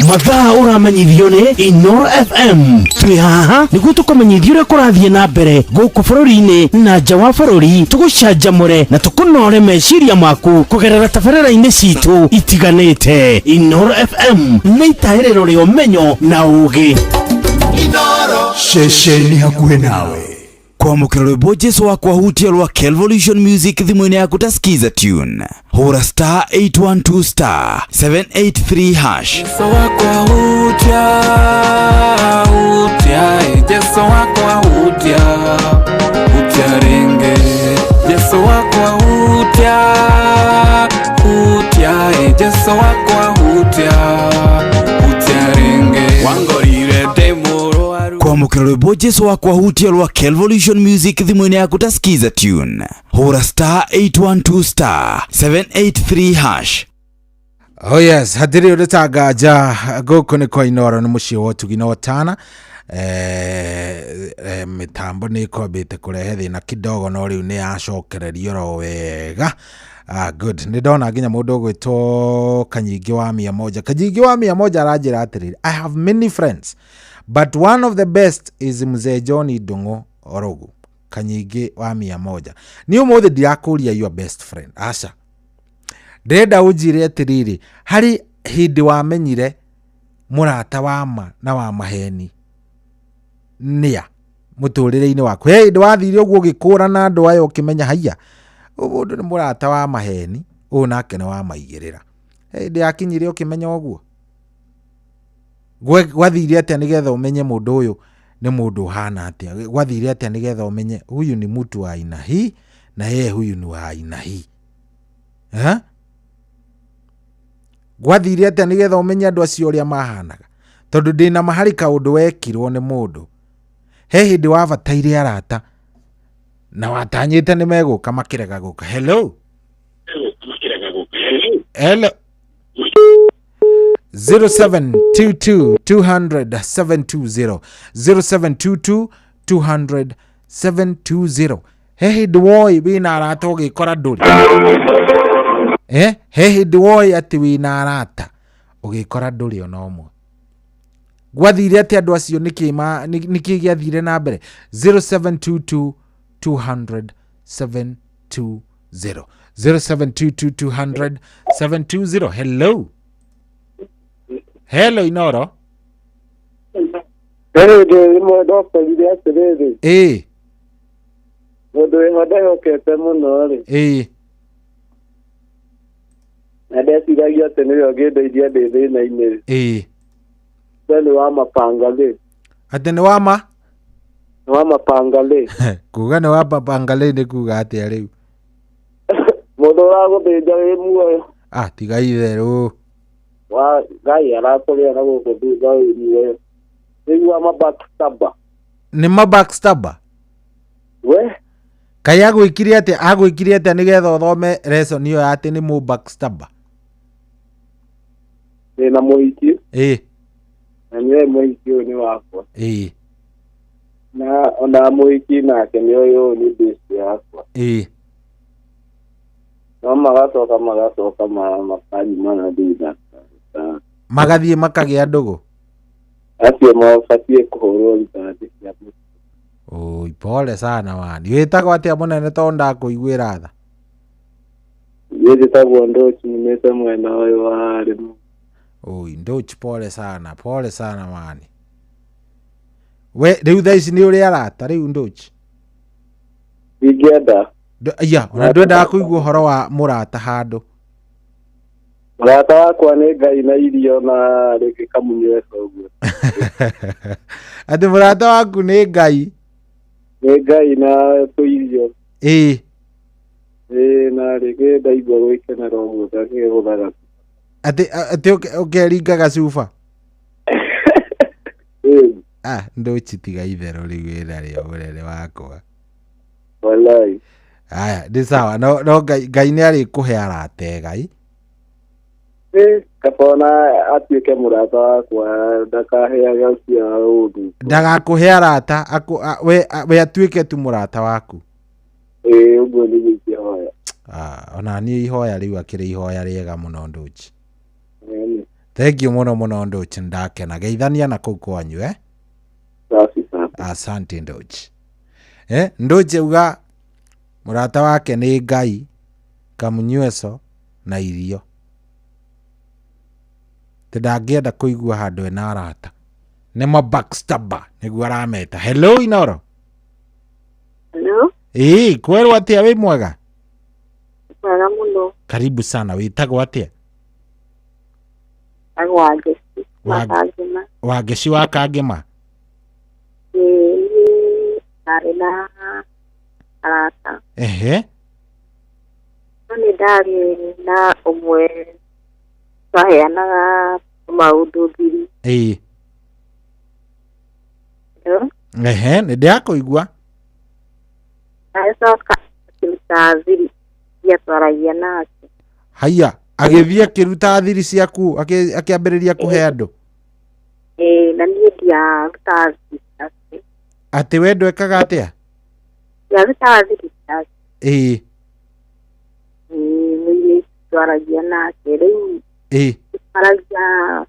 Mathaa ũramenyithio nĩ Inoro FM. Twĩ haha nĩguo tũkũmenyithie ũrĩa kũrathiĩ na mbere gũkũ bũrũri-inĩ na nja wa bũrũri, tũgũcanjamũre na tũkũnore meciria maku kũgerera tabarĩra-inĩ citũ itiganĩte. Inoro FM nĩ itahĩrĩro rĩa ũmenyo na ũũgĩ. Ceceni hakuhĩ nawe. Kwamũkĩra rwĩmbo Jesu wakwa hutia rwa Kelvolution Music thimũ-inĩ yaku ta Skiza Tune. Hũra star 812 star 783 hash. Jesu wakwa hutia, hutia, Jesu wakwa hutia, hutia ringi. Jesu wakwa hutia, hutia, Jesu wakwa hutia, hutia ringi. Wangorire ndĩ mũrwaru. Kwamũkĩra rwĩmbo Jesu wakwa hutia rwa Kelvolution Music thimũ-inĩ yaku ta Skiza Tune. Hũra star 812 star 783 hash. Oh yes, hatirĩ ũndũ ta nganja gũkũ nĩ kwa Inoro nĩ mũciĩ wa ũtugi na ũtana. Mĩtambo nĩ ĩkwambĩte kũrehe thĩna kidogo no rĩu nĩ yacokererio oro wega. Ah, good. Nĩ ndona nginya mũndũ ũgwĩtwo Kanyingĩ wa mia moja. Kanyingĩ wa mia moja aranjĩra atĩrĩrĩ, I have many friends but one of the best is Mzee John Ndung'u Orogu. Kanyingĩ wa mia moja. Niĩ ũmũthĩ ndirakũria your best friend. Aca. Ndĩrenda ũnjĩre atĩrĩrĩ, harĩ hĩndĩ wamenyire mũrata wa ma na wa maheni nĩa mũtũrĩre-inĩ waku? He hĩndĩ wathire ũguo ũgĩkũrana andũ aya ũkĩmenya haiya, ũyũ mũndũ nĩ mũrata wa maheni, ũyũ nake nĩ wa maigĩrĩra. He hĩndĩ yakinyire ũkĩmenya ũguo? Gwathire atĩa nĩgetha ũmenye mũndũ ũyũ nĩ mũndũ ũhana atĩa? Gwathire atĩa nĩgetha ũmenye huyu ni mtu wa aina hii na yeye huyu ni wa aina hii? Eh? Gwathire atĩa nĩgetha ũmenye andũ acio ũrĩa mahanaga? Tondũ ndĩna ma harĩ kaũndũ wekirwo nĩ mũndũ. He hĩndĩ wabataire arata na watanyĩte nĩ megũka makĩrega gũka. Hello? Hello? 0722 200 720, 0722 200 720. He hĩndĩ woi wĩna arata ũgĩkora ndũrĩ? He hĩndĩ woi atĩ wĩna arata ũgĩkora ndũrĩ ona ũmwe? Gwathire atĩ andũ acio nĩkĩ gĩathire na mbere? 0722 200 720, 0722 200 720. Hello, hello, Inoro. Hĩndĩ ĩmwe ndokorire atĩrĩrĩ, mũndũ wĩho ndehokete mũno rĩ, na ndeciragia atĩ nĩwe ũngĩndeithia ndĩ thĩna-inĩ rĩ. We nĩ wa mapanga rĩ. Atĩ nĩ wa ma? Nĩ wa mapanga rĩ. Kuga nĩ wa mapanga rĩ nĩ kuga atĩa rĩu? Mũndũ ũragũthĩnja wĩ muoyo. Ah, tiga itherũ. Wa Ngai arakũrĩa na gũkũ thutha wĩ muoyo. Rĩu wa ma backstabber. Nĩ ma backstabber? We? Kaĩ agwĩkire atĩa? Agwĩkire atĩa nĩgetha ũthome lesson ĩyo atĩ nĩ mũ backstabber? Ndĩna mũhiki. Na nĩoĩ mũhiki ũyũ nĩ wakwa. Na ona mũhiki nake nĩoĩ ũyũ nĩ best yakwa. No magacoka makanyuma na thutha. Magathiĩ makagĩa ndũgũ? Acio mabatiĩ kũhũrwo rithathi cia mũtwe. Oi, pole sana wani. Wĩtagwo atĩa mũnene tondũ ndakũiguĩra tha? Niĩ njĩtagwo Ndochi, nyumĩte mwena ũyũ wa Rĩmũ. Oi, Ndochi, pole sana, pole sana wani. We rĩu thaa ici nĩ ũrĩ arata rĩu Ndochi? Ingĩenda. Aya, ona ndwendaga kũigua ũhoro wa mũrata handũ. Mũrata wakwa nĩ Ngai na irio na rĩngĩ kamunyweco ũguo. Atĩ mũrata waku nĩ Ngai? Nĩ Ngai na tũirio. Ĩĩ, na rĩngĩ ndaigua gwĩkenera ũguo ngakĩgũthaga. Atĩ ũkeringaga cuba? Ĩĩ. Ah, Ndochi tiga itherũ rĩu wĩra rĩa ũrere wakwa. Walai. Aya, nĩ sawa. No, no Ngai nĩ arĩkũhe arata ega, ĩ? Ĩ, kaba ona atuĩke mũrata wakwa ndakaheage ũcio wa ũndũ. Ndagakũhe arata, we atuĩke tu mũrata waku. Ĩ, ũguo nĩguo ingĩhoya. Ah, ona niĩ ihoya rĩu akĩrĩ ihoya rĩega mũno Ndochi. Ĩni. Thank you muno muno Ndochi, ndakena. Geithania na kũu kwanyu eh. Safi safi. Asante Ndochi. Ndochi uga mũrata wake nĩ Ngai, kamunyweco na irio. Ti ndangĩenda kũigua handũ ena arata. Nĩ ma backstabber nĩguo arameta. Hello Inoro. Hello, Ĩĩ, kwerwo atĩa wĩ mwega? Mwega mũno. Karibu sana, wĩtagwo atĩa? Tagwo Wangeci wa Kangema. Wangeci wa Kangema. Ĩĩ, niĩ ndarĩ na arata. Ehe. No nĩ ndarĩ na ũmwe twaheanaga maũndũ thiri. Ĩĩ. Hello? Ehe, nĩ ndĩrakũigua. Agĩcoka akĩruta thiri iria twaragia nake. Haiya, agĩthiĩ akĩruta thiri ciaku, akĩambĩrĩria kũhe andũ. Ĩĩ, na niĩ ndiarutaga thiri ciake. Atĩ we ndwekaga atĩa? Ndiarutaga thiri ciake. Ĩĩ. Ĩĩ, mũirĩtu twaragia nake. Rĩu Ĩĩ. twaragia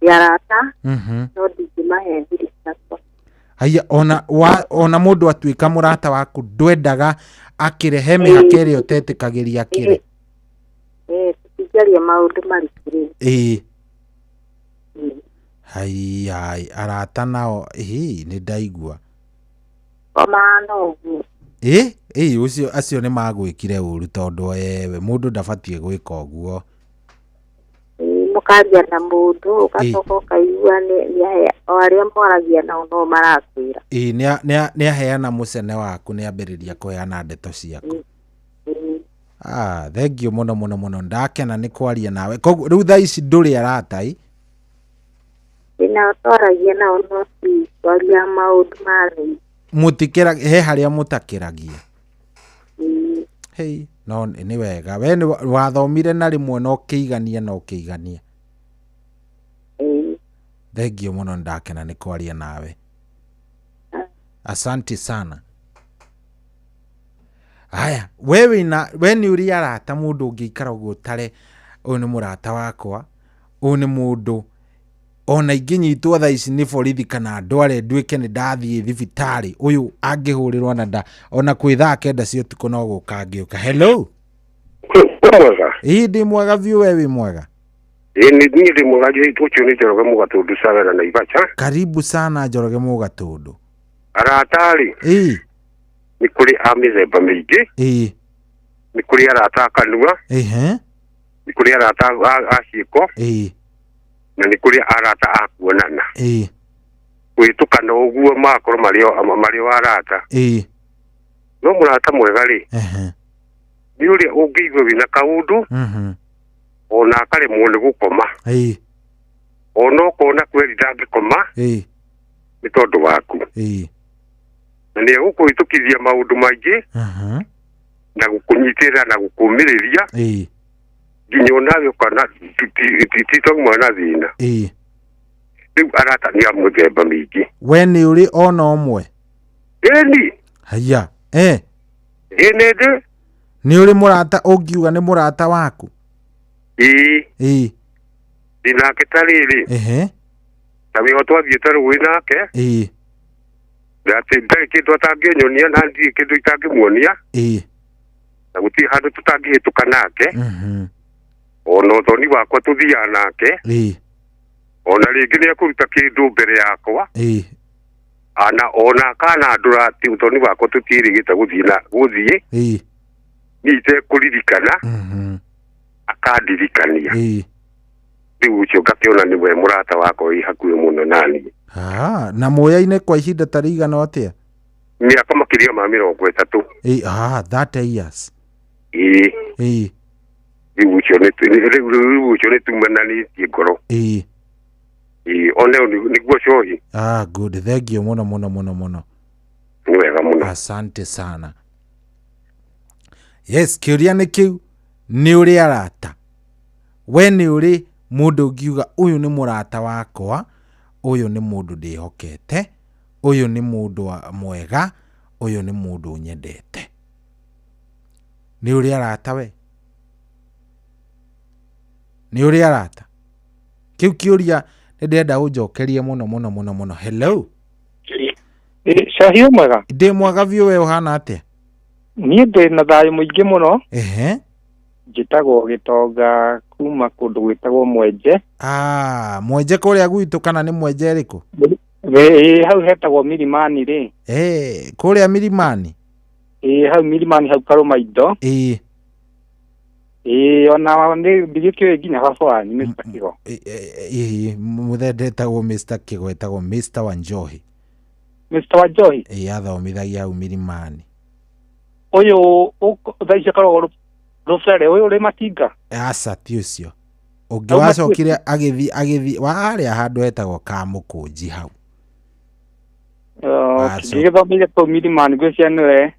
ndĩ arata, no ndingĩmahe thiri ciakwa. Haiya, ona mũndũ atuĩka mũrata waku ndwendaga akĩrehe mĩhaka ĩrĩa ũtetĩkagĩria akĩre. Ĩĩ, tũtingĩaria maũndũ maritũ rĩu. Ĩĩ. Haiya, arata nao, ĩĩ, nĩ ndaigua. Komana ũguo. Ĩĩ, ĩĩ, ũcio acio nĩ magwĩkire ũru tondũ ewe mũndũ ndabatiĩ gwĩka ũguo. Ĩĩ, mũkaria na mũndũ ũgacoka ũkaigua nĩ o arĩa mwaragia nao no marakwĩra. Ĩĩ, nĩ aheana mũcene waku, nĩ ambĩrĩria kũheana ndeto ciaku. Ah, thank you muno muno muno, ndakena nĩ kwaria nawe. Koguo rĩu thaa ici ndũrĩ arata ĩ? Ndĩnao twaragia nao no ti kwaria maũndũ ma thĩ. Mũtikĩra, he harĩa mũtakĩragia. Hei, no nĩ wega. We nĩ wathomire na rĩmwe na ũkĩigania na ũkĩigania. Thank you muno, ndakena nĩ kwaria nawe. Asante sana. Aya, we wĩna, we nĩ ũrĩ arata mũndũ ũngĩikara ũguo ũtare, ũyũ nĩ mũrata wakwa, ũyũ nĩ mũndũ ona ingĩnyitwo thaa ici nĩ borithi kana ndware nduĩke nĩ ndathiĩ thibitarĩ, ũyũ angĩhũrĩrwo na nda ona kwĩ thaa 9 cia ũtukũ no gũka angĩũka. Hello. Mwega. Ĩĩ, ndĩ mwega biũ, we wĩ mwega? Ĩĩ, niĩ ndĩ mwega, ũcio nĩ Njoroge Mũgatũndũ Cavera Naivasha. Karibu sana Njoroge Mũgatũndũ. Arata rĩ? Ĩĩ. Nĩ kũrĩ a mĩthemba mĩingĩ. Ĩĩ. Nĩ kũrĩ arata a kanua. Ehe. Nĩ kũrĩ arata a ciĩko. Ĩĩ. Na nĩ kũrĩ arata a kuonana. Ĩĩ. Gwĩtũkana ũguo magakorwo marĩ o arata. Ĩĩ. No mũrata mwega rĩ? Ehe. Nĩ ũrĩa ũngĩigua wĩna kaũndũ. Ona akaremwo nĩ gũkoma. Ĩĩ. Ona ũkona kweri ndangĩkoma. Ĩĩ. Nĩ tondũ waku. Ĩĩ. Na nĩ egũkũhĩtũkithia maũndũ maingĩ. Na gũkũnyitĩrĩra na gũkũmĩrĩria. Ĩĩ. Nginya onawe ũkona ti twauma na thĩna. Ĩĩ. Rĩu arata nĩ a mũthemba mĩingĩ. We nĩ ũrĩ ona ũmwe? Ĩni. Haiya. Ĩĩ nĩ ndĩ. Nĩ ũrĩ mũrata ũngiuga nĩ mũrata waku? Ĩĩ. Ĩĩ. Ndĩ nake ta rĩrĩ. Ehe. Na wĩho twathiĩte rũĩ nake. Ĩĩ. Atĩ ndarĩ kĩndũ atangĩnyonia na ndirĩ kĩndũ itangĩmuonia. Ĩĩ. Na gũtirĩ handũ tũtangĩhĩtũka nake. Ona ũthoni wakwa tũthiaga nake. Ĩĩ. Ona rĩngĩ nĩ ekũruta kĩndũ mbere yakwa. Ĩĩ. Ana ona kana ndũra atĩ ũthoni wakwa tũtiĩrĩgĩte gũthiĩ na gũthiĩ. Ĩĩ. Niĩ itekũririkana. Akandirikania. Ĩĩ. Rĩu ũcio ngakĩona nĩwe mũrata wakwa wĩ hakuhĩ mũno naniĩ. Ah, na mũyaine kwa ihinda ta rĩigana atĩa? Mĩaka makĩria ma 30. Ĩĩ, ah, 30 years. Ĩĩ. Ĩĩ. Rĩu ũcio nĩ tumananĩtie ngoro. Ĩĩ. Ĩĩ, one nĩguo cohi. Ah, good. Thank you muno muno muno muno. Nĩ wega mũno. Asante sana. Yes, kĩũria nĩ kĩu, nĩ ũrĩ arata? We nĩ ũrĩ mũndũ ũngiuga ũyũ nĩ mũrata wakwa, ũyũ nĩ mũndũ ndĩhokete, ũyũ nĩ mũndũ mwega, ũyũ nĩ mũndũ nyendete. Nĩ ũrĩ arata we? Nĩ ũrĩ arata? Kĩu kĩũria nĩ ndĩrenda ũnjokerie mũno mũno mũno mũno. Hello. Cahi mwega. Ndĩ mwega biũ, we ũhana atĩa? Niĩ ndĩ na thayũ mũingĩ mũno. Ehe. Njĩtagwo Gĩtonga kuma kũndũ gwĩtagwo Mwenje. Ah, Mwenje kũrĩa gwitũ kana nĩ Mwenje ĩrĩkũ? Ĩĩ, hau hetagwo Milimani rĩ. Eh, kũrĩa Milimani? Ĩĩ, hau Milimani hau Karũmaindo. Ĩĩ. Ĩĩ, ona nĩ ndigĩkĩũĩ nginya baba wanyu Mr. Kigo. Ĩĩ, mũthee ndetagwo Mr. Kigo, etagwo Mr. Wanjohi. Mr. Wanjohi? Ĩĩ, athomithagia hau Milimani. Ũyũ thaa ici akoragwo rũbere, ũyũ ũrĩ matinga? Aca, ti ũcio. Ũngĩ wacokire agĩthiĩ warĩa handũ hetagwo Kamũkũnji hau. Ngĩgĩthomeire kũu Milimani ngwĩciria nĩwe.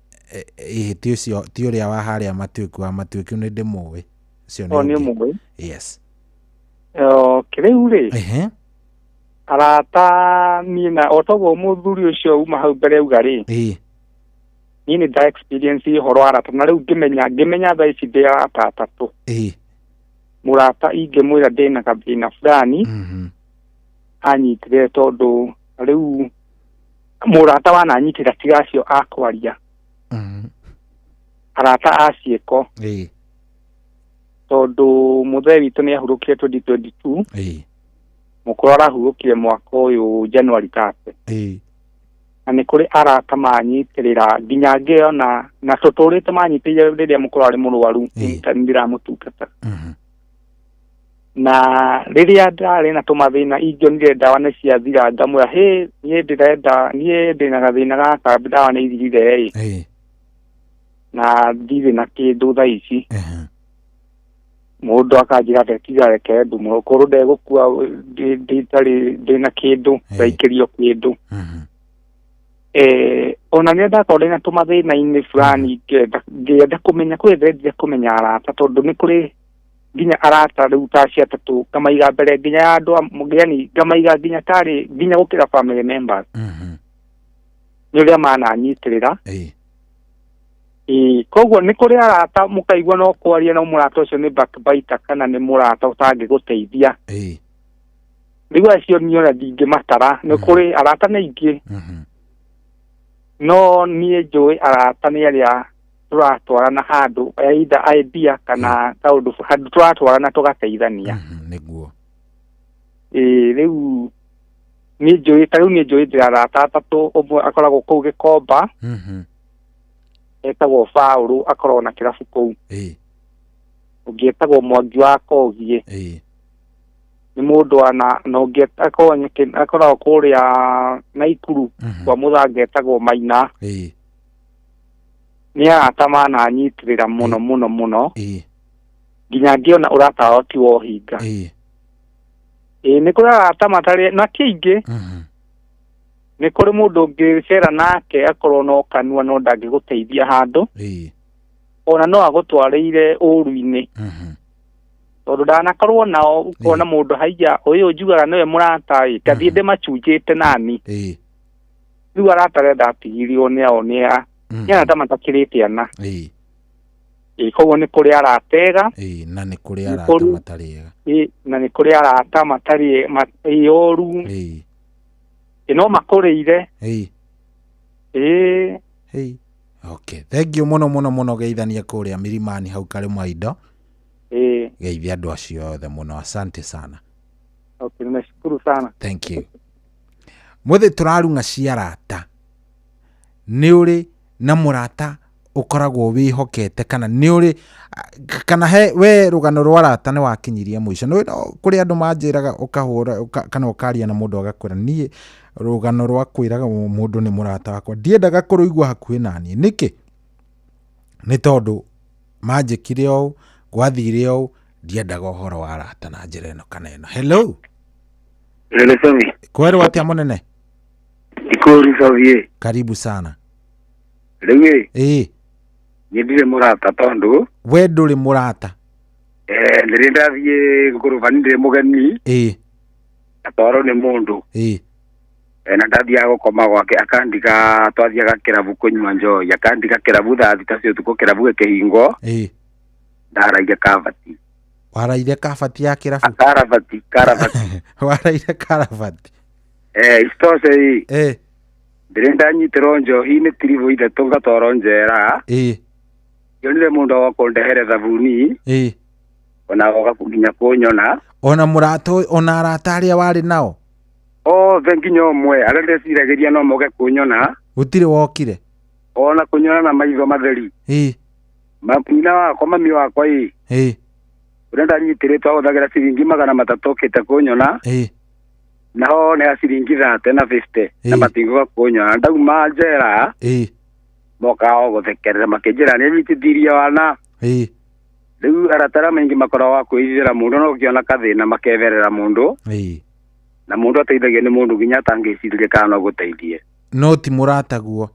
Ĩĩ, ti ũcio, ti ũrĩa wa harĩa Matuĩku, wa Matuĩku nĩ ndĩmũĩ. Ũcio nĩ ũmũĩ. Yes. Rĩu rĩ. Ehe. Arata niĩ na o toguo mũthuri ũcio uma hau mbere auga rĩ. Ĩĩ. Niĩ nĩ nda experience ũhoro wa arata na rĩu ngĩmenya thaa ici ndĩ arata atatũ. Ĩĩ. Mũrata ingĩmwĩra ndĩna gathĩna fulani. Anyitire tondũ rĩu mũrata wananyitĩra tiga acio akwaria. Arata a ciĩko. Ĩĩ. Tondũ mũthee witũ nĩ ahurũkire 2022. Ĩĩ. Mũkũrũ arahurũkire mwaka ũyũ January 30. Ĩĩ. Na nĩ kũrĩ arata manyitĩrĩra nginya ngĩona na tũtũrĩte manyitĩrĩire rĩrĩa mũkũrũ arĩ mũrwaru ndĩramũtungata. Na rĩrĩa ndarĩ na tũmathĩna ingĩonire ndawa nĩ ciathira ngamwĩra hĩ niĩ ndĩrenda niĩ ndĩna gathĩna gaka ndawa nĩ ithirire ĩ. Na ndirĩ na kĩndũ thaa ici. Mũndũ akanjĩra ndetiga reke ndumo korwo ndegũkua ndĩtarĩ ndĩna kĩndũ ndaikĩrio kĩndũ. Ona nĩ ndakorwo ndĩna tũmathĩna-inĩ fulani ngĩenda kũmenya kwĩ ndendire kũmenya arata tondũ nĩ kũrĩ nginya arata rĩu ta acio atatũ ngamaiga mbere nginya ya andũ yani ngamaiga nginya tarĩ nginya gũkĩra family members. Nĩ ũrĩa mananyitĩrĩra. Ĩĩ, koguo nĩ kũrĩ arata mũkaigua no kwaria no mũrata ũcio nĩ backbiter kana nĩ mũrata ũtangĩgũteithia. Rĩu acio niĩ ona ndingĩmatara nĩ kũrĩ arata nĩ aingĩ. No niĩ njũĩ arata nĩ arĩa tũratwarana handũ either idea kana kaũndũ handũ tũratwarana tũgateithania. Nĩguo. Ĩĩ, rĩu niĩ njũĩ ta rĩu niĩ njũĩ ndĩ arata atatũ, ũmwe akoragwo kũu Gĩkomba. Etagwo Paũlũ akoragwo na kĩrabu kũu. Ũngĩ etagwo Mwangi wa Kogiĩ. Nĩ mũndũ wana na ũngĩ akoragwo kũrĩa Naikuru kwa Mũthanga etagwo Maina. Nĩ arata mananyitĩrĩra mũno mũno mũno. Nginya ngĩona ũrata wao ti wa ũhinga. Ĩĩ, nĩ kũrĩ arata matarĩ na ti aingĩ. Nĩ kũrĩ mũndũ ũngĩcera nake akorwo no kanua no ndangĩgũteithia handũ. Ona no agũtwarĩire ũru-inĩ. Tondũ ndanakorwo nao ũkona mũndũ haiya ũyũ njugaga nĩwe mũrata ĩ ngathiĩ ndĩmacunjĩte nani. Rĩu arata arĩa ndatigiririo nĩ ao nĩ arata matakĩrĩte ana. Ĩĩ, koguo nĩ kũrĩ arata ega. Na nĩ kũrĩ arata matarĩ ega. Na nĩ kũrĩ arata matarĩ ũru. No makũrĩire. Ĩĩ. Okay, thank you mũno mũno mũno geithania kũrĩa Milimani hau Karĩmaindo. Ĩĩ. Geithia andũ acio othe mũno, asante sana. Okay, nimeshukuru sana. Thank you. Mũthĩ tũrarung'a cia arata. Nĩ ũrĩ na mũrata ũkoragwo wĩhokete kana nĩ ũrĩ kana he we rũgano rwa arata nĩ wakinyirie mũico. Nĩ kũrĩ andũ manjĩraga ũkahũra kana ũkaria na mũndũ agakwĩra niĩ rũgano rwa kwĩraga mũndũ nĩ mũrata wakwa ndiendaga kũrũigua hakuhĩ naniĩ. Nĩkĩ? Nĩ tondũ manjĩkire ũũ, gwathire ũũ, ndiendaga ũhoro wa arata na njĩra ĩno kana ĩno. Hello. Hello, Somi. Kwerwo atĩa mũnene? Ikũru Somi. Karibu sana. Rĩu ĩ? Ĩĩ. Niĩ ndirĩ mũrata tondũ we ndũrĩ mũrata. Rĩrĩa ndathiĩ ngũrũbani ndĩ mũgeni. Ĩĩ. Atwarwo nĩ mũndũ. Ĩĩ. Na ndathiaga gũkoma gwake akandiga twathiaga kĩrabu kũnyua njohi akandiga kĩrabu thaa thita cia ũtukũ kĩrabu gĩkĩhingwo. Ĩĩ. Ndaragia kabati. Waraire kabati ya kĩrabu? Karabati, karabati. Waraire karabati. Isitoshe ĩ. Ndĩrĩ ndanyitĩrwo njohi nĩ tiribũ ithatũ ngatwarwo njera. Nyonire mũndũ wa kũndehere thabuni. Ona oga nginya kũnyona. Ona mũrata, ona arata arĩa warĩ nao? Othe nginya ũmwe arĩa ndeciragĩria no moke kũnyona. Gũtirĩ wokire? Ona kũnyona na maitho matheri. Nyina wakwa, mami wakwa ĩ. Ũrĩa ndanyitĩrĩtwo ahũthagĩra ciringi 300 okĩte kũnyona. Naho nĩ ciringi 30 na 50 na matingũka kũnyona. Ndauma njera. Moka o gũthekerera makĩnjĩra nĩ nyitithirie wana. Rĩu arata arĩa maingĩ makoragwo wa kwĩithĩra mũndũ no ũkĩona kathĩna makeberera mũndũ. Na mũndũ ateithagio nĩ mũndũ nginya atangĩcirĩria kana no gũteithie. No ti mũrataguo?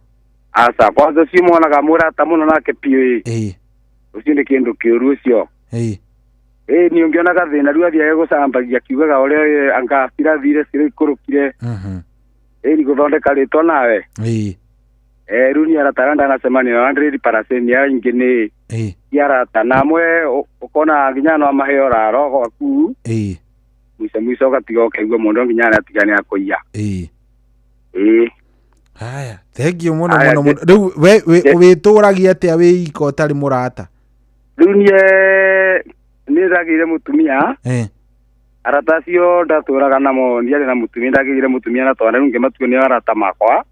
Aca, kwanza ũcio monaga mũrata mũno nake piũ ĩ. Ũcio nĩ kĩndũ kĩũru ũcio. Ĩ ni ũngĩona gathĩna rĩu athiage gũcambagia akiugaga ũrĩa anga cirathire ciraikũrũkire. Ĩ ni gũthondeka rĩtwa nawe. Rĩu ni arata arĩa ndanacemania nao 100% aingĩ nĩ ti arata na amwe ũkona nginya no amahe ũraro gwaku. Mwico mwico ũgatiga ũkaigua mũndũ nginya nĩatiga nĩakũiya. Haya, thank you mũno mũno mũno. Rĩu we wĩtũragia atĩa wĩ ika ũtarĩ mũrata? Rĩu niĩ nĩ ndagĩire mũtumia. Arata acio ndatũraga namo ndiarĩ na mũtumia, ndagĩire mũtumia na twana, rĩu ngĩmatua nĩ arata makwa.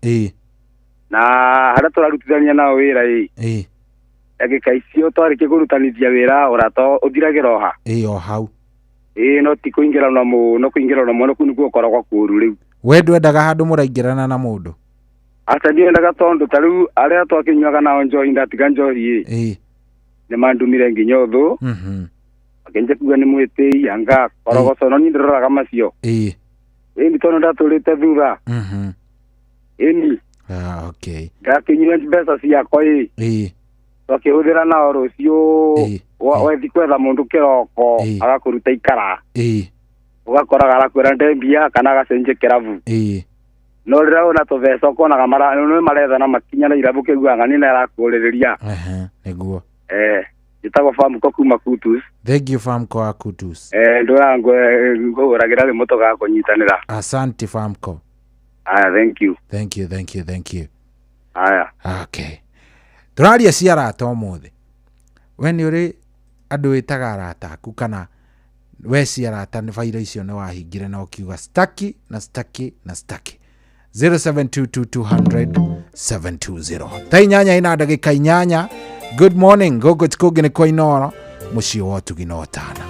Na harĩa tũrarutithania nao wĩra ĩ. Ndagĩka icio twarĩkia kũrutanithia wĩra ũrata ũthiragĩra o ha. O hau. No ti kũingĩrana mũno, kũingĩrana mũno kũu nĩkuo gũkoragwo kũũru rĩu. We ndwendaga handũ mũraingĩrana na mũndũ? Aca ndiendaga tondũ ta rĩu arĩa twakĩnyuaga nao njohi ndatiga njohi ĩ. Nĩ mandumire nginya ũthũ. Makĩnjia kuga nĩ mwĩtĩi anga korogoco no niĩ ndĩroraga macio. Ĩ ni tondũ ndatũrĩte thutha. Ĩni. Okay. Ndakĩnyuire mbeca ciakwa ĩ. Twakĩhũthĩra nao rũciũ wethi kwetha mũndũ kĩroko agakũruta ikara. Ũgakoraga arakwĩra ndembia kana agacenjia kĩrabu. No rĩrĩa wĩna tũbeca ũkonaga nĩ marethana makinya na irabu kĩiguaga nĩ arakũrĩrĩria. Nĩguo. Njĩtagwo Famco kuma Kutus. Thank you Famco wa Kutus. Ndũraga ngũhũragĩra thimũ tũgakũnyitanĩra. Asante Famco. Aya, thank you. Thank you, thank you, thank you. Aya. Okay. Tũraria cia arata ũmũthĩ. We nĩ ũrĩ andũ wĩtaga arata aku kana we cia arata nĩ baira icio nĩ wahingire na ũkiuga staki na staki na staki. 0722200720. Thaa 8:08. Good morning. Gũkũ ti kũngĩ nĩ kwa Inooro, mũciĩ wa ũtugi na ũtana.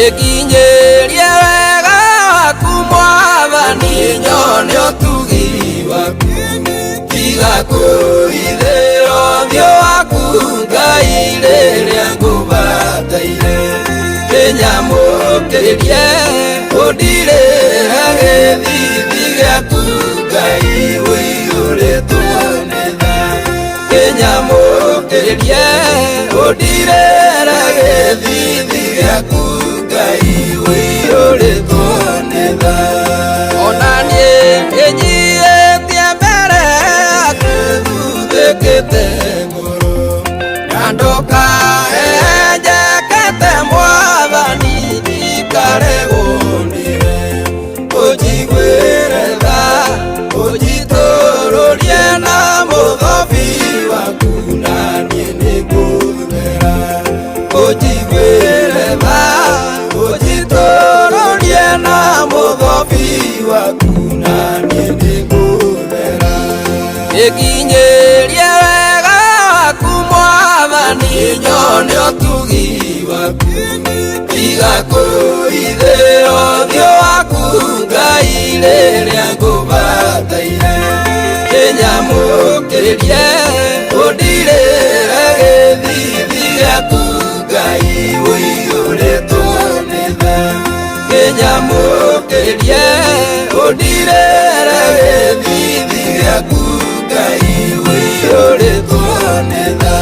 Ikinyeria wega waku Mwathani, nyone ũtugi waku. Tiga kũhithĩra ũthiũ waku Ngai rĩrĩa ngũbataire. Kĩnyamũkĩrie ũndirĩre gĩthithi gĩaku Ngai ũiyũrĩtwo nĩ tha. Kĩnyamũkĩrie ũndirĩre gĩthithi gĩaku Ngai ũiyũrĩtwo nĩ tha. Ona niĩ ĩnyiĩtie mbere yaku thuthĩkĩte ngoro, na ndũkahenjekete Mwathani ndikaregwo nĩwe. Ũnjiguĩre tha, ũnjitũrũrie na mũthobi waku na niĩ nĩngũthera. Ũnjiguĩre tha, ũnjitũrũrie na mũthobi waku na niĩ nĩngũthera. Ĩkinyĩrie wega nyone ũtugi waku. Tiga kũhithĩra ũthiũ waku Ngai rĩrĩa ngũbataire. Kĩnyamũkĩrie ũndirĩre gĩthithi gĩaku Ngai ũiyũrĩtwo nĩ tha. Kĩnyamũkĩrie ũndirĩre gĩthithi gĩaku Ngai ũiyũrĩtwo nĩ tha.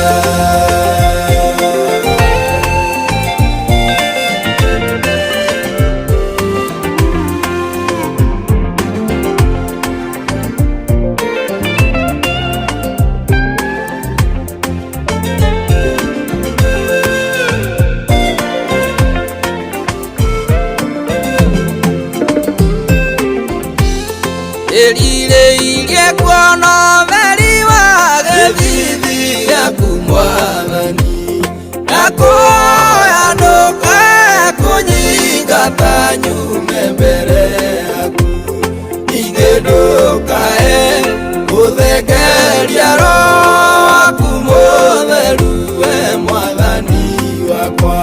Ĩrirĩirie kuona ũtheri wa gĩthithi gĩaku Mwathani, na kuoya ndũkae kũnyingata nyume mbere yaku. Ningĩ ndũkae gũthengeria Roho waku Mũtheru we Mwathani wakwa.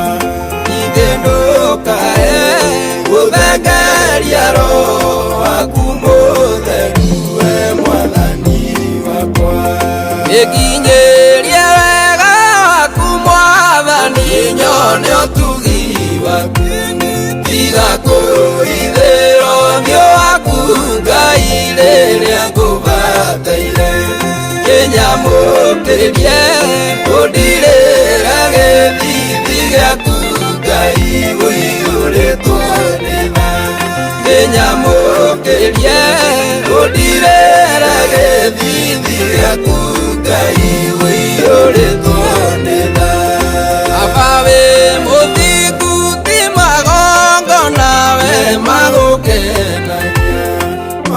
Ningĩ ndũkae gũthengeria Roho waku Mũtheru we Mwathani wakwa. Ĩkinyĩrie wega waku Mwathani nyone ũtugi waku. Tiga kũhithĩra ũthiũ waku Ngai rĩrĩa ngũbataire. Kĩnyamũkĩrie ũndirĩre gĩthithi gĩaku Ngai ũiyũrĩtwo nĩ tha. Kĩnyamũkĩrie ũndirĩre gĩthithi gĩaku Ngai ũiyũrĩtwo nĩ tha. Baba wĩ mũthingu ti magongona we magũkenagia.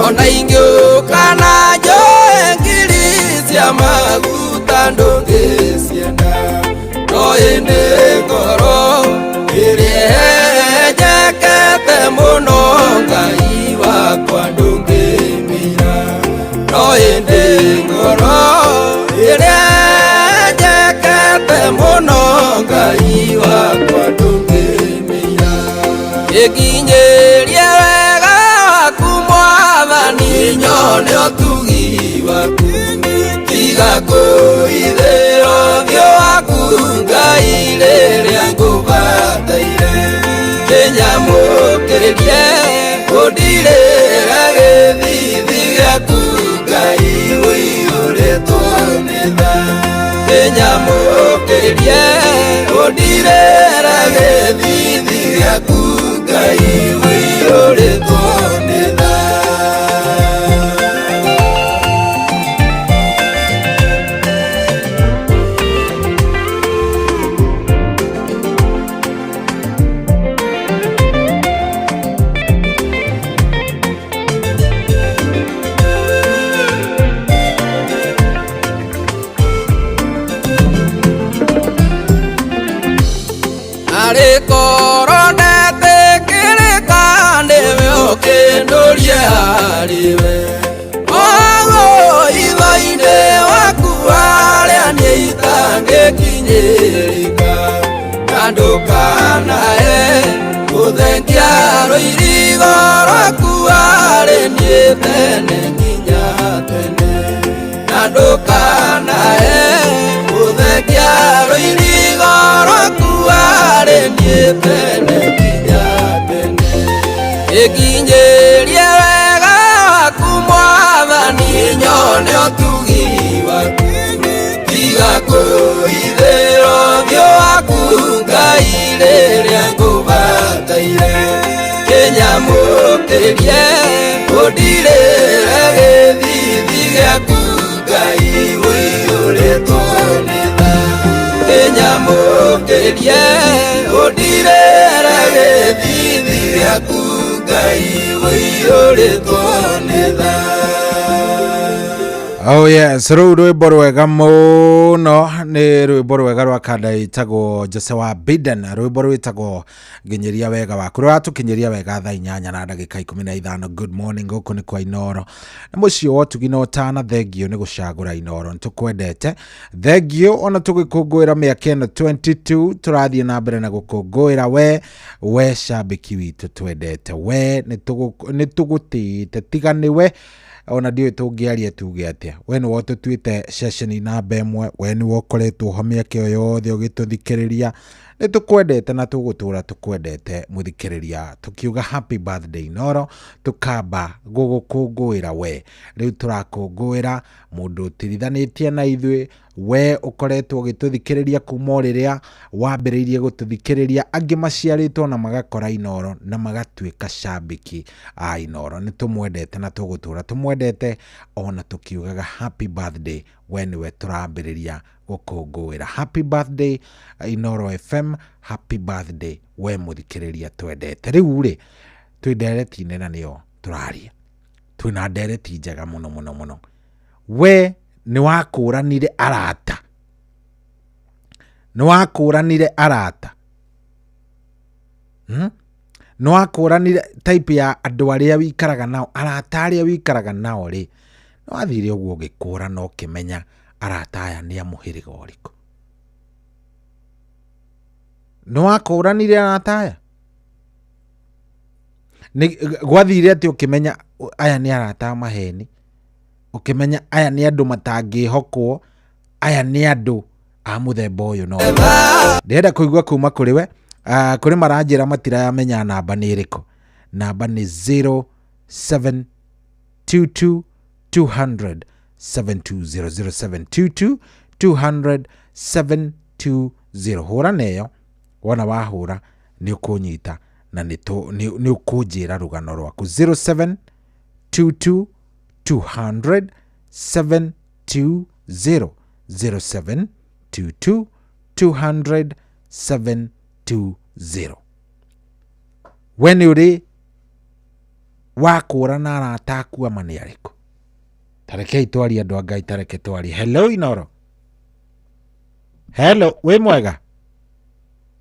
Ona ingĩũka na njoe ngiri cia maguta ndũngĩcienda. No ĩndĩ ngoro ĩrĩa ĩhehenjekete mũno Ngai wakwa ndũngĩmĩira. No ĩndĩ ngoro ĩrĩa ĩhehenjekete mũno Ngai wakwa ndũngĩmĩira. Ĩkinyĩrie wega waku Mwathani nyone ũtugi waku. Tiga kũhithĩra ũthiũ waku Ngai rĩrĩa ngũbataire. Kĩnyamũkĩrie ũndirĩre gĩthithi gĩaku Ngai ũiyũrĩtwo nĩ tha. Kĩnyamũkĩrie ũndirĩre gĩthithi gĩaku Ngai ũiyũrĩtwo nĩ tha. Arĩ korwo ndetĩkĩrĩka nĩwe ũkĩndũrie harĩwe. Oguo hitho-inĩ waku harĩa niĩ itangĩkinyĩrĩka. Na ndũkanae gũthengia rũirigo rwaku harĩ niĩ tene nginya tene. Na ndũkanae gũthengia rũirigo rwaku harĩ niĩ tene nginya tene. Ĩkinyĩrie wega waku Mwathani nyone ũtugi waku. Tiga kũhithĩra ũthiũ waku Ngai rĩrĩa ngũbataire. Kĩnyamũkĩrie ũndirĩre gĩthithi gĩaku Ngai ũiyũrĩtwo nĩ tha. Kĩnyamũkĩrie ũndirĩre gĩthithi gĩaku Ngai ũiyũrĩtwo nĩ tha. Oh yes, rũu rwĩmbo rwega mũno nĩ rwĩmbo rwega rwa kanda ĩtagwo Jose wa Biden, rwĩmbo rwĩtagwo nginyiria wega waku, rũratũkinyĩria wega thaa 8 na ndagĩka 15. Good morning, gũkũ nĩ kwa Inooro na mũciĩ wa ũtugi na ũtana. Thengio nĩ gũcagũra Inooro, nĩ tũkwendete. Thengio ona tũgĩkũngũĩra mĩaka ĩno 22, tũrathiĩ na mbere na gũkũngũĩra we cambĩki witũ twendete, we nĩ tũgũtĩĩte, tiga nĩwe ona ndiũĩ tũngĩaria tuge atĩa. We nĩwe ũtũtuĩte ceceni namba 1, we nĩwe ũkoretwo ho mĩaka ĩyo yothe ũgĩtũthikĩrĩria. Nĩ tũkwendete na tũgũtũra tũkwendete mũthikĩrĩria, tũkiuga happy birthday Inooro, tũkamba gũgũkũngũĩra we. Rĩu tũrakũngũĩra mũndũ ũtirithanĩtie na ithuĩ, we ũkoretwo ũgĩtũthikĩrĩria kuma o rĩrĩa wambĩrĩirie gũtũthikĩrĩria, angĩ maciarĩtwo na magakora Inooro na magatuĩka cambĩki a Inooro. Nĩ tũmwendete na tũgũtũra tũmwendete ona tũkiugaga happy birthday, we nĩwe tũrambĩrĩria gũkũngũĩra. Happy birthday Inooro FM, happy birthday we mũthikĩrĩria twendete. Rĩu rĩ twĩ ndereti-inĩ na nĩyo tũraria, twĩna ndereti njega mũno mũno mũno. We nĩ wakũranire arata, nĩ wakũranire arata, nĩ wakũranire type ya andũ arĩa wikaraga nao, arata arĩa wikaraga nao rĩ, nĩ wathire ũguo ũgĩkũrana ũkĩmenya arata aya nĩ a mũhĩrĩga ũrĩkũ. Nĩ wakũranire arata aya, gwathire atĩ ũkĩmenya aya nĩ arata a maheni, ũkĩmenya aya nĩ andũ matangĩhokwo, aya nĩ andũ a mũthemba ũyũ. No ndĩrenda kũigua kuma kũrĩ we. Kũrĩ maranjĩra matiramenya namba nĩ ĩrĩkũ. Namba nĩ 0722 200 720, 0722 200 720. Hũra neyo, wona wahũra nĩ ũkũnyita na nĩ ũkũnjĩra rũgano rwaku. 0722 200 720, 0722 200 720. We nĩ ũrĩ wakũrana arata aku ama nĩ arĩkũ? Tarekei twarie andũ a Ngai, tareke twarie. Hello Inooro. Hello, wĩ mwega?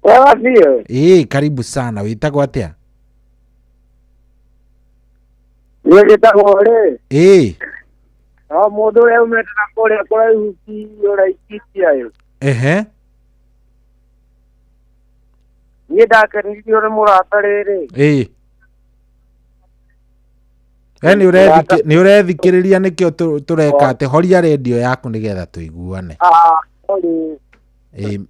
Wega biũ. Ĩĩ, karibu sana. Wĩtagwo atĩa? Niĩ njĩtagwo rĩ. Ĩĩ. No mũndũ ũrĩa umĩte na kũrĩa kũraihu biũ Laikipia ĩ. Ehe. Niĩ ndakenirio nĩ mũrata rĩrĩ. Ĩĩ. Nĩ ũrethikĩrĩria nĩkĩo tũreka atĩ horia redio yaku nĩgetha tũiguane.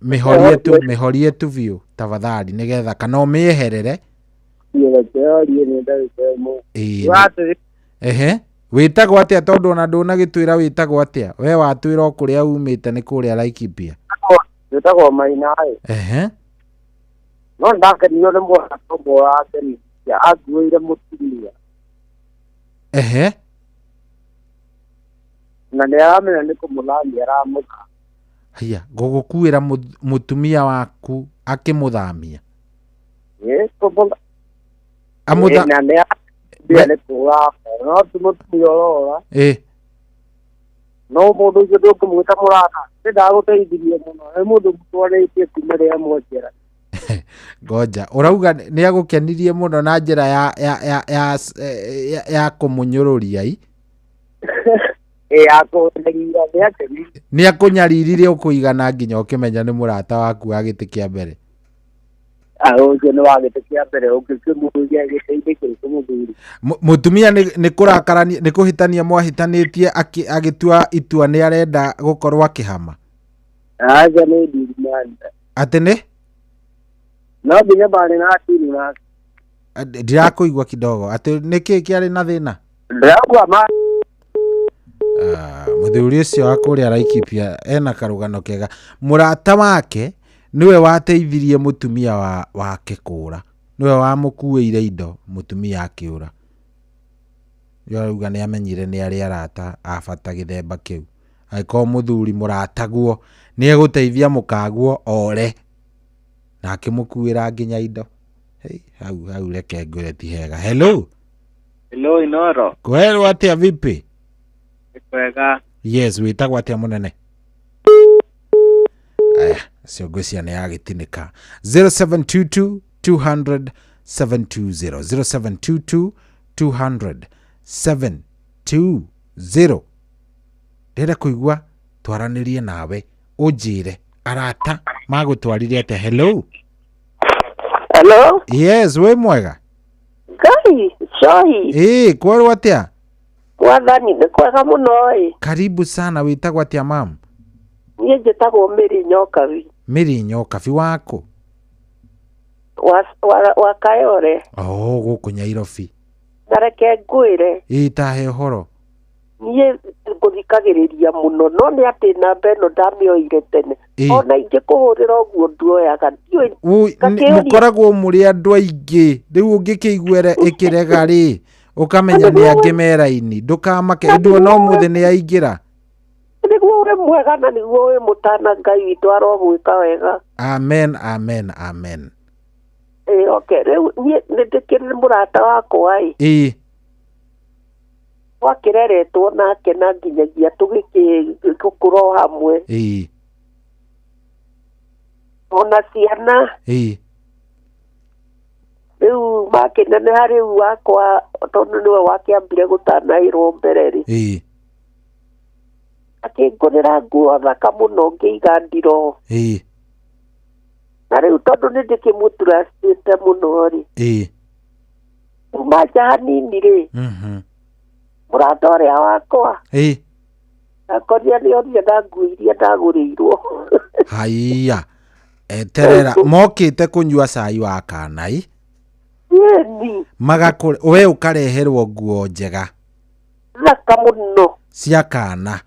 Mĩhorie tu biũ tafadhali nĩgetha kana ũmĩeherere. Ehe. Wĩtagwo atĩa tondũ ona ndũnagĩtwĩra wĩtagwo atĩa? We watwĩra o kũrĩa umĩte nĩ kũrĩa Laikipia. Wĩtagwo Maina ĩ. Ehe. No ndakenirio nĩ mũrata ũmwe wakenirie, anguĩire mũtumia. Ehe. Na nĩ aramenya nĩ kũmũthamia aramũthamia. Haiya, gũgũkuĩra mũtumia waku akĩmũthamia? Ĩ, na nĩ nĩ kũra no ti mũtumia ũrora. Ĩ. No mũndũ ũcio ndũngĩmwĩta mũrata, nĩ ndagũteithirie mũno, nĩ mũndũ mũtwarĩtie kuma rĩrĩa mwanjera. Ngoja, ũrauga nĩ agũkenirie mũno na njĩra ya kũmũnyũrũria i? Ĩ, ya kũnyarira, nĩ akenirie. Nĩ akũnyaririre ũkũigana nginya ũkĩmenya nĩ mũrata waku wa gĩtĩ kĩa mbere? Ũcio nĩ wa gĩtĩ kĩa mbere, ũngĩkĩmũria gĩtĩ-inĩ kĩrĩkũ mũthuri? Mũtumia nĩ kũrakarania, nĩ kũhĩtania mwahĩtanĩtie agĩtua itua nĩ arenda gũkorwo akĩhama? Aca, nĩ ndirimani. Atĩ nĩ? No nginya marĩ na tini nake. Ndirakũigua kidogo. Atĩ nĩkĩ kĩarĩ na thĩna? Ndĩrauga ma Mũthuri ũcio wa kũrĩa Laikipia ena karũgano kega. Mũrata wake nĩwe wateithirie mũtumia wake kũra, nĩwe wamũkuĩire indo mũtumia akĩũra. Arauga nĩ amenyire nĩ arĩ arata a bata gĩthemba kĩu. Angĩkorwo mũthuri mũrataguo nĩ egũteithia mũkaguo ore na akĩmũkuĩra nginya indo. Hey, hau reke ngwĩre ti hega. Hello. Hello Inooro. Kwerwo atĩa vipi? Kwega. Yes, wĩtagwo atĩa mũnene? Aya, cio ngwĩciria nĩ yagĩtinĩka. 0722 200 720, 0722 200 720. Ndĩrenda kũigua twaranĩrie nawe, ũnjĩre arata magũtwarire atĩa. Hello. Hello? Yes, wĩ mwega? Ngai, cohi. Ĩĩ, kwerwo atĩa? Mwathani nĩ kwega mũno ĩ. Karibu sana, wĩtagwo atĩa mam? Niĩ njĩtagwo Mary Nyokabi. Mary Nyokabi waku? Wa Kayore. Oh, gũkũ Nyairobi. Na reke ngwĩre. Ĩĩ, tahe ũhoro. Niĩ ngũthikagĩrĩria mũno, no nĩ atĩ namba ĩno ndamĩoire tene. Ona ingĩkũhũrĩra ũguo nduoyaga. Ndiũĩ. Mũkoragwo mũrĩ andũ aingĩ, rĩu ũngĩkĩiguere ĩkĩrega rĩ, ũkamenya nĩ angĩ me raini. Ndũkamake, ĩndĩ ona ũmũthĩ nĩ aingĩra. Nĩguo wĩ mwega na nĩguo wĩ mũtana, Ngai witũ arogwĩka wega. Amen, amen, amen. Ĩĩ, okay, rĩu niĩ nĩ ndĩkĩrĩ mũrata wakwa ĩ. Ĩĩ. Twakĩreretwo nake na nginyagia tũgĩkũra o hamwe. Ĩĩ. Ona ciana. Ĩĩ. Rĩu makĩneneha rĩu wakwa, tondũ nĩwe wakĩambire gũtanaĩrwo mbere rĩ. Ĩĩ. Akĩngũrĩra nguo thaka mũno ngĩiga ndiroo. Ĩĩ. Na rĩu tondũ nĩ ndĩkĩmũtrustĩte mũno rĩ. Ĩĩ. Kuma nja hanini rĩ. Mũrata ũrĩa wakwa. Ĩĩ. Akorire nĩ onire na nguo iria ndagũrĩirwo. Haiya. Eterera, mokĩte kũnyua cai wa kanai. Ĩni. Magakũre, we ũkareherwo nguo njega. Thaka mũno. Cia kana.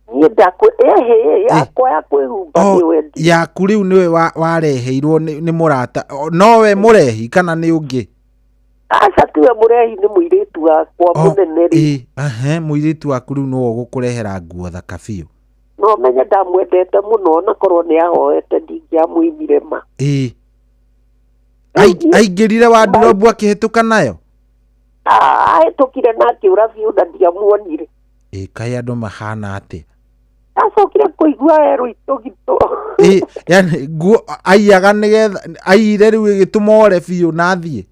Niĩ ndakũ, ĩhĩ, yakwa ya kwĩhumba nĩ wendi. Yaku rĩu nĩwe wareheirwo nĩ mũrata. Nowe mũrehi kana nĩ ũngĩ? Aca, tiwe mũrehi, nĩ mũirĩtu wakwa mũnene rĩ. Ĩĩ, mũirĩtu waku rĩu nĩwe ũgũkũrehera nguo thaka biũ. No menye ndamwendete mũno, ona korwo nĩ ahoete ndingĩamũimire ma. Ĩĩ. Aingĩrire wardrobe akĩhĩtũka nayo? Ahĩtũkire na akĩũra biũ na ndiamuonire. Ĩĩ, kaĩ andũ mahana atĩa? Acokire kũigua erwo itũgitũ. Ĩĩ, yani nguo aiyaga nĩgetha aiyire rĩu ĩgĩtũma ore biũ na athiĩ.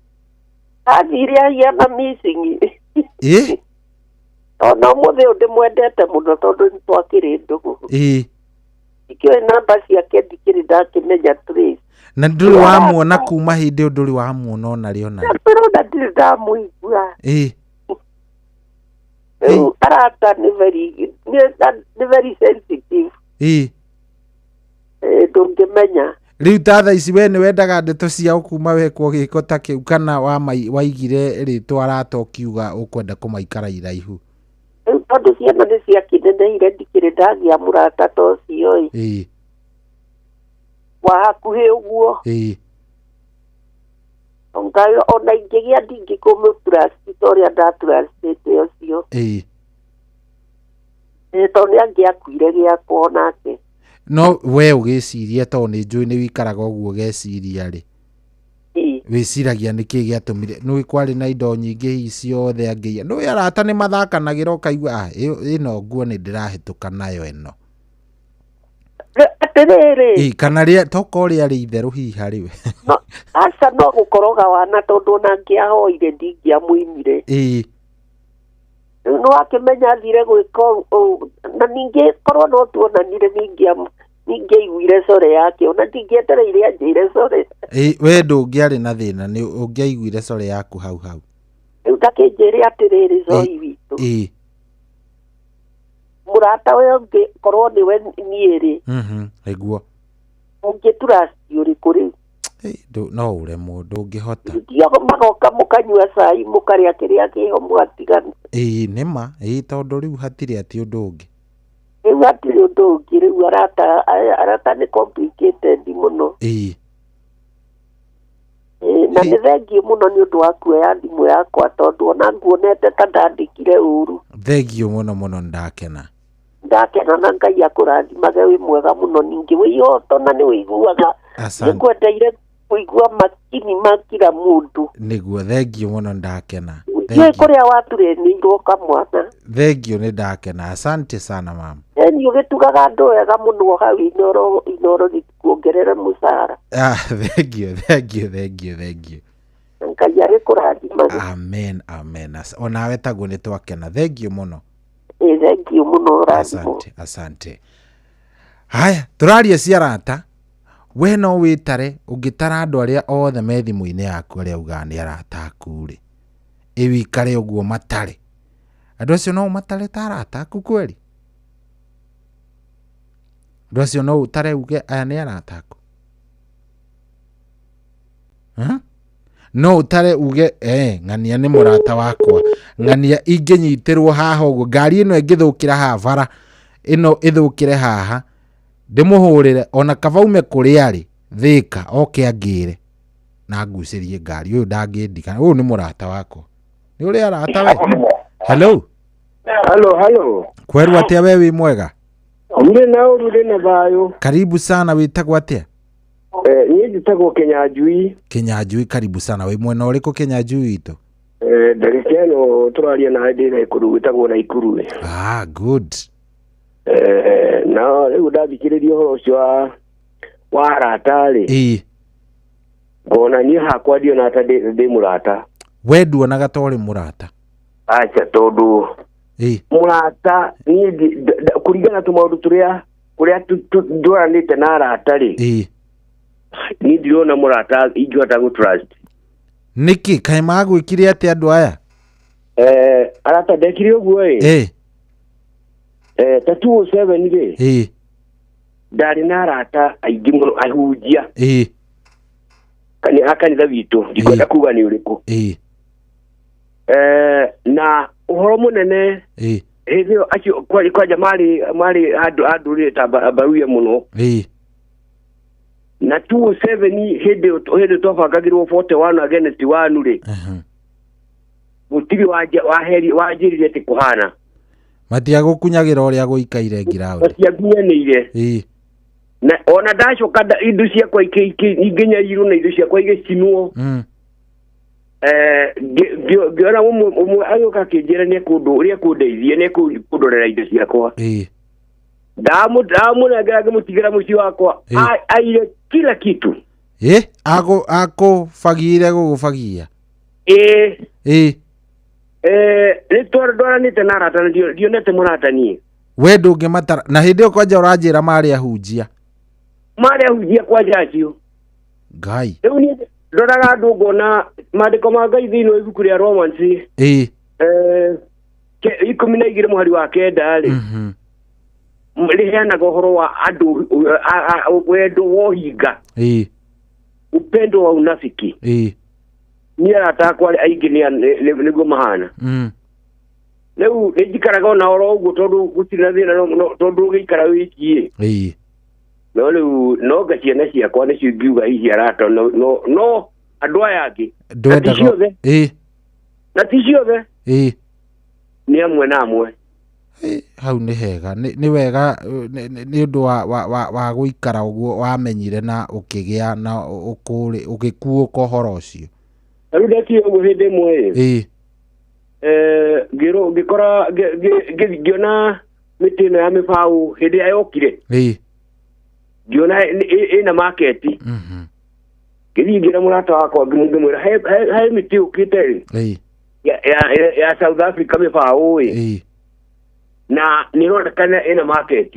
Athire aiya na missing. Ĩĩ? Ona ũmũthĩ ũyũ ndĩmwendete mũno tondũ nĩ twakĩrĩ ndũgũ. Ĩĩ. Ndikĩũĩ namba ciake, ndikĩrĩ ndakĩmenya trace. Na ndũrĩ wamuona kuma hĩndĩ ĩyo, ndũrĩ wamuona ona rĩ ona rĩ? Ndĩrona ndirĩ ndamũigua. Ĩĩ. Rĩu arata nĩ very, nĩ very sensitive. Ĩĩ. Ndũngĩmenya. Rĩu ta thaa ici we nĩ wendaga ndeto ciao kuma wekwo gĩko ta kĩu, kana waigire rĩtwa arata ũkiuga ũkwenda kũmaikara iraihu? Rĩu tondũ ciana nĩ ciakĩneneire, ndikĩrĩ ndagĩa mũrata ta ũcio ĩ. Ĩĩ. Wa hakuhĩ ũguo. Ĩĩ. Ngai ona ingĩgĩa ndingĩkũmũtrust ta ũrĩa ndatrustĩte ũcio. Ĩĩ. Ĩĩ, tondũ nĩ angĩakuire gĩakwa onake. No we ũgĩciria, tondũ nĩ njũĩ nĩ wĩikaraga ũguo ũgeciria rĩ. Ĩĩ. Wĩciragia nĩkĩ gĩatũmire? Nĩ kwarĩ na indo nyingĩ hihi ciothe angĩiya. Nĩ arata nĩ mathakanagĩra ũkaigua, ah, ĩno nguo nĩ ndĩrahĩtũka nayo ĩno. Atĩrĩrĩ. Ĩĩ, kana rĩa tokorwo rĩarĩ itherũ hihi harĩ we. No, aca, no gũkoroga wana tondũ ona angĩahoire ndingĩamũimire. Ĩĩ. Rĩu nĩ wakĩmenya athire gwĩka na ningĩ korwo no tuonanire ningĩaiguire core yake, ona ndingĩetereire anjĩre core. Ĩĩ, we ndũngĩarĩ na thĩna, nĩ ũngĩaiguire core yaku hau hau. Rĩu ndakĩnjĩre atĩrĩrĩ, Zoi witũ. Ĩĩ. Mũrata we ũngĩ korwo nĩwe niĩ rĩ. Nĩguo. Ũngĩtrust ũrĩkũ rĩu? No ũremwo, ndũngĩhota. Thiago magoka mũkanyua cai, mũkarĩa kĩrĩa kĩho, mũgatigana. Ĩĩ, nĩ ma, ĩĩ, tondũ rĩu hatirĩ atĩ ũndũ ũngĩ. Rĩu hatirĩ ũndũ ũngĩ, rĩu arata nĩ complicated mũno. Ĩĩ. Ĩĩ, na nĩ thengiũ mũno nĩ ũndũ wa kuoya thimũ yakwa, tondũ ona nguonete ta ndandĩkire ũru. Thengiũ mũno mũno, ndakena. Ndakena na Ngai akũrathimage, wĩ mwega mũno, ningĩ wĩ ihoto na nĩ wĩiguaga. Asante. Nĩngwendeire kũigua makini ma kila mũndũ. Nĩguo, thengiũ mũno, ndakena. Ndiũĩ kũrĩa waturenĩirwo kamwana. Thank you, nĩ ndakena. Asante sana, mama. Eni ũgĩtugaga andũ wega mũno hau Inoro. Inoro gĩkuongerere mũcara. Ah, thank you, thank you, thank you, thank you. Ngai arĩkũrathimage. Amen, amen. Onawe taguo, nĩ twakena, thank you mũno. Ĩ, thank you mũno, ũrathimwo. Asante, asante. Haya, tũraria cia arata. We no wĩtare, ũngĩtara andũ arĩa othe me thimũ-inĩ yaku, arĩa ugaga nĩ arata aku rĩ, ĩ wĩikare ũguo matare andũ acio, no ũmatare ta arata aku kweri? Andũ acio no ũtare uge aya nĩ arata aku? Huh? No ũtare uge ng'ania nĩ mũrata wakwa, ng'ania ingĩnyitĩrwo haha ũguo, ngari ĩno ĩngĩthũkĩra haha, bara ĩno ĩthũkĩre haha, ndĩmũhũrĩre ona kaba ume kũrĩa arĩ Thĩka oke angĩre na ngucĩrie ngari, ũyũ ndangĩndiga, ũyũ nĩ mũrata wakwa. Nĩ ũrĩ arata we? Hello. Halo, halo. Kwerwo atĩa? We wĩ mwega? Ndĩ na ũru, ndĩ na thayũ. Karibu sana, wĩtagwo atĩa? Niĩ njĩtagwo Kĩnyanjui. Kĩnyanjui, karibu sana. Wĩ mwena ũrĩkũ, Kĩnyanjui witũ? Ndagĩka ĩno tũraria nawe ndĩ Naikuru, gwĩtagwo Naikuru. Ah, good. Na rĩu ndathikĩrĩria ũhoro ũcio wa arata rĩ, ngona niĩ hakwa ndiona ta ndĩ mũrata. We nduonaga ta ũrĩ mũrata? Aca, tondũ mũrata niĩ kũringana tũmaũndũ tũrĩa kũrĩa ndwaranĩte na arata rĩ, niĩ ndirona mũrata ingĩhota gũ trust. Nĩkĩ? Kaĩ magwĩkire atĩa andũ aya? Arata ndekire ũguo ĩ, ta 207 rĩ, ndarĩ na arata aingĩ mũno ahunjia a kanitha witũ, ndikwenda kuga nĩ ũrĩkũ. Na ũhoro mũnene, hĩndĩ ĩyo acio kwanja marĩ andũ a ndũrĩrĩ ta Abaruya mũno. Na 207 hĩndĩ ĩyo twabangagĩrwo 41 against 1 rĩ, gũtirĩ wanjĩrire atĩ kũhana. Matiagũkunyagĩra ũrĩa gũikaire ngiraũndi? Matiangunyanĩire. Na ona ndacoka indo ciakwa ingĩnyarirwo na indo ciakwa igĩcinwo. Ngĩona ũmwe agĩũka akĩnjĩra nĩ ekũndeithia, nĩ ekũndorera indo ciakwa. Ndamũnengera, ngĩmũtigĩra mũciĩ wakwa. Aire kila kitu. Ĩ, akũbagire gũgũbagia? Ĩĩ. Nĩ ndwaranĩte na arata na ndionete mũrata niĩ. We ndũngĩmatara na hĩndĩ ĩyo kwanja ũranjĩra marĩ ahunjia? Marĩ ahunjia kwanja acio. Ngai. Rĩu niĩ ndoraga andũ ngona maandĩko ma Ngai thĩinĩ wa ibuku rĩa Romans 12 mũhari wa 9 rĩ, rĩheanaga ũhoro wa andũ wendo wa ũhinga, upendo wa unafiki. Niĩ arata akwa aingĩ nĩguo mahana. Rĩu nĩ njikaraga ona oro ũguo tondũ gũtirĩ na thĩna, tondũ ũgĩikara wĩiki ĩ. No rĩu nonga ciana ciakwa nĩcio ingiuga hihi arata, no andũ aya angĩ na ti Ndwendaga ciothe, na ti ciothe, nĩ amwe na amwe. Hau nĩ hega, nĩ wega, nĩ ũndũ wa gũikara ũguo wamenyire na ũkĩgĩa na ũkũrĩ ũgĩkuũka ũhoro ũcio. Rĩu ndekire ũguo hĩndĩ ĩmwe ĩ, ngĩrwo ngĩkora ngĩona mĩtĩ ĩno ya mĩbaũ hĩndĩ ĩrĩa yokire, ngĩona ĩna market. Ngĩthiĩ ngĩra mũrata wakwa, ngĩmwĩra he mĩtĩ yũkĩte rĩ ya South Africa, mĩbaũ ĩ, na nĩ ĩronekana ĩna market.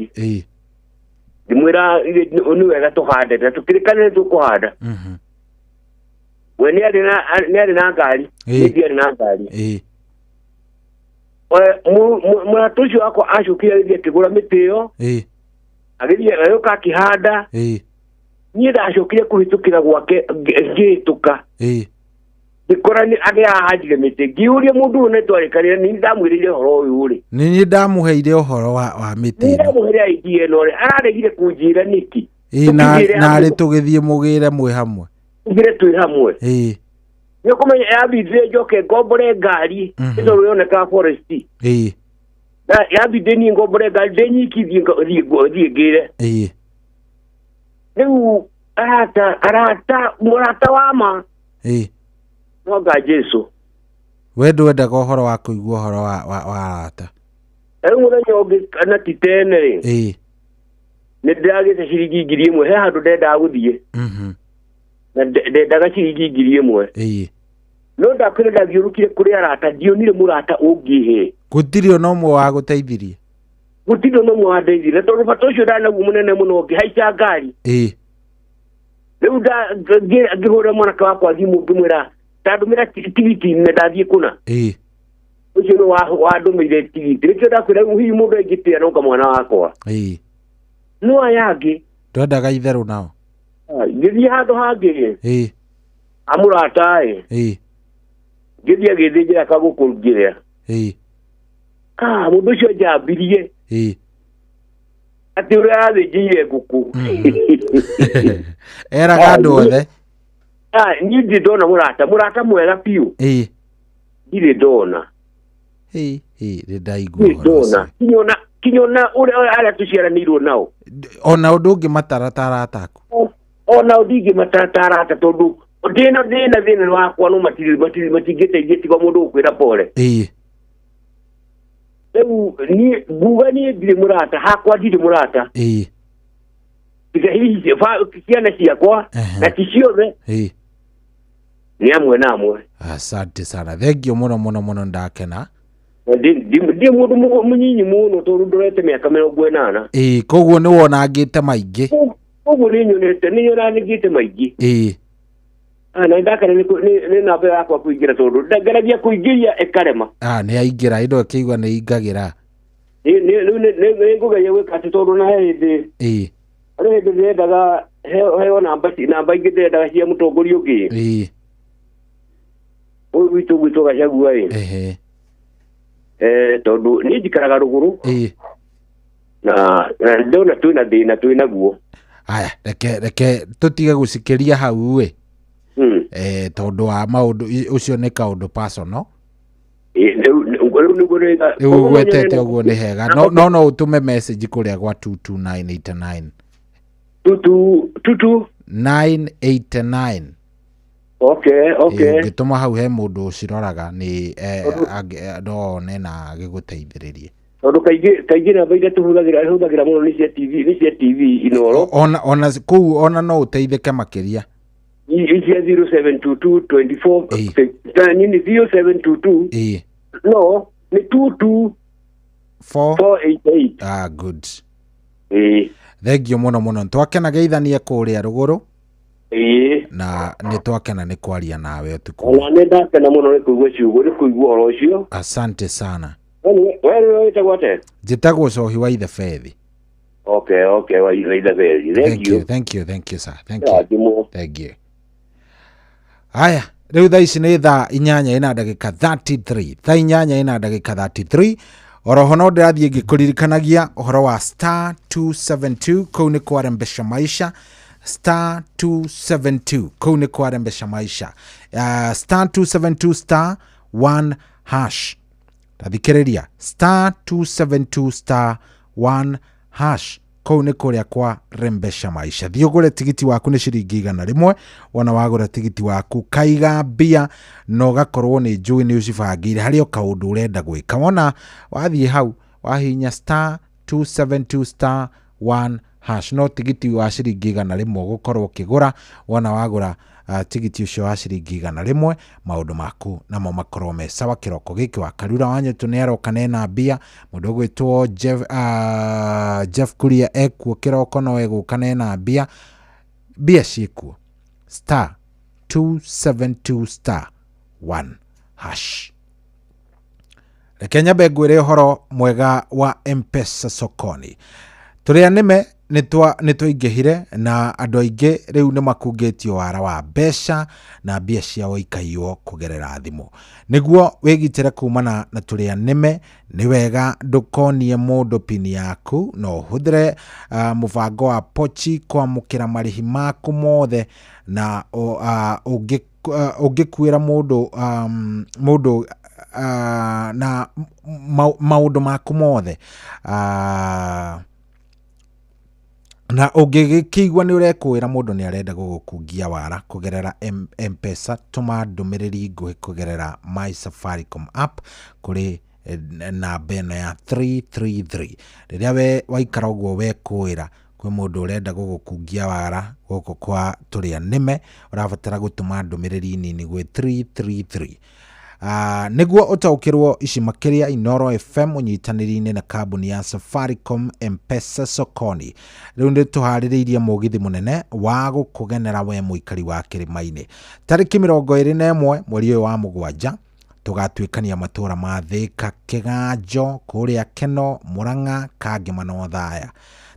Ngĩmwĩra nĩ wega tũhande, na tũkĩrĩkanĩre tũkũhanda. We nĩ arĩ na ngari, niĩ ndiarĩ na ngari. Mũrata ũcio wakwa acokire agĩthiĩ akĩgũra mĩtĩ ĩyo, agĩthiĩ agĩũka akĩhanda. Niĩ ndacokire kũhĩtũkĩra gwake ngĩhĩtũka, ngĩkora nĩ agĩ ahandire mĩtĩ. Ngĩũria mũndũ ũyũ nĩ twarĩkanĩre, nĩ ndamwĩrĩire ũhoro ũyũ rĩ. Nĩ niĩ ndamũheire ũhoro wa mĩtĩ nĩ ĩno. Ndamũheire idea ĩno rĩ, araregire kũnjĩra nĩkĩ. Na Tũkĩgĩre narĩ hamwe. Tũgĩthiĩ mũgĩre mwĩ hamwe. Tũgĩre twĩ hamwe. Nĩ ũkũmenya yambindire njoke ngombore ngari, nĩ tondũ yonekaga forest. Yambindire niĩ ngombore ngari ndĩ nyiki, thiĩ ngĩre. Rĩu arata, mũrata wa ma no nga Jesu. We ndwendaga ũhoro wa kũigua ũhoro wa arata. Rĩu mũthenya ũngĩ kana ti tene rĩ, nĩ ndĩragĩte ciringi 1000 he handũ ndendaga gũthiĩ. Na ndendaga ciringi 1000. No ndakwĩra ndathiũrũkire kũrĩ arata, ndionire mũrata ũngĩhe. Gũtirĩ ona ũmwe wagũteithirie. Gũtirĩ ona ũmwe wandeithirie tondũ bata ũcio ndanaguo mũnene mũno ngĩhaica ngari. Rĩu ngĩhũrĩra mwanake wakwa thimũ ngĩmwĩra ndandũmĩra tigiti na ndathiĩ kũna. Ũcio nĩ wandũmĩire tigiti. Nĩkĩo ndakwĩra rĩu hihi mũndũ aingĩtĩa no kamwana wakwa. No aya angĩ Ndwendaga itherũ nao. Ngĩthiĩ handũ hangĩ amũrata ĩ. Ngĩthiĩ agĩthĩnjĩra kagũkũ ngĩrĩa. Mũndũ ũcio njambirie. Atĩ ũrĩa arathĩnjĩire ngũkũ. Eraga andũ othe. Niĩ ndirĩ ndona mũrata mwega biũ. Ndirĩ ndona. Nĩ ndaigua ũhoro ũcio. Kinya ona ũrĩa arĩa tũciaranĩirwo nao. Ona ũndũ ũngĩ matarata arata aku. Ona ndingĩmatarata arata tondũ ndĩna thĩna wakwa no matingĩteithia tiga mũndũ gũkwĩra pole. Rĩu niĩ nguga niĩ ndirĩ mũrata, hakwa ndirĩ mũrata. Tiga hihi ciana ciakwa na ti ciothe. Nĩ amwe na amwe. Asante sana. Thengio mũno mũno mũno ndakena. Ndi mũndũ mũnyinyi mũno tondũ ndorete mĩaka 80. Koguo nĩ wonangĩte maingĩ. Koguo nĩ nyonete, nĩ nyonangĩte maingĩ. Na ndakena nĩ namba yakwa kũingĩra tondũ ndangeragia kũingĩria ĩkarema. Nĩ aingĩra indo ĩkĩigua nĩ ingagĩra. Rĩu nĩ ngũgeria gwĩka atĩ tondũ na he hĩndĩ. Harĩ hĩndĩ ndĩrendaga heo namba ingĩ ndĩrendaga cia mũtongoria ũngĩ. Ũyũ witũ gwitũ Gachagua ĩ. Tondũ niĩ njikaraga rũgũrũ. Na ndona twĩna thĩna twĩnaguo. Aya, reke tũtige gũcikĩria hau ĩ. Tondũ wa maũndũ ũcio nĩ kaũndũ personal. Rĩu ũgwetete ũguo nĩ hega. No no ũtũme message kũrĩa gwa 22989. 22 989. Okay. Ũngĩtũma hau he mũndũ ũciroraga nĩ no one na agĩgũteithĩrĩrie. Tondũ kaingĩ namba iria tũhũthagĩra mũno nĩ cia TV, nĩ cia TV Inooro. Ona kũu ona no ũteithĩke makĩria. Cia 0722 24 nini 0722. No nĩ 22 488. Good. Thengio mũno mũno. Twakena geithanie kũrĩa rũgũrũ. Na nĩ twakena nĩ kwaria nawe ũtukũ. Ona nĩ ndakena mũno nĩ kũigua ciugo, nĩ kũigua ũhoro ũcio. Asante sana. We wĩtagwo atĩa? Njĩtagwo Cohi wa Ithebethi. Okay, wa Ithebethi. Thank you, thank you sir. Thank you. Thank you. Aya, rĩu thaa ici nĩ thaa 8:33. Thaa 8:33. Oroho no ndĩrathiĩ ngĩkũririkanagia ũhoro wa star 272 kũu nĩ kwarembesha maisha. Star 272 kũu nĩ kwarembesha maisha. Star 272 star 1 hash. Tathikĩrĩria star 272 star 1 hash kũu nĩ kũrĩa kwa rembesha maisha. Thiĩ ũgũre tigiti waku nĩ ciringi 100. Wona wagũra tigiti waku kaiga mbia na ũgakorwo nĩ njũĩ nĩ ũcibangĩire harĩ o kaũndũ ũrenda gwĩka. Wona wathiĩ hau wahihinya star 272 star 1 hash no tigiti wa ciringi 100 ũgũkorwo ũkĩgũra. Wona wagũra tigiti ũcio wa ciringi 100 maũndũ maku namo makorwo me sawa. Kĩroko gĩkĩ wa Karura wa Nyũtũ nĩ aroka nena mbia. Mũndũ ũgwĩtwo Jeff Kuria ekuo kĩroko no egũka nena mbia. Mbia ciĩkuo. Star 272 star 1 hash. Reke nyambe ngwĩre ũhoro mwega wa M-Pesa sokoni. Tũrĩa nĩme nĩ twaingĩhire na andũ aingĩ rĩu nĩ makungĩtio wara wa mbeca na mbia ciao ikaiywo kũgerera thimũ. Nĩguo wĩgitĩre kumana na tũrĩa nĩme, nĩ wega ndũkonie mũndũ pini yaku, no ũhũthĩre mũbango wa pochi kwamũkĩra marĩhi maku mothe na ũngĩkuĩra mũndũ na maũndũ maku mothe. Na ũngĩgĩkĩigua nĩ ũrekũĩra mũndũ nĩ arenda gũgũkungia wara kũgerera M-Pesa, tũma ndũmĩrĩri nguhĩ kũgerera My Safaricom app kũrĩ namba ĩno ya 333. Rĩrĩa we waikara ũguo wekũĩra kwĩ mũndũ ũrenda gũgũkungia wara gũkũ kwa tũrĩa nĩme, ũrabatara gũtũma ndũmĩrĩri nini gwĩ 333. Nĩguo ũtaũkĩrwo ici makĩria, Inooro FM ũnyitanĩri-inĩ na kambuni ya Safaricom M-Pesa Sokoni rĩu nĩ tũharĩrĩirie mũgithi mũnene wa gũkũgenera we mũikari wa kĩrĩma-inĩ. Tarĩki 21 mweri ũyũ wa 7 tũgatuĩkania matũra ma Thĩka, Kĩganjo, kũrĩa Keno, Mũrang'a, Kangema na Othaya.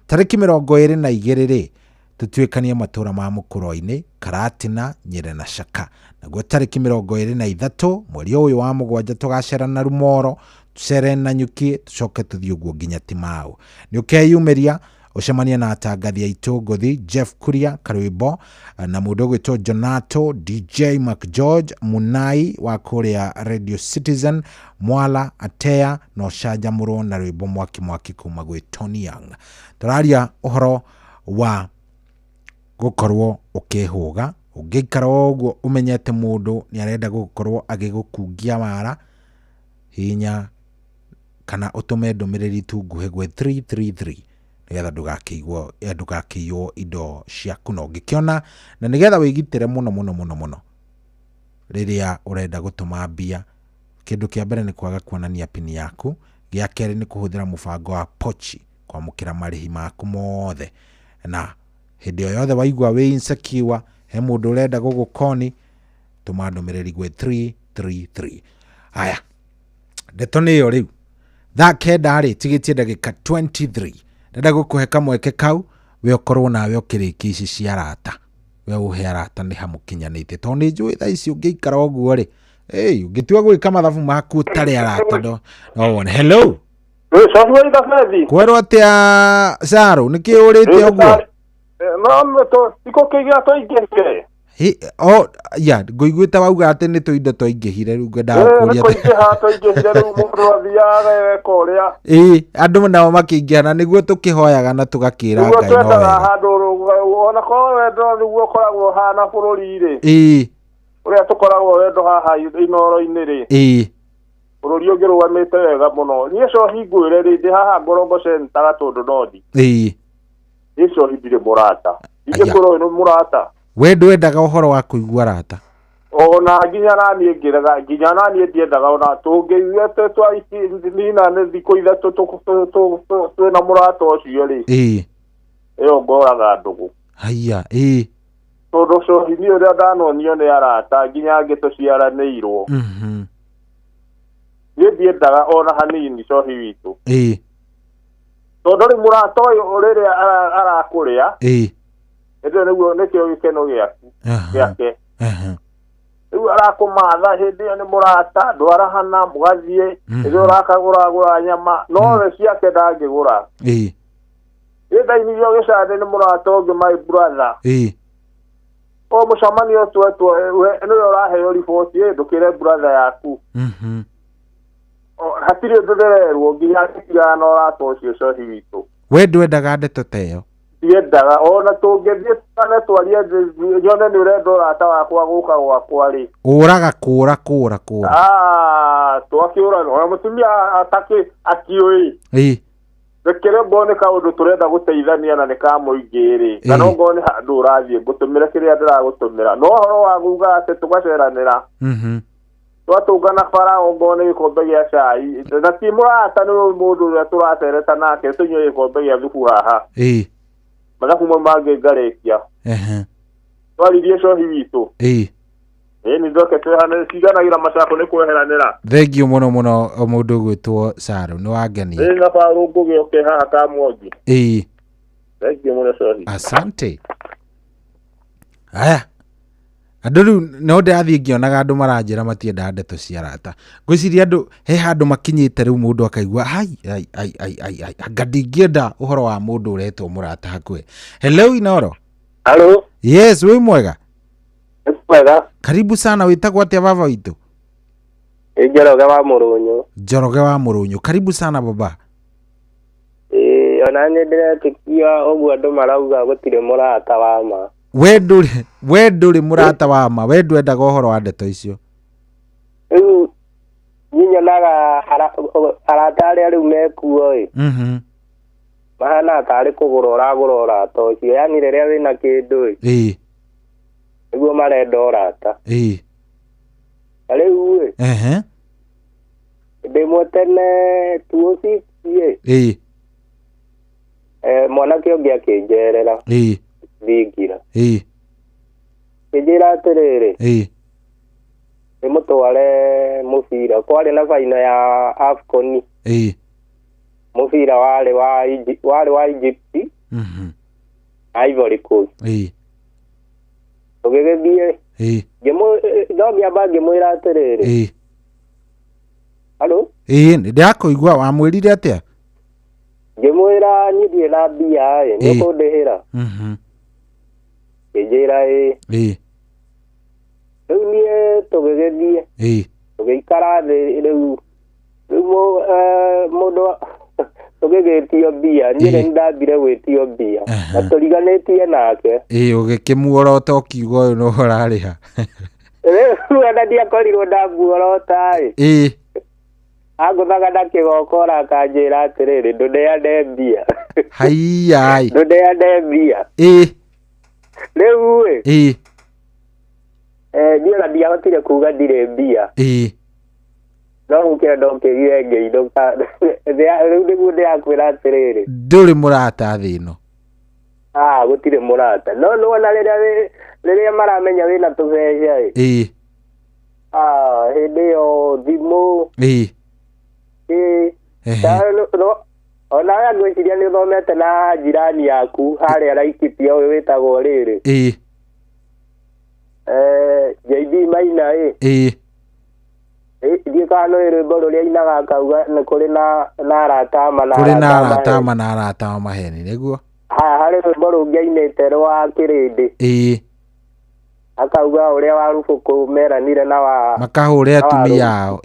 Tarĩki 22 rĩ tũtuĩkanie matũra ma Mũkũrwe-inĩ, Karatina, Nyĩrĩ na Caka. Naguo tarĩki 23 mweri ũyũ wa 7 tũgacera na Rumoro, tũcere na Nyuki, tũcoke tũthiĩ ũguo nginya Timau. Nĩ ũkeyumĩria ũcemanie na atangathi aitũ ngũthi Jeff Kuria Karwimbo na mũndũ ũgwĩtwo Jonato, DJ McGeorge Munai wa kũrĩa Radio Citizen, Mwala Atea na ũcanjamũrwo na rwĩmbo mwaki mwaki kuma gwĩ Tony Young. Tũraria ũhoro wa gũkorwo ũkĩhũga, ũngĩikara ũguo ũmenyete mũndũ nĩ arenda gũkorwo agĩgũkungia wara, hinya kana ũtũme ndũmĩrĩri tu nguhĩ gwĩ 333 nĩgetha ndũgakĩiywo indo ciaku. Na ũngĩkĩona, na nĩgetha wĩgitĩre mũno mũno mũno mũno rĩrĩa ũrenda gũtũma mbia, kĩndũ kĩa mbere nĩ kwaga kuonania pini yaku, gĩa kerĩ nĩ kũhũthĩra mũbango wa pochi kwamũkĩra marĩhi maku mothe, na hĩndĩ o yothe waigua wĩ insecure, he mũndũ ũrenda gũgũkoni, tũma ndũmĩrĩri gwĩ 333. Haya, ndeto nĩ ĩyo rĩu. Thaa 9 rĩ tigĩtie ndagĩka 23. Ndenda gũkũhe kamweke kau we ũkorwo nawe ũkĩrĩkia ici cia arata, we ũhe arata nĩ hamũkinyanĩte, tondũ nĩ njũĩ thaa ici ũngĩikara ũguo rĩ, ũngĩtua gwĩka mathabu maku ũtarĩ arata no wone. Hello. Kwerwo atĩa Caro, nĩkĩ ũrĩte ũguo? O ya ngũiguĩte wauga atĩ nĩ tũindo twaingĩhire, rĩu ngwendaga kũria. Nĩ twaingĩhire rĩu mũndũ athiaga ageka ũrĩa. Andũ nao makĩingĩha, na nĩguo tũkĩhoyaga na tũgakĩra Ngai no wega. Handũ ona korwo wendo nĩguo ũkoragwo hana bũrũri rĩ. Ũrĩa tũkoragwo wendo haha Inooro-inĩ rĩ. Bũrũri ũngĩrũgamĩte wega mũno. Niĩ cohi ngwĩre rĩ, ndĩ haha Ngorongo Center Gatũndũ North. Niĩ cohi ndirĩ mũrata. Ingĩkwĩra ũyũ nĩ mũrata. We ndwendaga ũhoro wa kũigua arata? Ona nginya naniĩ ngĩrega, nginya naniĩ ndiendaga ona tũngĩigua twa nina nĩ thikũ ithatũ twĩna mũrata ũcio rĩ. Ĩyo ngoraga ndũgũ. Haiya, Tondũ cohi niĩ ũrĩa ndanonio nĩ arata nginya angĩ tũciaranĩirwo. Niĩ ndiendaga ona hanini cohi witũ. Tondũ rĩ mũrata ũyũ rĩrĩa arakũrĩa. Hĩndĩ ĩyo nĩguo nĩkĩo gĩkeno gĩaku gĩake. Rĩu arakũmatha hĩndĩ ĩyo nĩ mũrata, ndwarahana mũgathiĩ, hĩndĩ ĩyo ũrakagũragũra nyama, no we ciake ndangĩgũra. Ĩ ndainirio gĩcandĩ nĩ mũrata ũngĩ my brother. O mũcemanio twetwo, nĩwe ũraheo riboti, ndũkĩre brother yaku. Hatirĩ ũndũ ndĩrerwo nginya ngĩtigana na ũrata ũcio cohi witũ. We ndwendaga ndeto ta ĩyo? Ndiendaga ona tũngĩthiĩ tũkane twarie nyone nĩ ũrenda ũrata wakwa gũka gwakwa rĩ. Ũraga kũra kũra kũra. Twakĩũra ona mũtumia atakĩ akiũĩ. Rekere ngorwo nĩ kaũndũ tũrenda gũteithania na nĩ ka mũingĩ rĩ. Kana ngorwo nĩ handũ ũrathiĩ ngũtũmĩre kĩrĩa ndĩragũtũmĩra. No ũhoro wa kuga atĩ tũgaceranĩra. Twatũngana bara ongorwo nĩ gĩkombe gĩa cai. Na ti mũrata nĩ mũndũ ũrĩa tũracereta nake tũnyue gĩkombe gĩa thubu haha. Mathabu mau mangĩ ngarĩkia. Twaririe cohi witũ. Nĩ ndoke twehane ciganagĩra macako nĩ kweheranĩra. Thengiũ mũno mũno mũndũ ũgwĩtwo Caro, nĩ wangenia. Na barũngũ gĩoke haha Kamwangi. Thengiũ mũno cohi. Asante. Aya. Andũ rĩu no ndĩrathiĩ ngĩonaga andũ maranjĩra matiendaga ndeto cia arata. Ngwĩciria andũ he handũ makinyĩte rĩu mũndũ akaigua ai ai ai ai ai ai anga ndingĩenda ũhoro wa mũndũ ũretwo mũrata hakuhĩ. Hello Inooro. Hello. Yes, wĩ mwega? Mwega. Karibu sana, wĩtagwo atĩa baba witũ? Nĩ Njoroge wa Mũrũnyũ. Njoroge wa Mũrũnyũ. Karibu sana baba. Ĩĩ ona niĩ ndĩretĩkia ũguo andũ marauga gũtirĩ mũrata wa ma. We ndũrĩ we ndũrĩ mũrata wa ma, we ndwendaga ũhoro wa ndeto icio. Rĩu niĩ nyonaga arata arĩa rĩu mekuo ĩ, mahana tarĩ kũgũra ũragũra ũrata ũcio, yani rĩrĩa wĩna kĩndũ ĩ, nĩguo marenda ũrata. Na rĩu ĩ, hĩndĩ ĩmwe tene 206 ĩ, mwanake ũngĩ akĩnjerera thingira, kĩnjĩra atĩrĩrĩ, ndĩmũtware mũbira, kwarĩ na baino ya AFCON, mũbira warĩ wa warĩ wa Egypt na Ivory Coast. Tũgĩgĩthiĩ, no ngĩamba ngĩmwĩra atĩrĩrĩ, halo? Ĩĩ, ndĩrakũigua. Wamwĩrire atĩa? Ngĩmwĩra niĩ ndirĩ na mbia ĩ, nĩ ũkũndĩhĩra? Kĩnjĩra ĩĩ. Rĩu niĩ tũgĩgĩthiĩ, tũgĩikara thĩ, rĩu mũndũ tũgĩgĩtio mbia, niĩ nĩ ndambire gwĩtio mbia na tũriganĩtie nake. Ĩĩ, ũgĩkĩmuorota ũkiuga ũyũ nĩwe ũrarĩha. Rĩu ona ndiakorirwo ndamuorota ĩ, angũthaga na kĩgokora akanjĩra atĩrĩrĩ, ndũneane mbia. Haiyai. Ndũneane mbia. Rĩu ĩ, niĩ ona ndiahotire kuga ndirĩ mbia. No gũkĩra ndokĩrire ngĩinũka. Rĩu nĩguo ndĩrakwĩra atĩrĩrĩ, Ndũrĩ mũrata thĩ ĩno. Ah, gũtirĩ mũrata. No nĩwona rĩrĩa maramenya wĩna tũbeca ĩ, ah, hĩndĩ ĩyo thimũ ĩ, onawe ngwĩciria nĩ ũthomete na jirani yaku harĩa Laikipia ũyũ wĩtagwo rĩrĩ, JB Maina ĩ, ndiũĩ kana nĩ rwĩmbo rũrĩa ainaga akauga nĩ kũrĩ na arata ama na kũrĩ na arata ama na arata a maheni, nĩguo? Haya, harĩ rwĩmbo rũngĩ ainĩte rwa kĩrĩndĩ, akauga ũrĩa wa rubũkũ meranire na wa makahũre atumia ao.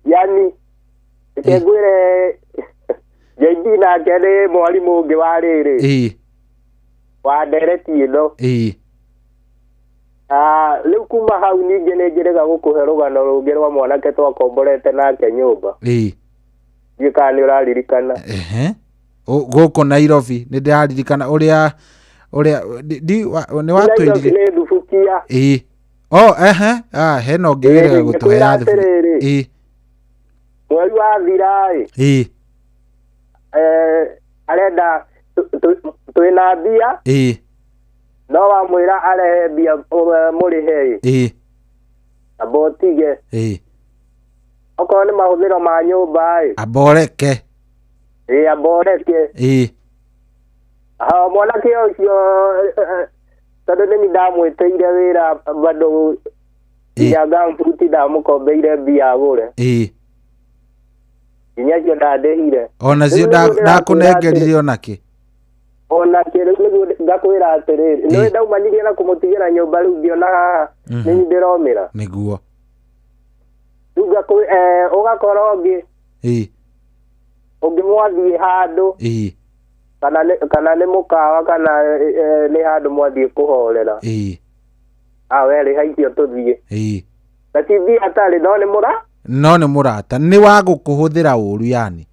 Yani reke ngwĩre JB nake nĩ mwarimũ ũngĩ wa rĩrĩ, wa ndereti ĩno. Rĩu kuma hau ningĩ nĩ njĩrĩga gũkũhe rũgano rũngĩ rwa mwanake twakomborete nake nyũmba. Ndiũĩ kana nĩ ũraririkana. Gũkũ Nairobi nĩ ndĩraririkana ũrĩa nĩ watwĩrire. Nĩ Thubukia. Oh, ah, hena ũngĩ wĩrĩga gũtũhe ya Thubukia. Mweri wathira ĩ, arenda twĩna mbia, no wamwĩra arehe mbia mũrĩhe ĩ, amba ũtige. Okorwo nĩ mahũthĩro ma nyũmba ĩ, amba ũreke. Ĩ, amba ũreke. Mwanake ũcio tondũ nĩ niĩ ndamwĩtĩire wĩra bado nginya ngambuti ndamũkombeire mbia agũre. Nginya cio ndandĩhire. Ona cio ndakũnengerire onakĩ? Onakĩ, rĩu nĩguo ngakwĩra atĩrĩrĩ, nĩũĩ ndaumanirie na kũmũtigĩra nyũmba, rĩu ngĩona haha nĩ niĩ ndĩromĩra. Nĩguo. Rĩu ũgakora ũngĩ, ũngĩ mwathiĩ handũ, kana nĩ mũkawa kana nĩ handũ mwathiĩ kũhorera. Ah, we rĩha icio tũthiĩ. Na ti mbia atarĩ, no nĩ mũra? No nĩ mũrata, nĩ wa gũkũhũthĩra ũru yani.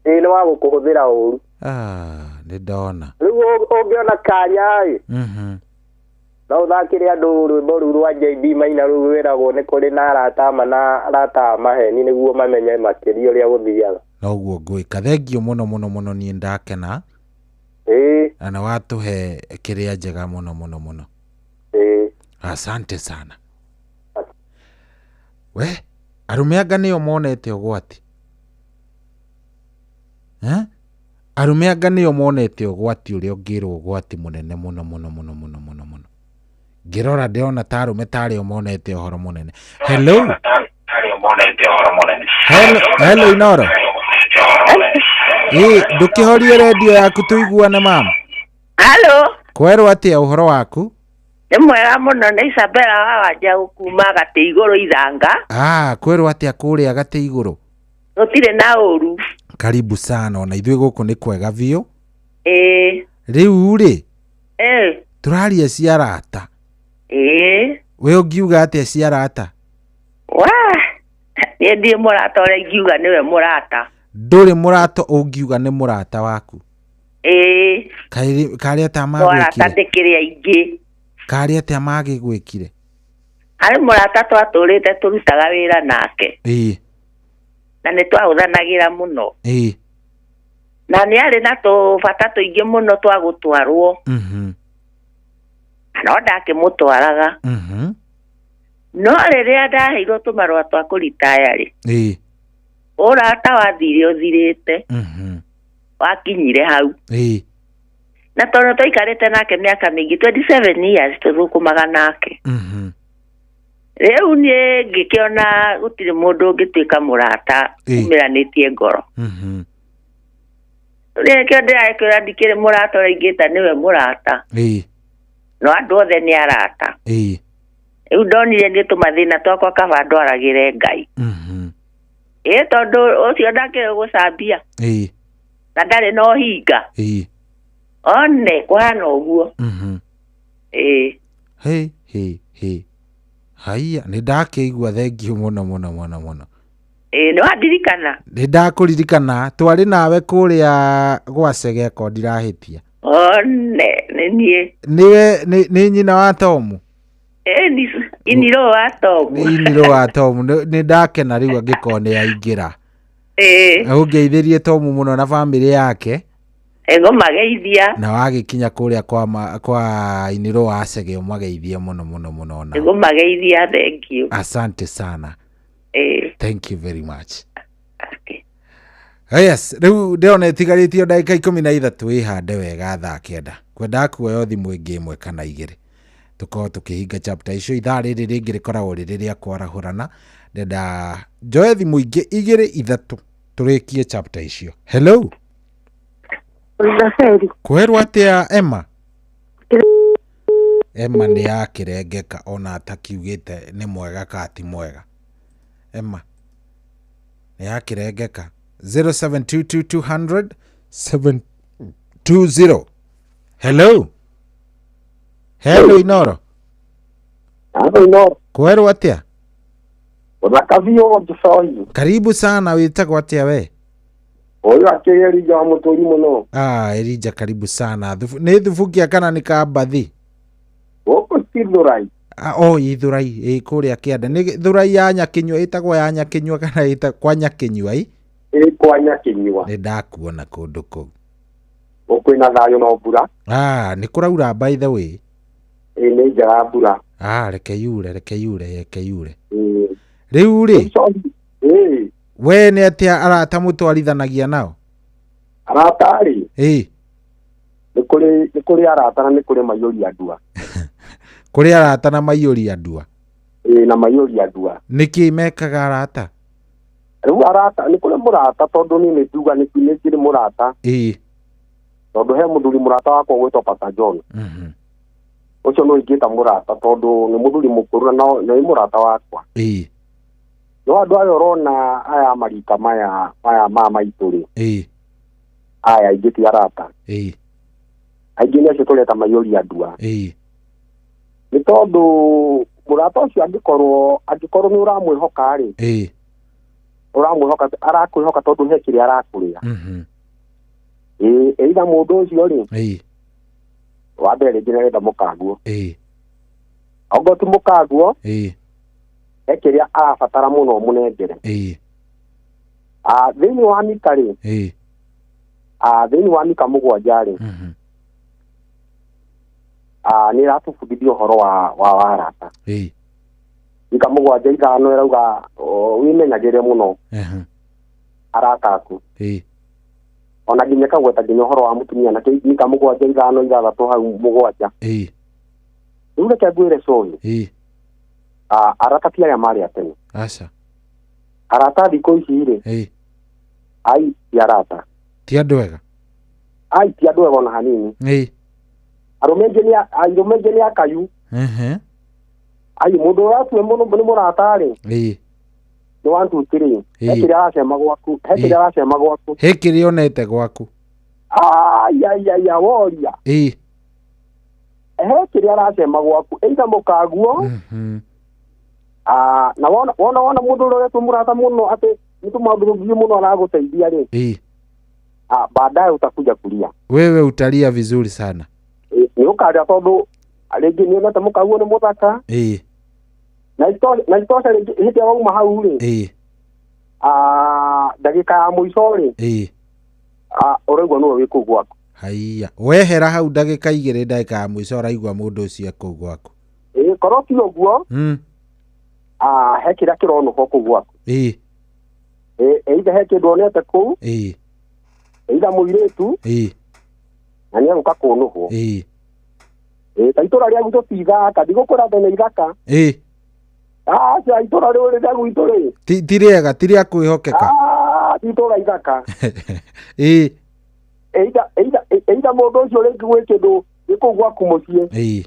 Ĩĩ, nĩ wa gũkũhũthĩra ũru. Ah, nĩ ndona. Rĩu ũngĩona kanya ĩ, no ũthakĩre andũ rwĩmbo rũu rwa JB Maina rũu rwĩragwo nĩ kũrĩ na arata ama na arata a maheni, nĩguo mamenye makĩria ũrĩa gũthiaga. Noguo ngwĩka. Thengiũ mũno mũno mũno, niĩ ndakena. Na nĩ watũhe kĩrĩa njega mũno mũno mũno. Asante sana. We, arũme anga nĩo monete ũgwati. Arũme anga nĩo monete ũgwati ũrĩa ũngĩrwo ũgwati mũnene mũno mũno mũno mũno mũno mũno. Ngĩrora ndĩrona ta arũme tarĩo monete ũhoro mũnene. Hello. Hello, hello Inoro. Ĩ, ndũkĩhorie redio yaku tũiguane mama. Halo. Kwerwo atĩa ũhoro waku? Nĩ mwega mũno, nĩ Isabella wa Wanjaũ kuma Gatĩ Igũrũ Ithanga. Ah, kwerwo atĩa kũrĩa Gatĩ Igũrũ? Gũtirĩ na ũru. Karibu sana ona ithuĩ gũkũ nĩ kwega biũ. Ĩĩ. Rĩu rĩ, Ĩĩ. tũraria cia arata. Ĩĩ. We ũngiuga atĩa cia arata? Wa. Niĩ ndirĩ mũrata ũrĩa ingiuga nĩwe mũrata. Ndũrĩ mũrata ũngiuga nĩ mũrata waku? Ĩĩ. Karĩ atĩa No arata magwĩkire? ndĩkĩrĩ aingĩ. Karĩ atĩa magĩgwĩkire? Harĩ mũrata twatũrĩte tũrutaga wĩra nake. Ĩĩ. Na nĩ twahũthanagĩra mũno. Ĩĩ. Na nĩ arĩ na tũbata tũingĩ mũno twa gũtwarwo. No ndakĩmũtwaraga. No rĩrĩa ndaheirwo tũmarũa twa kũritaya rĩ, Ĩĩ. ũrata wathire ũthirĩte. Wakinyire hau. Ĩĩ. Na tondũ twaikarĩte nake mĩaka mĩingĩ 27 years tũthũkũmaga nake. Rĩu niĩ ngĩkĩona gũtirĩ mũndũ ũngĩtuĩka mũrata umĩranĩtie ngoro. Rĩu nĩkĩo ndĩrakĩra ndikĩrĩ mũrata ũrĩa ingĩta nĩwe mũrata. Ĩĩ. No andũ othe nĩ arata. Ĩĩ. Rĩu ndonire niĩ tũmathĩna twakwa kaba ndwaragĩre Ngai. Ĩĩ tondũ ũcio ndakĩrĩ gũcambia. Ĩĩ. Na ndarĩ na ũhinga. Ĩĩ. One kũhana ũguo. Ĩĩ. Hĩ hĩ hĩ. Haiya, nĩ ndakĩigua thengiũ mũno mũno mũno mũno. Ĩĩ nĩ wandirikana? Nĩ ndakũririkana twarĩ nawe kũrĩa gwa Cegeko ndirahĩtia. One nĩ niĩ. Nĩwe nĩ nyina wa Tomu? Ĩĩ inirũ wa Tomu. Nĩ inirũ wa Tomu. Nĩ ndakena rĩu angĩkorwo nĩ aingĩra. Ĩĩ. Ũngeithĩrie Tomu mũno na bamĩrĩ yake. Ngũmageithia. Na wagĩkinya kũrĩa kwa inirũ wa Cege ũmageithie mũno mũno mũno ona. Ngũmageithia, thank you. Asante sana. Ĩĩ. Thank you very much. Okay. Yes, rĩu ndĩrona ĩtigarĩtio ndagĩka 13 ĩhande wega thaa 9. Kwendaga kuoya thimũ ĩngĩ ĩmwe kana igĩrĩ. Tũkorwo tũkĩhinga chapter icio ithaa rĩrĩ rĩngĩ rĩkoragwo rĩrĩ rĩa kwarahũrana. Ndenda njoe thimũ ingĩ igĩrĩ ithatũ tũrĩkie chapter icio. Hello. Kwerwo atĩa Emma? Emma nĩ yakĩrengeka ona atakiugĩte nĩ mwega kana ti mwega. Emma nĩ yakĩrengeka. 0722 200 720. Hello. Hello Inoro. Hello Inoro. Kwerwo atĩa? Ũthaka biũ Njocohi. Karibu sana, wĩtagwo atĩa we? Ũyũ akĩrĩ Elija wa Mũtũri mũno. Ah, Elija karibu sana. Nĩ thubukia kana nĩ kambathi? Gũkũ ti Thurai. Oh, Ithurai, ĩ kũrĩa kĩanda. Nĩ Thurai ya Nyakinyua, ĩtagwo ya Nyakinyua kana ĩtagwo kwa Nyakinyua ĩ? Ĩ kwa Nyakinyua. Nĩ ndakuona kũndũ kũu. Kwĩna thayũ no mbura. Ah, nĩ kũraura by the way. Ĩ nĩ njega mbura. Ah, reke yure, reke yure, reke yure. Rĩu rĩ? Ĩ. We nĩ atĩa arata mũtwarithanagia nao? Arata rĩ? Ĩ. Nĩ kũrĩ arata na nĩ kũrĩ maiyũria ndua. Kũrĩ arata na maiyũria ndua? Ĩ na maiyũria ndua. Nĩkĩ mekaga arata? Rĩu arata nĩ kũrĩ mũrata tondũ niĩ nĩ ngiuga nĩ kĩrĩ mũrata. Ĩ. Tondũ he mũthuri mũrata wakwa ũgwĩtwo Pastor John. Ũcio no ingĩta mũrata tondũ nĩ mũthuri mũkũrũ na nĩ mũrata wakwa. Ĩ. No andũ aya ũrona aya marika maya maya ma maitũ rĩ. Ĩ. Aya aingĩ ti arata. Ĩ. Aingĩ nĩ acio tũreta maiyũria ndua. Ĩ. Nĩ tondũ mũrata ũcio angĩkorwo nĩ ũramwĩhoka rĩ. Ĩ. Ũramwĩhoka arakwĩhoka tondũ he kĩrĩa arakũrĩa. Ĩ either mũndũ ũcio rĩ. Ĩ. Wa mbere rĩngĩ nĩarenda mũkaguo. Ĩ. Okorwo ti mũkaguo. Ĩ. He kĩrĩa arabatara mũno mũnengere. Ĩ. Thĩinĩ wa Mika rĩ. Ĩ. Thĩinĩ wa Mika 7 rĩ. Nĩ ĩratũbundithia ũhoro wa arata. Ĩ. Mika 7:5 ĩrauga wĩmenyagĩre mũno. Arata aku. Ĩ. Ona nginya kagweta nginya ũhoro wa mũtumia na Mika 7:5 6 hau 7. Ĩ. Rĩu reke ngwĩre Cohi. Ĩ. Arata ti arĩa marĩ a tene. Aca. Arata thikũ ici rĩ. Ĩ. Ai ti arata. Ti andũ ega. Ai ti andũ ega ona hanini. Ĩ. Arũme aingĩ nĩ akayu. Ai mũndũ ũratue mũno nĩ mũrata rĩ. Ĩ. Nĩ 1 2 3. He kĩrĩa aracema gwaku, he kĩrĩa aracema gwaku. He kĩrĩa onete gwaku. Ai woria. Ĩĩ. He kĩrĩa aracema gwaku, either mũkaguo. Na wona wona wona mũndũ ũrĩa ũretwo mũrata mũno atĩ nĩ tũmaũndũ tũngĩ mũno aragũteithia rĩ. Ĩĩ. Baadaye utakuja kulia. Wewe utalia vizuri sana. Nĩ ũkarĩa tondũ rĩngĩ nĩ onete mũkaguo nĩ mũthaka. Ĩĩ. Na itosha rĩngĩ hĩndĩ ĩrĩa wauma hau rĩ. Ĩĩ. Ndagĩka ya mũico rĩ. Ĩĩ. Ũraigua nĩwe wĩ kũu gwaku. Haiya, wehera hau ndagĩka igĩrĩ ndagĩka ya mũico ũraigua mũndũ ũcio e kũu gwaku. Ĩĩ, korwo ti ũguo. He kĩrĩa kĩronũhwo kũu gwaku. Ĩĩ. Either he kĩndũ onete kũu. Ĩĩ. Either mũirĩtu. Ĩĩ. Na nĩegũka kũnũhwo. Ĩĩ. Ĩĩ, ta itũra rĩa gwitũ ti ithaka, ndigũkwĩra atĩ nĩ ithaka. Ĩĩ. Aca, itũra rĩu rĩa gwitũ rĩ. Ti rĩega, ti rĩa kwĩhokeka. Ti itũra ithaka. Ĩĩ. Either mũndũ ũcio rĩngĩ gwĩ kĩndũ gĩ kũu gwaku mũciĩ. Ĩĩ.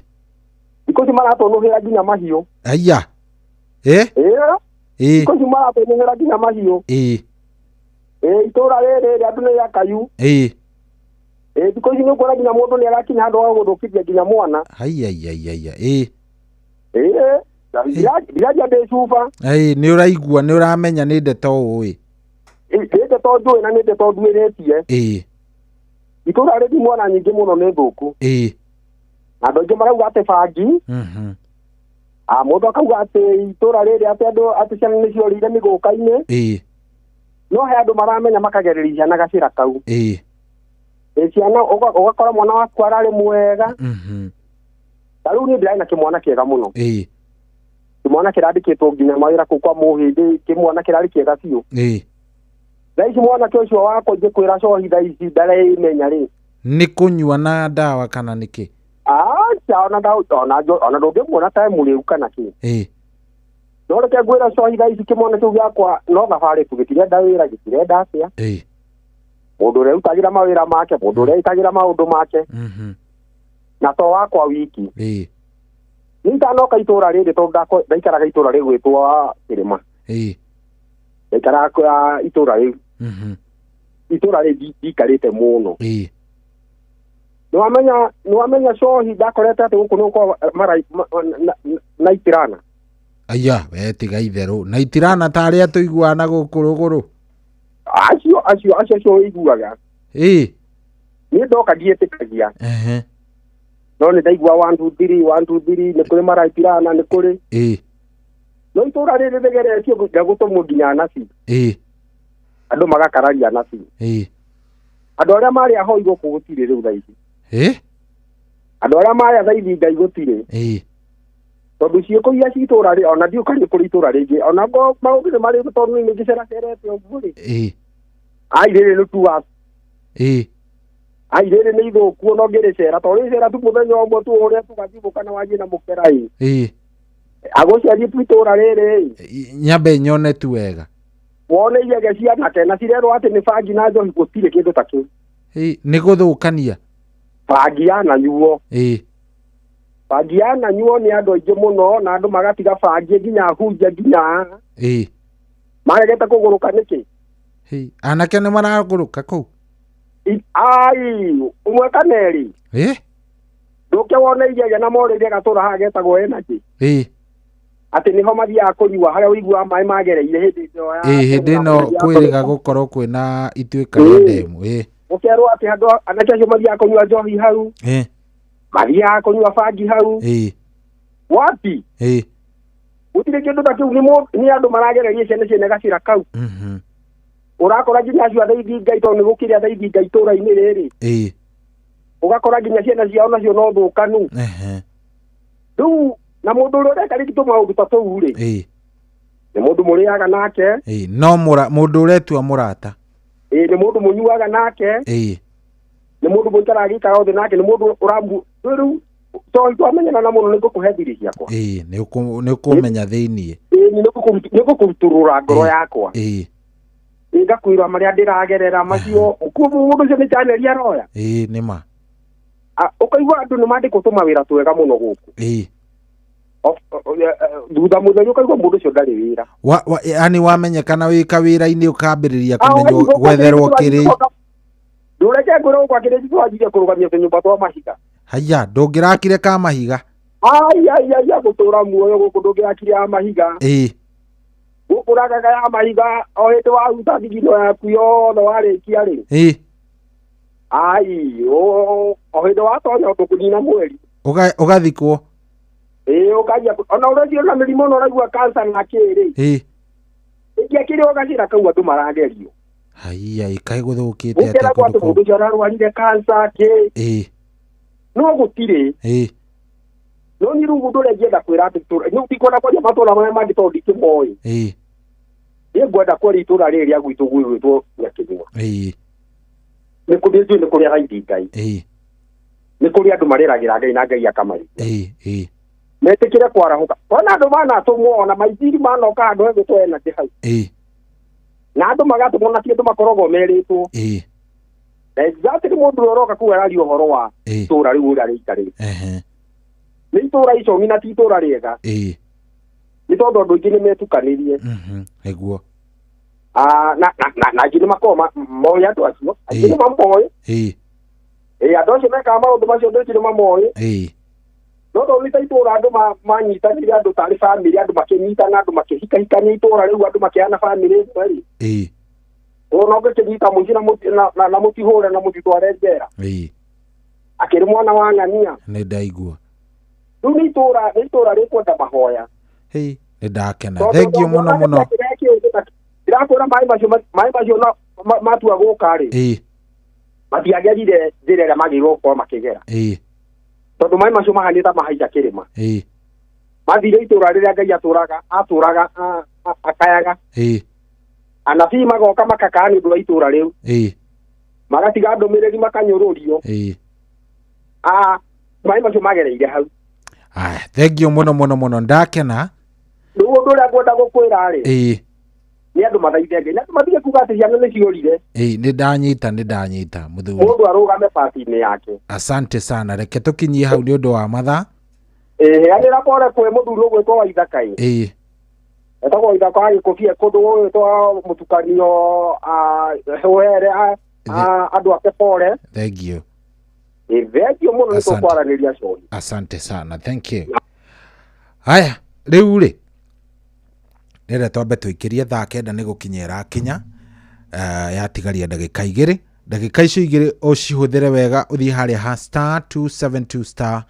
Thikũ ici maratũnũhĩra nginya mahiũ. Aya. Ĩĩ. Ĩĩ. Thikũ ici maratũnũhĩra nginya mahiũ. Ĩĩ. Ĩĩ, itũra rĩrĩ rĩa andũ nĩ rĩa kayu. Ĩĩ. Ĩĩ, thikũ ici nĩ ũkuona nginya mũndũ nĩ arakinya handũ ha gũthũkithia nginya mwana. Haiya. Ĩĩ. Ĩĩ. Ndiraria ndĩ cuba. Ĩĩ, nĩ ũraigua, nĩ ũramenya nĩ ndeto ũĩ. Nĩ ndeto njũĩ na nĩ ndeto nduĩrĩtie. Ĩĩ. Itũra rĩrĩ mwana nyingĩ mũno nĩ thũku. Ĩĩ. Na andũ aingĩ marauga atĩ bangi. Mũndũ akauga atĩ itũra rĩrĩ atĩ andũ atĩ ciana nĩ ciorĩire mĩgũka-inĩ. Ĩĩ. No he andũ maramenya makagereria ciana gacĩra kau. Ĩĩ. Ĩ, ciana ũgakora mwana waku ararĩ mwega. Ta rĩu niĩ ndĩrarĩ na kĩmwana kĩega mũno. Ĩĩ. Kĩmwana kĩrandĩkĩtwo nginya mawĩra kũu kwa mũhĩndĩ, kĩmwana kĩrarĩ kĩega biũ. Ĩĩ. Thaa ici mwanake ũcio wakwa ingĩkwĩra cohi thaa ici ndarĩmenya rĩ. Nĩ kũnyua na ndawa kana nĩkĩ? Aca, ona ndũngĩmuona ta mũrĩu kana kĩ. Ĩĩ. No reke ngwĩra cohi thaa ici kĩmwana kĩu gĩakwa no thabarĩ tu, gĩtirenda wĩra, gĩtirenda atĩa. Ĩĩ. Mũndũ ũrĩa ũrutagĩra mawĩra make, mũndũ ũrĩa ĩkagĩra maũndũ make. Na to wakwa wiki. Ĩĩ. Niĩ itanoka itũra rĩrĩ tondũ ndaikaraga itũra rĩgwĩtwo Kĩrĩma. Ĩĩ. Ndaikaraga itũra rĩu. Itũra rĩu ndiikarĩte mũno. Ĩĩ. Nĩwamenya cohi ndakorete atĩ gũkũ nĩ gũkoragwo na itirana. Aya, we tiga itherũ. Na itirana ta arĩa tũiguaga na gũkũ rũgũrũ. Acio ũiguaga. Ĩĩ. Niĩ ndoka ndiĩtĩkagia. No nĩ ndaigua 1 2 3 1 2 3 nĩ kũrĩ maraitirana, nĩ kũrĩ. Ĩĩ. No itũra rĩrĩ rĩgeretio gũtũmwo nginya anabii. Ĩĩ. Andũ magakararia anabii. Ĩĩ. Andũ arĩa marĩ ahoi gũkũ gũtirĩ rĩu thaa ici. Ĩĩ. Andũ arĩa marĩ athaithi Ngai gũtirĩ. Ĩĩ. Tondũ ciĩko iria cia itũra rĩ, ona ndiũĩ kana nĩ kũrĩ itũra rĩngĩ, ona ngo maũndũ nĩ marĩ tondũ nĩ ngĩceracerete ũguo rĩ. Ĩĩ. Ai rĩrĩ nĩ tuwa. Ĩĩ. Ai rĩrĩ nĩ ithũku ona ũngĩrĩcera, tondũ rĩcera tu mũthenya ũmwe tu ũrĩa tũgathiũka na wanjie na mũkera ĩ. Ĩĩ. Agũciarie tu itũra rĩrĩ ĩ. Nyambe nyone tu wega. Wone igege cianake na cirerwo atĩ nĩ bangi na njohi gũtirĩ kĩndũ ta kĩu. Ĩĩ, nĩ gũthũkania. Bangi yananyuo. Ĩĩ. Bangi yananyuo nĩ andũ aingĩ mũno na andũ magatiga bangi nginya hunja nginya. Ĩĩ. Maregete kũgũrũka nĩkĩ? Ĩĩ, anake nĩ maragũrũka kũu. Ai, ũmwe kana erĩ. Ĩĩ. Ndũke wone igege na morĩire gatũra haha getagwo Energy. Ĩĩ. Atĩ nĩho mathiaga kũnyua harĩa ũiguaga maĩ magereire hĩndĩ ĩyo ya. Ĩĩ, hĩndĩ ĩno kwĩrĩga gũkorwo kwĩna ituĩka rĩa ndemu. Ĩĩ. Ũkerwo atĩ andũ anake acio mathiaga kũnyua njohi hau. Ĩĩ. Mathiaga kũnyua bangi hau. Ĩĩ. Wapi? Ĩĩ. Gũtirĩ kĩndũ ta kĩu, nĩ andũ maragereria ciana ciene gacĩra kau. Ũrakora nginya acio athaithi Ngai tondũ nĩ gũkĩrĩ athaithi Ngai itũra-inĩ rĩrĩ. Ĩĩ. Ũgakora nginya ciana ciao nacio no thũkanu. Rĩu na mũndũ ũrĩa ũreka rĩngĩ tũmaũndũ ta tũu rĩ. Ĩĩ. Nĩ mũndũ mũrĩaga nake. Ĩĩ, no mũndũ ũretua mũrata. Ĩĩ, nĩ mũndũ mũnyuaga nake. Ĩĩ. Nĩ mũndũ mũikaraga gĩikaro thĩ nake, nĩ mũndũ ũramu rĩu to twamenyana na mũno nĩ ngũkũhe thiri ciakwa. Ĩĩ, nĩ ũkũmenya thĩiniĩ. Ĩĩ, nĩ ngũkũrutũrũra ngoro yakwa. Ĩĩ. Ngakwĩra marĩa ndĩragerera macio, mũndũ ũcio nĩ chaneli aroya. Ĩĩ, nĩ ma. Ũkaigua andũ nĩ mandĩkwo tũmawĩra twega mũno gũkũ. Ĩĩ. Thutha mũtheri ũkaigua mũndũ ũcio ndarĩ wĩra. Yani wamenyekana wĩ kawĩra-inĩ ũkambĩrĩria kũmenywo gwetherwo kĩrĩ. Ndũreke ngwĩre gũkũ akĩrĩ twanjirie kũrũgamia tũnyũmba twa mahiga. Haya, ndũngĩrakire ka mahiga. Ai ai ai gũtũra muoyo gũkũ ndũngĩrakire ya mahiga. Ĩĩ. Gũkũ ũrakaga ya mahiga o hĩndĩ waruta thigino yaku yothe warĩkia rĩ. Ĩĩ. Ai, o hĩndĩ watonya ũndũ mweri. Ũgathikwo. Ĩĩ ũkagia ona ũreciria na mĩrimũ na ũraigua cancer na kĩ rĩ. Ĩĩ. Ĩngĩakĩrĩ ũgacĩra kau andũ maragerio. Haiya, ĩkaĩ gũthũkĩte atĩa kũndũ kũu. Mũndũ ũcio ararwarire cancer kĩ. Ĩĩ. No gũtirĩ. Ĩĩ. No niĩ rĩu mũndũ ũrĩa ingĩenda kwĩra atĩ rĩu ndikwenda kwaria matũra marĩa mangĩ tondũ ndikĩmoĩ. Ĩĩ. Niĩ ngwenda kwaria itũra rĩrĩ rĩa gwitũ gwĩtwo Nyakĩnyua. Ĩĩ. Nĩ kũrĩ njũĩ nĩ kũrĩ araithi Ngai. Ĩĩ. Nĩ kũrĩ andũ mareragĩra Ngai na Ngai akamaigua. Ĩĩ. Ĩĩ. Metĩkĩre kwarahũka. Ona andũ manatũmwo ona maithiri manoka handũ hegwĩtwo energy hau. Ĩĩ. Na andũ magatũmwo na ti andũ makoragwo merĩtwo. Ĩĩ. Na exactly mũndũ ũrĩa ũroka kũu araria ũhoro wa itũra rĩu ũrĩa rĩikarĩte. Nĩ itũra icongi na ti itũra rĩega. Ĩĩ. Nĩ tondũ andũ aingĩ nĩ metukanĩrie. Nĩguo. Na angĩ nĩ makoragwo moĩ andũ acio. Angĩ nĩ mamoĩ. Ĩĩ. Ĩĩ andũ acio mekaga maũndũ macio andũ aingĩ nĩ mamoĩ. Ĩĩ. No tondũ nĩ ta itũra andũ manyitanire andũ tarĩ bamĩrĩ andũ makĩnyitana andũ makĩhikahikania itũra rĩu andũ makĩhana bamĩrĩ ĩmwe rĩ. Ĩĩ. Ona ũngĩkĩnyita mũici na mũtihũre na mũtitware njera. Ĩĩ. Akĩrĩ mwana wa ng'ania. Nĩ ndaigua. Rĩu nĩ itũra rĩkwenda mahoya. Hĩ, nĩ ndakena. Thank you mũno mũno. Ndĩrakwĩra maĩ macio matua gũka rĩ. Ĩĩ. Matiagerire njĩra ĩrĩa magĩrĩirwo gũkorwo makĩgera. Ĩĩ. Tondũ maĩ macio mahanĩte ta mahaica kĩrĩma. Ĩĩ. Mathire itũra rĩrĩa Ngai atũraga akayaga. Ĩĩ. Anabii magoka makakaya nĩ ũndũ wa itũra rĩu. Ĩĩ. Magatiga ndũmĩrĩri makanyũrũrio. Ĩĩ. Maĩ macio magereire hau. Aya, thank you mũno mũno mũno ndakena. Rĩu ũndũ ũrĩa ngwenda gũkwĩra rĩ. Ĩĩ. Nĩ andũ mathaithe Ngai. Na andũ matige kuga atĩ ciana nĩ ciũrire. Ĩĩ, nĩ ndanyita mũthuri. Mũndũ arũgame pati-inĩ yake. Asante sana. Reke tũkinyie hau nĩ ũndũ wa mathaa. Ĩĩ, heanĩra pore kwĩ mũthuri ũgwĩtwo Waithaka ĩ. Ĩĩ. Etagwo Waithaka wa Gĩkũbia kũndũ gũgwĩtwo mũtukanio ũhere andũ ake pore. Thank you. Thank you mũno nĩ tũkwaranĩria cori. Asante sana. Thank you. Haya, rĩu rĩ rĩrĩa twambe tũikĩrie thaa 9 nĩ gũkinya ĩrakinya yatigaria ndagĩka igĩrĩ. Ndagĩka icio igĩrĩ ũcihũthĩre wega ũthiĩ harĩa ha star 272 star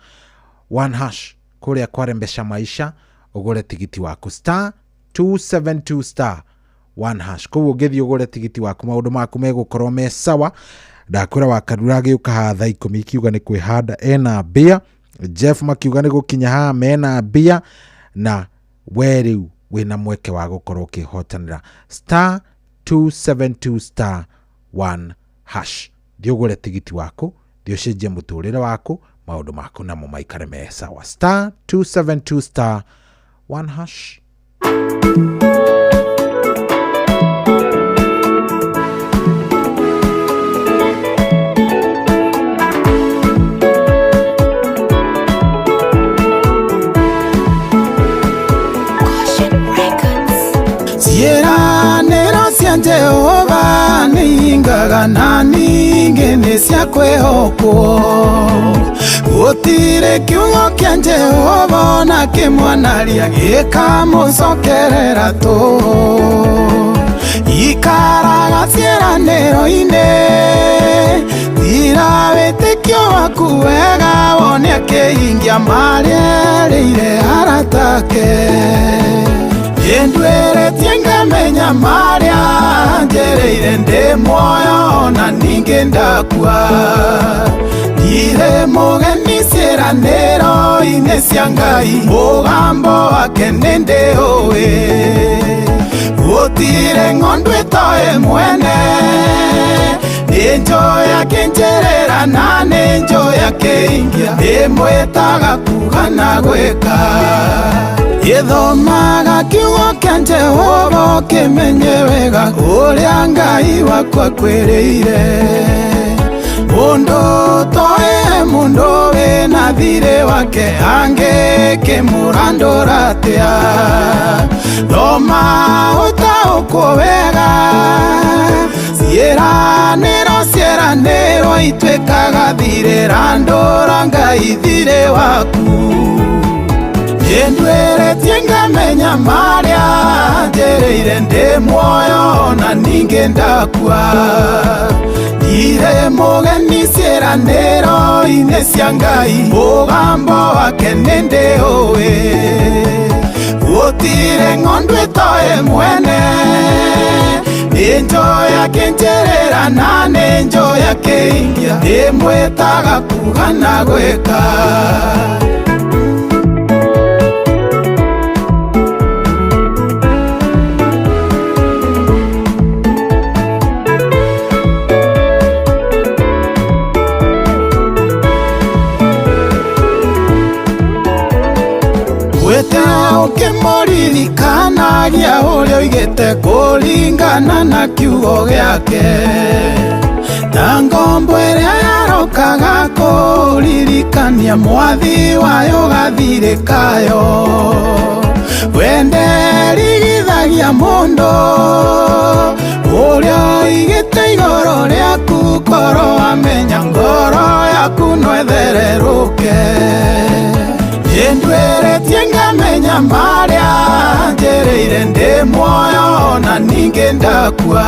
1 hash kũrĩa kwarembesha maisha ũgũre tigiti waku star 272 star 1 hash. Koguo ũngĩthiĩ ũgũre tigiti waku maũndũ maku megũkorwo me sawa. Ndakwĩra Wakarura agĩũka haha thaa 10 ikiuga nĩ kwĩhanda ena mbia. Jeff makiuga nĩ gũkinya haha mena mbia na we rĩu wĩna mweke wa gũkorwo ũkĩhotanĩra star 272 star 1 hash. Thiĩ ũgũre tigiti waku, thiĩ ũcenjie mũtũrĩre waku, maũndũ maku namo maikare me sawa. Star 272 star 1 hash. Ciĩranĩro cia Jehova nĩingaga na ningĩ nĩ cia kwĩhokwo. Gũtirĩ kiugo kĩa Jehova ona kĩmwanaria gĩkamũcokerera tũhũ. Ikaraga ciĩranĩro-inĩ, tira wĩtĩkio waku wega wone akĩhingia marĩa erĩire arata ake. Ndwĩrĩtie ngamenya marĩa njereire ndĩ muoyo na ningĩ ndakua. Ndirĩ mũgeni ciĩranĩro-inĩ cia Ngai, mũgambo wake nĩndĩũĩ. Gũtirĩ ng'ondu ĩtoĩ mwene, nĩnjũĩ akĩnjĩrĩra na nĩnjũĩ akĩingia, ndĩmwĩtaga kuuga na gwĩka. Gĩthomaga kiugo kĩa Jehova ũkĩmenye wega ũrĩa Ngai waku akwĩrĩire. Mundu toe mundu wĩna thirĩ wake angĩkĩmũrandũra atĩa. Thoma ũtaũkwo wega, ciĩranĩro ciĩranĩrwo ituĩkaga thirĩ, randũra Ngai thirĩ waku. Nĩnduĩrĩtie ngamenya marĩa njĩrĩire ndĩ muoyo na ningĩ ndakua. Ndirĩ mũgeni ciĩranĩro-inĩ cia Ngai, mũgambo wake nĩndĩũĩ. Gũtirĩ ng'ondu ĩtoĩ mwene, nĩnjũĩ akĩnjĩrĩra na nĩnjũĩ akĩingia, ndĩmwĩtaga kuga na gwĩka. Ũkĩmũririkanagia ũrĩa oigĩte kũringana na kiugo gĩake. Ta ngombo ĩrĩa yarokaga kũririkania mwathi wayo gathirĩ kayo. Wenderigithagia mũndũ ũrĩa oigĩte igũrũ rĩaku, korwo amenya ngoro yaku no ĩthererũke. Nĩnduĩrĩtie ngamenya marĩa njĩrĩire ndĩ muoyo na ningĩ ndakua.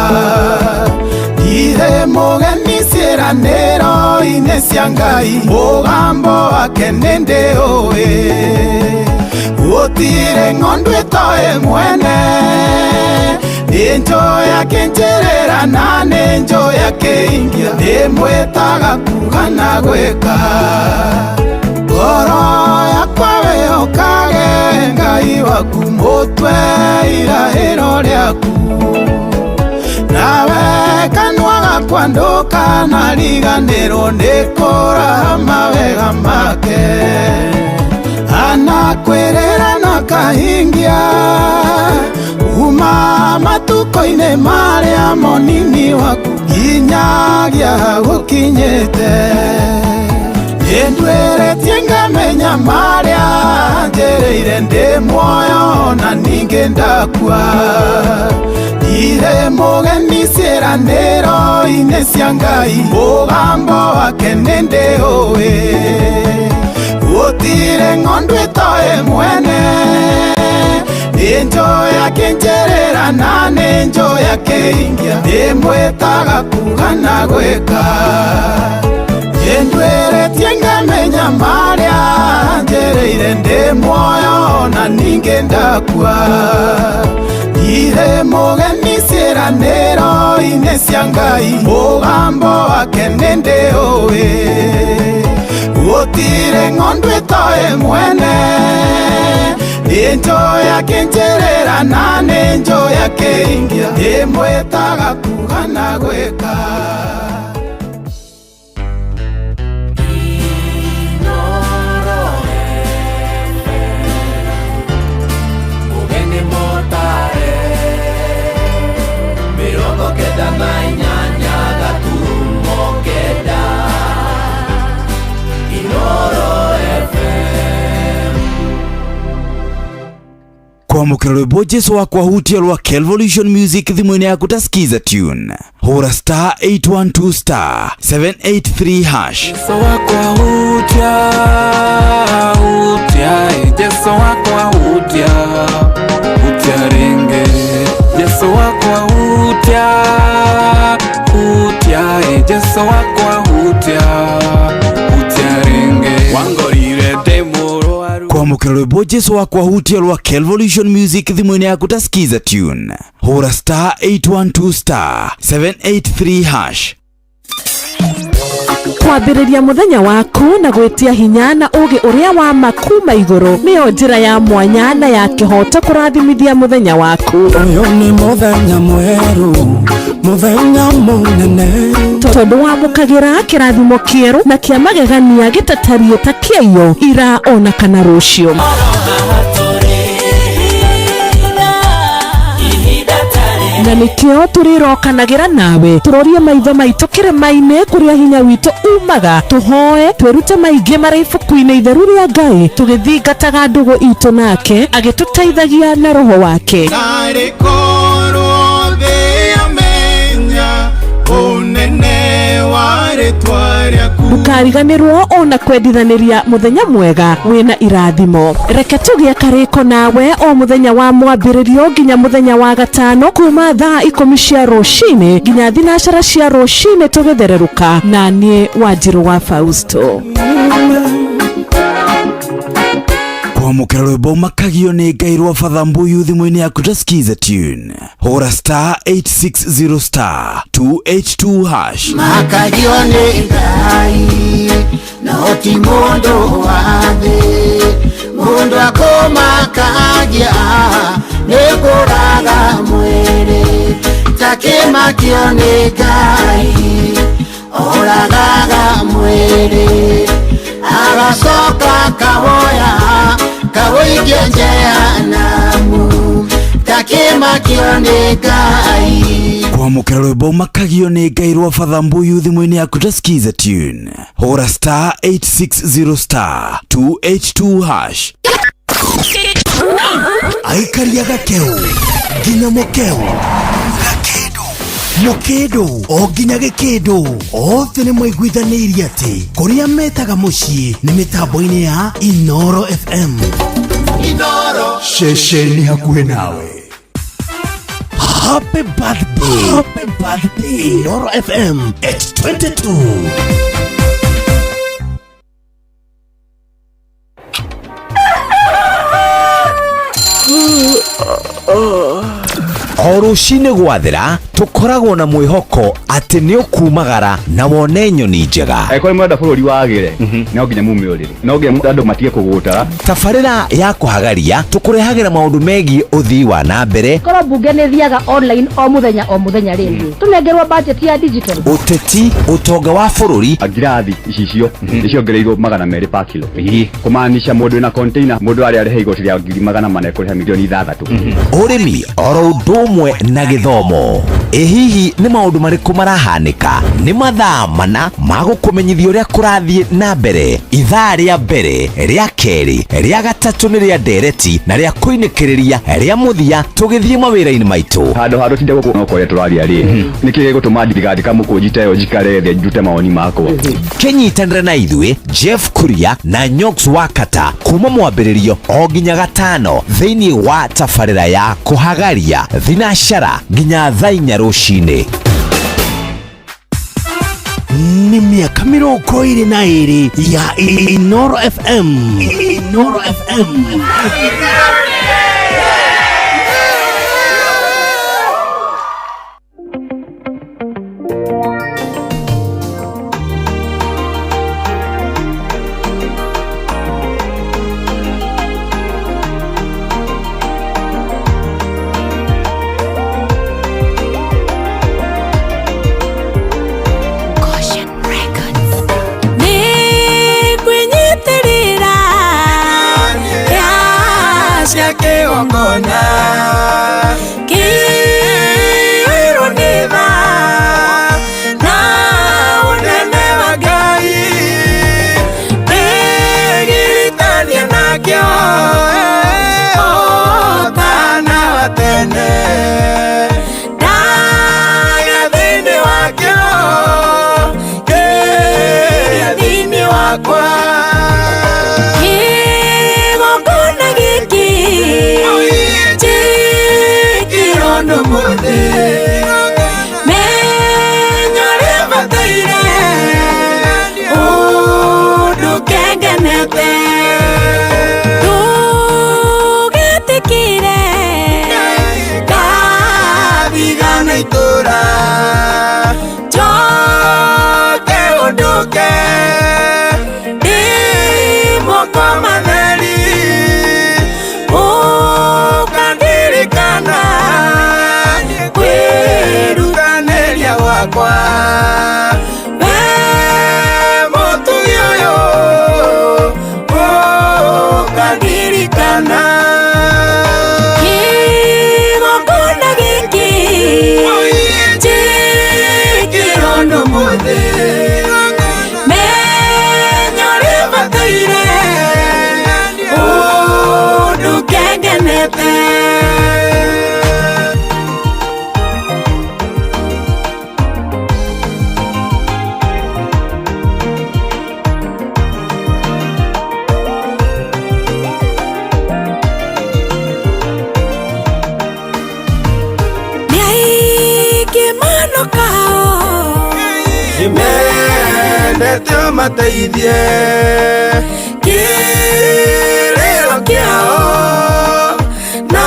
Ndirĩ mũgeni ciĩranĩro-inĩ cia Ngai, mũgambo wake nĩndĩũĩ. Gũtirĩ ng'ondu ĩtoĩ mwene, nĩnjũĩ akĩnjĩrĩra na nĩnjũĩ akĩingia, ndĩmwĩtaga kuga na gwĩka. Ngoro yakwa wĩhokage Ngai waku, mũtwe irahĩro rĩaku. Nawe kanua gakwa ndũkanariganĩrwo nĩ kũraha mawega make. Anakwĩrĩra na kahingia kuma matukũ-inĩ marĩa monini waku nginyagia gũkinyĩte. Nĩnduĩrĩtie ngamenya marĩa njĩrĩire ndĩ muoyo na ningĩ ndakua. Ndirĩ mũgeni ciĩranĩro-inĩ cia Ngai, mũgambo wake nĩndĩũĩ. Gũtirĩ ng'ondu ĩtoĩ mwene, nĩnjũĩ akĩnjĩrĩra na nĩnjũĩ akĩingia, ndĩmwĩtaga kuga na gwĩka. Nĩnduĩrĩtie ngamenya marĩa njĩrĩire ndĩ muoyo na ningĩ ndakua. Ndirĩ mũgeni ciĩranĩro-inĩ cia Ngai, mũgambo wake nĩndĩũĩ. Gũtirĩ ng'ondu ĩtoĩ mwene, nĩnjũĩ akĩnjĩrĩra na nĩnjũĩ akĩingia, ndĩmwĩtaga kuga na gwĩka. Kwamũkĩra rwĩmbo Jesu wakwa hutia rwa Kelvolution Music thimũ-inĩ yaku ta skiza tune. Hũra star 812 star 783 hash. Jesu wakwa hutia, hutia, Jesu wakwa hutia, hutia ringe. Jesu wakwa hutia, hutia, Jesu wakwa hutia, hutia ringe. Wangorire ndĩ mũrwaru. Kwamũkĩra rwĩmbo Jesu wakwa hutia rwa Kelvolution Music thimũ-inĩ yaku ta skiza tune. Hũra star 812 star 783 hash. Kwambĩrĩria mũthenya waku na gwĩtia hinya na ũũgĩ ũrĩa wa ma kuma igũrũ nĩyo njĩra ya mwanya na ya kĩhooto kũrathimithia mũthenya waku. Ũyũ nĩ mũthenya mwerũ, mũthenya mũnene, tondũ wamũkagĩra kĩrathimo kĩerũ na kĩa magegania gĩtatariĩ ta kĩaiyo ira ona kana rũciũ. Na nĩkĩo tũrĩrokanagĩra nawe tũrorie maitho maitũ kĩrĩma-inĩ kũrĩa hinya witũ umaga, tũhoe twĩrute maingĩ marĩ ibuku-inĩ itheru rĩa Ngai, tũgĩthingataga ndũgũ itũ nake agĩtũteithagia na roho wake. Narĩ korwo thĩ yamenya ũnene wa rĩtwa rĩaku. Ndũkariganĩrwo ona kwendithanĩria mũthenya mwega wĩna irathimo. Reke tũgĩe karĩko nawe o mũthenya wa mwambĩrĩrio nginya mũthenya wa gatano kuma thaa 10 cia rũcinĩ nginya 9 cia rũcinĩ tũgĩthererũka na niĩ Wanjirũ wa Fausto. Kwamũkĩra rwĩmbo makagio nĩ Ngai rwa Father Mbuyu thimũ-inĩ yaku ta skiza tune. Hũra star 860 star 282 hash. Makagio nĩ Ngai no ti mũndũ wa thĩ, mũndũ akũmakagia nĩ kũraga mwĩrĩ, takĩmakio nĩ Ngai oragaga mwĩrĩ, agacoka kawoya kawoikia jehanamu, takĩmakio nĩ Ngai. Kwamũkĩra rwĩmbo makagio nĩ Ngai rwa Father Mbuyu thimũ-inĩ yaku ta skiza tune. Hũra star 860 star 282 hash. Aikaria gakeu nginya mukeu gakindu mukindu o nginya gikindu othe nĩ maiguithanĩirie atĩ kũrĩa metaga mũciĩ nĩ mĩtambo-inĩ ya Inoro FM. Inoro ceceni hakuhĩ nawe. Happy birthday, happy birthday Inoro FM at 22. O rũcinĩ gwathera tũkoragwo na mwĩhoko atĩ nĩ ũkumagara na wone nyoni njega. Angĩkorwo nĩ mũrenda bũrũri wagĩre, no nginya mume ũrĩrĩ, no nginya andũ matige kũgũtara. Tabarĩra ya kũhagaria tũkũrehagĩra maũndũ megiĩ ũthii wa na mbere. Korwo mbunge nĩ thiaga online o mũthenya o mũthenya rĩ, tũnengerwo budget ya digital. Ũteti, ũtonga wa bũrũri. Ngirathi icicio nĩ ciongereirwo 200 per kilo, kũmaanisha mũndũ wĩna container mũndũ arĩa arĩha igoti rĩa 400,000 ekũrĩha milioni 6. Ũrĩmi oro ũndũ ũmwe na gĩthomo. Ĩ hihi nĩ maũndũ marĩkũ marahanĩka? Nĩ mathaa mana ma gũkũmenyithia ũrĩa kũrathiĩ na mbere. Ithaa rĩa mbere, rĩa kerĩ, rĩa gatatũ nĩ rĩa ndereti na rĩa kũinĩkĩrĩria rĩa mũthia tũgĩthiĩ mawĩra-inĩ maitũ. Handũ ha tũtinde gũkũ no kũrĩa tũraria rĩ, nĩkĩ gĩgũtũma ndigandĩka mũkũnji ta ĩyo njikare thĩ ndute mawoni makwa? Kĩnyitanĩre na ithuĩ Jeff Kuria na Nyox Wakata kuma mwambĩrĩrio o nginya gatano thĩinĩ wa tabarĩra ya kũhagaria thinashara nginya thaa 4 rũcinĩ. Nĩ mĩaka 22 ya Inoro FM. Inoro FM. Kigongona gĩkĩ kengenete. Nĩ aingĩ manokao Mendete ũmateithie kĩrĩro kĩao na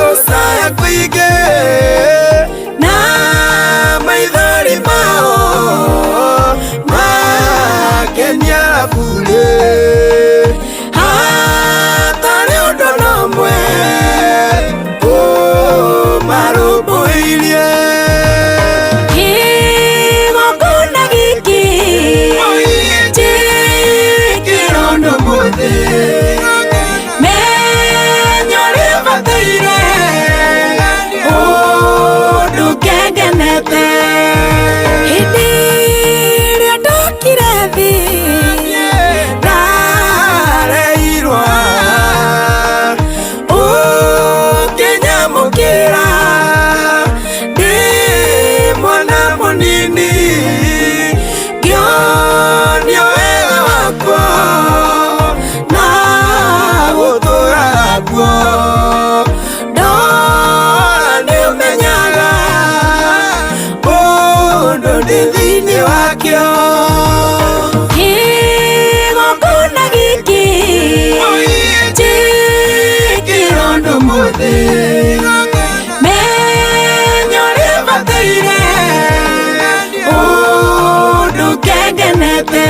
gũcaya kũingĩ na maithori mao makenia burĩ hatarĩ ũndũ na ũmwe ũmarũmbũirie. Kĩgongona gĩkĩ njĩkĩre ũndũ mũthĩ menya ũrĩa bataire ũndũ kengenete. Hĩndĩ ĩrĩa ndokire thĩ ndareirwo ũkĩnyamũkĩra ndĩ mwana mũnini ngĩonio wega wakwa na gũtũra guo ndora nĩũmenyaga ũndũ ndĩ thĩinĩ wakĩo. Kĩgongona gĩkĩ njĩkĩre ũndũ mũthĩ menya ũrĩa bataire ũndũ kengenete.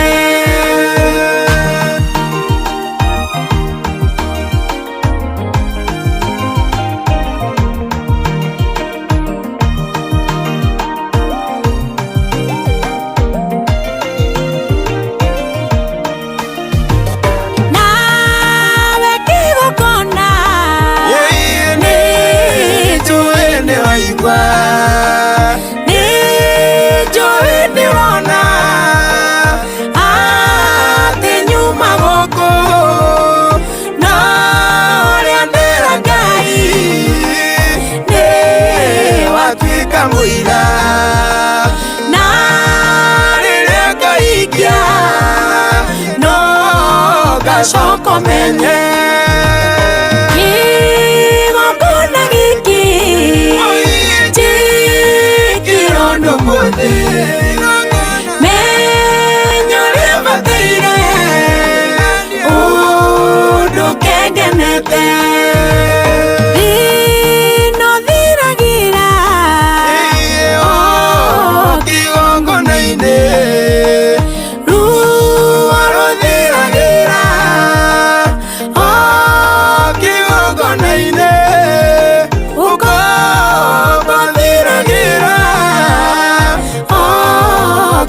Nawe kĩgongona Nĩnjũĩ nĩwaigua nĩnjũĩ nĩwona atĩ nyuma gũkũ na ũrĩa ndĩra Ngai nĩwatuĩka mũira na rĩrĩa ngaikia no ngacoka menye. Kĩgongona gĩkĩ njĩkĩre ũndũ mũthĩ menya ũrĩa bataire ũndũ kengenete. Thĩna ũthiragĩra o kĩgongona-inĩ ruo rũthiragĩra o kĩgongona-inĩ ũkombo ũthiragĩra o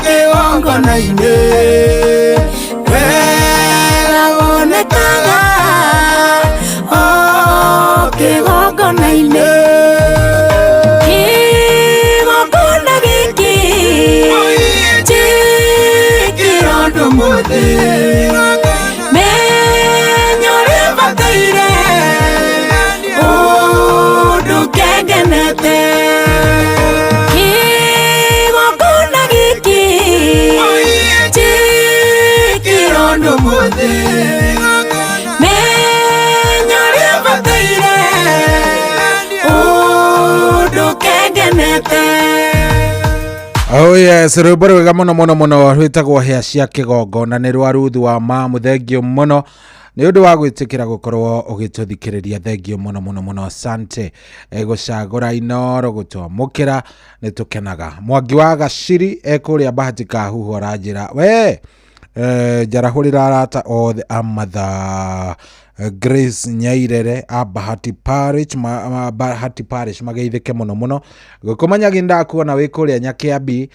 kĩgongona-inĩ wega wonekaga o kĩgongona-inĩ. Kĩgongona gĩkĩ njĩkĩre ũndũ mũthĩ menya ũrĩa bataire ũndũ kengenete. Kĩgongona gĩkĩ njĩkĩre ũndũ mũthĩ menya ũrĩa bataire ũndũ kengenete. Oh yes, rwĩmbo rwega mũno mũno mũno rwĩtagwo hĩa cia kĩgongona nĩ rwa Ruthu wa Mamu. Thengio mũno nĩ ũndũ wa gwĩtĩkĩra gũkorwo ũgĩtũthikĩrĩria. Thengio mũno mũno mũno, asante gũcagũra Inoro gũtwamũkĩra nĩ tũkenaga. Mwangi wa Gaciri ekũrĩa Bahati Kahuhu aranjĩra we njarahũrĩra arata othe a Mother Grace Nyairere a Bahati Parish, Bahati Parish mageithĩke mũno mũno. Gũkũmanyagi ndakuona wĩ kũrĩa Nyakiambi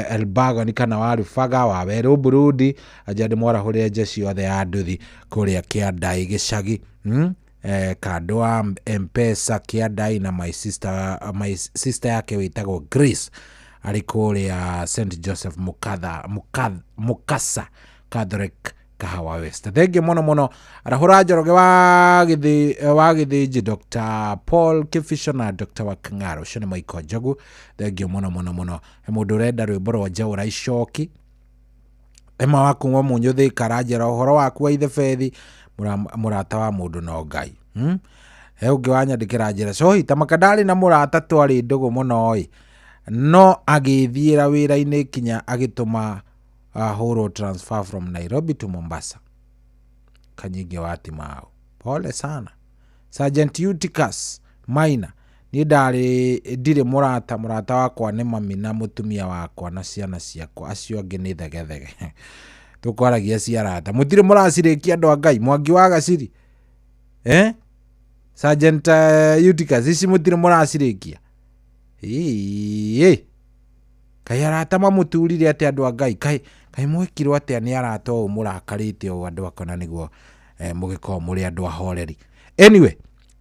Elbagon kana Warubaga wa Werũ Burundi anja ndĩmwarahũrĩre njeci yothe ya nduthi kũrĩa Kĩandai gĩcagi kando wa Mpesa Kĩandai na my sister yake wĩtagwo Grace arĩ kũrĩa St Joseph Mukasa Catholic Kahawa West. Thengiũ mũno mũno arahũra Njoroge wa Gĩthĩnji, Dr. Paul Kibicho na Dr. Wakang'aro. Ũcio nĩ Michael Njogu. Thengiũ mũno mũno mũno. He mũndũ ũrenda rwĩmbo rwa Njaũra Icoki. Emma wa kuma Mũnyũthĩ karanjĩra ũhoro waku wa Ithebethi, mũrata wa mũndũ no Ngai. He ũngĩ wanyandĩkĩra njĩra cohi ta makandarĩ na mũrata twarĩ ndũgũ mũno ĩ, no agĩthiĩra wĩra-inĩ kinya agĩtũma hũrwo transfer from Nairobi to Mombasa. Kanyingi wa Timao, pole sana. Sergeant Eutychus Maina, niĩ ndirĩ mũrata, mũrata wakwa nĩ mami na mũtumia wakwa na ciana ciakwa, acio angĩ nĩ thegethege. Tũkwaragia cia arata, mũtirĩ mũracirĩkia andũ a Ngai, Mwangi wa Gaciri. Sergeant Eutychus, ici mũtirĩ mũracirĩkia. Ĩĩ. Kaĩ arata mamũturire atĩa andũ a Ngai? Kaĩ mwekirwo atĩa nĩ arata ũũ mũrakarĩte ũũ andũ akwa, na nĩguo mũgĩkorwo mũrĩ andũ ahoreri. Anyway,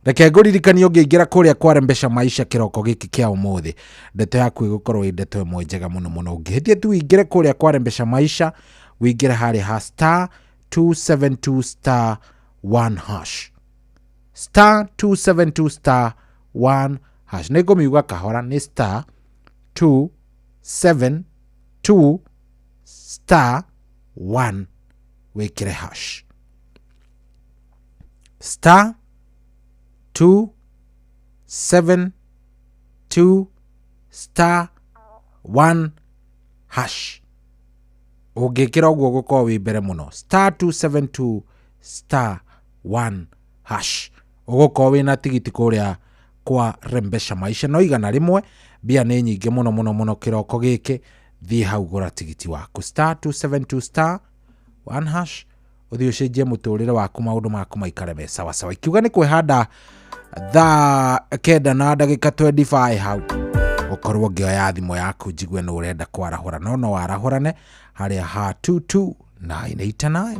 reke ngũririkanie ũngĩingĩra kũrĩa kwa Rembesha Maisha kĩroko gĩkĩ kĩa ũmũthĩ, ndeto yaku ĩgũkorwo ĩ ndeto ĩmwe njega mũno mũno. Ũngĩhĩtia tu ũingĩre kũrĩa kwa Rembesha Maisha, ũingĩre harĩa ha star 272 star 1 hash. Star 272 star 1 hash. Nĩ ngũmiuga kahora, nĩ star 272 star 1 wĩkĩre hash. Star 272 star 1 hash. Ũngĩkĩra ũguo ũgũkorwo wĩ mbere mũno. Star 272 star 1 hash. Ũgũkorwo wĩna tigiti kũrĩa kwa Rembesha Maisha no 100. Mbia nĩ nyingĩ mũno mũno mũno kĩroko gĩkĩ. Thiĩ hau gũra tigiti waku. Star 272 star 1 hash. Ũthiĩ ũcenjie mũtũrĩre waku, maũndũ maku maikare me sawa sawa. Ikiuga nĩ kwĩhanda thaa 9 na ndagĩka 25 hau, ũkorwo ngĩoya thimũ yaku njigue nĩ ũrenda kwarahũra, no warahũrane harĩa ha 22989.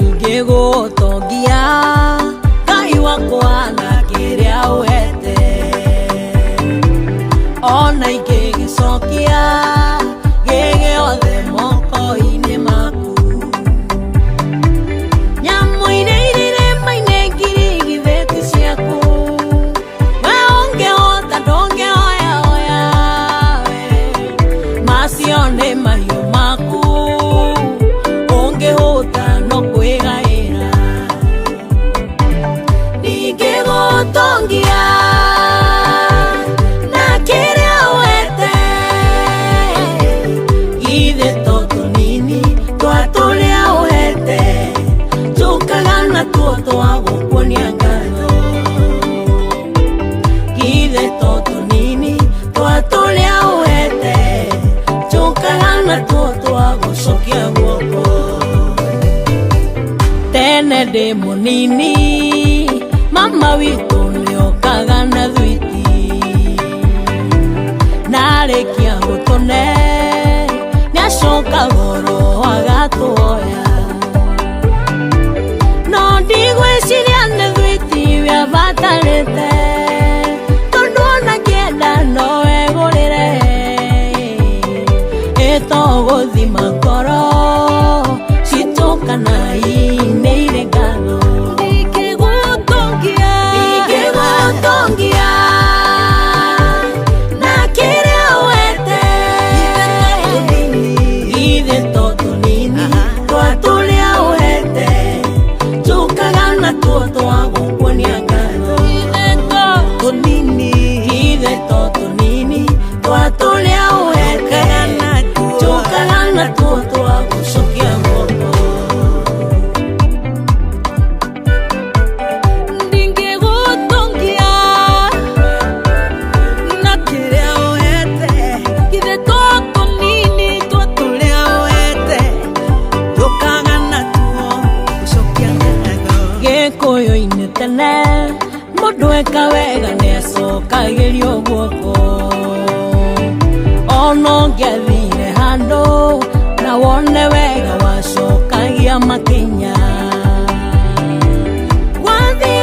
Ingĩgũtongia Ngai wakwa na kĩrĩa ũhete, ona ingĩgĩcokia gĩgĩothe moko-inĩ maku. Nyamũ iria irĩ irĩma-inĩ ngiri githĩ ciaku, we ũngĩhota ndũngĩhoyahoya we, macio nĩ mahiũ maku, ũngĩhũta no kwĩgaĩra. Ndingĩgũtongia na kĩrĩa ũhete, githĩ to tũnini twa tũrĩa ũhete, tũkaga natuo twa gũkuonia ngatho. Githĩ to tũnini twa tũrĩa ũhete, tũkaga natuo twa gũcokia guoko. Tene ndĩ mũnini mama witũ nĩokaga na thwiti, narĩkia gũtũne nĩacoka goro agatuoya. No ndigwĩciria nĩ thwiti wĩabatarĩte, tondũ ona kĩenda no egũrĩre, ĩtogũthima ngoro citũkana inĩ irĩ ngatho. Ndingĩgũtongia na kĩrĩa ũhete, githĩ to tũnini twa tũrĩa ũhete, tũkaga natuo twa gũkuonia ngatho. Githĩ to tũnini twa tũrĩa ũhete, tũkaga natuo twa gũcokia guoko. Ndingĩgũtongia na kĩrĩa ũhete, githĩ to tũnini twa tũrĩa ũhete, tũkaga natuo gũcokia ngatho. Gĩkũyũ-inĩ tene mũndũ eka wega nĩacokagĩrio guoko, ona ũngĩathire handũ na wone wega wacokagia makinya. Gwathiĩ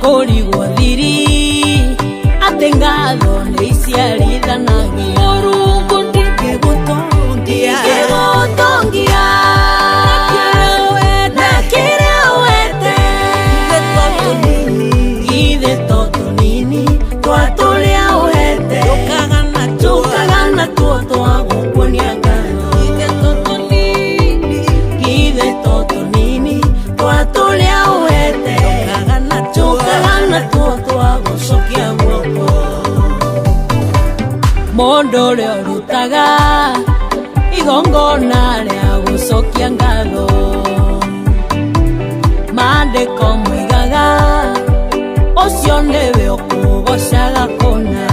kũrigwo thiri atĩ ngatho nĩ iciarithanagia. Mũrungu ndingĩgũtongia, ndingĩgũtongia na kĩrĩa ũhete, githĩ to tũnini twa tũrĩa ũhete, tũkaga natuo twa gũkuonia ngatho. Githĩ to tũnini twa tũrĩa ũhete, tũkaga natuo twa gũcokia guoko. Mũndũ ũrĩa ũrutaga igongona rĩa gũcokia ngatho, maandĩko moigaga ũcio nĩwe ũkũgocaga kũna.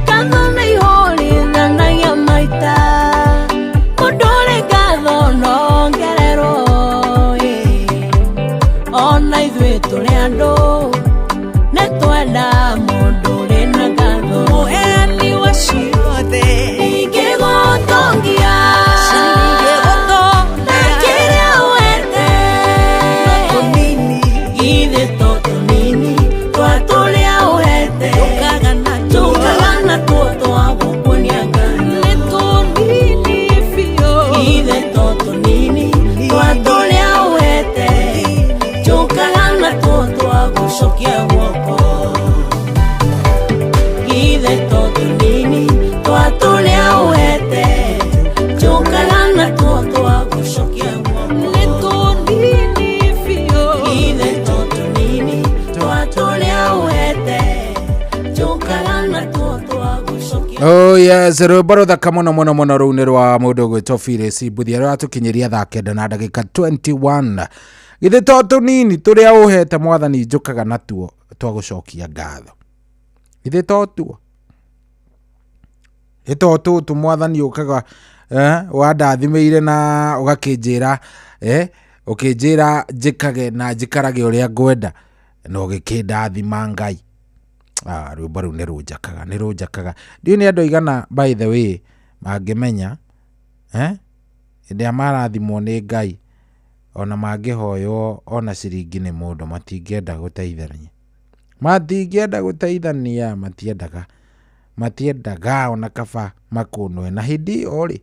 Ngatho nĩ ihũrithanagia maita, mũndũ ũrĩ ngatho no ongererwo. Ona ithuĩ tũrĩ andũ nĩ twenda mũndũ ũrĩ na ngatho, mũheani wa ciothe. Ndingĩgũtongia na kĩrĩa ũhete, githĩ to tũnini twa tũrĩa ũhete, tũkaga natuo twa gũkuonia ngatho. Githĩ to tũnini twa tũrĩa ũhete, tũkaga natuo twa gũcokia guoko. Githĩ to tũnini twa tũrĩa ũhete, tũkaga natuo twa gũcokia guoko. Githĩ to tũnini twa tũrĩa ũhete, tũkaga natuo twa gũcokia. Oh yes, rwĩmbo rũthaka mũno mũno mũno rũu nĩ rwa mũndũ ũgwĩtwo Phyllis Mbuthia rũratũkinyĩria thaa 9 na ndagĩka 21. Githĩ to tũnini tũrĩa ũhete mwathani njũkaga natuo twa gũcokia ngatho. Githĩ to tuo? Githĩ to tũtũ mwathani ũkaga wandathimĩire na ũgakĩnjĩra ũkĩnjĩra njĩkage na njikarage ũrĩa ngwenda na ũgĩkĩndathima Ngai. Rwĩmbo rũu nĩ rũnjakaga, nĩ rũnjakaga. Ndiũĩ nĩ andũ aigana by the way mangĩmenya hĩndĩ ĩrĩa marathimwo nĩ Ngai ona mangĩhoywo ona ciringi nĩ mũndũ matingĩenda gũteithania, matingĩenda gũteithania, matiendaga, matiendaga ona kaba makũnwe. Na hĩndĩ ĩyo rĩ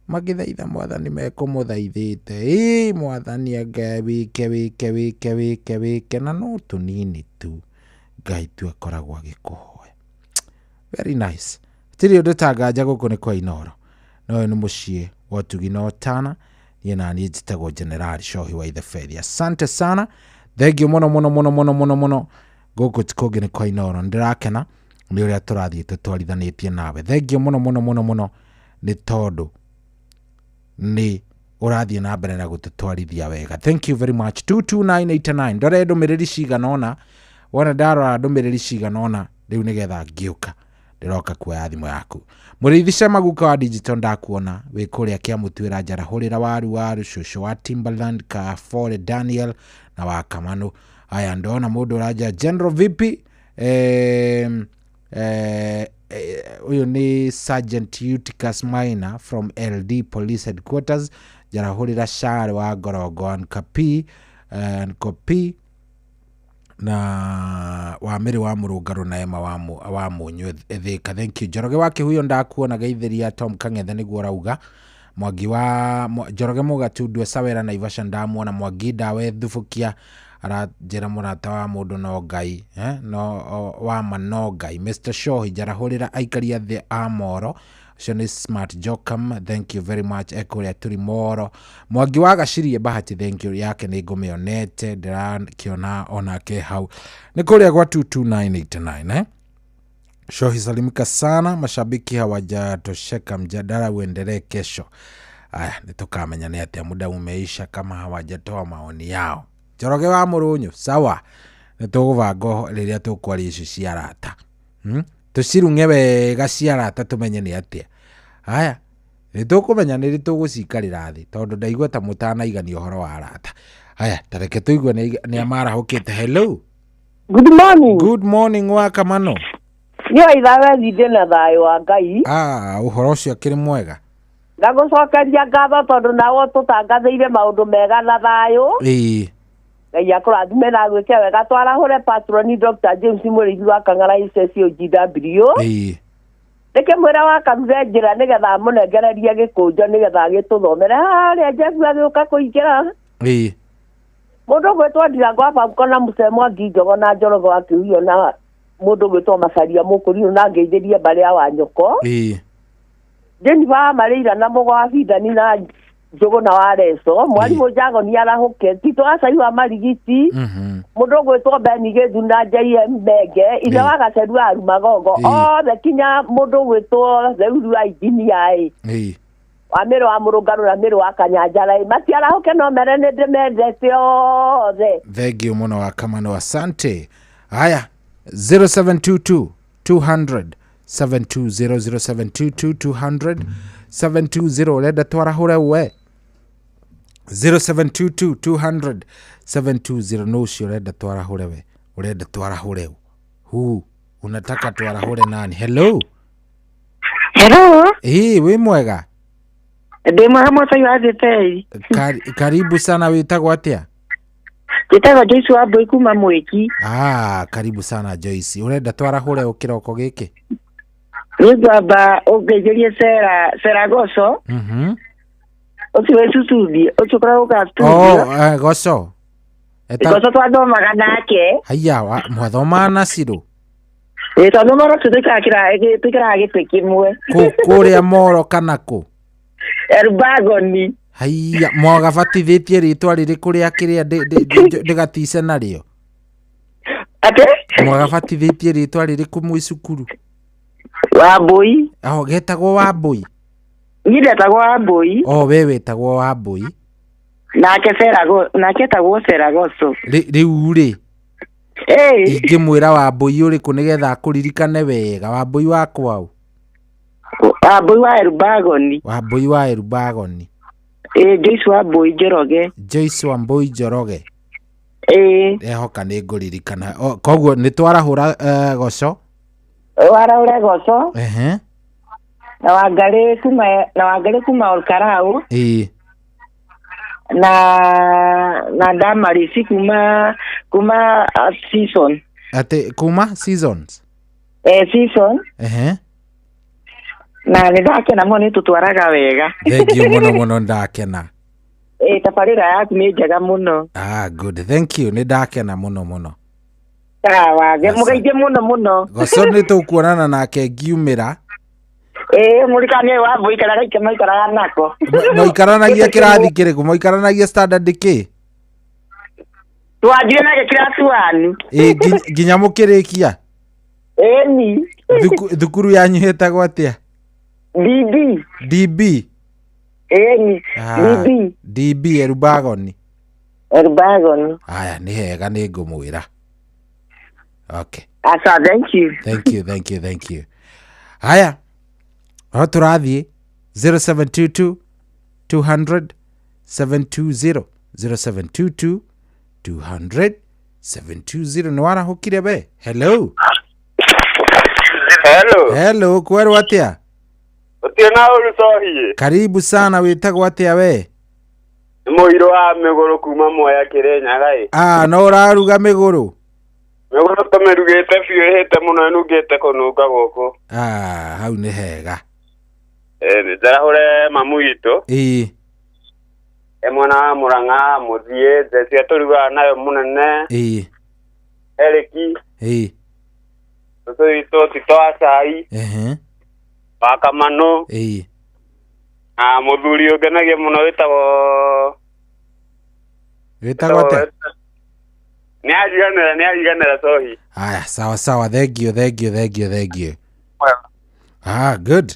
magĩthaitha mwathani mekũmũthaithĩte, ĩ mwathani anga wĩke wĩke wĩke wĩke wĩke, na no tũnini tu Ngai tu akoragwo agĩkũhoya. Very nice. Hatirĩ ũndũ ta nganja gũkũ nĩ kwa Inooro, na ũyũ nĩ mũciĩ wa ũtugi na ũtana. Niĩ na niĩ njĩtagwo General Shohi wa Itheberi. Asante sana, thengiũ mũno mũno mũno mũno mũno mũno. Gũkũ ti kũngĩ nĩ kwa Inooro. Nĩndĩrakena nĩ ũrĩa tũrathiĩ tũtwarithanĩtie nawe. Thengiũ mũno mũno mũno mũno nĩ tondũ nĩ ũrathiĩ na mbere na gũtũtwarithia wega. Thank you very much. 22989 ndore ndũmĩrĩri cigana ũna, wona ndarora ndũmĩrĩri cigana ũna rĩu nĩgetha ngĩũka ndĩroka kuoya thimũ yaku. Mũrĩithi Cema guka wa digital ndakuona wĩ kũrĩa Kĩamũtuĩra njara hũrĩra waru waru cũcũ wa Timberland Kafore Daniel na wa Kamanu. Aya ndona mũndũ ũranja General VP ũyũ nĩ Sergeant Eutychus Maina from LD Police Headquarters njarahũrĩra Share wa Ngorongo and Kapi and Kopi na wa Mĩrĩ wa Mũrũngarũ na Emma wa Mũnyũ Thĩka. Thank you. Njoroge wa Kĩhuyo ndakuona geithĩria Tom Kang'ethe nĩguo ũrauga. Mwangi wa Njoroge Mũgatundu Sawera Naivasha ndamuona. Mwangi Ndawe Thubukia aranjĩra mũrata wa mũndũ no Ngai no wa ma no Ngai. Mr Shohi njarahũrĩra aikari a thĩ a Moro ũcio nĩ Smart Jokam, thank you very much. Ekũrĩa tũrĩ Moro. Mwangi wa Gacirie Bahati, thank you yake nĩ ngũmĩonete ndĩrakĩona onake hau nĩ kũrĩa gwa 22989 Shohi salimika sana, mashabiki hawajatosheka, mjadala uendelee kesho. Aya, nĩtũkamenya nĩ atĩa muda umeisha kama hawajatoa maoni yao. Njoroge wa Mũrũnyũ, sawa, nĩtũgũbanga rĩrĩa tũkwaria icio cia arata. Tũcirung'e wega cia arata tũmenye nĩ atĩa. Aya, nĩtũkũmenya nĩ rĩ tũgũcikarĩra thĩ tondũ ndaigua ta mũtanaigania ũhoro wa arata. Aya, ta reke tũigue nĩ a marahũkĩte. Hello. Good morning. Good morning wa Kamano. Nĩ waitha wethi na thayũ wa Ngai. Ũhoro ũcio akĩrĩ mwega. Ngagũcokeria ngatho tondũ nawe ũtũtangathĩire maũndũ mega na thayũ. Ĩĩ. Ngai akũrathime na agwĩke wega. Twarahũre patroni Dr. James Mũrĩithi wa Kang'ara SSOGW. Ĩĩ. Ndĩkĩmwĩra wa karure njĩra nĩgetha amũnengererie gĩkũnjo nĩgetha agĩtũthomere harĩa Jesu agĩũka kũingĩra. Ĩĩ. Mũndũ ũgwĩtwo Ndirango wa Bamko na Mũcee Mwangi Njogo na Njorogo wa Kĩhuyo na mũndũ ũgwĩtwo Macaria Mũkũrinũ na ngeithĩrie mbarĩ ya Wanyũko. Ĩĩ. Jennifer wa Marĩira na Mũgo wa Bindani na Njũgũ na wa Reco. Mwarimũ Njagoni arahũke. Tito Acai wa Marigiti. Mũndũ ũgwĩtwo Beni Gĩthu na JM Menge. Ithe wa Gaceru wa Rumagongo. Othe kinya mũndũ ũgwĩtwo Theuru wa Injinia ĩ. Ĩĩ. Wa Mĩrũ wa Mũrũngarũ na Mĩrũ wa Kanyanjara ĩ. Matiarahũke no mere nĩ ndĩmendete othe. Thank you mũno wa Kamano, asante. Haya, 0722 200 720 0722 200 720 ũrenda twarahũre we 0722 200 720 no ũcio ũrenda twarahũre we ũrenda twarahũre hu unataka twarahũre nani? Hello. Hello. Ĩĩ, wĩ mwega? Ndĩ mwega mũcai wa thĩtei. Karibu sana, wĩtagwo atĩa? Njĩtagwo Joyce wa Mbũi kuma Mwĩki. Ah, karibu sana Joyce. Ũrenda twarahũre ũ kĩroko gĩkĩ? Nĩ ngwamba ũngeithĩrie Sera Sera Goco. Ũcio wĩ Susuthi, ũcio ũkoragwo ka studio. Oh, Goco. Goco twathomaga nake. Haiya, mwathomaga na Ciro? Ĩĩ, twathomaga na tũikaraga gĩtĩ kĩmwe. Kũrĩa Moro kana kũ? Elbagoni. Haiya, mwagabatithĩtie rĩtwa rĩrĩkũ rĩa kĩrĩa ndĩgatice narĩo? Atĩ? Mwagabatithĩtie rĩtwa rĩrĩkũ mwĩ cukuru? Wambũi. Oh, getagwo Wambũi? Niĩ ndetagwo Wambũi. Oh, we wetagwo Wambũi. Nake Serago, nake etagwo Seragoco. Rĩu rĩ, ingĩmwĩra Wambũi ũrĩkũ nĩgetha akũririkane wega? Wambũi wa kwaũ? Wambũi wa Elbagoni. Wambũi wa Elbagoni. Ĩĩ, Joyce Wambũi Njoroge. Joyce Wambũi Njoroge. Ĩĩ. Ehoka nĩ ngũririkana. Koguo nĩ twarahũra Goco. Warahũre Goco. Ehe. Na Wangarĩ kuma Olkarau. Ĩĩ. Na Damarisi kuma season. Atĩ kuma seasons? Season. Ehe. Na nĩ ndakena mũno nĩ tũtwaraga wega. Thank you mũno mũno, ndakena. Ĩĩ, tabarĩra yaku nĩ njega mũno. Ah, good. Thank you, nĩ ndakena mũno mũno. Sawa, mũgeithie mũno mũno. Goco nĩ tũkuonana nake ngiumĩra. Ĩĩ, mũrikanie Wambũi kana gaike maikaraga nako. Maikaranagia kĩrathi kĩrĩkũ? Maikaranagia standard kĩ? Twanjire nake class 1. Ĩĩ, nginya mũkĩrĩkia? Ĩni. Thukuru yanyu ĩtagwo atĩa? DB. DB? Ĩni. DB. DB Elbagoni. Elbagoni. Aya, nĩ hega nĩ ngũmwĩra. Okay. Asa, thank you. Thank you, thank you, thank you. Haya. Ho tũrathiĩ 0722 200 720 0722 200 720 nĩ warahũkire we. Hello. Hello. Hello, kwerwo atĩa? Ũtirĩ na ũru cohi. Karibu sana, wĩtagwo atĩa we? Nĩ mũirũ wa mĩgũrũ kuma Mwea Kĩrĩnyaga ĩ. Ah, no ũraruga mĩgũrũ? Mĩgũrũ tũmĩrugĩte biũ ĩhĩte mũno ĩnungĩte kũnunga gũkũ. Ah, hau nĩ hega. Nĩ njarahũre mamu witũ. Ĩĩ. E mwana wa Mũrang'a mũthiĩ njecia tũrugaga nayo mũnene. Ĩĩ. Eriki. Ĩĩ. Tũtũ witũ Tito wa Cai. Ehe. Wa Kamano. Ĩĩ. Na mũthuri ũngenagia mũno wĩtagwo atĩa? Nĩ ariganĩra cohi. Aya, sawa sawa, thank you, thank you, thank you, thank you. Ah, good.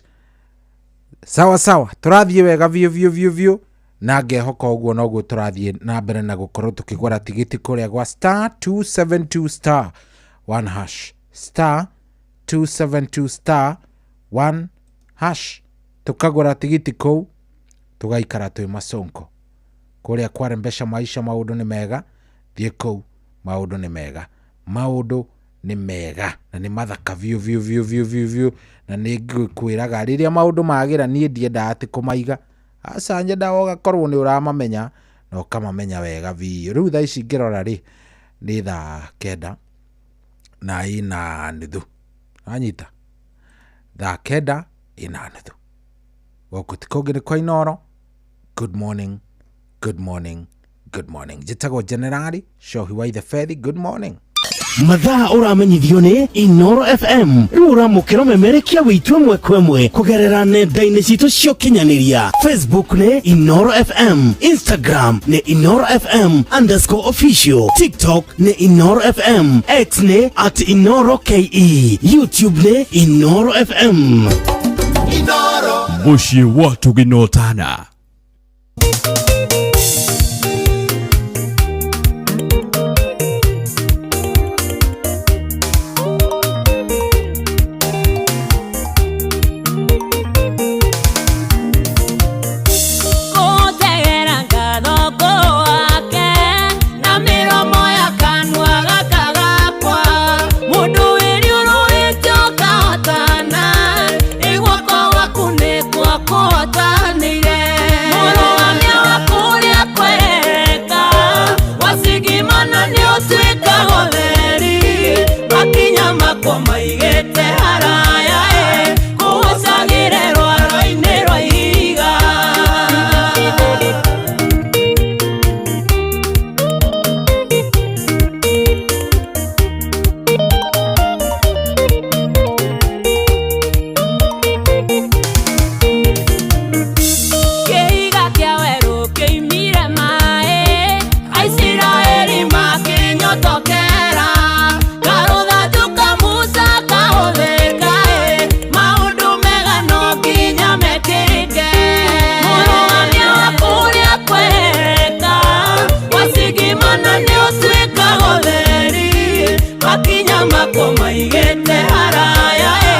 Sawa sawa, tũrathiĩ wega biũ biũ biũ biũ na ngehoka ũguo noguo tũrathiĩ na mbere na gũkorwo tũkĩgũra tigiti kũrĩa gwa star 272 star 1 hash star 272 star 1 hash tũkagũra tigiti kũu tũgaikara twĩ masonko kũrĩa kwarembesha maisha. Maũndũ nĩ mega, thiĩ kũu, maũndũ nĩ mega, maũndũ nĩ mega na nĩ mathaka biũ biũ biũ biũ biũ biũ, na nĩ ngwĩraga rĩrĩa maũndũ magĩra niĩ ndiendaga atĩ kũmaiga, aca nyendaga ũgakorwo nĩ ũramamenya Na ũkamamenya wega biũ. Rĩu thaa ici ngĩrora rĩ, nĩ thaa 9:30. Anyita thaa 9:30. Gũkũ ti kũngĩ nĩ kwa Inooro. Good morning, good morning, good morning. Njĩtagwo Generali Shohi wa Ithe Fethi. Good morning. Mathaa ũramenyithio nĩ Inooro FM. Rĩu ũramũkĩra ũmemerekia witũ ĩmwe kwa ĩmwe kũgerera nenda-inĩ citũ cia ũkinyanĩria. Facebook nĩ Inooro FM, Instagram nĩ Inooro FM underscore official, TikTok nĩ Inooro FM, X nĩ at Inooro KE, YouTube nĩ Inooro FM. Inooro. Mũciĩ wa tũginotana. Kũtegera ngatho wake na mĩromo ya kanua gaka gakwa, mũndũ wĩriũrũĩte ũkahotana, ĩ guoko gwaku nĩkuo kũhotanĩire. Mũrũgamia wa kũrĩa kwereka, wacigimana nĩũtuĩkaga ũtheri, makinya makwa maigĩte haraya, ĩ kũhũcagĩre rwaro-inĩ rwa ihiga. Kĩhiga kĩa werũ kĩimire maĩ, Aisiraeli makĩnyotokera, karũthanju ka Musa kahũthĩka, ĩ maũndũ mega no nginya mekĩke. Mũrũgamia wa kũrĩa kwereka, wacigimana nĩũtuĩkaga ũtheri, makinya makwa maigĩte haraya, ĩ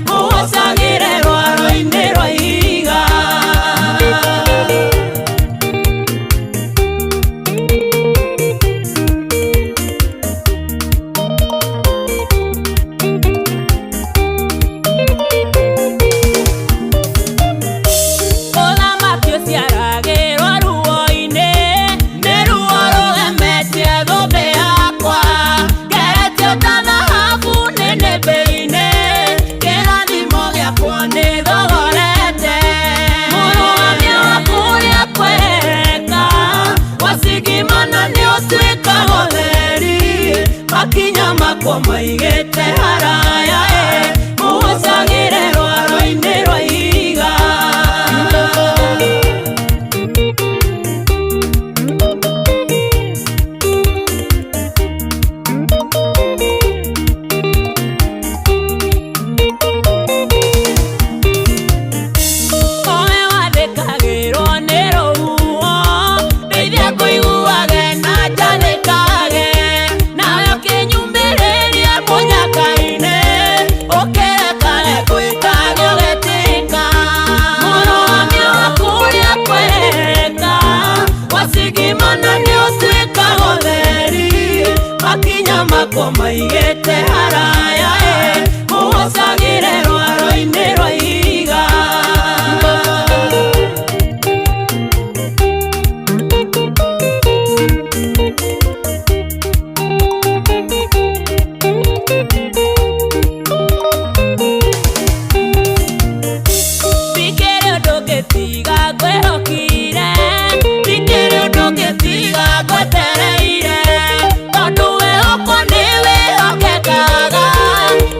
kũhũcagĩre rwaro-inĩ rwa ihiga. Ũthamaki ũciaragĩrwo ruo-inĩ, nĩ ruo rũgemetie thũmbĩ yakwa, ngeretio ta thahabu nĩnĩmbĩ-inĩ, kĩrathimo gĩakwa nĩ thogorete. Mũrũgamia wa kũrĩa kwereka, wacigimana nĩũtuĩkaga ũtheri, makinya makwa maigĩte haraya, ĩ kũhũcagĩre rwaro-inĩ rwa ihiga. Owe wathĩkagĩrwo nĩ rũhuho, ndeithia kũiguage na njathĩkage, nawe ũkĩnyumĩrĩrie mũnyaka-inĩ, ũkĩrekage gwĩkage ũgetĩka. Mũrũgamia wa kũrĩa kwereka, wacigimana nĩũtuĩkaga ũtheri, makinya makwa maigĩte haraya, ĩ kũhũcagĩre rwaro-inĩ rwa ihiga. Ndikĩrĩ ũndũ ũngĩtiga ngwĩhokire, ndikĩrĩ ũndũ ũngĩtiga ngwetereire, tondũ wĩhokwo nĩ wĩhokekaga,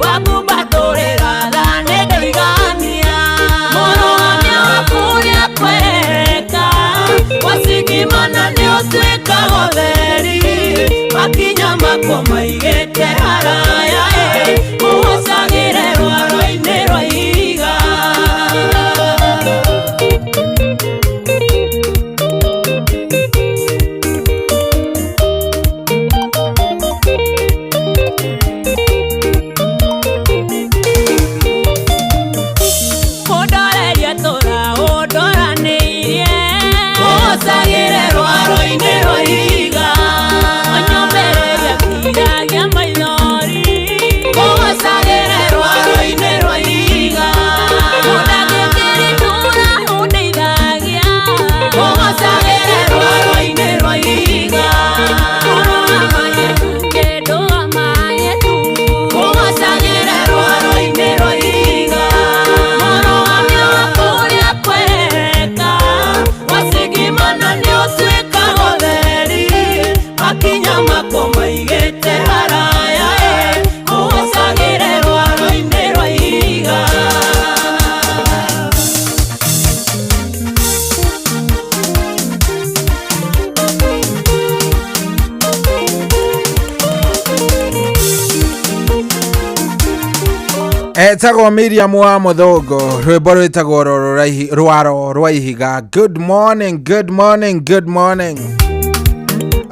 wakumbatũrĩra tha nĩndoigania. Mũrũgamia wa kũrĩa kwereka, wacigimana nĩũtuĩkaga ũtheri, makinya makwa maigĩte haraya, ĩ kũhũcagĩre rwaro-inĩ rwa ihiga. Ũndorerie tũra ũndoranĩirie, kũhũcagĩre rwaro-inĩ rwa ihiga. Ũnyũmĩrĩrie nginya Etagwo Miriam wa Muthũngũ, rwĩmbo rwĩtagwo rwaro rwa ihiga. Good morning, good morning, good morning.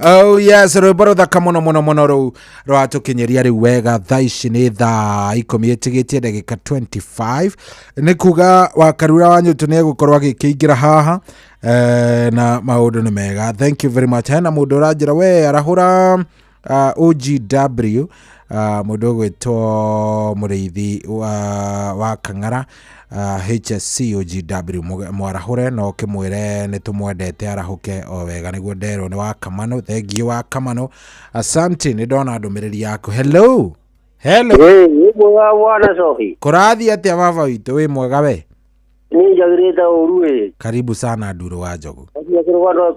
Oh yes, rwĩmbo rũthaka mũno mũno mũno rũu rwatũkinyĩria rĩu wega. Thaa ici nĩ thaa 10 ĩtigĩtie ndagĩka 25, nĩ kuga Wakarura wa Nyũtũ nĩ egũkorwo agĩkĩingĩra haha na maũndũ nĩ mega. Thank you very much. Hena mũndũ ũranjĩra we arahũra OGW, mũndũ ũgwĩtwo mũrĩithi wa Kang'ara, HSC OGW, mwarahũre na ũkĩmwĩre nĩ tũmwendete, arahũke o wega nĩguo nderwo nĩ wa Kamano. Thengiũ wa Kamano, asante, nĩ ndona ndũmĩrĩri yaku. Hello, hello. Ĩ mwega bwana Sohi. Kũrathiĩ atĩa baba witũ? Wĩ mwega we? Nĩ njagĩrĩte ũru ĩ. Karibu sana Nduru wa Njogu.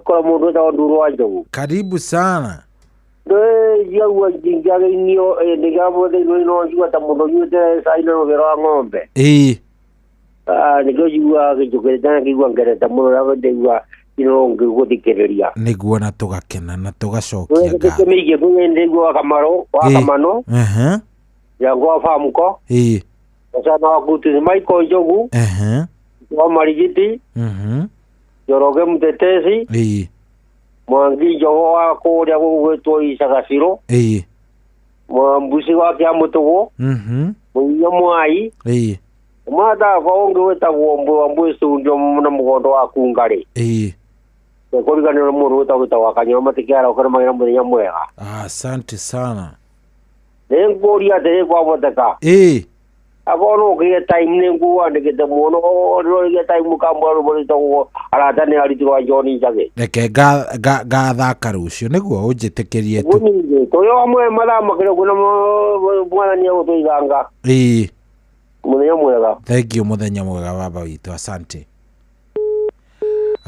Kora mũndũ wĩtagwo Nduru wa Njogu. Karibu sana. Njagua njagĩinio ndĩgamũthĩinwo no njigua ta mũndũ ũnyuĩte cai na rũgĩro rwa ng'ombe. Ĩĩ. Nĩkĩo njiguaga gĩnjũkĩrĩte na ngĩigua ngerete mũno rĩrĩa ndaigua ino ngĩgũthikĩrĩria. Nĩguo, na tũgakena na tũgacokia ngatho. Mĩingĩ kwĩ ndaigua wa Kamarũ wa Kamano Jango wa Famko Gacana wa Kutu Michael Njogu wa Marigiti Njoroge Mtetezi Mwangi Njogo wa kũrĩa gũgwĩtwo Icagaciro Mwambuci wa Kĩamũtũgũ Mũinya Mwai Mwathakwa ũngĩ wĩtagwo Mbwe wa Mbwĩcundio na mũgondo wa Kungarĩ. Kũriganĩrwo mũndũ wĩtagwo wĩtagwo Kanyoro matikĩarokere magĩra mũthenya mwega. Asante sana. Nĩ ngũria atĩrĩ kwahoteka. Akorwo no ũkĩgĩe time nĩ nguandĩkĩte mũno ũgĩe time ũkambũra rwĩmbo rwĩtagwo arata nĩ aritũ wa John Njagi. Reke ngathaka rũciũ nĩguo ũnjĩtĩkĩrie tu. Tũrĩ hamwe mathaa makĩria ũguo na mwathani egũtũiganga. Mũthenya mwega. Thank you, mũthenya mwega baba witũ, asante.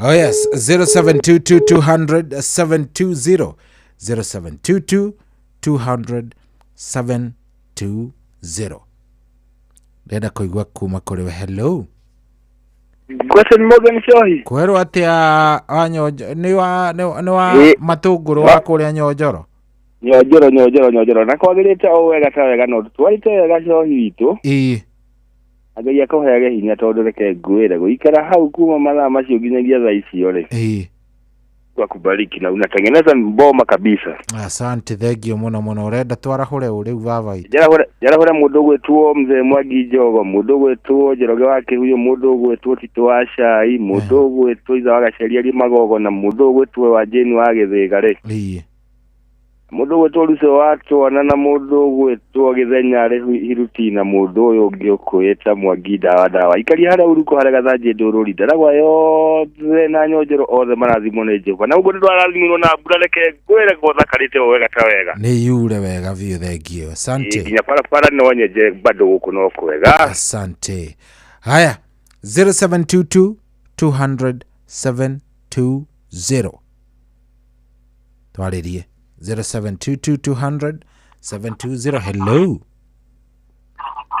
Oh yes, 0722 200 720, 0722 200 720. Ndĩrenda kũigua kuma kũrĩ we. Hello. Guten Morgen Shohi. Kwerwo atĩa wa Nyonjo, nĩ wa nĩ wa matũngũrũ wa kũrĩa Nyonjoro? Nyonjoro, Nyonjoro, Nyonjoro. Na kwagĩrĩte o wega ta wega, no twarĩte wega Shohi witũ. Ngai akũheage hinya tondũ reke ngwĩre gũikara hau kuma mathaa macio nginyagia thaa icio rĩ. Kwa kubariki na unatengeneza mboma kabisa. Asante, thank you mũno mũno. Ũrenda twarahũre ũ rĩu baba witũ? Njarahũre mũndũ ũgwĩtwo Mzee Mwangi Njogo, mũndũ ũgwĩtwo Njoroge wa Kĩhuyo, mũndũ ũgwĩtwo Tito wa Cai, mũndũ ũgwĩtwo Itha wa Gaceria ri Magogo, na mũndũ ũgwĩtwo wa Jane wa Gĩthĩga rĩ. Mũndũ ũgwĩtwo Ruco wa Twana na mũndũ ũgwĩtwo Gĩthenya rĩ Hiruti na mũndũ ũyũ ũngĩ ũkwĩta Mwangi Ndawa Ndawa. Ikaria harĩa uruko harĩa Gathanjĩ Ndũrũri ndaragwa yothe na Nyonjoro othe marathimwo nĩ Jehova. Na ũguo nĩtwarathimwo na mbura, reke ngwĩre gũthakarĩte o wega ta wega. Nĩ yure wega biũ, thank you. Asante. Nginya barabara no nyenje bado gũkũ no kwega. Asante. Haya, 0722 200 720. Twarĩrie 0722 200 720. Hello.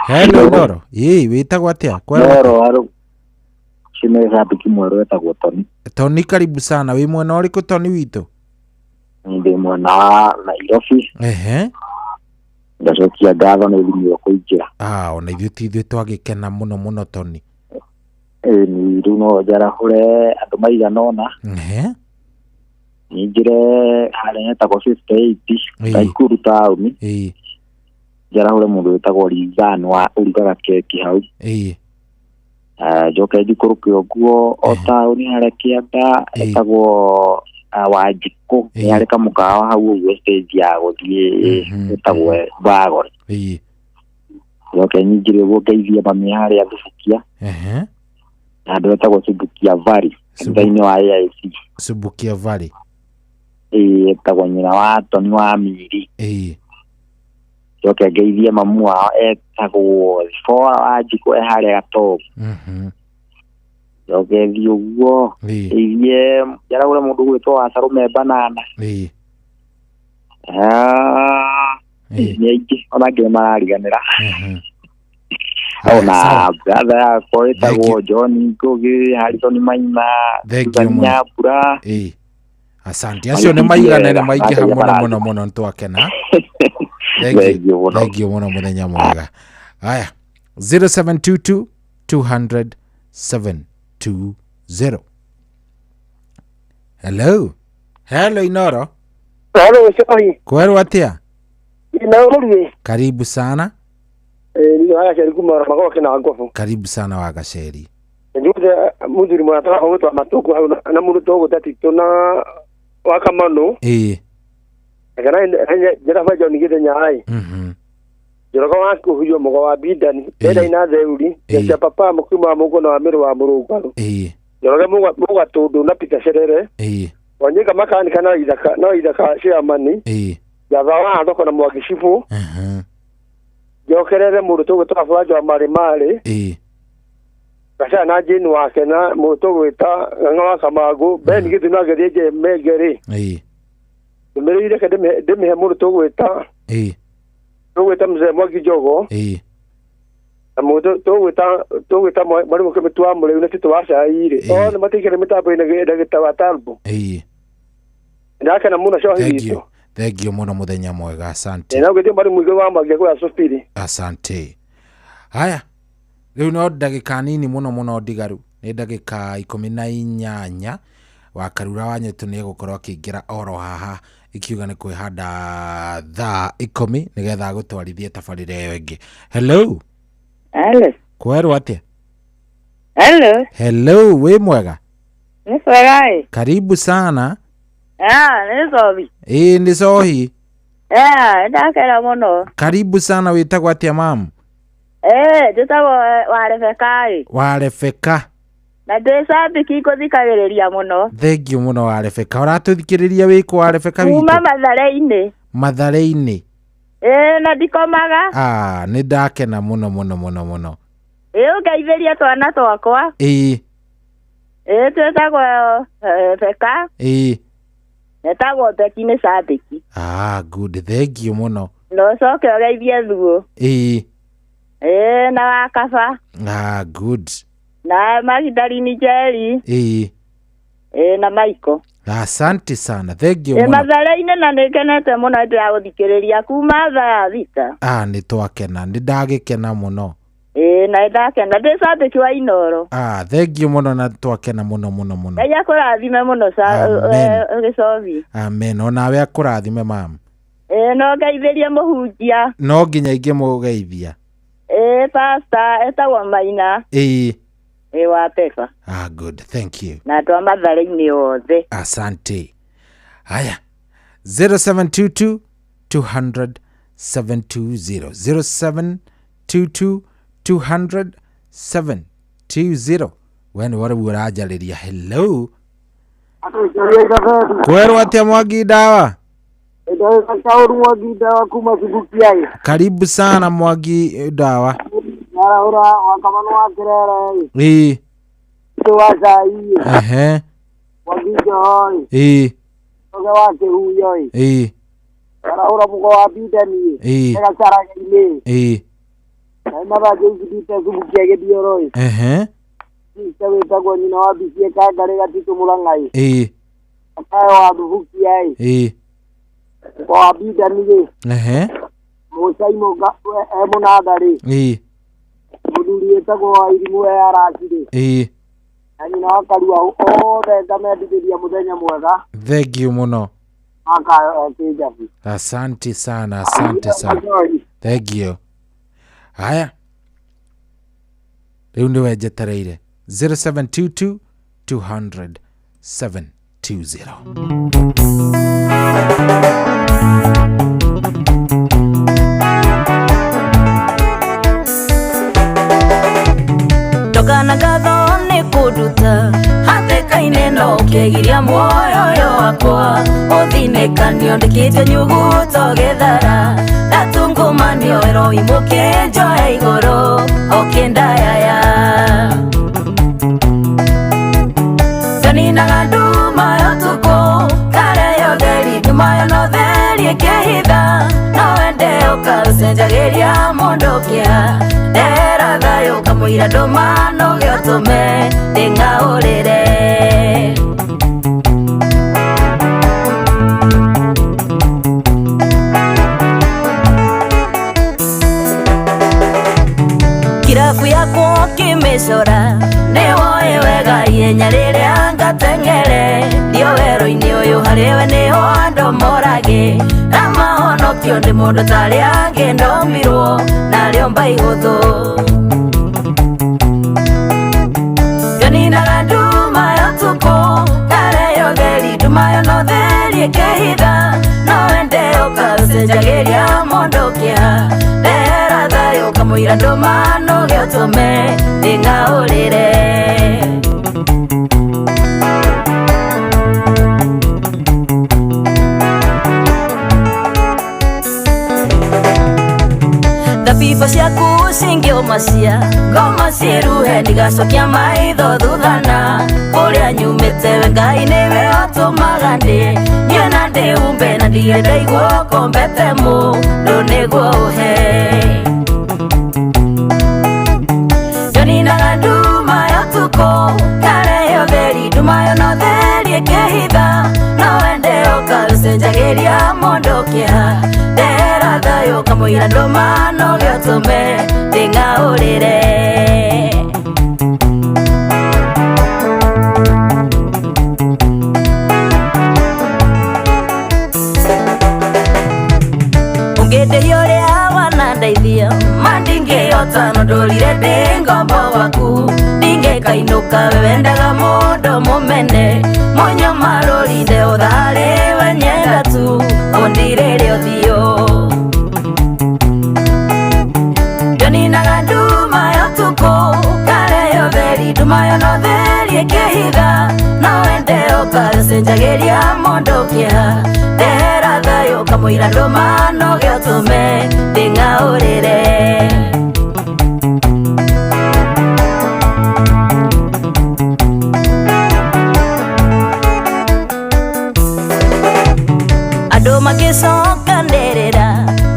Hello Ndoro. Ĩĩ, wĩtagwo atĩa? Ndoro arũ. Cine gabiki mwerũ wetagwo Toni. Toni, karibu sana. Wĩ mwena ũrĩkũ Toni witũ? Ndĩ mwena wa Nairobi. Ndacokia ngatho nĩ thimũ kũingĩra. Ona ithuĩ ti ithuĩ twagĩkena mũno mũno Toni. Ĩĩ, rĩu no njarahũre andũ maigana ũna. Ningire harĩa hetagwo 58 Naikuru taũni. Njarahũre mũndũ wĩtagwo Rizan wa ũrugaga keki hau. Njoke njikũrũke ũguo o taũni harĩa kĩanda etagwo Wanjikũ, nĩ harĩ kamũkawa hau ũguo stage ya gũthiĩ ĩtagwo Wagon. Njoke nyingĩre ũguo ngeithie mami harĩa Thubukia. Handũ hetagwo Subukia Valley, kanitha-inĩ wa AIC. Subukia Valley. Ĩtagwo nyina wa Toni wa Miri. Njoke ngeithie mamu wao etagwo Zipporah Wanjikũ e harĩa Gatogo. Njoke thiĩ ũguo ngeithie njarahũre mũndũ ũgwĩtwo Wacarũme Banana. Nĩ aingĩ ona angĩ nĩmarariganĩra. Ona brother yakwa ĩtagwo John Ngugi, Harrison Maina, Susan Nyambura. Asante. Acio nĩ maigana nĩ maingĩha mũno mũno mũno, nĩtwakena. Thank you mũno, mũthenya mwega. Haya, 0722 200 720. Hello, hello Inoro. Hello, sorry. Kwerwo atia? Inaũrũrie. Karibu sana. Ni wagaceri kuma magoke na ngobu. Karibu sana wagaceri. Njuge muthuri mwana wa matuku hau na mundu tũgũta titũ na wakamano. Ĩĩ. Kana njĩra bajo ni githenya ai. Njorogo wa kuhuyo mugo wa bidani enda ina theuri ya papa mukuma mugo na wa miru wa murungaru. Ĩĩ. Njoroge muga tundu na Peter Serere. Ĩĩ. Wanyika makanika na ithaka no ithaka ciamani. Ĩĩ. Jatha wa thoko na mwaki cibu. Njokerere mundu tugwita bwanjo wa mari mari. Ĩĩ. Gaca na jini wake na mundu tugwita ng'ang'a wa Kamagu Ben githu na githie je megeri. Ĩĩ. Ndũmĩrĩire ke ndĩmĩhe mũndũ tũgwĩta. Ĩĩ. Tũgwĩta mzee Mwangi Njogo. Ĩĩ. Na mũndũ tũgwĩta mwarimũ Kĩmĩtu wa Mũrĩu na Tito wa Cai rĩ. Othe matikĩrĩ mĩtambo-inĩ ndagĩta wa Talbo. Ĩĩ. Ndakena mũno cohi witũ. Thank you mũno, mũthenya mwega, asante. Na ũgĩthiĩ mwarimũ Mũingĩ wa Mwangi kwa Sofiri. Asante. Haya. Rĩu no ndagĩka nini mũno mũno ndigaru. Nĩ ndagĩka 18 wa Karura wa Nyetu nĩ egũkorwo akĩingĩra oro haha ikiuga nĩ kwĩhanda thaa 10 nĩgetha agũtwarithie tabarĩra ĩyo ĩngĩ. Hello. Hello. Kwerwo atĩa? Hello. Hello, wĩ mwega? Nĩ mwega ĩ. Karibu sana. Ah, nĩ Sohi. Ĩĩ nĩ Sohi. Eh, ndakera mũno. Karibu sana, wĩtagwo atĩa mamu? Eh, njĩtagwo wa Rebeka ĩ. Wa Rebeka. Na ndĩ cambĩki ngũthikagĩrĩria mũno. Thank you mũno wa Rebeka. Ũratũthikĩrĩria wĩkũ wa Rebeka witũ? Kuma Mathare-inĩ. Mathare-inĩ. Ĩĩ na ndikomaga. Ah, nĩ ndakena mũno mũno mũno mũno. Ĩĩ ũngeithĩrie twana twakwa. Ĩĩ. Ĩĩ twĩtagwo Rebeka. Ĩĩ. Etagwo Beki nĩ cambĩki. Ah, good. Thank you mũno. Na ũcoke ũgeithie Thuo. Ĩĩ. Ĩĩ na Wakaba. Ah, good. Na Magdalene Njeri. Ĩĩ. Ĩĩ na Michael. Asante sana. Thank you mũno. Ĩ Mathare-inĩ na nĩngenete mũno ndĩragũthikĩrĩria kuma thaa 6. Ah, nĩ twakena. Nĩ ndagĩkena mũno. Ĩĩ na ndakena ndĩ cambĩki wa Inoro. Ah, thank you mũno na twakena mũno mũno mũno. Ngai akũrathime mũno Gĩcobi. Amen. Onawe akũrathime mama. Ĩĩ no ngeithĩrie mũhunjia. No nginya ingĩmũgeithia. Ĩĩ pastor etagwo Maina. Ĩĩ. Ĩĩ wa Pepa. Ah, good. Thank you. Na andũ a Mathare-inĩ othe. Asante. Haya. 0722 200 720. 0722 200 720. We nĩ warĩu ũranjarĩria. Hello. Kwerwo atĩa Mwangi Ndawa? Mwangi Ndawa kuma Kibukiai. Karibu sana Mwangi Ndawa. Narahũra wakamano wa Kerere. Ĩĩ. Wa Cai. Ehe. Mwangi Njohoi. Ĩĩ. Oge wa Kĩhuyo. Ĩĩ. Narahũra mũgo wa Bidani. Ĩĩ. Gacaraga-inĩ. Ĩĩ. Na mabanjĩ ithithite Subukia Gĩthioro. Ehe. Sister wĩtagwo nyina wa Bicie Kangarĩ Gatitũ Mũrang'ai. Ĩĩ. Akayo wa Thubukia. Ĩĩ. Mũgo wa Bidani rĩ. Ehe. Mũcai mũga e mũnanda rĩ. Ĩĩ. Mũthuri wĩtagwo wa Irimũ e Araci rĩ. Ĩĩ. Na nyina wa Karua othe ngamendithĩria mũthenya mwega. Thank you mũno. Akayo e Kĩnjabi. Asante sana, asante sana. Thank you. Haya. Rĩu nĩwe njetereire. 0722 200 720. Ndokana ngatho nĩ kũnduta hatĩka-inĩ no ũkĩgiria muoyo ũyũ wakwa ũthinĩkanio ndĩkĩte nyuguto gĩthara ndatungũmanio ĩroimũkĩ njoe igũrũ ũkĩndayaya ndaninaga nduma ya ũtukũ kare yotheri nduma yo no theri ĩkĩhitha no wende ũkaũcenjagĩria mũndũ kĩa ndehera thayũ kamũira ndũma no gĩotũme ndĩng'aũrĩre. Na mahonokio ndĩ mũndũ tarĩ angĩ ndomirwo narĩo mba ihũthũ. Njoninaga nduma ya ũtukũ ngarehe ũtheri, nduma yo no theri ĩkĩhitha, no wende ũkacenjagĩria mũndũ kĩeha. Ndehera thayũ kamũira ndũma nũge ũtũme ndĩng'aũrĩre. Thabibo ciaku cingĩũma cia ngoma ciĩruhe, ndigacokia maitho thuthana kũrĩa nyumĩte, we Ngai nĩwe ũtũmaga ndĩ nyue na ndĩhumbe, na ndige ndaigwo kombete mũndũ nĩguo ũhe. Njoninaga nduma ya ũtukũ ngarehe ũtheri, nduma yo no theri ĩkĩhitha, no wende ũkacenjagĩria mũndũ kĩeha. Ndehera thayũ kamũira ndũma noge ũtũme ndĩng'aũrĩre. Ũngĩndĩhia ũrĩa wanandeithia ma ndingĩhota, no ndũrire ndĩ ngombo waku, ndingĩkainũka we wendaga mũndũ mũmene, mũnyamarũri ndeũtharĩ we nyenda tu ũndirĩre ũthiũ. Njoninaga nduma ya ũtukũ ngarehe ũtheri, nduma yo no theri ĩkĩhitha, no wende ũkacenjagĩria mũndũ kĩeha. Ndehera thayũ kamũira ndũma noge ũtũme ndĩng'aũrĩre. Andũ magĩcokanĩrĩra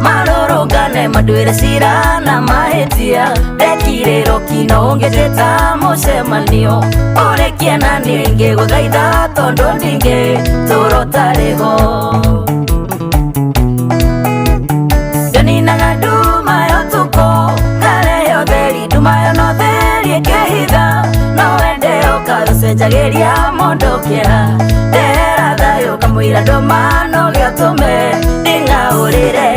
marũrũngane manduĩre cira na mahĩtia, ndekirĩrwo kino ũngĩnjĩta mũcemanio ũrĩkie na niĩ ngĩgũthaitha tondũ ndingĩtũra ũtarĩ ho. Njoninaga nduma ya ũtukũ ngarehe ũtheri, nduma yo no theri ĩkĩhitha, no wende ũkacenjagĩria mũndũ kĩeha. Ndehera thayũ kamũira ndũma noge ũtũme ndĩng'aũrĩre.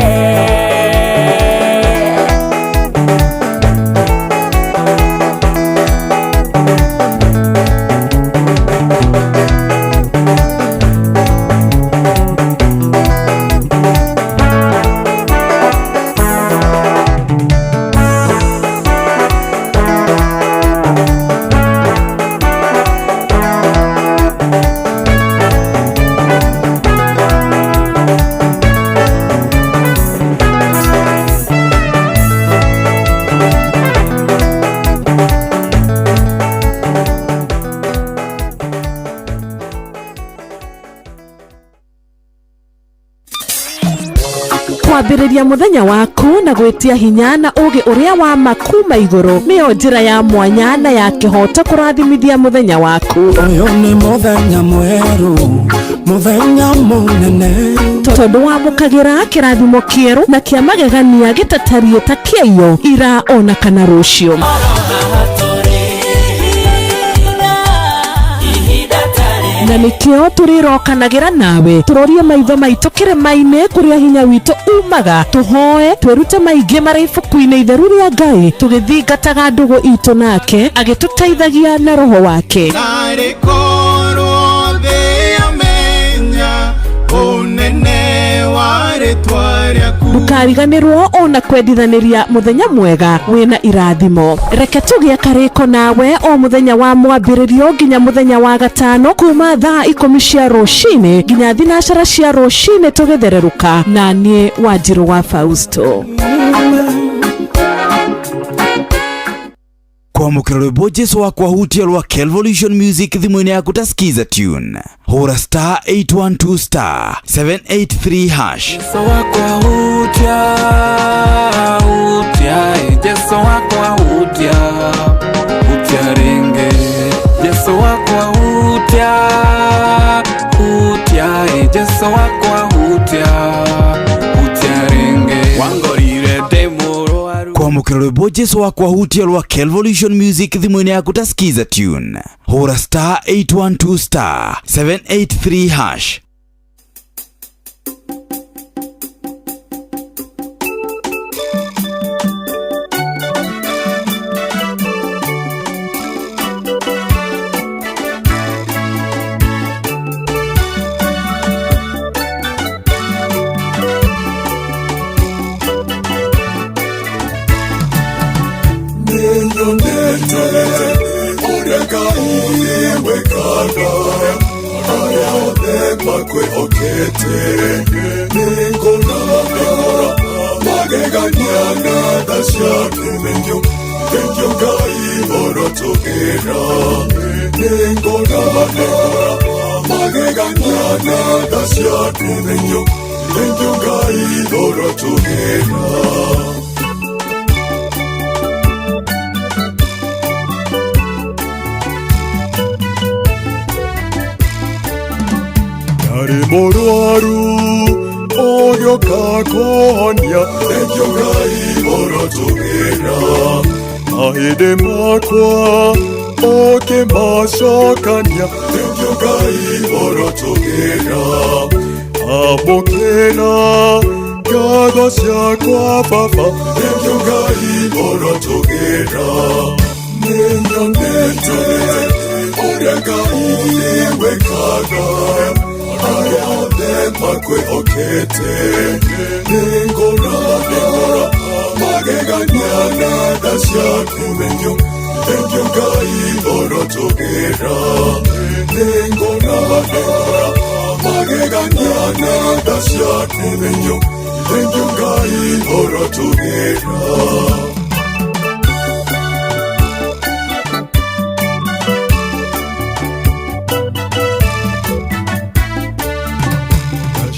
Kwambĩrĩria mũthenya waku na gwĩtia hinya na ũũgĩ ũrĩa wa ma kuma igũrũ nĩyo njĩra ya mwanya na ya kĩhooto kũrathimithia mũthenya waku. Ũyũ nĩ mũthenya mwerũ, mũthenya mũnene, tondũ wamũkagĩra kĩrathimo kĩerũ na kĩa magegania gĩtatariĩ ta kĩaiyo ira ona kana rũciũ. Na nĩkĩo tũrĩrokanagĩra nawe tũrorie maitho maitũ kĩrĩma-inĩ kũrĩa hinya witũ umaga, tũhoe twĩrute maingĩ marĩ ibuku-inĩ itheru rĩa Ngai, tũgĩthingataga ndũgũ itũ nake agĩtũteithagia na roho wake. Narĩ korwo thĩ yamenya ũnene wa rĩtwa rĩaku. Ndũkariganĩrwo ona kwendithanĩria mũthenya mwega wĩna irathimo. Reke tũgĩe karĩko nawe o mũthenya wa mwambĩrĩrio nginya mũthenya wa gatano kuma thaa 10 cia rũcinĩ nginya 9 cia rũcinĩ tũgĩthererũka, na niĩ Wanjirũ wa Fausto. Kwamũkĩra rwĩmbo Jesu wakwa hutia rwa Kelvolution Music thimũ-inĩ yaku ta skiza tune. Hũra star 812 star 783 hash. Jesu wakwa hutia, hutia, Jesu wakwa hutia, hutia ringe. Jesu wakwa hutia, hutia, Jesu wakwa hutia, hutia ringe. Wangorire ndĩ mũrwaru. Kwamũkĩra rwĩmbo Jesu wakwa hutia rwa Kelvolution Music thimũ-inĩ yaku ta skiza tune. Hũra star 812 star 783 hash. makwĩhokete. Nĩngona magegania na tha ciaku. Thengiũ, thengiũ Ngai ũrotũgĩra. Nĩngona magegania na tha ciaku. Thengiũ, thengiũ Ngai ũrotũgĩra. Ndarĩ mũrwaru ũgĩũka kũhonia. Thengiũ Ngai ũrotũgĩra. Mahĩndĩ makwa ũkĩmacokania. Thengiũ Ngai ũrotũgĩra. Amũkĩra ngatho ciakwa Baba. Thengiũ Ngai ũrotũgĩra. Nĩnyonete ũrĩa Ngai wĩkaga arĩa othe makwĩhokete. Nĩngona magegania na tha ciaku. Thengiũ, thengiũ Ngai ũrotũgĩra. Nĩngona magegania na tha ciaku. Thengiũ, thengiũ Ngai ũrotũgĩra.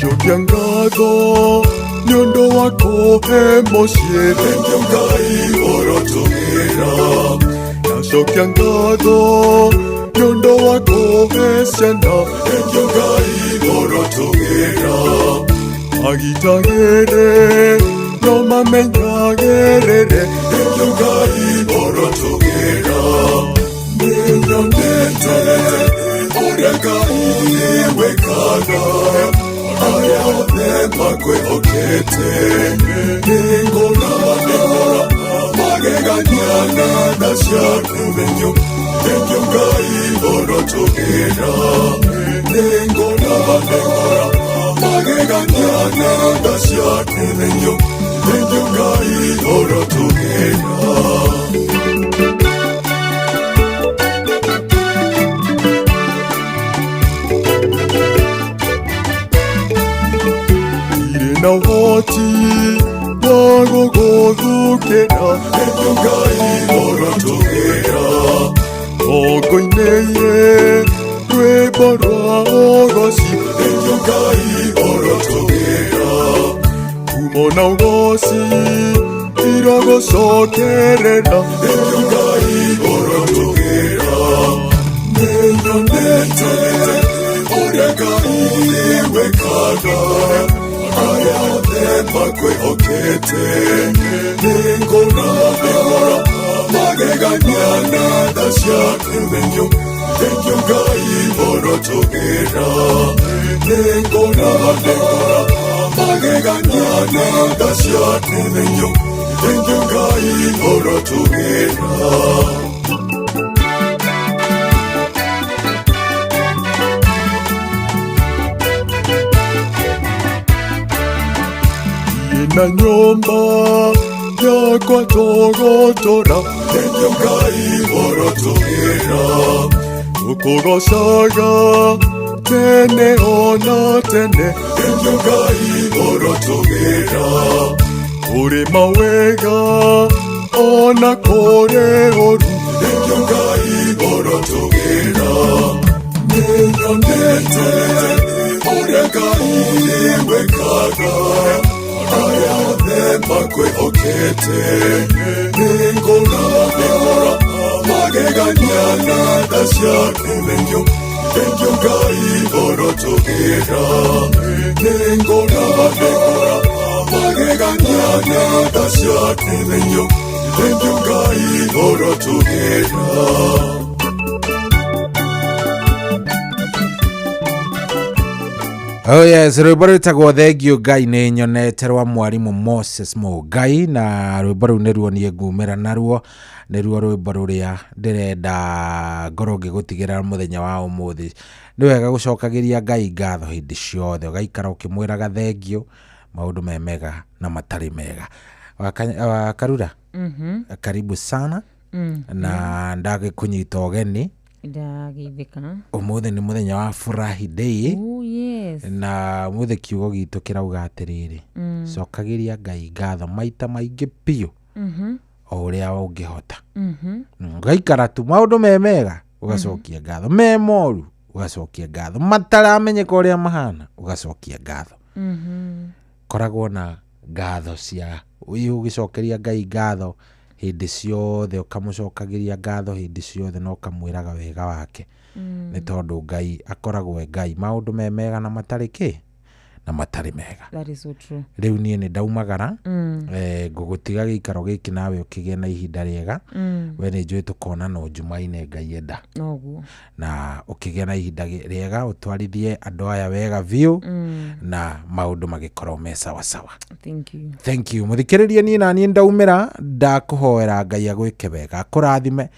Ndacokia ngatho nĩ ũndũ wa kũhe mũciĩ. Thengiũ Ngai ũrotũgĩra. Ndacokia ngatho nĩ ũndũ wa kũhe ciana. Thengiũ Ngai ũrotũgĩra. Magitagĩre no mamenyagĩrĩre. Thengiũ Ngai ũrotũgĩra. Nĩnyonete ũrĩa Ngai wĩkaga arĩa othe makwĩhokete. Nĩngona magegania na tha ciaku. Thengiũ, thengiũ Ngai ũrotũgĩra. Nĩngona magegania na tha ciaku. Thengiũ, thengiũ Ngai ũrotũgĩra. Ndirĩ na ũhoti wa gũgũthukĩra. Thengiũ Ngai ũrotũgĩra. Ng'ongo-inĩ rwĩmbo rwa ũgoci. Thengiũ Ngai ũrotũgĩra. Ngumo na ũgoci irogũcokerera. Thengiũ Ngai ũrotũgĩra. Nĩnyonete ũrĩa Ngai wĩkaga arĩa othe makwĩhokete. Nĩngona magegania na tha ciaku. Thengiũ, thengiũ Ngai ũrotũgĩra. Nĩngona magegania na tha ciaku. Thengiũ, thengiũ Ngai ũrotũgĩra. Na nyũmba yakwa tũgũtũra. Thengiũ Ngai ũrotũgĩra. Tũkũgocaga tene ona tene. Thengiũ Ngai ũrotũgĩra. Kũrĩ mawega ona kũrĩ ũru. Thengiũ Ngai ũrotũgĩra. Nĩnyonete ũrĩa Ngai wĩkaga arĩa othe makwĩhokete. Nĩngona magegania na tha ciaku. Thengiũ, thengiũ Ngai ũrotũgĩra. Nĩngona magegania na tha ciaku. Thengiũ, thengiũ Ngai ũrotũgĩra. Oh yes, rwĩmbo rwĩtagwo Thengiũ Ngai nĩ nyonete rwa mwarimũ Moses Mũngai, na rwĩmbo rũu nĩruo niĩ ngumĩra naruo, nĩruo rwĩmbo rũrĩa ndĩrenda ngorwo ngĩgũtigĩra mũthenya wa ũmũthĩ. Nĩ wega gũcokagĩria Ngai ngatho hĩndĩ ciothe, ũgaikara ũkĩmwĩraga thengiũ maũndũ me mega na matarĩ mega. Wakarura, karibu sana na ndagĩkũnyita ũgeni. Ndageithĩka. Ũmũthĩ nĩ mũthenya wa Furahi Day. Oh, yes. Na mũthĩ kiugo gitũ kĩrauga atĩrĩrĩ, cokagĩria Ngai ngatho maita maingĩ biũ o ũrĩa ũngĩhota. Ũgaikara tu maũndũ me mega ũgacokia ngatho, me moru ũgacokia ngatho, mataramenyeka ũrĩa mahana ũgacokia ngatho. Koragwo na ngatho cia ũgĩcokeria Ngai ngatho hĩndĩ ciothe, ũkamũcokagĩria ngatho hĩndĩ ciothe na ũkamwĩraga wega wake. Nĩ tondũ Ngai akoragwo e Ngai, maũndũ me mega na matarĩ kĩ na matarĩ mega. That is so true. Rĩu niĩ nĩ ndaumagara, ngũgũtiga gĩikaro gĩkĩ nawe ũkĩgĩe na ihinda rĩega. We nĩ njũĩ tũkonana o Jumaine Ngai enda. Noguo. Na ũkĩgĩe na ihinda rĩega, ũtwarithie andũ aya wega biũ, na maũndũ magĩkorwo me sawasawa. Thank you. Thank you. Mũthikĩrĩrie niĩ na niĩ ndaumĩra, ndakũhoera Ngai agwĩke wega, akũrathime,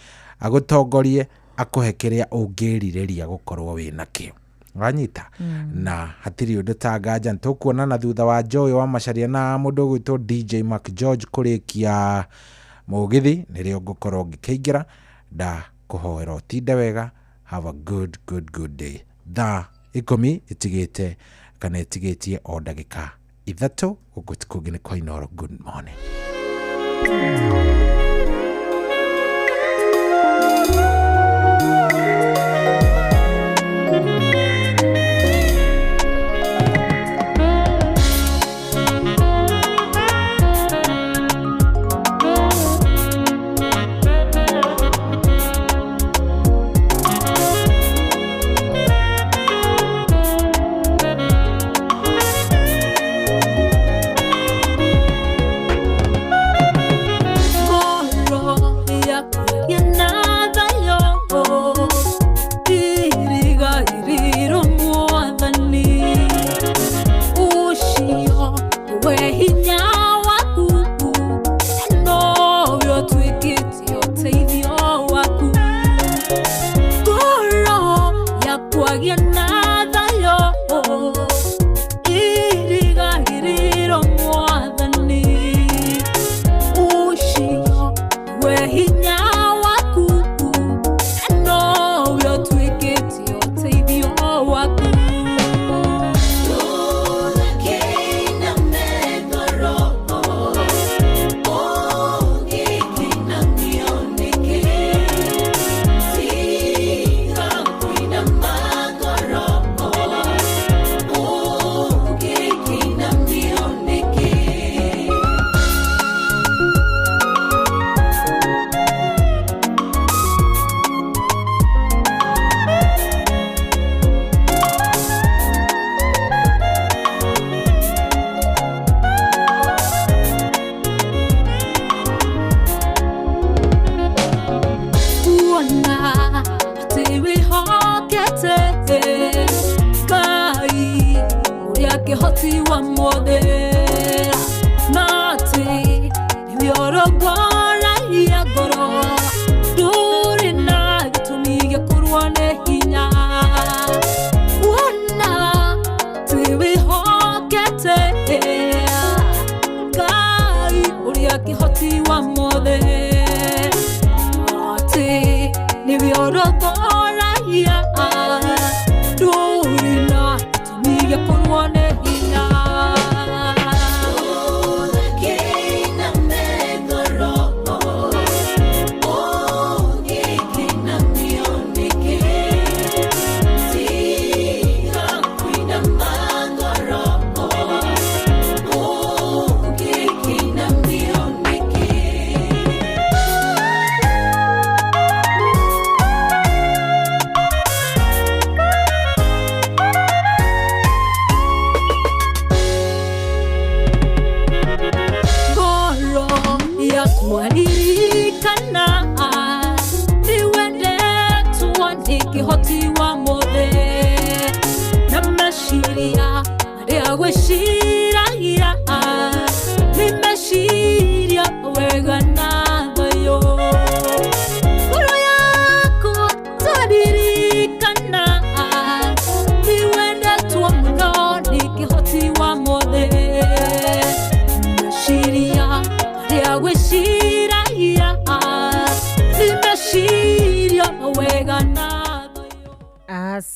agũtongorie, akũhe kĩrĩa ũngĩrirĩria gũkorwo wĩ nakĩo. Wanyita? Na hatirĩ ũndũ ta nganja, nĩtũkuonana thutha wa Joy wa Macharia na mũndũ ũgwĩtwo DJ Mark George kũrĩkia mũgithi, nĩrĩo ngũkorwo ngĩkĩingĩra. Ndakũhoera ũtinde wega, have a good, good, good day. Thaa 10 ĩtigĩte kana ĩtigĩtie o ndagĩka 3, gũkũ ti kũngĩ nĩ kwa Inooro. Good morning.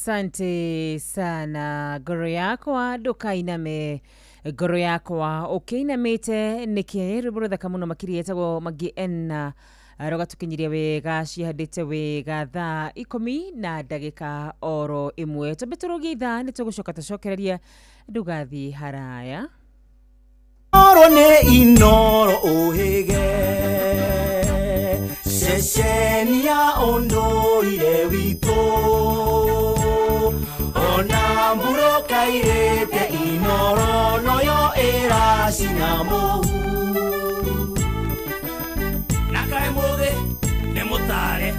Asante sana. Ngoro yakwa ndukainame, ngoro yakwa ukiinamite niki? Rwimbo ruthaka muno makiria etagwo Magi N rũgatukinyiria wega cihandĩte wega thaa 10 na ndagĩka oro 1. Twambe tũrũgie ithaa nĩ tũgũcoka tũcokereria, ndũgathiĩ haraya. Oro nĩ Inoro ũhĩge ceceni ya ũndũire witũ, ona mbura kairĩte Inoro noyo ĩracina mũhu. Na kaĩ mũthĩ nĩ mũtare.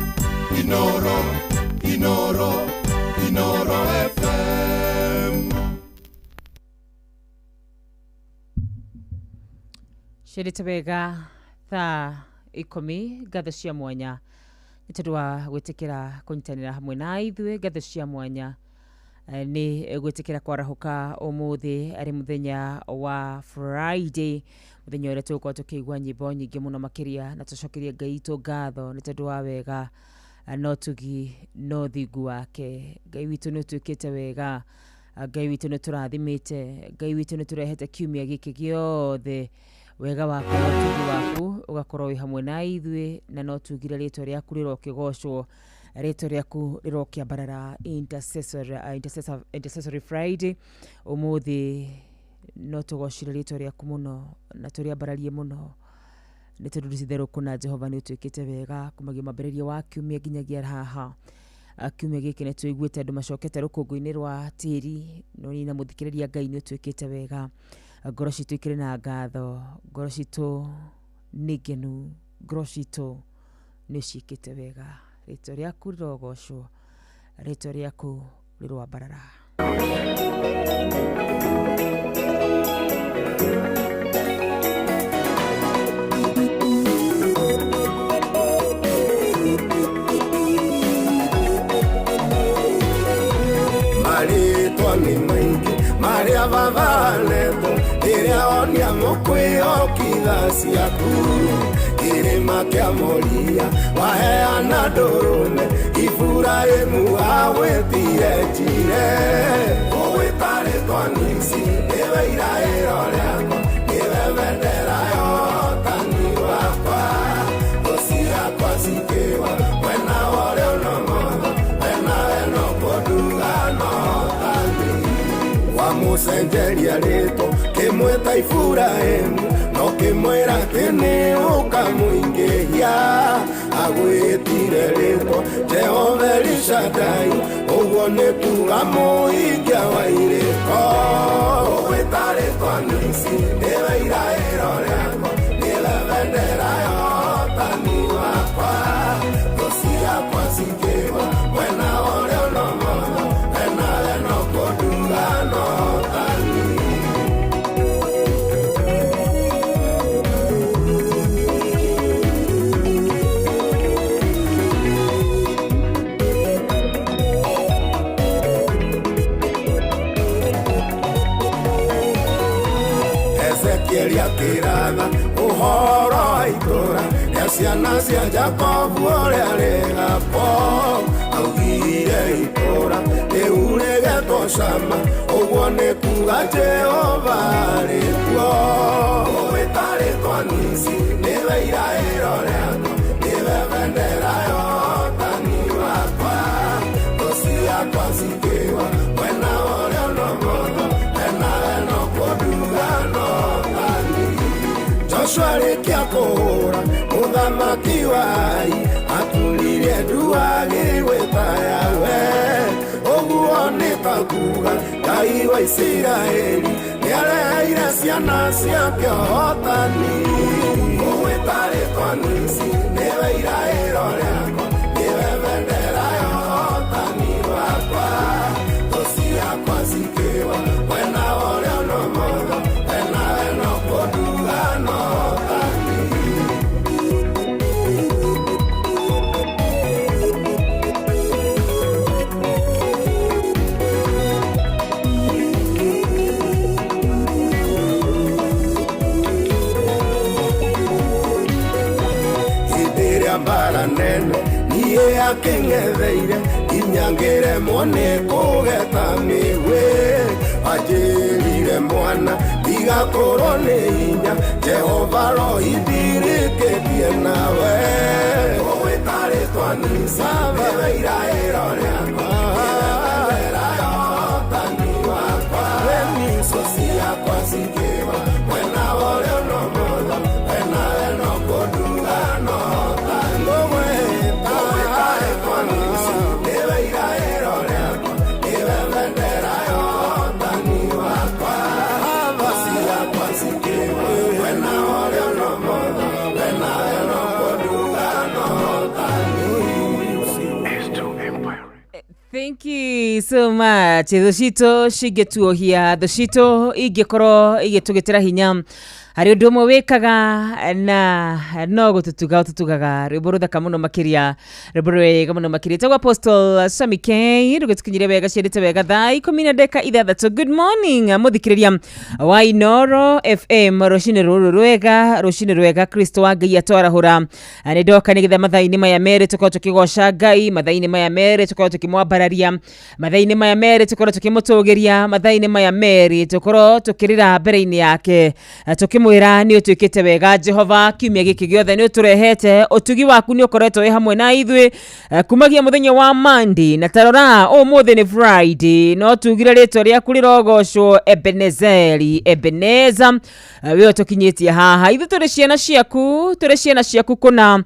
Inoro, Inoro, Inoro FM. Ciendete wega thaa 10. Ngatho cia mwanya nĩ tondũ wa gwĩtĩkĩra kũnyitanĩra hamwe na ithuĩ. Ngatho cia mwanya nĩ gwĩtĩkĩra kwarahũka ũmũthĩ arĩ mũthenya wa Friday, mũthenya ũrĩa tũgũkorwo tũkĩigua nyĩmbo nyingĩ mũno makĩria, na tũcokerie Ngai witũ ngatho nĩ tondũ wa wega no tugi no thingu wake. Ngai witũ nĩ ũtuĩkĩte wega, Ngai witũ nĩ tũrathimĩte, Ngai witũ nĩ tũrehete kiumia gĩkĩ gĩothe. Wega waku na ũtugi waku ũgakorwo wĩ hamwe na ithuĩ, na no tugire rĩtwa rĩaku rĩrokĩgocwo, rĩtwa rĩaku rĩrokĩambarara. Intercessory Friday ũmũthĩ no tũgocire rĩtwa rĩaku mũno na tũrĩambararie mũno nĩ tondũ titherũ kũna Jehova nĩ ũtuĩkĩte wega kumagia mwambĩrĩrio wa kiumia nginyagia haha. Kiumia gĩkĩ nĩ tũiguĩte andũ macokete rũkũngũ-inĩ rwa tĩri, no niĩ na mũthikĩrĩria Ngai nĩ ũtuĩkĩte wega. Ngoro citũ ikĩrĩ na ngatho, ngoro citũ nĩ ngenu, ngoro citũ nĩ ciĩkĩte wega. Rĩtwa rĩaku rĩrogocwo, rĩtwa rĩaku rĩroambarara. Marĩtwa nĩ maingĩ marĩa babanetwo, rĩrĩa onia mũkwĩhokitha ciaku. Kĩrĩma kĩa Moria waheana ndũrũme, Iburahĩmu agwĩtire Njire. Ũgwĩta rĩtwa Nisi nĩwe iraĩro rĩakwa, nĩwe bendera ya ũhotani wakwa. Thũ ciakwa cikĩgwa mwena wa ũrĩo na ũmotho, wenawe no kũnduga na ũhotani. Wamũcenjeria rĩtwa kĩmwĩta Iburahĩmu, no kĩmwĩra atĩ nĩ ũkamũingĩhia. Agwĩtire rĩtwa Jehova Elishadai, ũguo nĩ kuga mũhingia wa irĩko. Ũgwĩta rĩtwa Nisi nĩwe iraĩro rĩakwa, nĩwe bendera ya ũhotani wakwa. Thũ ciakwa cikĩgwa mwena wa ũrĩo na ũmotho, wenawe no kũnduga na ũhotani. Ezekieli akĩratha ũhoro wa itũũra rĩa ciana cia Jakobu ũrĩa rĩgakwo. Augire itũũra rĩu rĩgetwo Shama, ũguo nĩ kuga Jehova arĩ kuo. Ũgwĩta rĩtwa Nisi nĩwe iraĩro rĩakwa, nĩwe bendera ya ũhotani wakwa. Thũ ciakwa cikĩgwa mwena wa ũrĩo na ũmotho, wenawe no kũnduga na ũhotani. Joshua arĩkia kũhũra mũthamaki wa Ai, aturirie ndu agĩgwĩta Yahweh. Ũguo nĩ ta kuga Ngai wa Isiraeli nĩareheire ciana ciake ũhotani. Ũgwĩta rĩtwa Nisi nĩwe iraĩro rĩakwa, nĩwe bendera ya ũhotani wakwa. Thũ ciakwa cikĩgwa mwena wa ũrĩo na ũmotho, wenawe no kũnduga na ũhotani. Hĩndĩ ĩrĩa mbara nene niĩ akĩng'etheire, hinya ngĩremwo nĩ kũgeta mĩgwĩ anjĩrire mwana tiga kũrwo nĩ hinya Jehova rohindirĩkĩtie nawe ũgwĩta rĩtwa Nisa nĩwe iraĩro rĩakwa nĩwe bendera ya ũhotani wakwa thũ ciakwa cikĩwa mwena wa ũrĩo na ũmotho we nawe no kũnduga no hotani ũgwĩta rĩtwa Nisa nĩwe iraĩro rĩakwa nĩwe bendera ya ũhotani wakwa thũ ciakwa cikĩwa mwena wa ũrĩo na ũmotho we nawe no kũnduga no hotani. Thank you so much. Thũ citũ cingĩtuohia, thũ citũ ingĩkorwo igĩtũgĩtĩra hinya harĩ ũndũ ũmwe wĩkaga na no gũtũtuga ũtũtugaga. Rwĩmbo rũthaka mũno makĩria, rwĩmbo rwega mũno makĩria. Tagwo Apostle Sami K, rũgĩtũkinyire wega, ciendete wega thaa 16. Good morning mũthikĩrĩria wa Inooro FM, rũcinĩ rũrũ rwega, rũcinĩ rwega. Kristo wa Ngai atwarahũra. Nĩ ndoka nĩgetha mathaa-inĩ maya merĩ tũkorwo tũkĩgoca Ngai, mathaa-inĩ maya merĩ tũkorwo tũkĩmwambararia, mathaa-inĩ maya merĩ tũkorwo tũkĩmũtũgĩria, mathaa-inĩ maya merĩ tũkorwo tũkĩrĩra mbere-inĩ yake tũkĩmwĩra nĩ ũtuĩkĩte wega Jehova. Kiumia gĩkĩ gĩothe nĩ ũtũrehete, ũtugi waku nĩ ũkoretwo wĩ hamwe na ithuĩ kumagia mũthenya wa Monday, na tarora ũmũthĩ nĩ Friday, no tugire rĩtwa rĩaku rĩrogocwo Ebenezeri, Ebeneza, we ũtũkinyĩtie haha. Ithuĩ tũrĩ ciana ciaku, tũrĩ ciana ciaku kũna,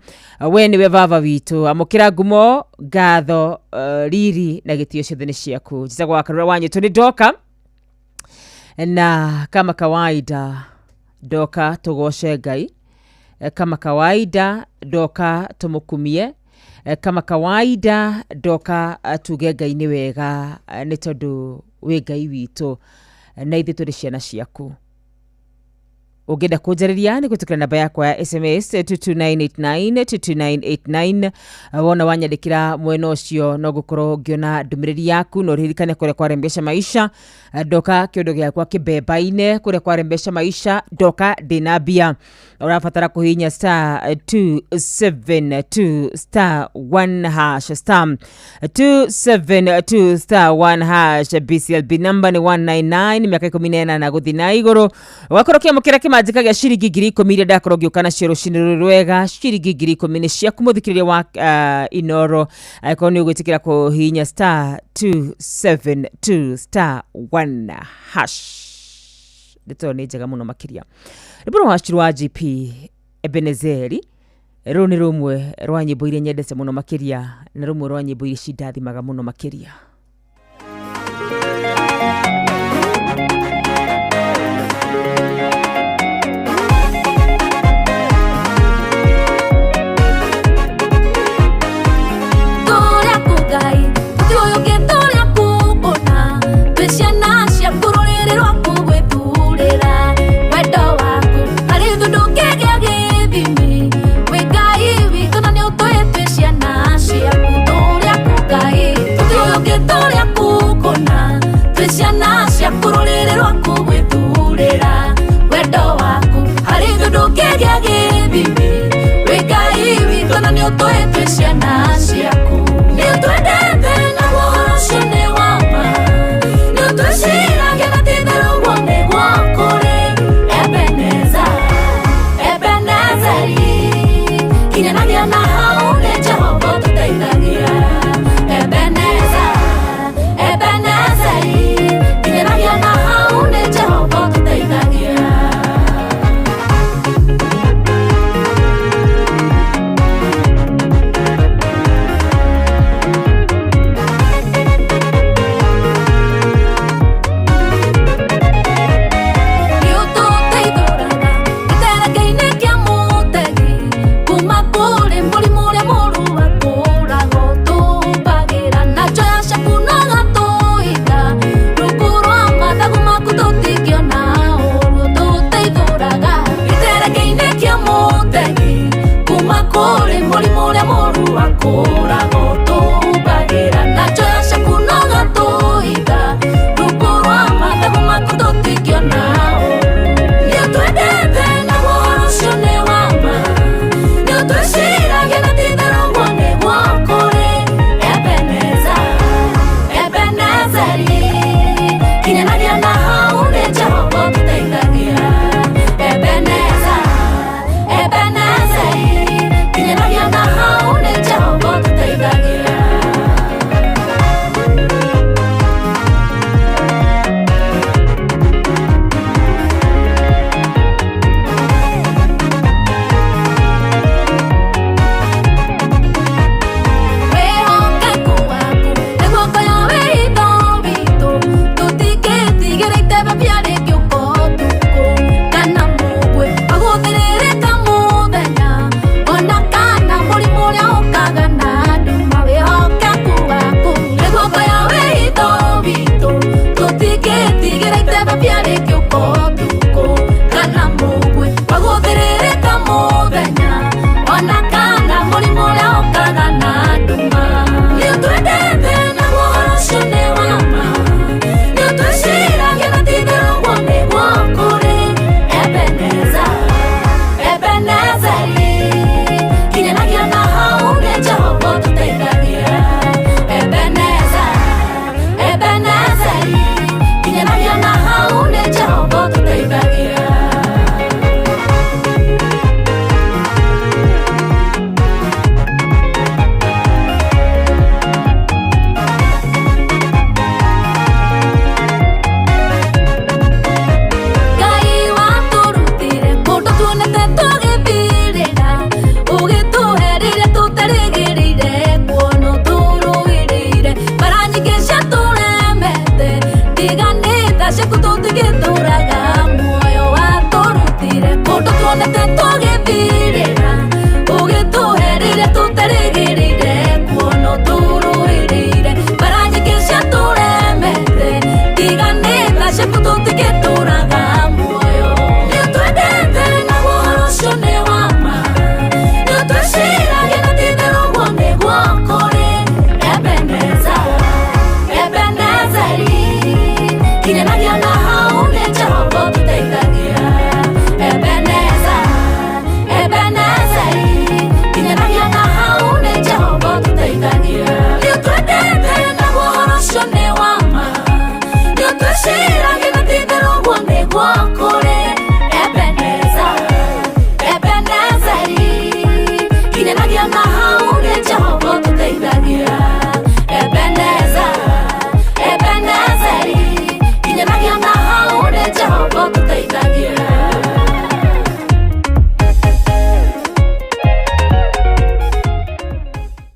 we nĩwe baba witũ. Amũkĩra ngumo, ngatho, riri na gĩtĩo ciothe nĩ ciaku. Njĩtagwo wa Karura wa Nyũtũ, nĩ ndoka na kama kawaida ndoka tũgoce Ngai, kama kawaida ndoka tũmũkumie, kama kawaida ndoka tuge Ngai nĩ wega, nĩ tondũ wĩ Ngai witũ na ithuĩ tũrĩ ciana ciaku. Ũngĩenda kũnjarĩria nĩ gwĩtĩkĩra namba yakwa ya SMS 22989 22989. Wona wanyandĩkĩra mwena ũcio no ngũkorwo ngĩona ndũmĩrĩri yaku. No ũririkane kũrĩa kwarembesha maisha, ndoka kĩũndũ gĩakwa kĩmbemba-inĩ, kũrĩa kwarembesha maisha ndoka ndĩna mbia. Ũrabatara kũhihinya star 272 star 1 hash, star 272 star 1 hash. BCLB number nĩ 199, mĩaka 18 gũthiĩ na igũrũ. Ũgakorwo ũkĩamũkĩra kĩmanjĩka gĩa ciringi 10,000 iria ndakorwo ngĩũka nacio rũcinĩ rũrũ rwega. Ciringi 10,000 nĩ ciaku mũthikĩrĩria wa Inooro, angĩkorwo nĩ ũgwĩtĩkĩra kũhihinya star 272 star 1 hash. Ndeto nĩ njega mũno makĩria. Rwĩmbo rwa Wacu rwa GP Ebenezeri, rũrũ nĩ rũmwe rwa nyĩmbo iria nyendete mũno makĩria, na rũmwe rwa nyĩmbo iria cindathimaga mũno makĩria. Kinyanagia na hau nĩ Jehova ũtũteithagia. Ebeneza, Ebenezeri, kinyanagia na hau nĩ Jehova ũtũteithagia. Nĩũtwendete naguo ũhoro ũcio nĩ wa ma, nĩũtwĩciragia na ti-itherũ ũguo nĩguo kũrĩ. Ebeneza, Ebenezeri, kinyanagia na hau nĩ Jehova ũtũteithagia. Ebeneza, Ebenezeri, kinyanagia na hau nĩ Jehova ũtũteithagia.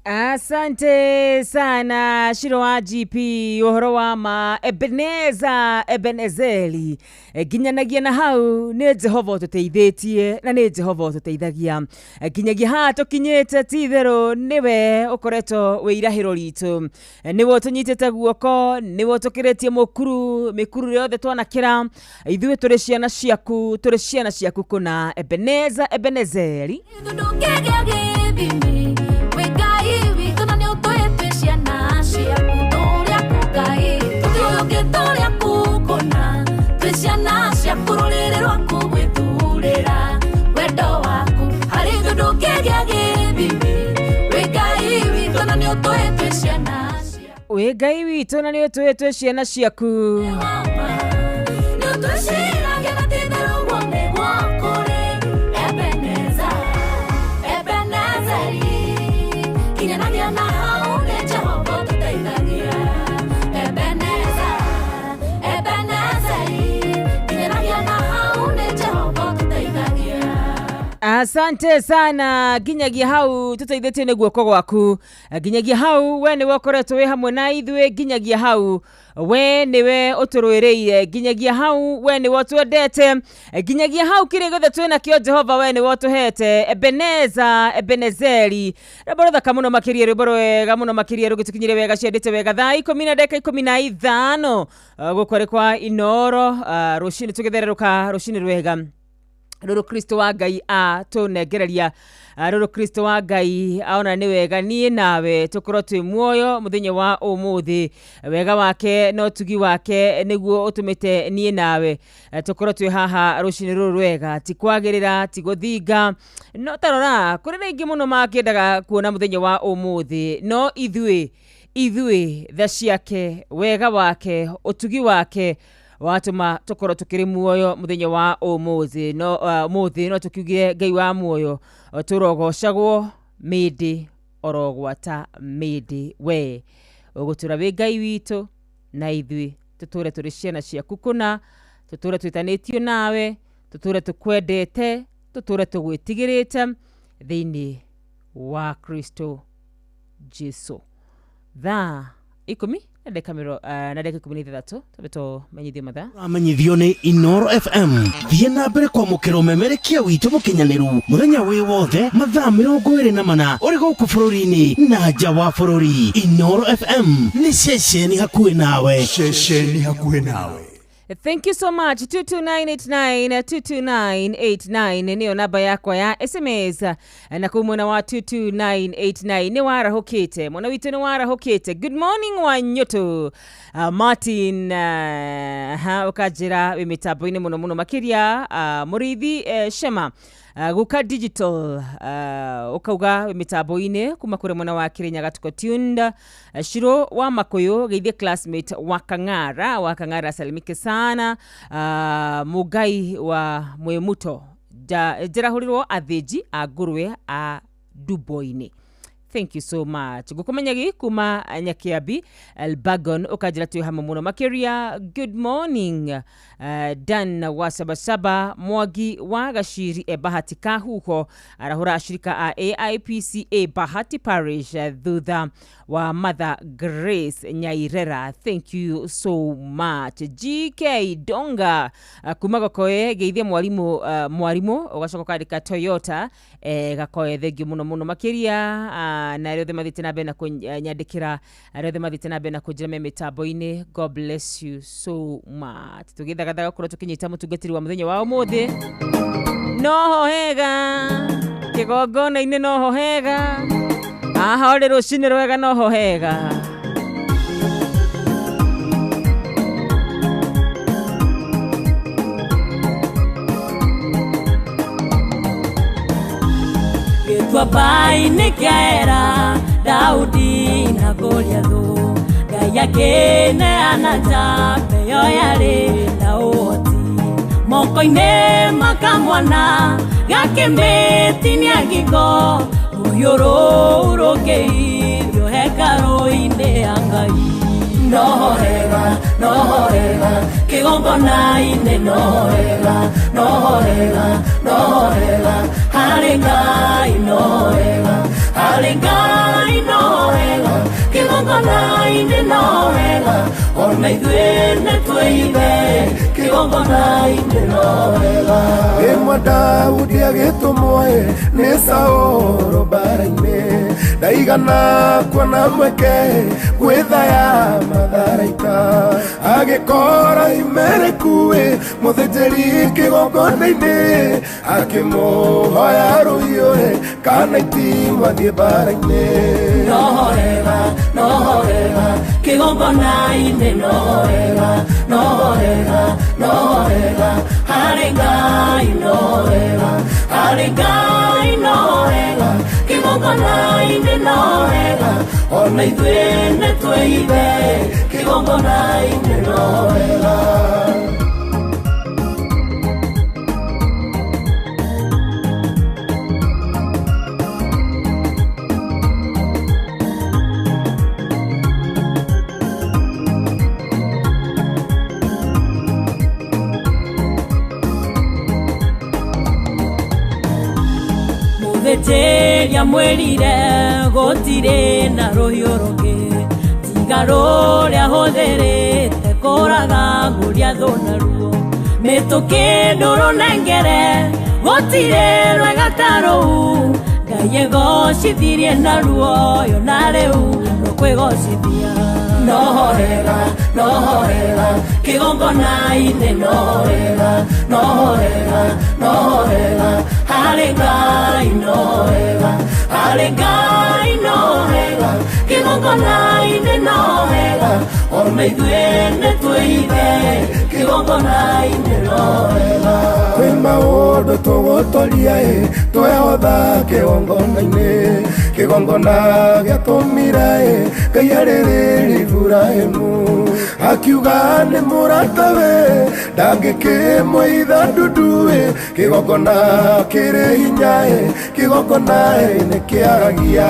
Asante sana Shiro wa GP ũhoro wa ma Ebeneza Ebenezeri. Nginyanagia na hau nĩ Jehova ũtũteithĩtie na nĩ Jehova ũtũteithagia. Nginyagia haha tũkinyĩte ti-itherũ nĩwe ũkoretwo wĩ irahĩro ritũ, nĩwe ũtũnyitĩte guoko, nĩwe ũtũkĩrĩtie mũkuru mĩkuru yothe twanakĩra. Ithuĩ tũrĩ ciana ciaku, tũrĩ ciana ciaku kũna. Ebeneza Ebenezeri. Ndũngĩgĩa gĩthimi wĩ Ngai witũ na nĩũtũĩ twĩ ciana ciaku, tũrĩ aku Ngai, tũtiũĩ ũngĩ tũrĩ aku kũna, twĩ ciana ciaku rũrĩrĩ rwaku gwĩthurĩra wendo waku harĩ ithuĩ ndũngĩgĩa gĩthimi wĩ Ngai witũ na nĩũtũĩ twĩ ciana ciaku, wĩ Ngai witũ na nĩũtũĩ twĩ ciana ciaku. Nĩũtwĩciragia na ti-itherũ ũguo nĩguo kũrĩ. Ebeneza, Ebenezeri, kinyanagia na hau nĩ Jehova ũtũteithagia. Ebeneza, Ebenezeri, kinyanagia na hau nĩ Jehova ũtũteithagia. Asante sana nginyagia hau tũteithĩtio nĩ guoko gwaku. Nginyagia hau we nĩwe ũkoretwo wĩ hamwe na ithuĩ. Nginyagia hau we nĩwe ũtũrũĩrĩire. Nginyagia hau we nĩwe ũtwendete. Nginyagia hau kĩrĩa gĩothe twĩ nakĩo Jehova we nĩwe ũtũhete. Ebeneza Ebenezeri, rwĩmbo rũthaka mũno makĩria, rwĩmbo rwega mũno makĩria rũgĩtũkinyĩre wega ciendete wega. Thaa 10:15 gũkũ arĩ kwa Inoro. Rũcinĩ tũgĩthererũka rũcinĩ rwega rũrũ Kristo wa Ngai atũnengereria, rũrũ Kristo wa Ngai aona nĩ wega niĩ nawe tũkorwo twĩ muoyo mũthenya wa ũmũthĩ. Wega wake na ũtugi wake nĩguo ũtũmĩte niĩ nawe tũkorwo twĩ haha rũcinĩ rũrũ rwega. Ti kwagĩrĩra, ti gũthinga, no tarora kũrĩ na aingĩ mũno makĩendaga kuona mũthenya wa ũmũthĩ, no ithuĩ tha ciake, wega wake, ũtugi wake watũma tũkorwo tũkĩrĩ muoyo mũthenya wa ũmũthĩ. No ũmũthĩ no tũkiugire Ngai wa muoyo tũrogocagwo mĩndĩ orogwata mĩndĩ. We ũgũtũra wĩ Ngai witũ na ithuĩ tũtũre tũrĩ ciana ciaku kũna, tũtũre twĩtanĩtio nawe, tũtũre tũkwendete, tũtũre tũgwĩtigĩrĩte thĩinĩ wa Kristo Jesu. Thaa 10 na ndagĩka 16 tũbe tũmenyithio mathaa. Ũramenyithio nĩ Inoro FM. Thiĩ na mbere kwamũkĩra ũmemerekia witũ mũkinyanĩru mũthenya wĩ wothe mathaa 24 ũrĩ gũkũ bũrũri-inĩ na nja wa bũrũri. Inoro FM nĩ ceceni hakuhĩ nawe. Ceceni hakuhĩ nawe. Thank you so much. 22989 22989 nĩyo namba yakwa ya SMS, na kũu mwena wa 22989 nĩ warahũkĩte mwana witũ, nĩ warahũkĩte. Good morning Wanyũtũ. Martin ũkanjĩra wĩ mĩtambo-inĩ mũno mũno makĩria. Mũrĩithi Shema Guka Digital ũkauga wĩ mĩtambo-inĩ kuma kũrĩ mwena wa Kirinyaga tuko tuned. Shiro wa Makuyu geithie classmate wa Kang'ara salimike sana. Mugai wa Mwemuto njĩrahũrirwo athĩnji a ngũrwe a Duboini. Thank you so much. Gukumenyagi kuma Nyakiabi Elbagon ukanjĩra twĩ hamwe mũno makĩria. Good morning Dan wa Sabasaba Mwangi wa Gaciri e Bahati Kahuho arahũra ashirika a AIPCA Bahati Parish thutha wa Mother Grace Nyairera. Thank you so much. GK Donga kuma Gakoe geithie mwarimu ũgacoka ũkandĩka Toyota Gakoe thengiũ mũno mũno makĩria. Na arĩa othe mathiĩte na mbere na kũnyandĩkĩra, arĩa othe mathiĩte na mbere na kũnjĩra me mĩtambo-inĩ, God bless you so much. Tũgĩthagathaga gũkorwo tũkĩnyita mũtungatĩri wa mũthenya wa ũmũthĩ. Noho hega kĩgongona-inĩ, noho hega haha ũrĩ rũcinĩ rwega, noho hega. Gĩtuamba-inĩ kĩa Ela Daudi na Goliathũ Ngai akĩneana njamba ĩyo yarĩ na ũhoti moko-inĩ makamwana gakĩmĩtinia ngingo rũhiũ rũu rũkĩithio hekarũ-inĩ ya Ngai no hega no hega kĩgongona-inĩ no hega no hega no hega harĩ Ngai no hega harĩ Ngai no hega kĩgongona-inĩ no hega ona ithuĩ nĩtwĩithe kĩgongona-inĩ no hega Rĩmwe Daudi agĩtũmwo nĩ Saũlũ mbara-inĩ ndaigana kuona mweke gwĩthaya matharaita agĩkora Imelekuĩ mũthĩnjĩri kĩgongona-inĩ akĩmũhoya rũhiũ kana itimũ athiĩ mbara-inĩ no hega no hega kĩgongona-inĩ no hega no hega no hega harĩ Ngai no hega harĩ Ngai no hega kĩgongona-inĩ no hega ona ithuĩ nĩtwĩithe kĩgongona-inĩ no hega Mũthĩnjĩri amwĩrire gũtirĩ na rũhiũ rũngĩ tiga rũrĩa hũthĩrĩte kũraga Goliathũ naruo mĩtũkĩ ndũrũnengere gũtirĩ rwega ta rũu Ngai egocithirie naruo yo na rĩu rũkwĩgocithia no hega no hega kĩgongona-inĩ no hega no hega no hega harĩ Ngai no hega harĩ Ngai no hega kĩgongona-inĩ no hega ona ithuĩ nĩtwĩithe kĩgongona-inĩ no hega kwĩ maũndũ tũgũtoria twehotha kĩgongona-inĩ kĩgongona gĩatũmire Ngai arĩrĩrie Iburahĩmu akiuga nĩ mũratawe ndangĩkĩmũitha ndundu kĩgongona kĩrĩ hinya kĩgongona nĩkĩaragia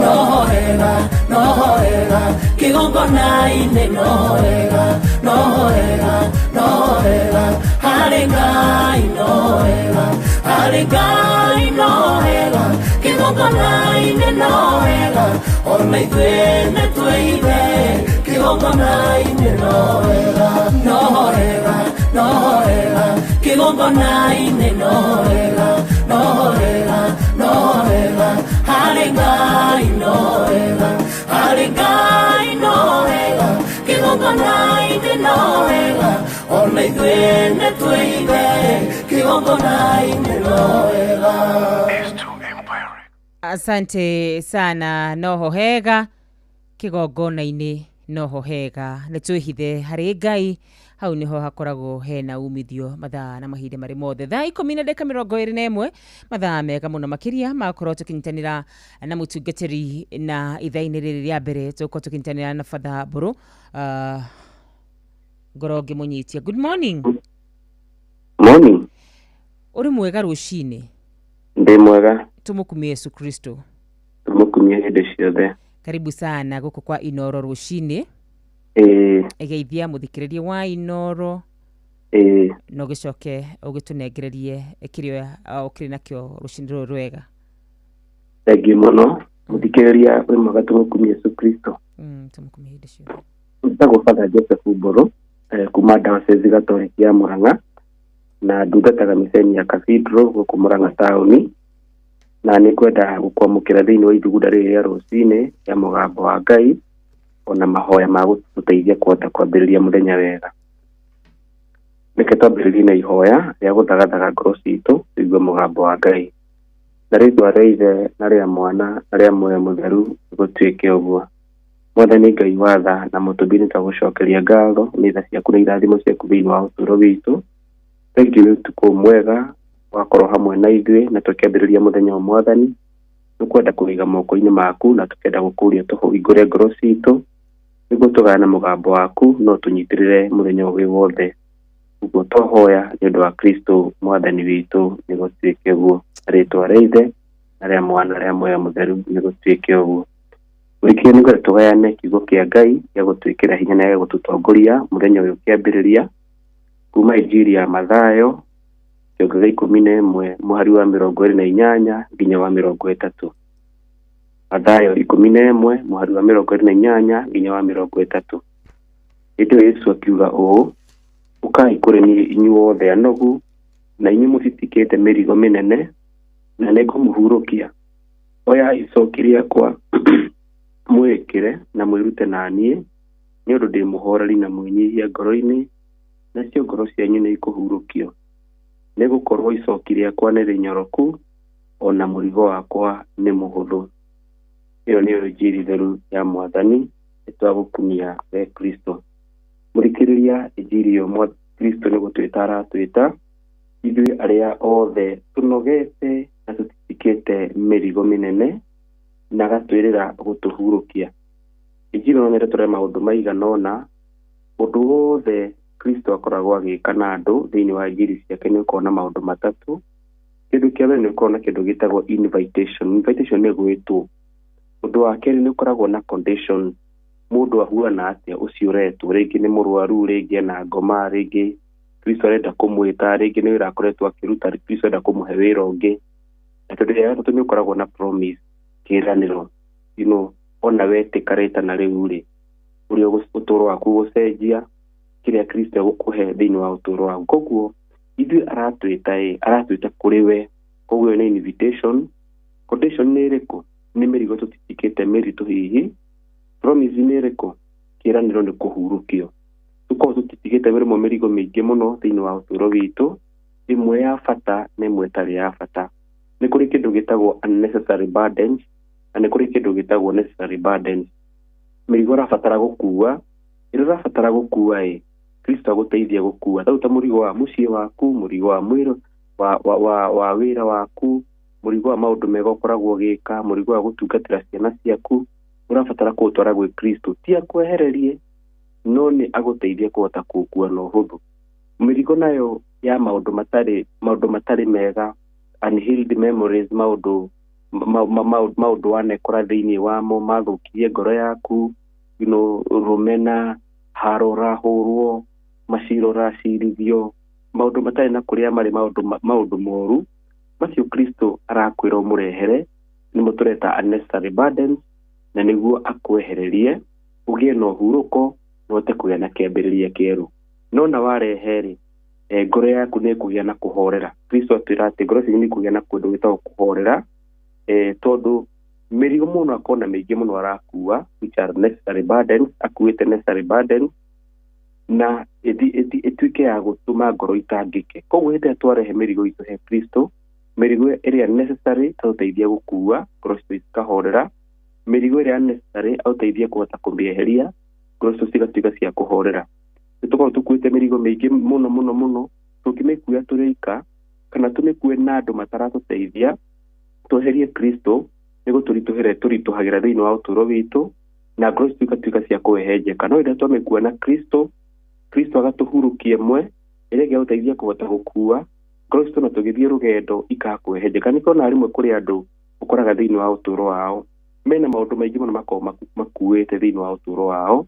no hega no hega kĩgongona-inĩ no hega no hega no hega harĩ Ngai no hega harĩ Ngai no hega kĩgongona-inĩ no hega ona ithuĩ nĩtwĩithe kĩgongona-inĩ no hega no hega no hega kĩgongona-inĩ no hega no hega no hega harĩ Ngai no hega harĩ Ngai no hega kĩgongona-inĩ no hega ona ithuĩ nĩtwĩithe kĩgongona-inĩ no hega. Asante sana noho hega kĩgongona-inĩ noho hega nĩtwĩhithe harĩ Ngai hau niho hakoragwo hena umithio mathaa na mahinda marĩ mothe thaa 10:21 mathaa mega mũno makĩria makorwo tũkĩnyitanĩra na mũtungatĩri na ithaa-inĩ rĩrĩ rĩa mbere tũkorwo tũkĩnyitanĩra na Father Mbũrũ ngoro ngĩmũnyitia. Good morning. Morning. Ũrĩ mwega rũcinĩ? Ndĩ mwega. Tumukumie Yesu Kristo. Tumukumie hĩndĩ ciothe. Karibu sana gũkũ kwa Inoro rũcinĩ. Geithia mũthikĩrĩria wa Inoro. No gĩcoke ũgĩtũnengererie kĩrĩa ũkĩrĩ nakĩo rũcinĩ rũrũ rwega. Thengiũ mũno mũthikĩrĩria wĩ mwega. Tumukumie Yesu Kristo. Tumukumie hĩndĩ ciothe. Njĩtagwo Father Joseph Mbũrũ kuma Diocese Gatoreki ya Murang'a na ndungataga mĩceni ya Cathedral gũkũ Murang'a taũni na nĩ ngwenda gũkwamũkĩra thĩinĩ wa ithugunda rĩrĩ rĩa rũcinĩ rĩa mũgambo wa Ngai ona mahoya ma gũtũteithia kũhota kwambĩrĩria mũthenya wega. Reke twambĩrĩrie na ihoya rĩa gũthagathaga ngoro citũ tũigue mũgambo wa Ngai. Na rĩtwa rĩa Ithe na rĩa Mwana na rĩa Muoyo Mũtheru gũtuĩke ũguo. Mwathani Ngai wa tha na mũtũmbi nĩtwagũcokeria ngatho nĩ tha ciaku na irathimo ciaku thĩinĩ wa ũtũũro witũ. Thengiũ nĩ ũtukũ mwega wakorwo hamwe na ithuĩ na tũkĩambĩrĩria mũthenya wa Mwathani. Tũkwenda kũiga moko-inĩ maku na tũkenda gũkũria tũhingũre ngoro citũ nĩguo tũgayane mũgambo waku no tũnyitĩrĩre mũthenya ũyũ wothe. Ũguo twahoya nĩ ũndũ wa Kristo mwathani witũ, nĩ gũtuĩke ũguo. Rĩtwa rĩa Ithe na rĩa Mwana na rĩa Muoyo Mũtheru, nĩ gũtuĩke ũguo. Mũrĩkia nĩ ngwenda tũgayane kiugo kĩa Ngai gĩa gũtwĩkĩra hinya na gĩa gũtũtongoria mũthenya ũyũ ũkĩambĩrĩria, kuma Injiri ya Mathayo kĩongo gĩa 11 mũhari wa 28 nginya wa 30. Mathayo 11 mũhari wa 28 nginya wa 30. Hĩndĩ ĩyo Yesu akiuga ũũ, ũkai kũrĩ niĩ inyuothe anogu na inyuĩ mũtitikĩte mĩrigo mĩnene, na nĩngũmũhurũkia. Oyai icoki rĩakwa mwĩĩkĩre na mwĩrute na niĩ, nĩ ũndũ ndĩ mũhoreri na mwĩnyihia ngoro-inĩ, nacio ngoro cianyu nĩ ikũhurũkio. Nĩ gũkorwo icoki rĩakwa nĩ rĩnyoroku, o na mũrigo wakwa nĩ mũhũthũ. Ĩyo nĩyo Injiri theru ya Mwathani, ĩtwagũkumia we Kristo. Mũthikĩrĩria Injiri ĩyo, Kristo nĩ gũtwĩta aratwĩta ithuĩ arĩa othe tũnogete na tũtitikĩte mĩrigo mĩnene, na agatwĩrĩra gũtũhurũkia. Injiri ĩno nĩ tũrĩa maũndũ maigana ũna, ũndũ wothe Kristo akoragwo agĩka na andũ thĩinĩ wa Injiri ciake nĩ ũkoragwo na maũndũ matatũ. Kĩndũ kĩa mbere nĩ ũkoragwo na kĩndũ gĩtagwo invitation. Invitation nĩ gwĩtwo. Ũndũ wa kerĩ nĩ ũkoragwo na condition, mũndũ ahuana atĩa ũcio ũretwo, rĩngĩ nĩ mũrwaru, rĩngĩ ena ngoma, rĩngĩ Kristo arenda kũmwĩta, rĩngĩ nĩ wĩra akoretwo akĩruta, Kristo arenda kũmũhe wĩra ũngĩ. Na kĩndũ gĩa gatatũ nĩ ũkoragwo na promise, kĩĩranĩro. You know, ona wetĩka rĩtana rĩu rĩ, ũrĩa ũtũũro waku ũgũcenjia, kĩrĩa Kristo egũkũhe thĩinĩ wa ũtũũro waku. Koguo ithuĩ aratwĩta ĩ, aratwĩta kũrĩ we. Koguo ĩyo nĩ invitation. Condition nĩ ĩrĩkũ? Nĩ mĩrigo tũtitikĩte mĩritũ hihi. Promise nĩ ĩrĩkũ? Kĩĩranĩro nĩ kũhurũkio. Tũkorwo tũtitigĩte rĩmwe mĩrigo mĩingĩ mũno thĩinĩ wa ũtũũro witũ, ĩmwe ya bata na ĩmwe ĩtarĩ ya bata. Nĩ kũrĩ kĩndũ gĩtagwo unnecessary burdens na nĩ kũrĩ kĩndũ gĩtagwo necessary burdens. Mĩrigo ũrabatara gũkua, ĩrĩa ũrabatara gũkua ĩ, Kristo agũteithia gũkua. Tarĩu ta mũrigo wa mũciĩ waku, mũrigo wa mwĩrĩ wa wĩra waku, mũrigo wa maũndũ mega ũkoragwo ũgĩka, mũrigo wa gũtungatĩra ciana ciaku, ũrabatara kũũtwara gwĩ Kristo. Ti akwehererie, no nĩ agũteithie kũhota kũũkua na ũhũthũ. Mĩrigo nayo ya maũndũ matarĩ mega, unhealed memories, maũndũ wanekora thĩinĩ wamo mathũkirie ngoro yaku, you know, rũmena, haro ũrahũrwo, macira ũracirithio, maũndũ matarĩ na kũrĩa marĩ, maũndũ moru macio Kristo arakwĩra ũmũrehere, nĩmo tũreta unnecessary burdens, na nĩguo akwehererie ũgĩe na ũhurũko na ũhote kũgĩa na kĩambĩrĩria kĩerũ. No na warehe rĩ, ngoro yaku nĩ ĩkũgĩa na kũhorera. Kristo atwĩra atĩ ngoro cianyu nĩ ikũgĩa na kũndũ gwĩtagwo kũhorera, tondũ mĩrigo mũno akona mĩingĩ mũno arakua, which are necessary burdens, akuĩte necessary burdens, na ĩtuĩke ya gũtũma ngoro itangĩke. Koguo hĩndĩ ĩrĩa twarehe mĩrigo itũ he Kristo, mĩrigo ĩrĩa necessary agũteithia gũkua, ngoro citũ cikahorera. Mĩrigo ĩrĩa unnecessary agũteithia kũhota kũmĩeheria, ngoro citũ cigatuĩka cia kũhorera. Nĩ tũkoragwo tũkuĩte mĩrigo mĩingĩ mũno mũno mũno, tũngĩmĩkua tũrĩ aika kana tũmĩkue na andũ mataratũteithia, tweherie Kristo nĩ gũtũritũhĩra tũritũhagĩra thĩinĩ wa ũtũũro witũ, na ngoro citũ igatuĩka cia kũhehenjeka. No rĩrĩa twamĩkua na Kristo, Kristo agatũhurũkia ĩmwe ĩrĩa ĩngĩgũteithia kũhota gũkua, ngoro citũ na tũgĩthiĩ rũgendo ikakũhehenjeka. Nĩ tũrona rĩmwe kũrĩ andũ ũkoraga thĩinĩ wa ũtũũro wao mena maũndũ maingĩ mũno makoragwo makuĩte thĩinĩ wa ũtũũro wao.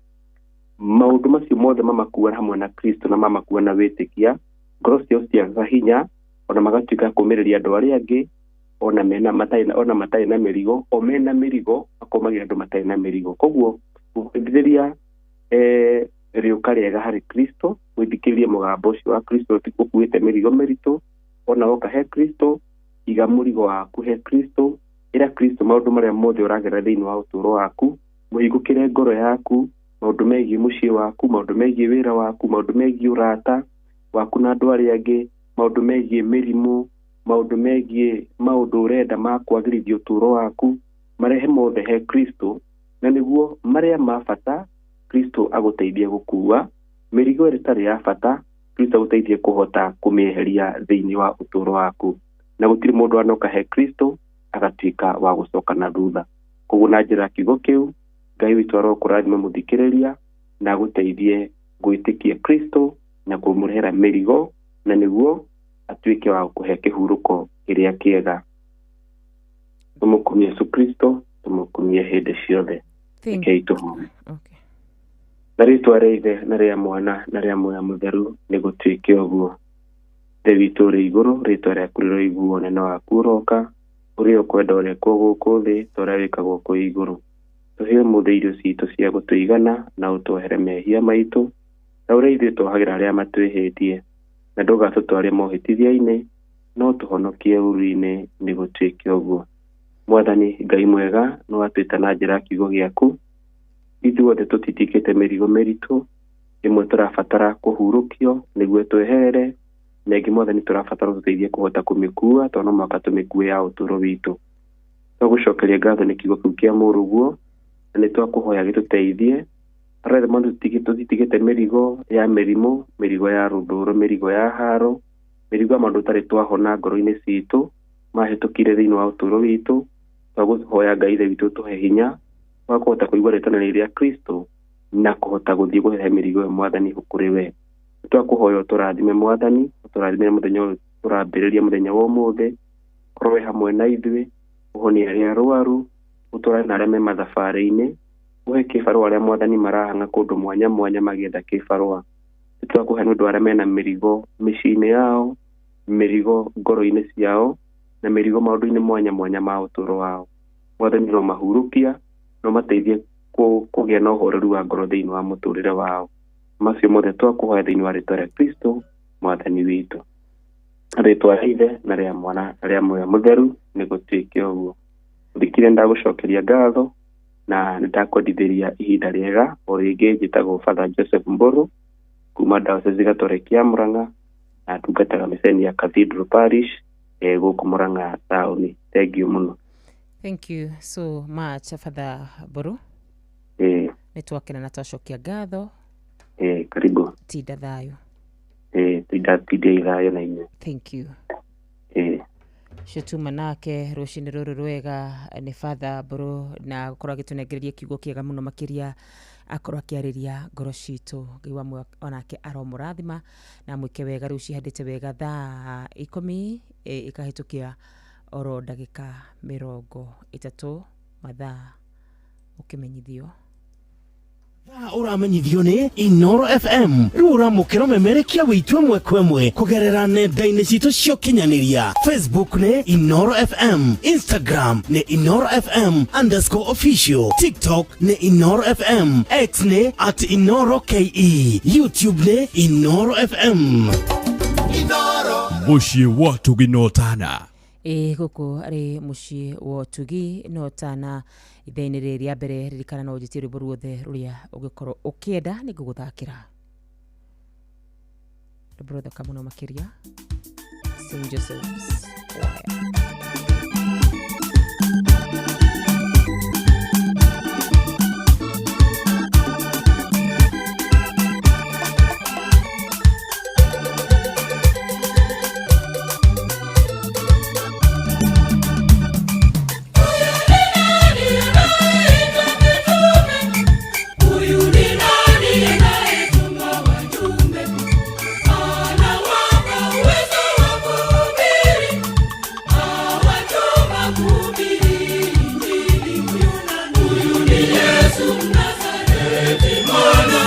Maũndũ macio mothe mamakua hamwe na Kristo na mamakua na wĩtĩkia, ngoro ciao ciaga hinya, ona magatuĩka kũmĩrĩria andũ arĩa angĩ, ona mena matarĩ na mĩrigo, o mena mĩrigo makomagĩra andũ matarĩ na mĩrigo. Koguo gũthikĩrĩria rĩũka rĩega harĩ Kristo, gwĩthikĩrĩria mũgambo ũcio wa Kristo ũkuĩte mĩrigo mĩritũ, ona woka he Kristo, iga mũrigo waku he Kristo, ĩra Kristo maũndũ marĩa mothe ũragerera thĩinĩ wa ũtũũro waku, mũhingũkĩre ngoro yaku, maũndũ megiĩ mũciĩ waku, maũndũ megiĩ wĩra waku, maũndũ megiĩ ũrata waku na andũ arĩa angĩ, maũndũ megiĩ mĩrimũ, maũndũ megiĩ maũndũ ũrenda ma kwagĩrithia ũtũũro waku, marehe mothe he Kristo, na nĩguo marĩa ma bata Kristo agũteithie gũkua, mĩrigo ĩrĩa ĩtarĩ ya bata Kristo agũteithie kũhota kũmĩeheria thĩinĩ wa ũtũũro waku. Na gũtirĩ mũndũ anoka he Kristo Agatuĩka wa gũcoka na thutha. Koguo na njĩra ya kiugo kĩu, Ngai witũ arokũrathima mũthikĩrĩria na agũteithie gwĩtĩkia Kristo na kũmũrehera mĩrigo, na nĩguo atuĩke wa gũkũhe kĩhurũko kĩrĩa kĩega. Tũmũkumie Yesu Kristo, tũmũkumie hĩndĩ ciothe. Rekei tũhoe. Na rĩtwa rĩa Ithe na rĩa Mwana na rĩa Muoyo Mũtheru nĩ gũtuĩke ũguo. Ithe witũ ũrĩ igũrũ, rĩtwa rĩaku rĩroiguo, ũnene waku ũroka, ũrĩa ũkwenda ũrekwo gũkũ thĩ ta ũrĩa wĩkagwo kũu igũrũ. Tũhe ũmũthĩ irio citũ cia gũtũigana, na ũtwohere mehia maitũ ta ũrĩa ithuĩ twohagĩra arĩa matwĩhĩtie, na ndũgatũtware mohĩtithia-inĩ, no tũhonokie ũũru-inĩ, nĩ gũtuĩke ũguo. Mwathani Ngai mwega, nĩ watwĩta na njĩra ya kiugo gĩaku. Ithuothe tũtitikĩte mĩrigo mĩritũ, ĩmwe tũrabatara kũhurũkio nĩguo tweherere, na ĩngĩ Mwathani tũrabatara ũtũteithie kũhota kũmĩkua, tondũ no mũhaka tũmĩkue ya ũtũũro witũ. Twagũcokeria ngatho nĩ kiugo kĩu kĩa mũrũguo, na nĩ twakũhoya gĩtũteithie. Arĩa mothe tũtitigĩte mĩrigo ya mĩrimũ, mĩrigo ya rũthũũro, mĩrigo ya haro, mĩrigo ya maũndũ tũtarĩ twahona ngoro-inĩ citũ, mahĩtũkire thĩinĩ wa ũtũũro witũ. Twagũhoya Ngai Ithe witũ tũhe hinya wa kũhota kũigua rĩtana rĩrĩ rĩa Kristo na kũhota gũthiĩ kũrehe mĩrigo ĩyo Mwathani kũrĩ we. Twakũhoya ũtũrathime Mwathani, ũtũrathime mũthenya ũyũ tũrambĩrĩria mũthenya wa ũmũthĩ, ũkorwo wĩ hamwe na ithuĩ, ũhonie arĩa arwaru, ũtwarane na arĩa me mathabarĩ-inĩ, ũhe kĩbarũa arĩa Mwathani marahang'a kũndũ mwanya mwanya magĩetha kĩbarũa. Twakũhe nĩ ũndũ arĩa mena mĩrigo mĩciĩ-inĩ yao, mĩrigo ngoro-inĩ ciao, na mĩrigo maũndũ-inĩ mwanya mwanya ma ũtũũro wao. Mwathani no mahurũkia, no mateithie kũgĩa na ũhoreru wa ngoro thĩinĩ wa mũtũũrĩre wao. Macio mothe twakũhoya thĩinĩ wa rĩtwa rĩa Kristo Mwathani witũ. Rĩtwa rĩa Ithe na rĩa Mwana na rĩa Muoyo Mũtheru nĩ gũtuĩke ũguo. Mũthikĩrĩria, ndagũcokeria ngatho na nĩndakwendithĩria ihinda rĩega. O rĩngĩ njĩtagwo Father Joseph Mburu kuma Diocese Gatoreki ya Murang'a, na ndungataga mĩceni ya Cathedral Parish gũkũ Murang'a taũni. Thank you mũno. Thank you so much, Father Mburu. Nĩ twakena na twacokia ngatho. Karibu. Tinda thayũ. Tinda thayũ na inyuĩ. Thank you. Ũcio tuma nake rũcinĩ rũrũ rwega nĩ Father Mburu, na gũkorwo agĩtũnengereria kiugo kĩega mũno makĩria, akorwo akĩarĩria ngoro citũ. Ngai wa muoyo onake aromũrathima na mwĩke wega. Rĩu cihandĩte wega thaa 10 ĩkahĩtũkia oro ndagĩka 30 mathaa ũkĩmenyithio. Thaa ũramenyithio nĩ Inoro FM. Rĩu ũramũkĩra ũmemerekia witũ ĩmwe kwa ĩmwe kũgerera nenda-inĩ citũ cia ũkinyanĩria. Facebook nĩ Inoro FM, Instagram nĩ Inoro FM underscore official, TikTok nĩ Inoro FM, X nĩ at Inoro KE, YouTube nĩ Inoro FM. Mũciĩ wa ũtugi na ũtana. Ĩ gũkũ arĩ mũciĩ wa ũtugi na ũtana. Ithaa-inĩ rĩrĩ rĩa mbere, ririkana no ũnjĩtie rwĩmbo ruothe rũrĩa ũngĩkorwo ũkĩenda nĩ ngũgũthakĩra. Rwĩmbo rũthaka mũno makĩria, St Joseph's Choir. Huyu ni nani anayetuma wajumbe? Anawapa uwezo wa kuhubiri, awatuma kuhubiri Injili. Huyu ni Yesu Mnazareti, Bwana.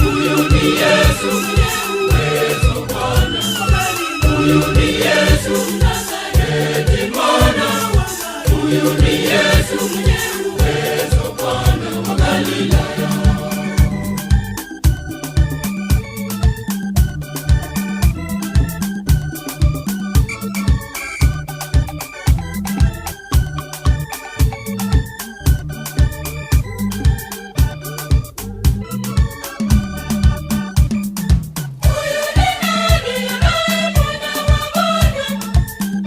Huyu ni Yesu mwenye uwezo, Bwana. Huyu ni Yesu Mnazareti, Bwana. Huyu ni Yesu mwenye uwezo, Bwana wa Galilaya.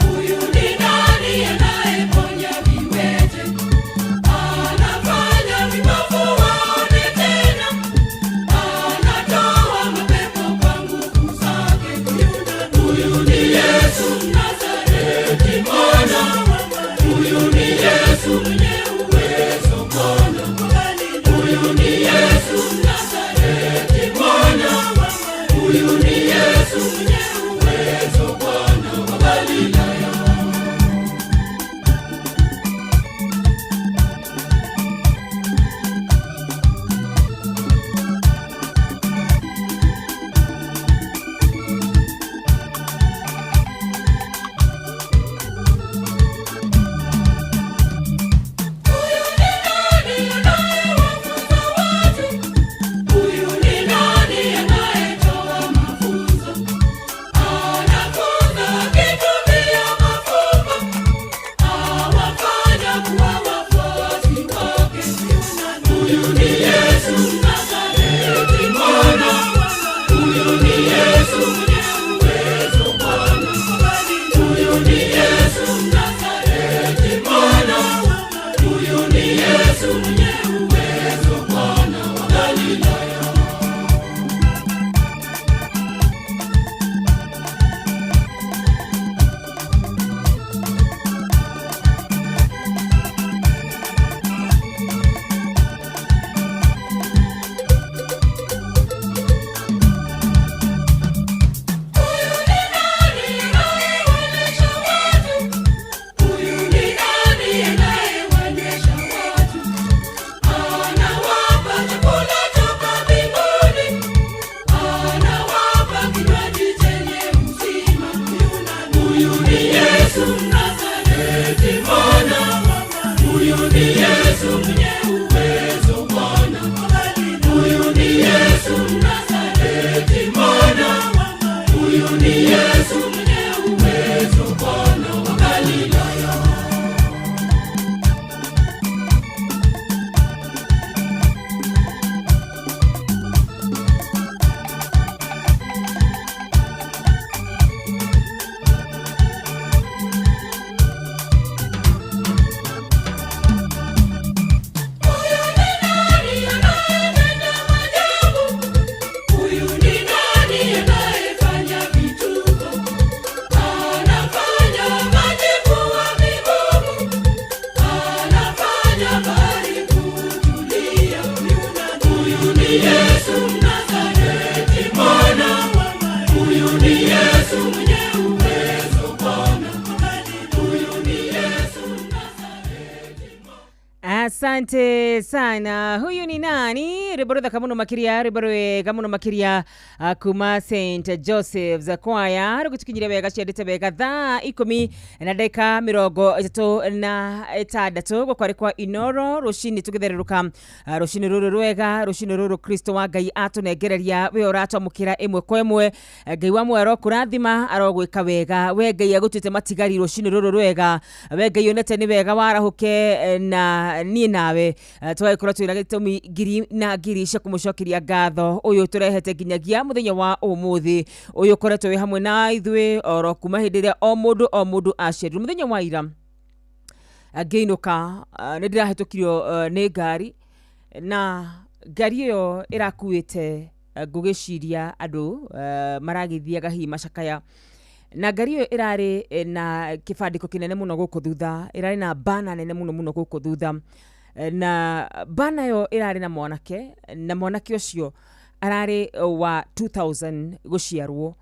Huyu ni nani anayeponya viwete? Huyu ni Yesu mwenye uwezo, Bwana wa Galilaya. Huyu ni nani anayetoa mafunzo? Anafunza akitumia mafumbo, awafanya kuwa wafuasi wake. Huyu ni Yesu Mnazareti, Bwana. Huyu ni Yesu mwenye uwezo, Bwana. Huyu ni Yesu Mnazareti, Bwana. Huyu ni Yesu mwenye uwezo, Bwana wa Galilaya. Huyu ni nani anayewaonyesha watu? Anawapa chakula toka mbinguni, anawapa kinywaji chenye uzima. Huyu ni Yesu Mnazareti, Bwana. Huyu ni Yesu mwenye uwezo, Bwana. Huyu ni Yesu Mnazareti, Bwana. Huyu ni Yesu mwenye uwezo, Bwana wa Galilaya. Huyu ni nani anayefanya vituko? Anafanya maji kuwa migumu, anafanya bahari kutulia. Huyu ni Yesu Mnazareti, Bwana. Huyu ni Yesu mwenye uwezo, Bwana. Huyu ni Yesu. Asante sana. Huyu ni nani? Rwĩmbo rũthaka mũno makĩria, rwĩmbo rwega mũno makĩria kuma St Joseph's Choir, rũgĩtũkinyire wega, ciendete wega thaa 10:36 gũkũ arĩ kwa Inoro rũcinĩ, tũgĩthererũka rũcinĩ rũrũ rwega, rũcinĩ rũrũ Kristo wa Ngai atũnengereria. We ũratwamũkĩra ĩmwe kwa ĩmwe, Ngai wa muoyo arokũrathima, arogwĩka wega. We Ngai agũtuĩte matigari rũcinĩ rũrũ rwega. We Ngai onete nĩ wega warahũke na niĩ nawe tũgagĩkorwo twĩna gĩtũmi ngiri na ngiri cia kũmũcokeria ngatho, ũyũ tũrehete nginyagia mũthenya wa ũmũthĩ, ũyũ ũkoretwo wĩ hamwe na ithuĩ oro kuma hĩndĩ ĩrĩa o mũndũ o mũndũ aciarirwo. Mũthenya wa ira ngĩinũka, nĩ ndĩrahĩtũkirio nĩ ngari, na ngari ĩyo ĩrakuĩte, ngũgĩciria andũ maragĩthiaga hihi macakaya, na ngari ĩyo ĩrarĩ na kĩbandĩko kĩnene mũno gũkũ thutha, ĩrarĩ na bana nene mũno mũno gũkũ thutha, na bana ĩyo ĩrarĩ na mwanake, na mwanake ũcio ararĩ wa 2000 gũciarwo,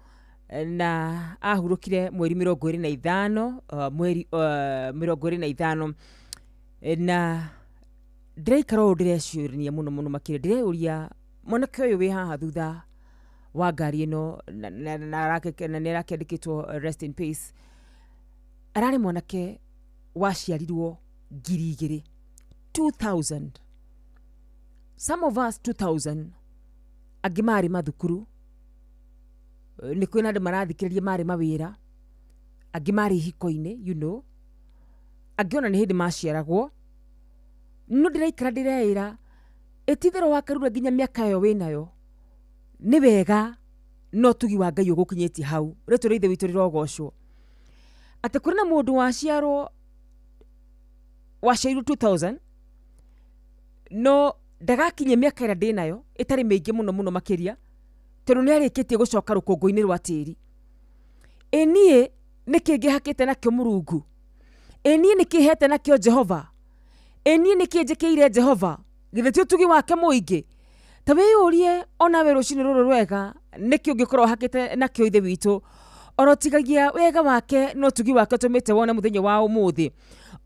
na ahurũkire mweri 25, mweri 25. Na ndĩraikara ũũ ndĩreciũrania mũno mũno makĩria, ndĩreyũria mwanake ũyũ wĩ haha thutha wa ngari ĩno na nĩ arakĩandĩkĩtwo "Rest in peace", ararĩ mwanake waciarirwo 2000, 2000. Some of us 2000 angĩ marĩ mathukuru, nĩ kwĩna andũ marathikĩrĩria marĩ mawĩra, angĩ marĩ ihiko-inĩ, angĩ ona nĩ hĩndĩ maciaragwo. No ndĩraikara ndĩreĩra, ĩtitherũ wa Karura, nginya mĩaka ĩyo wĩnayo nĩ wega no tugi wa Ngai ũgũkinyĩtie hau. Rĩtwa rĩa Ithe witũ rĩrogocwo, atĩ kũrĩ na mũndũ waciarwo, waciarirwo 2000, no ndagakinyia mĩaka ĩrĩa ndĩnayo ĩtarĩ mĩingĩ mũno mũno makĩria, tondũ nĩ arĩkĩtie gũcoka rũkũngũ-inĩ rwa tĩri. Ĩ niĩ nĩkĩ ngĩhakĩte nakĩo Mũrungu? Ĩ niĩ nĩkĩ hete nakĩo Jehova? Ĩ niĩ nĩkĩ njĩkĩire Jehova? Githĩ ti ũtugi wake mũingĩ? Ta wĩyũrie onawe rũcinĩ rũrũ rwega. Nĩkĩ ũngĩkorwo ũhakĩte nakĩo Ithe witũ? Orotigagia wega wake na ũtugi wake ũtũmĩte wone mũthenya wa ũmũthĩ.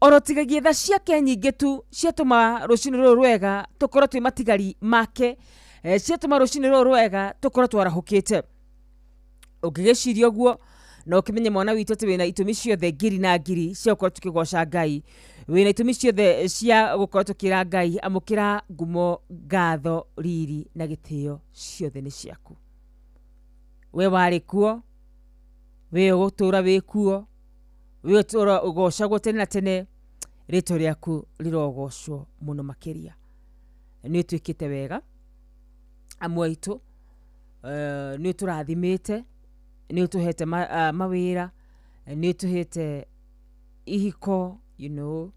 Orotigagia tha ciake nyingĩ tu ciatũma rũcinĩ rũrũ rwega tũkorwo twĩ matigari make, ciatũma rũcinĩ rũrũ rwega tũkorwo twarahũkĩte. Ũngĩgĩciria ũguo na ũkĩmenye mwana witũ atĩ wĩna itũmi ciothe ngiri na ngiri cia gũkorwo tũkĩgoca Ngai, wĩna itũmi ciothe cia gũkorwo tũkĩra Ngai amũkĩra ngumo, ngatho, riri na gĩtĩo ciothe nĩ ciaku. We warĩ kuo, we ũgũtũra wĩ kuo, we ũtũra ũgocagwo tene na tene, rĩtwa rĩaku rĩrogocwo mũno makĩria. Nĩ ũtwĩkĩte wega amwe aitũ, nĩ ũtũrathimĩte, nĩ ũtũhete mawĩra, nĩ ũtũhete ihiko, you know,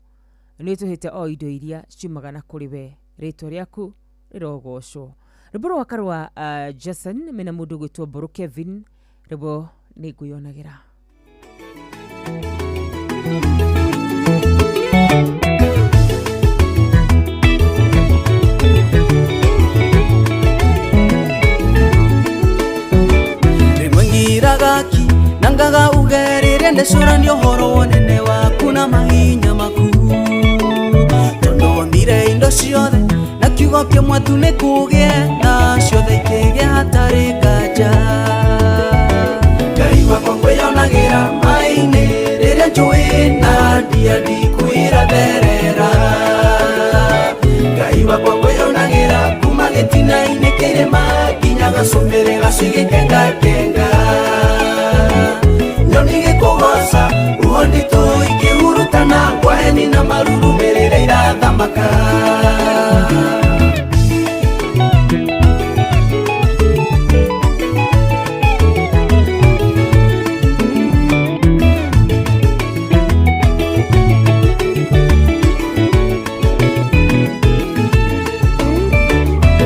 nĩ ũtũhete o indo iria ciumaga na kũrĩ we, rĩtwa rĩaku rĩrogocwo. Rwĩmbo rwaka rwa Jason mena mũndũ ũgwĩtwo Mbũrũ Kevin, rwĩmbo nĩ ngwĩyonagĩra. Rĩmwe ngiraga ki na ngaga uge rĩrĩa ndecũrania ũhoro wa ũnene waku na mahinya maku, tondũ wombire indo ciothe na kiugo kĩmwe tu nĩ kũgĩe na ciothe ikĩgĩa hatarĩ nganja. Ngai wakwa ngwĩyonagĩra maĩ-inĩ rĩrĩa njũĩ na ndia ndikuiratherera. Ngai wakwa ngwĩyonagĩra kuma gĩtina-inĩ kĩrĩma nginya gacũmbĩrĩ gacigĩkengakenga. Nyoni gĩkũgoca huho nditũ ikĩhurutana ngwaheni na marurumĩ rĩrĩa irathamaka.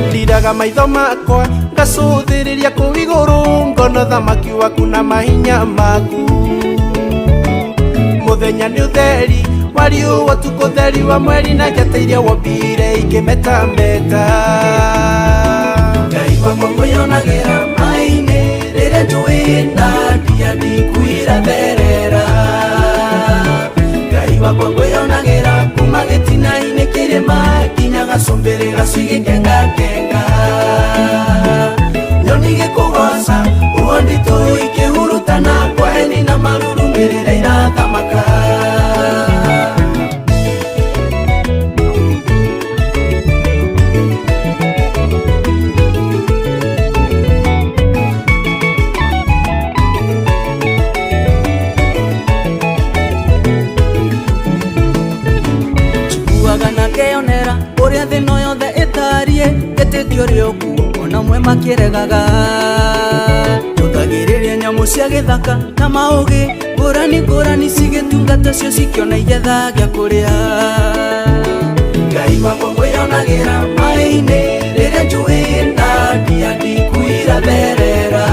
Ndiraga maitho makwa ngacũthĩrĩria kũu igũrũ ngona thamaki waku na mahinya maku. Mũthenya nĩ ũtheri wa riũa, ũtukũ ũtheri wa mweri na njata iria wombire ikĩmetameta. Ngai wakwa ngwĩyonagĩra maĩ-inĩ rĩrĩa njũĩ na ndia ndikuiratherera. Ngai wakwa ngwĩyonagĩra kuma gĩtina-inĩ kĩrĩma nginya gacũmbĩrĩ gacigĩkengakenga. Nyoni gĩkũgoca huho nditũ ikĩhurutana ngwaheni na marurumĩ rĩrĩa irathamaka. Njiguaga na ngeyonera ũrĩa thĩ ĩno yothe ĩtariĩ, ngetĩkia ũrĩ ũkuo ona mwe makĩregaga. Njũthagĩrĩria nyamũ cia gĩthaka na maũgĩ ngũrani ngũrani cigĩtungata cio cikĩona igetha gĩa kũrĩa. Ngai wakwa ngwĩyonagĩra maĩ-inĩ rĩrĩa njũĩ na ndia ndikuiratherera.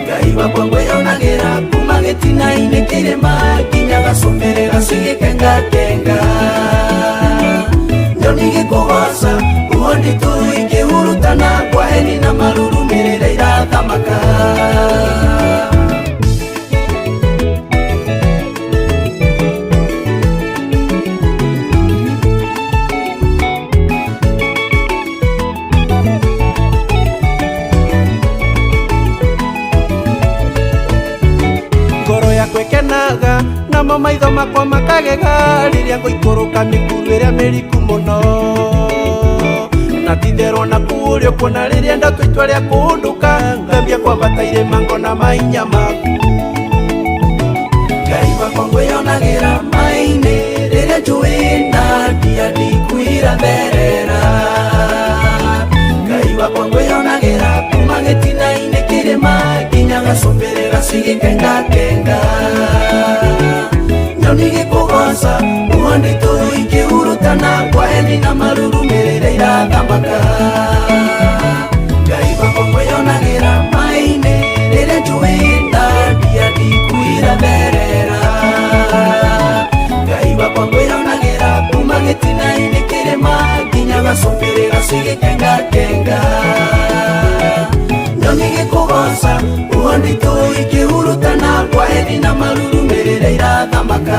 Ngai wakwa ngwĩyonagĩra kuma gĩtina-inĩ kĩrĩma nginya gacũmbĩrĩ gacigĩkengakenga. Nyoni gĩkũgoca huho nditũ ikĩhurutana ngwaheni na marurumĩ rĩrĩa irathamaka. Ngoro yakwa ĩkenaga namo maitho makwa makagega rĩrĩa ngũikũrũka mĩkuru ĩrĩa mĩriku mũno. Na titherwo na kũũrĩa ũkuona rĩrĩa ndatua itua rĩa kũndũka ngambia kwambata irĩma ngona mahinya maku. Ngai wakwa ngwĩyonagĩra maĩ-inĩ rĩrĩa njũĩ na ndia ndikuiratherera. Ngai wakwa ngwĩyonagĩra kuma gĩtina-inĩ kĩrĩma nginya gacũmbĩrĩ gacigĩkengakenga. Nyoni gĩkũgoca huho nditũ ikĩhurutana ngwaheni na marurumĩ rĩrĩa irathamaka. Ngai wakwa ngwĩyonagĩra maĩ-inĩ rĩrĩa njũĩ na ndia ndikuiratherera. Ngai wakwa ngwĩyonagĩra kuma gĩtina-inĩ kĩrĩma nginya gacũmbĩrĩ gacigĩkengakenga. Mombasa Uho nditũ ikĩhurutana kwa heri na marurumĩrĩra irathamaka.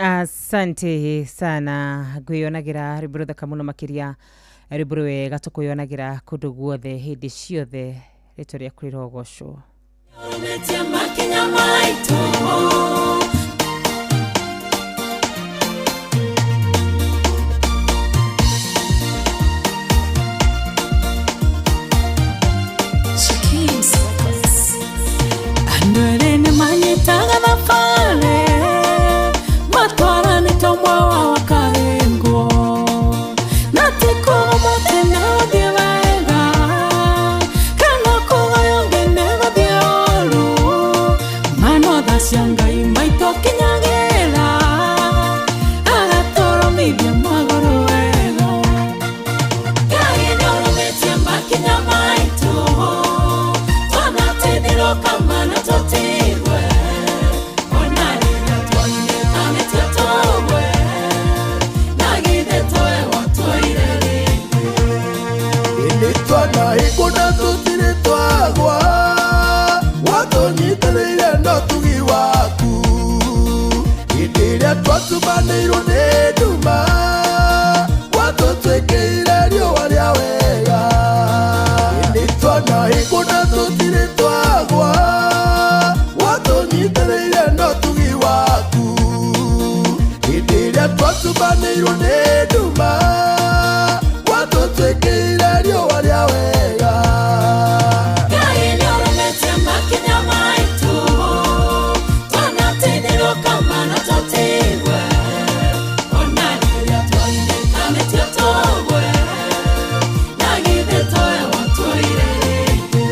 Asante sana ngwĩyonagira rwĩmbo rũthaka mũno makĩria rwĩmbo rwega tũkwĩyonagira kũndũ guothe hĩndĩ ciothe rĩtwa rĩaku rĩrogocwo. Makinya maitũ. Andũ erĩ nĩmanyitaga thabarĩ matwaranĩte ũmwe wao akahĩngwo na ti kuga mũtĩ nĩgũthiĩ wega kana kuga ũyũ ũngĩ nĩgũthiĩ ũru mano tha cia Ngai maitũ kinyagĩra agatũrũmithia magũrũ wega. Ngai nĩũrũmĩtie makinya maitũ twanateithirwo kamana tũtigwe ona rĩrĩa twainĩkanĩtio tũgwe na githĩ toe watũire rĩngĩ. Ĩndĩ twanahĩngwo na tũtirĩ twagwa watũnyitĩrĩire no tugi waku hĩndĩ ĩrĩa twatumanĩirwo nĩ nduma watũtuĩkĩire riũa rĩa wega. Ĩndĩ twanahĩngwo na tũtirĩ twagwa watũnyitĩrĩire no tugi waku hĩndĩ ĩrĩa twatumanĩirwo nĩ nduma watũtuĩkĩire riũa rĩa wega. Ngai nĩũrũmĩtie makinya maitũ twanateithirwo kamana tũtigwe ona rĩrĩa twainĩkanĩtio tũgwe na githĩ toe watũire rĩngĩ.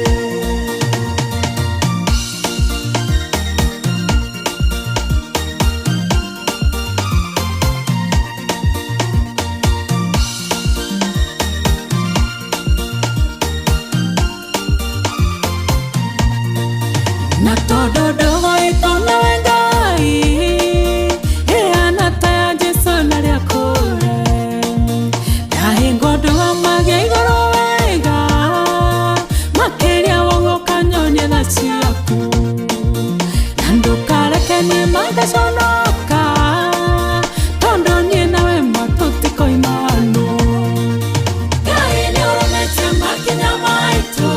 Na tondũ ndogo itũ nĩwe Ngai ĩhana ta ya Jesũ na rĩa kũre ndahĩngwo ndũgamagia igũrũ wega makĩria woguo ũkanyonia tha ciaku na ndũkareke niĩ mangaconoka tondũ niĩ nawe ma tũtikoimanwo. Ngai nĩũrũmĩtie makinya maitũ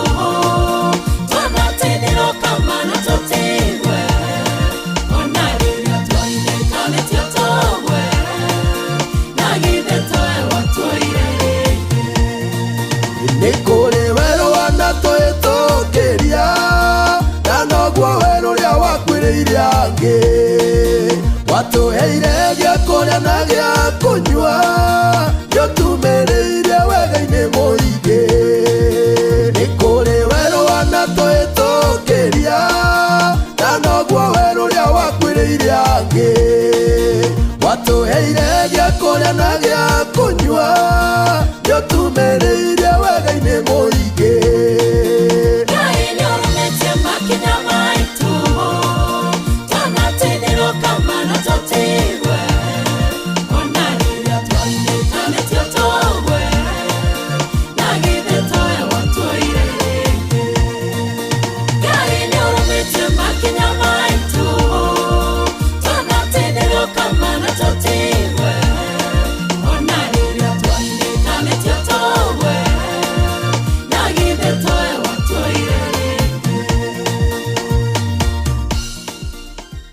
twanateithirwo kamana tũtigwe ona rĩrĩa twainĩkanĩtio tũgwe na githĩ toe watũire rĩngĩ. Nĩ kũrĩ werũ wanatũhĩtũkĩria na noguo werũ ũrĩa wakuĩrĩire angĩ watũheire gĩa kũrĩa na gĩa kũnyua nĩũtumĩrĩire wega-inĩ mũingĩ. Nĩ kũrĩ werũ wanatũhĩtũkĩria na noguo werũ ũrĩa wakuĩrĩire angĩ watũheire gĩa kũrĩa na gĩa kũnyua nĩũtumĩrĩire wega-inĩ mũingĩ. Ngai nĩũrũmĩtie makinya maitũ twanateithirwo kamana tũtigwe ona rĩrĩa twainĩkanĩtio tũgwe na githĩ toe watũire rĩngĩ. Ngai nĩũrũmĩtie makinya maitũ twanateithirwo kamana tũtigwe ona rĩrĩa twainĩkanĩtio tũgwe na githĩ toe watũire rĩngĩ.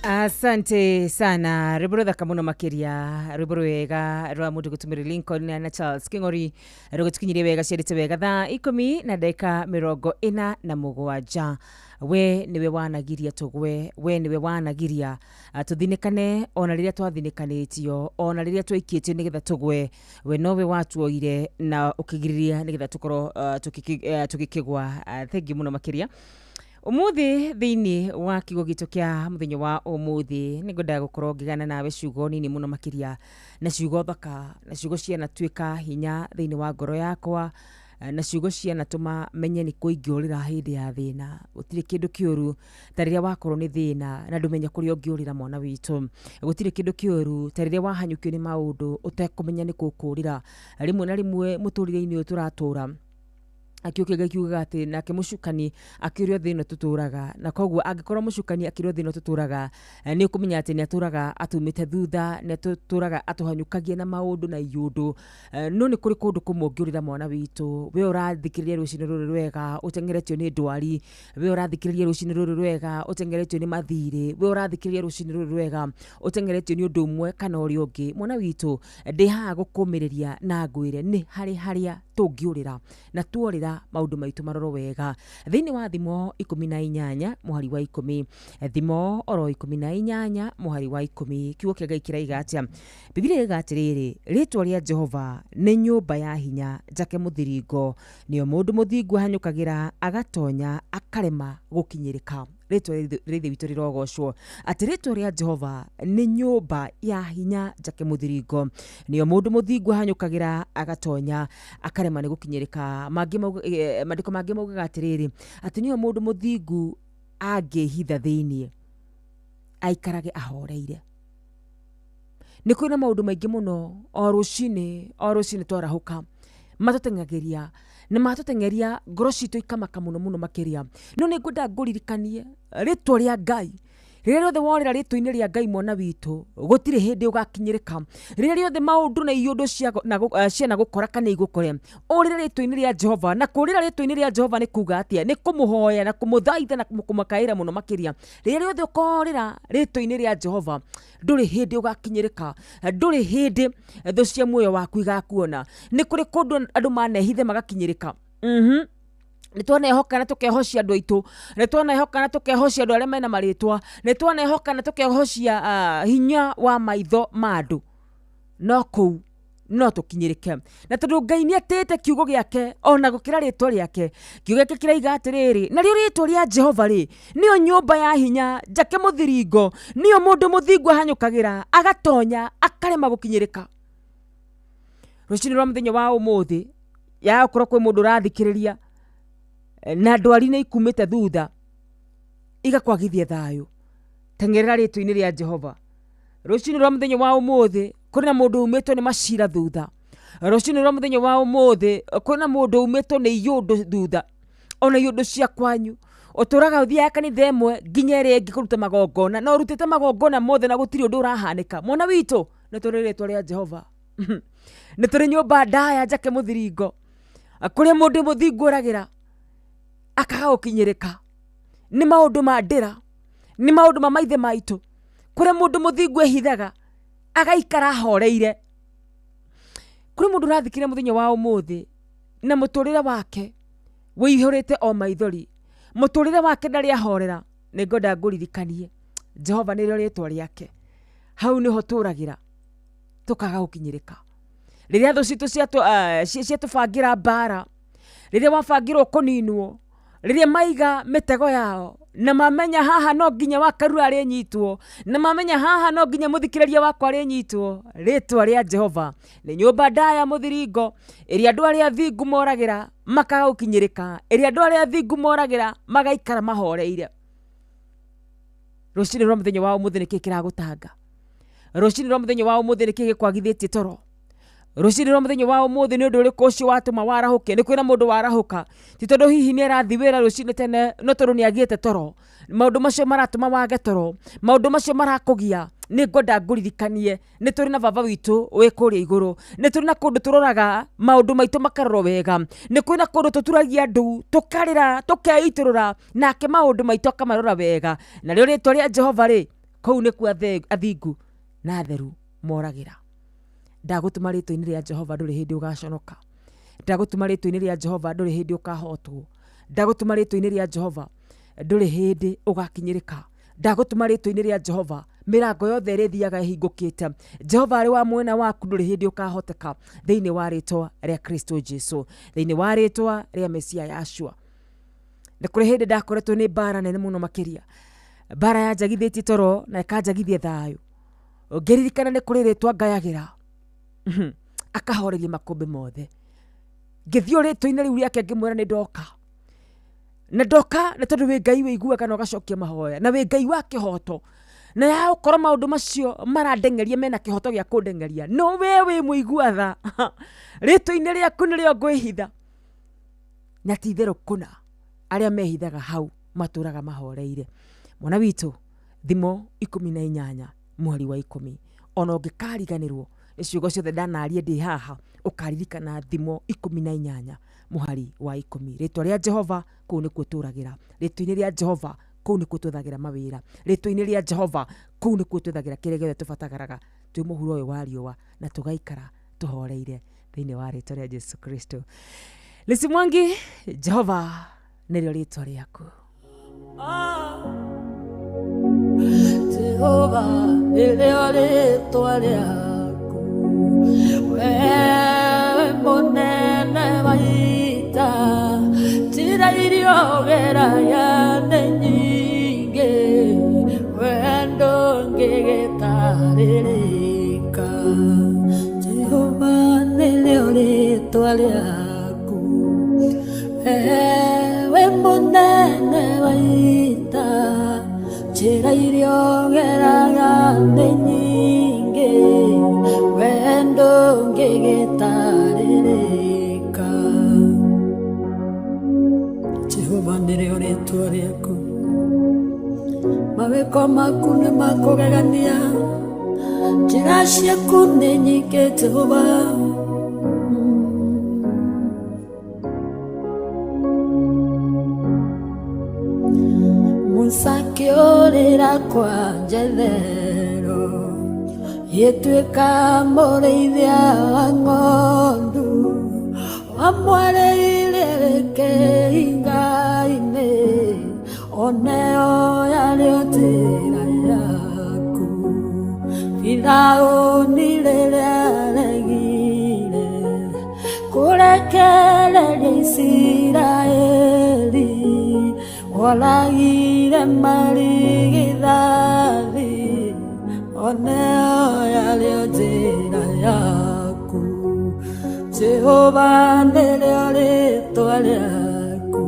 Asante sana rwĩmbo rũthaka mũno makĩria rwĩmbo rwega rwa mũndũ gũtũmĩra Lincoln na Charles King'ori rũgũtũkinyirie wega ciarĩte wega thaa 10 na ndagĩka 47. We nĩwe wanagiria tũgwe, we nĩwe wanagiria tũthinĩkane ona rĩrĩa twathinĩkanĩtio ona rĩrĩa twaikĩtio nĩgetha tũgwe, we nowe watuoire na ũkĩgirĩrĩria nĩgetha tũkorwo tũgĩkĩgwa. Thengiũ mũno makĩria. Ũmũthĩ thĩinĩ wa kiugo gitũ kĩa mũthenya wa ũmũthĩ nĩ ngwendaga gũkorwo ngĩgana nawe ciugo nini mũno makĩria na ciugo thaka na ciugo cianatuĩka hinya thĩinĩ wa ngoro yakwa na ciugo cianatũma menye nĩ kũ ingĩũrĩra hĩndĩ ya thĩna. Gũtirĩ kĩndũ kĩũru ta rĩrĩa wakorwo nĩ thĩna na ndũmenye kũrĩa ũngĩũrĩra mwana witũ. Gũtirĩ kĩndũ kĩũru ta rĩrĩa wahanyũkio nĩ maũndũ ũtekũmenya nĩ kũ ũkũũrĩra. Rĩmwe na rĩmwe mũtũrĩre-inĩ ũyũ tũratũra kiugo kĩa Ngai kiugaga atĩ nake mũcukani akĩũrio thĩ ĩno tũtũraga, na koguo angĩkorwo mũcukani akĩũrio thĩ ĩno tũtũraga, nĩ ũkũmenya atĩ nĩ atũraga atumĩte thutha, nĩ atũraga atũhanyũkagia na maũndũ na iũndũ. No nĩ kũrĩ kũndũ kũmwe ũngĩũrĩra mwana witũ, we ũrathikĩrĩria rũcinĩ rũrũ rwega ũteng'eretio nĩ ndwari, we ũrathikĩrĩria rũcinĩ rũrũ rwega ũteng'eretio nĩ mathirĩ, we ũrathikĩrĩria rũcinĩ rũrũ rwega ũteng'eretio nĩ ũndũ ũmwe kana ũrĩa ũngĩ. Mwana witũ, ndĩ haha gũkũmĩrĩria na ngwĩre nĩ harĩ harĩa tũngĩũrĩra na tuorĩra maũndũ maitũ marorwo wega. Thĩinĩ wa Thimo 18 mũhari wa 10, Thimo oro 18 mũhari wa 10, kiugo kĩa Ngai kĩraiga atĩa? Bibilia ĩraiga atĩrĩrĩ, rĩtwa rĩa Jehova nĩ nyũmba ya hinya njake mũthiringo, nĩyo mũndũ mũthingu ahanyũkagĩra agatonya akarema gũkinyĩrĩka. Rĩtwa rĩa Ithe witũ rĩrogocwo, atĩ rĩtwa rĩa Jehova nĩ nyũmba ya hinya njake mũthiringo, nĩyo mũndũ mũthingu ahanyũkagĩra agatonya akarema nĩ gũkinyĩrĩka. Maandĩko mangĩ maugaga atĩrĩrĩ, atĩ nĩyo mũndũ mũthingu angĩhitha thĩinĩ aikarage ahoreire. Nĩ kwĩna maũndũ maingĩ mũno o rũcinĩ twarahũka matũteng'agĩria nĩ matũteng'eria ngoro citũ ikamaka mũno mũno makĩria. No nĩ ngwenda ngũririkanie rĩtwa rĩa Ngai. Rĩrĩa rĩothe worĩra rĩtwa-inĩ rĩa Ngai mwana witũ, gũtirĩ hĩndĩ ũgakinyĩrĩka. Rĩrĩa rĩothe maũndũ na iũndũ ciana gũkora kana igũkore, ũrĩre rĩtwa-inĩ rĩa Jehova. Na kũrĩra rĩtwa-inĩ rĩa Jehova nĩ kuga atĩa? Nĩ kũmũhoya na kũmũthaitha na kũmũkaĩra mũno makĩria. Rĩrĩa rĩothe ũkorĩra rĩtwa-inĩ rĩa Jehova, ndũrĩ hĩndĩ ũgakinyĩrĩka, ndũrĩ hĩndĩ thũ cia muoyo waku igakuona. Nĩ kũrĩ kũndũ andũ manehithe magakinyĩrĩka. Nĩ twanehoka na tũkehocia andũ aitũ, nĩ twanehoka na tũkehocia andũ arĩa mena marĩtwa, nĩ twanehoka na tũkehocia hinya wa maitho ma andũ, no kũu no tũkinyĩrĩke. Na tondũ Ngai nĩ atĩĩte kiugo gĩake ona gũkĩra rĩtwa rĩake, kiugo gĩake kĩraiga atĩrĩrĩ, narĩo rĩtwa rĩa Jehova rĩ nĩyo nyũmba ya hinya njake mũthiringo, nĩyo mũndũ mũthingu ahanyũkagĩra agatonya akarema gũkinyĩrĩka. Rũcinĩ rwa mũthenya wa ũmũthĩ ya gũkorwo kwĩ mũndũ ũrathikĩrĩria na ndwari nĩ ikumĩte thutha igakwagithia thayũ, teng'erera rĩtwa-inĩ rĩa Jehova. Rũcinĩ rwa mũthenya wa ũmũthĩ kũrĩ na mũndũ umĩtwo nĩ macira thutha. Rũcinĩ rwa mũthenya wa ũmũthĩ kũrĩ na mũndũ umĩtwo nĩ iũndũ thutha, ona iũndũ cia kwanyu. Ũtũraga ũthiaga kanitha ĩmwe nginya ĩrĩa ĩngĩ kũruta magongona, na ũrutĩte magongona mothe na gũtirĩ ũndũ ũrahanĩka. Mwana witũ, nĩ tũrĩ rĩtwa rĩa Jehova, nĩ tũrĩ nyũmba ndaya njake mũthiringo, kũrĩa mũndũ mũthingu ũragĩra akaga gũkinyĩrĩka. Nĩ maũndũ ma ndĩra, nĩ maũndũ ma maithe maitũ, kũrĩa mũndũ mũthingu ehithaga agaikara ahoreire. Kũrĩ mũndũ ũrathikĩrĩria mũthenya wa ũmũthĩ na mũtũrĩre wake wĩihũrĩte o maithori, mũtũrĩre wake ndarĩ ahorera. Nĩ ngwenda ngũririkanie Jehova nĩrĩo rĩtwa rĩake, hau nĩho tũragĩra tũkaga gũkinyĩrĩka. Rĩrĩa thũ citũ ciatũbangĩra mbara, rĩrĩa wabangĩrwo kũninwo, rĩrĩa maiga mĩtego yao na mamenya haha no nginya wakarura arĩnyitwo, na mamenya haha no nginya mũthikĩrĩria wakwa arĩnyitwo, rĩtwa rĩa Jehova nĩ nyũmba ndaya mũthiringo ĩrĩa andũ arĩa athingu moragĩra makaga gũkinyĩrĩka, ĩrĩa andũ arĩa athingu moragĩra magaikara mahoreire. Rũcinĩ rwa mũthenya wa ũmũthĩ nĩkĩ kĩragũtanga? Rũcinĩ rwa mũthenya wa ũmũthĩ nĩkĩ gĩkwagithĩtie toro? Rũcinĩ rwa mũthenya wa ũmũthĩ nĩ ũndũ ũrĩkũ ũcio watũma warahũke? Nĩ kwĩna mũndũ warahũka ti tondũ hihi nĩ arathiĩ wĩra rũcinĩ tene, no tondũ nĩ agĩte toro. Maũndũ macio maratũma wage toro, maũndũ macio marakũgia. Nĩ ngwenda ngũririkanie nĩ tũrĩ na baba witũ wĩ kũrĩa igũrũ, nĩ tũrĩ na kũndũ tũroraga maũndũ maitũ makarorwo wega, nĩ kwĩna kũndũ tũturagia ndu tũkarĩra tũkeitũrũra, nake maũndũ maitũ akamarora wega. Narĩo rĩtwa rĩa Jehova rĩ, kũu nĩkuo athingu na atheru moragĩra. Ndagũtũma rĩtwa-inĩ rĩa Jehova ndũrĩ hĩndĩ ũgaconoka. Ndagũtũma rĩtwa-inĩ rĩa Jehova ndũrĩ hĩndĩ ũkahotwo. Ndagũtũma rĩtwa-inĩ rĩa Jehova ndũrĩ hĩndĩ ũgakinyĩrĩka. Ndagũtũma rĩtwa-inĩ rĩa Jehova mĩrango yothe ĩrĩthiaga ĩhingũkĩte. Jehova arĩ wa mwena waku ndũrĩ hĩndĩ ũkahoteka, thĩinĩ wa rĩtwa rĩa Kristo Jesu, thĩinĩ wa rĩtwa rĩa Mesia Yahshua. Nĩ kũrĩ hĩndĩ ndakoretwo nĩ mbara nene mũno makĩria, mbara yanjagithĩtie toro na ĩkanjagithia thayũ. Ngĩririkana nĩ kũrĩ rĩtwa ngayagĩra, akahoreria makũmbĩ mothe. Ngĩthiĩ o rĩtwa-inĩ rĩu rĩake ngĩmwĩra nĩ ndoka, na ndoka nĩ tondũ wĩ Ngai wĩiguaga na ũgacokia mahoya, na wĩ Ngai wa kĩhoto, na ya gũkorwo maũndũ macio marandeng'eria mena kĩhoto gĩa kũndeng'eria, no we wĩ mũigua tha. Rĩtwa-inĩ rĩaku nĩrĩo ngwĩhitha. Na ti itherũ kũna arĩa mehithaga hau matũraga mahoreire. Mwana witũ, Thimo 18 mũhari wa 10, ona ũngĩkariganĩrwo nĩ ciugo ciothe ndanaria ndĩ haha, ũkaririkana Thimo 18 mũhari wa 10. Rĩtwa rĩa Jehova kũu nĩkuo tũragĩra, rĩtwa-inĩ rĩa Jehova kũu nĩkuo twethagĩra mawĩra, rĩtwa-inĩ rĩa Jehova kũu nĩkuo twethagĩra kĩrĩa gĩothe tũbataraga twĩ mũhuro ũyũ wa riũa, na tũgaikara tũhoreire thĩinĩ wa rĩtwa rĩa Jesu Kristo. Lisi Mwangi, Jehova nĩrĩo rĩtwa rĩaku. Jehova nĩrĩo rĩtwa rĩaku, we mũnene wa ita, njĩra iria ũgeragia nĩ nyingĩ, we ndũngĩgĩtarĩrĩka. Jehova nĩrĩo rĩtwa rĩaku, we mũnene wa ita, njĩra iria ũgeraga nĩ nyingĩ, we ndũngĩgĩtarĩrĩka. Jehova nĩrĩo rĩtwa rĩaku, mawĩko maku nĩ makũgegania, njĩra ciaku nĩ nyingĩ Jehova. Musa akĩũrĩra kwa Jethero, gĩtuĩka mũrĩithia wa ng'ondu, wamwarĩire kĩhinga-inĩ, oneo yarĩ njĩra yaku. Firaũni rĩrĩa aregire kũrekereria Isiraeli, woragire marigithathi, oneo yarĩ njĩra yaku. Jehova nĩrĩo rĩtwa rĩaku,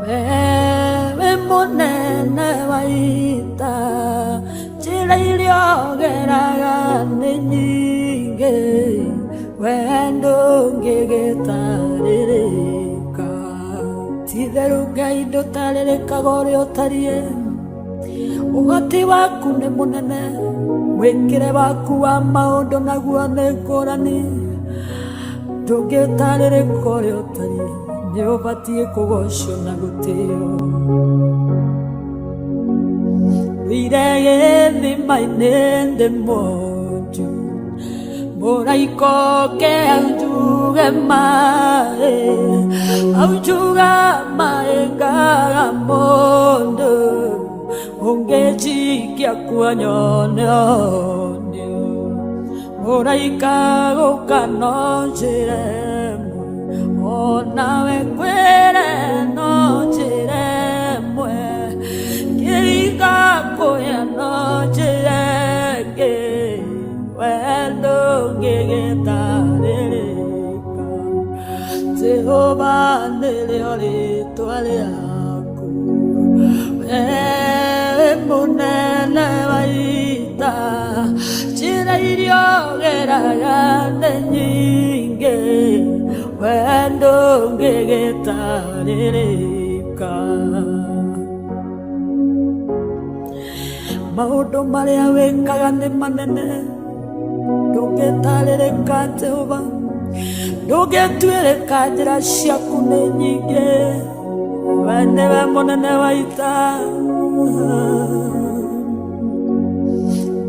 we wĩ mũnene wa ita, njĩra iria ũgeraga nĩ nyingĩ, we ndũngĩgĩtarĩrĩka. Ti itherũ Ngai ndũtarĩrĩkaga ũrĩa ũtariĩ, ũhoti waku nĩ mũnene, mwĩkĩre waku wa maũndũ naguo nĩ ngũrani, ndũngĩtarĩrĩka ũrĩa ũtariĩ, nĩ ũbatiĩ kũgocwo na gũtĩo. Thire gĩthima-inĩ ndĩ mwonju, mũraika oke aunjuge maĩ, aunjuga maĩ ngaga mũndũ, ũngĩnjikia kuo nyone ũnio. Mũraika gũka no njĩra ĩmwe, onawe ngwĩre no njĩra ĩmwe, kĩringa kũya no njĩra ĩngĩ, we ndũngĩgĩtarĩrĩka. Jehova nĩrĩo rĩtwa rĩaku, we mũnene wa ita, njĩra iria ũgeraga nĩ nyingĩ, we ndũngĩgĩtarĩrĩka. Maũndũ marĩa wĩkaga nĩ manene, ndũngĩtarĩrĩka Jehova, ndũngĩtuĩrĩka, njĩra ciaku nĩ nyingĩ, we nĩwe mũnene wa ita.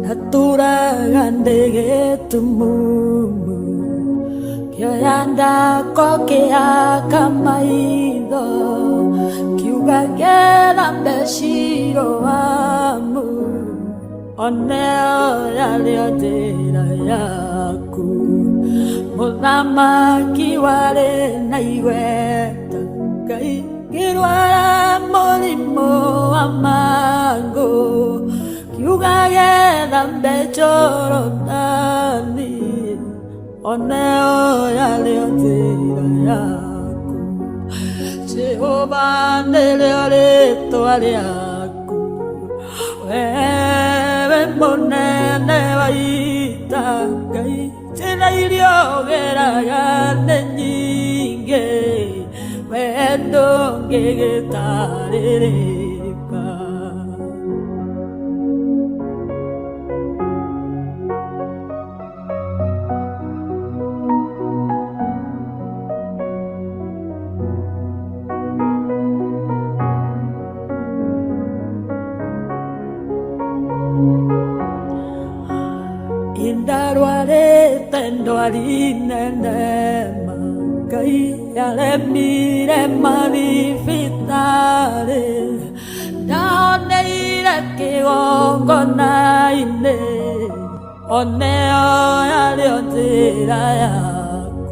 Natũraga ndĩ gĩtumumu, kĩoya ndako kĩaka maitho, kiuga ngĩthambe Shiloamu, oneo yarĩo njĩra yaku. Mũthamaki warĩ na igweta, Ngai Ngĩrwara mũrimũ wa mangũ kiuga gethambe Jorodani oneo yarĩo njĩra yaku. Jehova nĩrĩo rĩtwa rĩaku, wewe mũnene wa ita. Ngai njĩra iria ũgeraga nĩ nyingĩ, we ndũngĩgĩtarĩrĩka. Indarwarĩte ndwari nene ma Ngai yaremire mathibitarĩ, ndahoneire kĩgongona-inĩ oneo yarĩo njĩra yaku.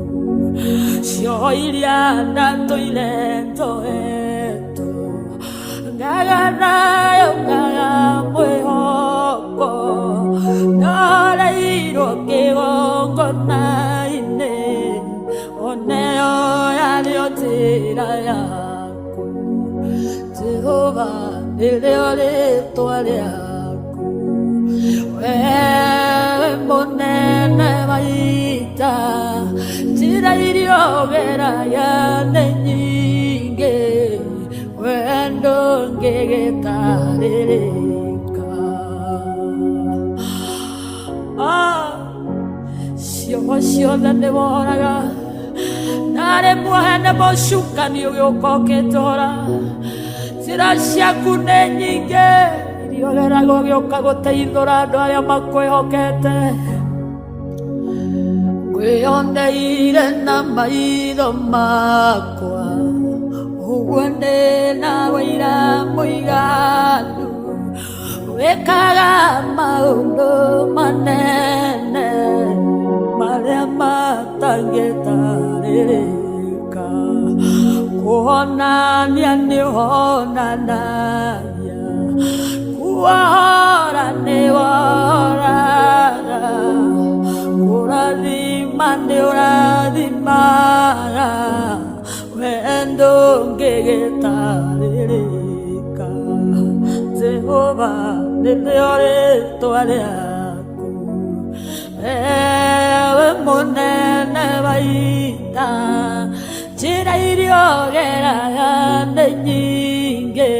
Cioho iria ndatũire njoetwo ngaga nayo ngaga mwĩhoko, ndahoreirwo kĩgongona-inĩ oneo yarĩo njĩra yaku. Jehova nĩrĩo rĩtwa rĩaku, wewe mũnene wa ita. Njĩra iria ũgeraga nĩ nyingĩ, we ndũngĩgĩtarĩrĩka. Cioho ciothe nĩworaga, narĩ muohe nĩ mũcukani ũgĩũka ũkĩnjohora. Njĩra ciaku nĩ nyingĩ iria ũgeraga ũgĩũka gũteithũra andũ arĩa makwĩhokete. Ngwĩyoneire na maitho makwa, ũguo ndĩ na ũira mũiganu. Wĩkaga maũndũ manene marĩa matangĩtarĩrĩka. Kũhonania nĩũhonanagia, kuohora nĩwohoraga, kũrathima nĩũrathimaga, we ndũngĩgĩtarĩrĩka. Jehova nĩrĩo rĩtwa rĩaku, wewe mũnene wa ita. Njĩra iria ũgeraga nĩ nyingĩ,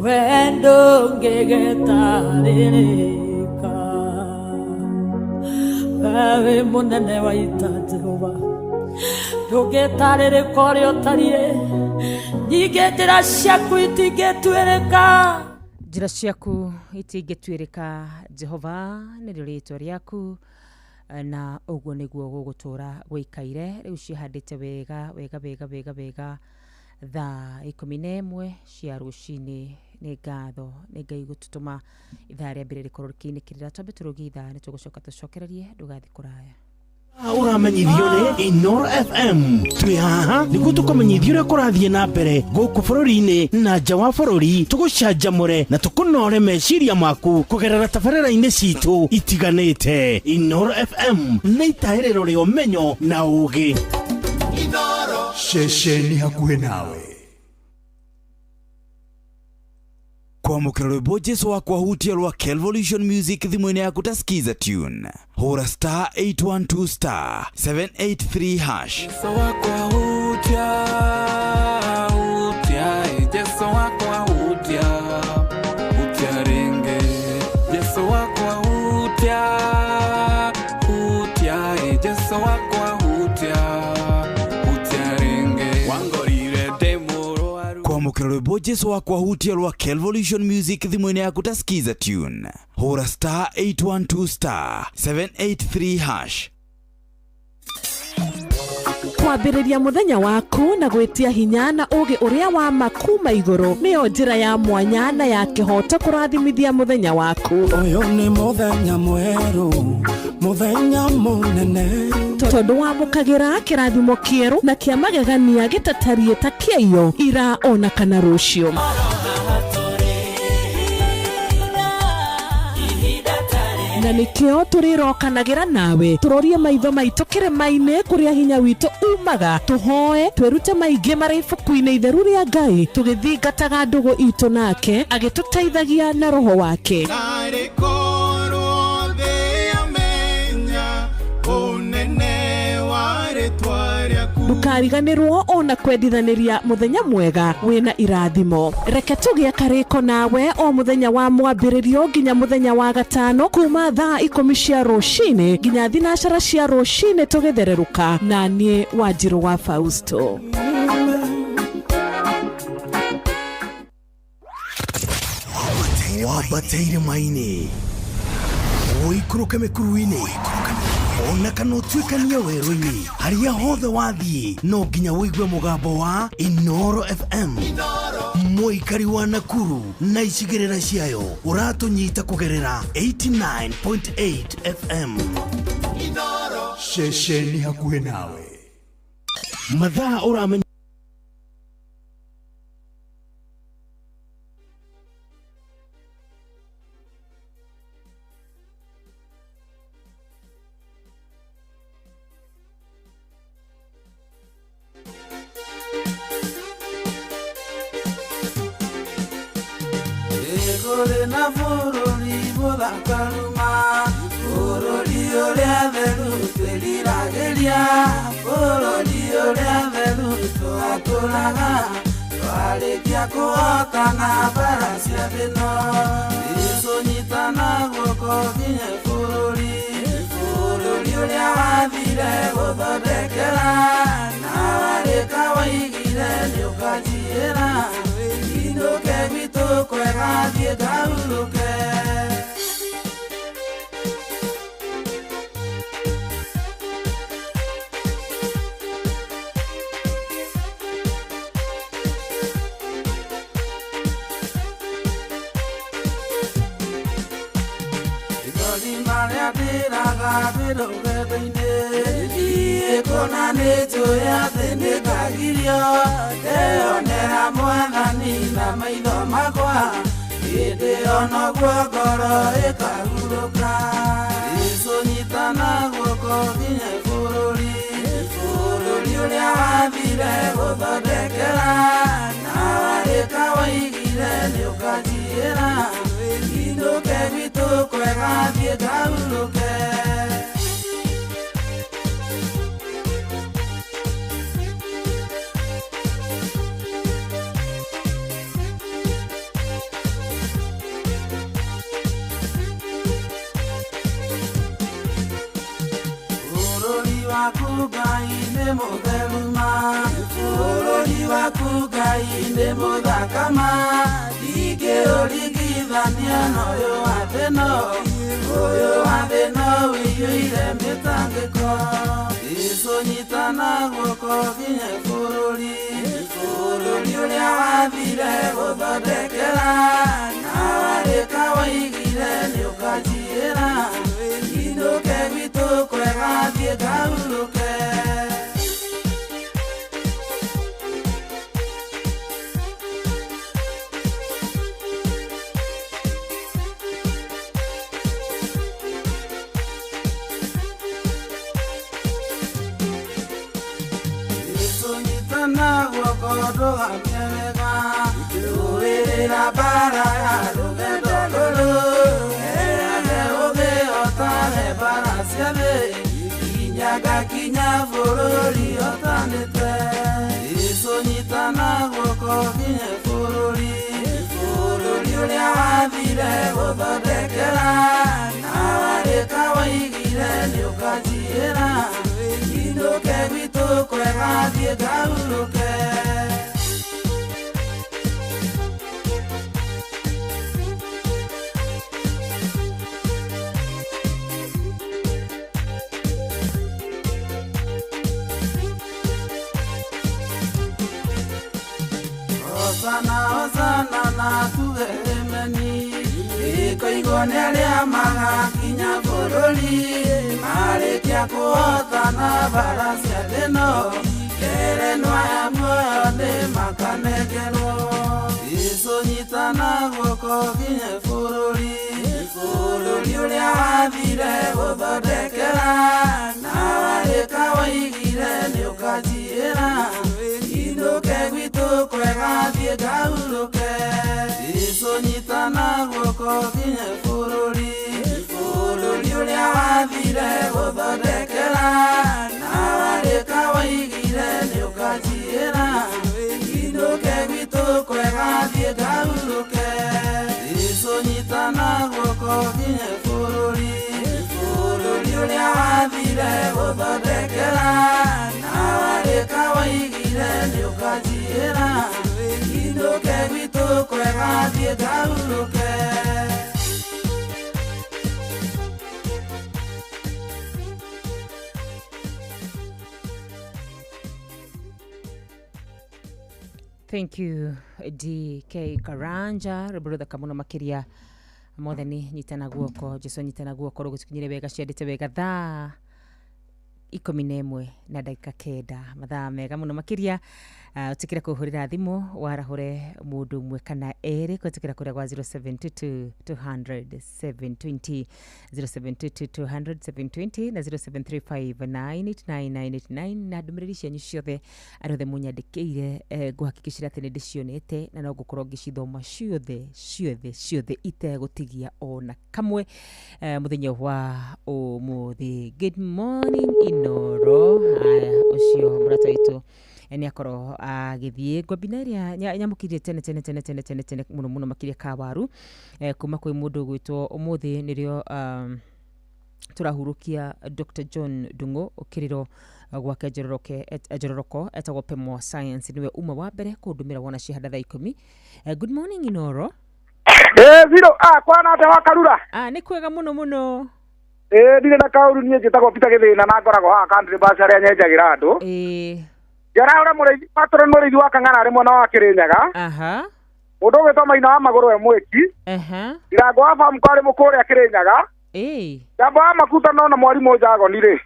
we ndũngĩgĩtarĩrĩka. Wewe mũnene wa ita Jehova, ndũngĩtarĩrĩka ũrĩa ũtariĩ, nyingĩ njĩra ciaku itingĩtuĩrĩka. Njĩra ciaku itingĩtuĩrĩka Jehova nĩrĩo rĩtwa rĩaku, na ũguo nĩguo gũgũtũra gũikaire. Rĩu ciĩhandĩte wega wega wega wega wega thaa 11 cia rũcinĩ. Nĩ ngatho nĩ Ngai gũtũtũma ithaa rĩa mbere rĩkorwo rĩkĩinĩkĩrĩra. Twambe tũrũgie ithaa nĩ tũgũcoka tũcokererie, ndũgathiĩ kũraya. Ũramenyithio nĩ Inoro FM. Twĩ haha nĩguo tũkũmenyithia ũrĩa kũrathiĩ na mbere gũkũ bũrũri-inĩ na nja wa bũrũri, tũgũcanjamũre na tũkũnore meciria maku kũgerera tabarĩra-inĩ citũ itiganĩte. Inoro FM nĩ itahĩrĩro rĩa ũmenyo na ũũgĩ. Ceceni hakuhĩ nawe. Kwamũkĩra rwĩmbo Jesu wakwa hutia rwa Kelvolution Music thimũ-inĩ yaku ta skiza tune. Hũra star 812 star 783 hash. Jesu wakwa hutia, hutia, Jesu wakwa hutia, hutia ringi. Jesu wakwa hutia, hutia, Jesu wakwa hutia, hutia ringi. Wangorire ndĩ mũrwaru. Kwamũkĩra rwĩmbo Jesu wakwa hutia rwa Kelvolution Music thimũ-inĩ yaku ta skiza tune. Hũra star 812 star 783 hash. Kwambĩrĩria mũthenya waku na gwĩtia hinya na ũũgĩ ũrĩa wa ma kuma igũrũ nĩyo njĩra ya mwanya na ya kĩhooto kũrathimithia mũthenya waku. Ũyũ nĩ mũthenya mwerũ, Muthenya munene Tondu wamũkagĩra kĩrathimo kĩerũ na kĩa magegania gĩtatariĩ ta kĩaiyo ira ona kana rũciũ. Na nĩkĩo tũrĩrokanagĩra nawe tũrorie maitho maitũ kĩrĩma-inĩ kũrĩa hinya witũ umaga, tũhoe twĩrute maingĩ marĩ ibuku-inĩ itheru rĩa Ngai, tũgĩthingataga ndũgũ itũ nake agĩtũteithagia na roho wake. Narĩ korwo thĩ yamenya ũnene wa rĩtwa rĩaku. Ndũkariganĩrwo ona kwendithanĩria mũthenya mwega wĩna irathimo. Reke tũgĩe karĩko nawe o mũthenya wa mwambĩrĩrio nginya mũthenya wa gatano kuma thaa 10 cia rũcinĩ nginya 9 cia rũcinĩ tũgĩthererũka na niĩ Wanjirũ wa Fausto. Wambateire maini ũikũrũke mĩkuru-inĩ ona kana ũtuĩkanie werũ-inĩ, harĩa hothe wathiĩ no nginya ũigue mũgambo wa Inoro FM. Mũikari wa Nakuru na icigĩrĩra ciayo ũratũnyita kũgerera 89.8 FM. Ceceni hakuhĩ nawe. Mathaa ũramenya Kũrĩ na bũrũri mũthakaruma, bũrũri ũrĩa theru twĩriragĩria, bũrũri ũrĩa theru twatũraga, twarĩkia kũhotana mbara cia thĩ-ĩno. Jesũ nyitana guoko nginya bũrũri, bũrũri ũrĩa wathire gũthondekera, na warĩka waigire nĩũkanjiyĩra, inũke gwitũ kwega thiĩ ngahurũke. Igori marĩa ndĩraga ndĩ rũgendo-inĩ, thiĩ kũna nĩnjũĩ atĩ nĩngagirio, ndeyonera Mwathani na maitho makwa, hĩndĩ ĩyo noguo ngoro ĩkahurũka. Jesũ nyitana guoko nginya bũrũri, bũrũri ũrĩa wathire gũthondekera, na warĩka waigire nĩũkanjiyĩra, inũke gwitũ kwega thiĩ ngahurũke. Bũrũri waku Ngai nĩ mũtheru ma, bũrũri waku Ngai nĩ mũthaka ma, ndingĩũringithania na ũyũ wa thĩ-ĩno, ũyũ wa thĩ-ĩno ũiyũire mĩtangĩko. Jesũ nyitana guoko nginya bũrũri, bũrũri ũrĩa wathire gũthondekera, na warĩka waigire nĩũkanjiyĩra, inũke gwitũ kwega thiĩ ngahurũke. Jesũ nyitana guoko ndũgamie wega, rũĩrĩra mbara ya rũgendo rũrũ, heane ũgĩhotage mbara cia thĩ, nginya ngakinya bũrũri hotanĩte. Jesũ nyitana guoko nginya bũrũri, bũrũri ũrĩa wathire gũthondekera, na warĩka waigire nĩũkanjiyĩra, inũke gwitũ kwega thiĩ ngahurũke. Hosana, hosana na tuge emeni, ikoigwo nĩ arĩa magakinya nginya bũrũri marĩkia kũhotana bara cia thĩno ngerenwa ya muoyo nĩ makanengerwo Jesũ nyitana guoko nginya bũrũri bũrũri ũrĩa wathire gũthondekera na warĩka waigire nĩũkanjiyĩra indũke gwitũ kwega thiĩ ngahurũke Jesũ nyitana guoko nginya bũrũri bũrũri ũrĩa wathire gũthondekera na warĩka waigire nĩũkanjiyĩra indũke gwitũ kwega thiĩ ngahurũke Jesũ nyitana guoko nginya bũrũri bũrũri ũrĩa wathire gũthondekera na warĩka waigire nĩũkanjiyĩra indũke gwitũ kwega thiĩ ngahurũke. Thank you DK Karanja rwĩmbo rũthaka mũno makĩria mwathani nyitana guoko Jesu nyitana guoko rũgũtukinyire wega ciendete wega thaa 11 na ndagĩka 9 mathaa mega mũno makĩria. Ũtĩkĩre kũhũrĩra thimũ warahũre mũndũ ũmwe kana erĩ kũhetũkĩra kũrĩa gwa 0722 200 720 0722 200 720 na 0735989989 na ndũmĩrĩri cianyu ciothe arĩa othe mũnyandĩkĩire ngũhakikicĩra atĩ nĩ ndĩcionete na no ngũkorwo ngĩcithoma ciothe ciothe ciothe itegũtigia ona kamwe mũthenya wa ũmũthĩ. Good morning Inoro. Haya, ũcio mũrata witũ nĩ akorwo agĩthiĩ ngwambina ĩrĩa nyamũkĩrire tene tene tene tene tene tene mũno mũno makĩria kawaru kuma kwĩ mũndũ ũgwĩtwo ũmũthĩ nĩrĩo tũrahurũkia Dr. John Ndung'u kĩrĩro gwake Njororoko etagwo Pemo Science nĩwe uma wa mbere kũndũmĩra wona cihanda thaa 10. Good morning Inoro. Zero kwana ate wa Karura. Nĩ kwega mũno mũno. Ndirĩ na kaũru niĩ njĩtagwo Peter Gĩthĩna na ngoragwo haha country bus arĩa nyenjagĩra andũ. Njaraũra mũrĩithi patron mũrĩithi wa Kang'ara arĩ mwena wa Kĩrĩnyaga. Mũndũ ũgwĩtwo Maina wa Magũrũ e Mwĩki. Ndirango wa Farm ko arĩ mũkũrĩa Kĩrĩnyaga. Jambo wa Makuta no na mwarimũ Njagoni rĩ.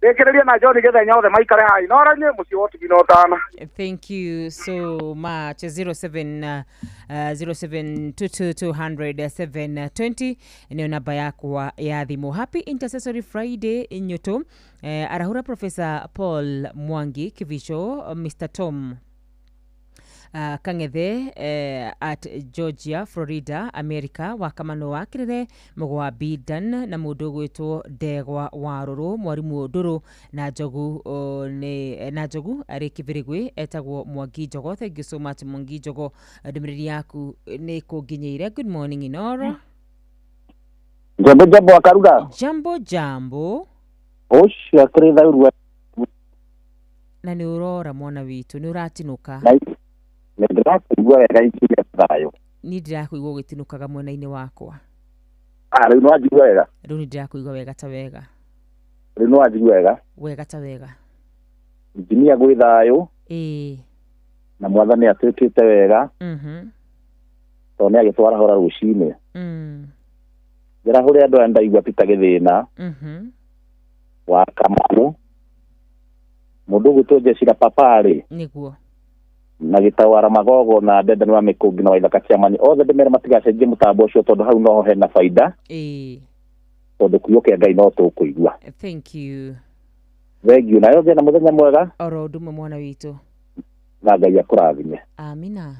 Rĩkĩrĩria na John Gĩthenya othe maikare haha Inoro nyĩ mũciĩ wa ũtugi na ũtana. Thank you so much. 07 0722 200 720 nĩyo namba yakwa ya thimũ. Happy Intercessory Friday Nyuto. Arahura Professor Paul Mwangi Kivisho, Mr. Tom Kang'ethe at Georgia, Florida, America, wa Kamano wa Kirere Mũgwa Bidan na mũndũ ũgwĩtwo Ndegwa wa Rũrũ mwarimũ Ndũrũ na Njogu na Njogu arĩ Kĩbĩrĩgwĩ etagwo Mwangi Njogo. Thank you so much Mwangi Njogo, ndũmĩrĩri yaku nĩ kũnginyĩire. Good morning Inoro. Jambo jambo Akarura. Jambo jambo. Ũcio akĩrĩ thaurua na nĩ ũrora mwana witũ nĩ ũratinũka. Nĩndĩrakũigua wega ikinya thayũ. Niĩ ndĩrakũigua ũgĩtinũkaga mwena-inĩ wakwa. Rĩu nĩwanjigua wega? Rĩu nĩndĩrakũigua wega ta wega. Rĩu nĩwanjigua wega? Wega ta wega. Injinia gwĩ thayũ. Na mwathani atwĩkĩte wega. Tondũ nĩagĩtwarahũra rũcinĩ. Njĩrahũre andũ aya ndaigua Peter Gĩthĩna wa Kamau mũndũ ũgwĩtwo Jecira Papa rĩ nĩguo na gĩtawara Magogo na Dedan wa Mĩkũngi na Waithaka Chairman othe ndĩmere matigacenjie mũtambo ũcio tondũ hau noho hena baida. Tondũ kiugo kĩa Ngai no tũkũigua. Thank you. Thank you. Nayo ngĩe na mũthenya mwega. Oro ũndũ ũmwe mwana witũ. Na Ngai akũrathime. Amina.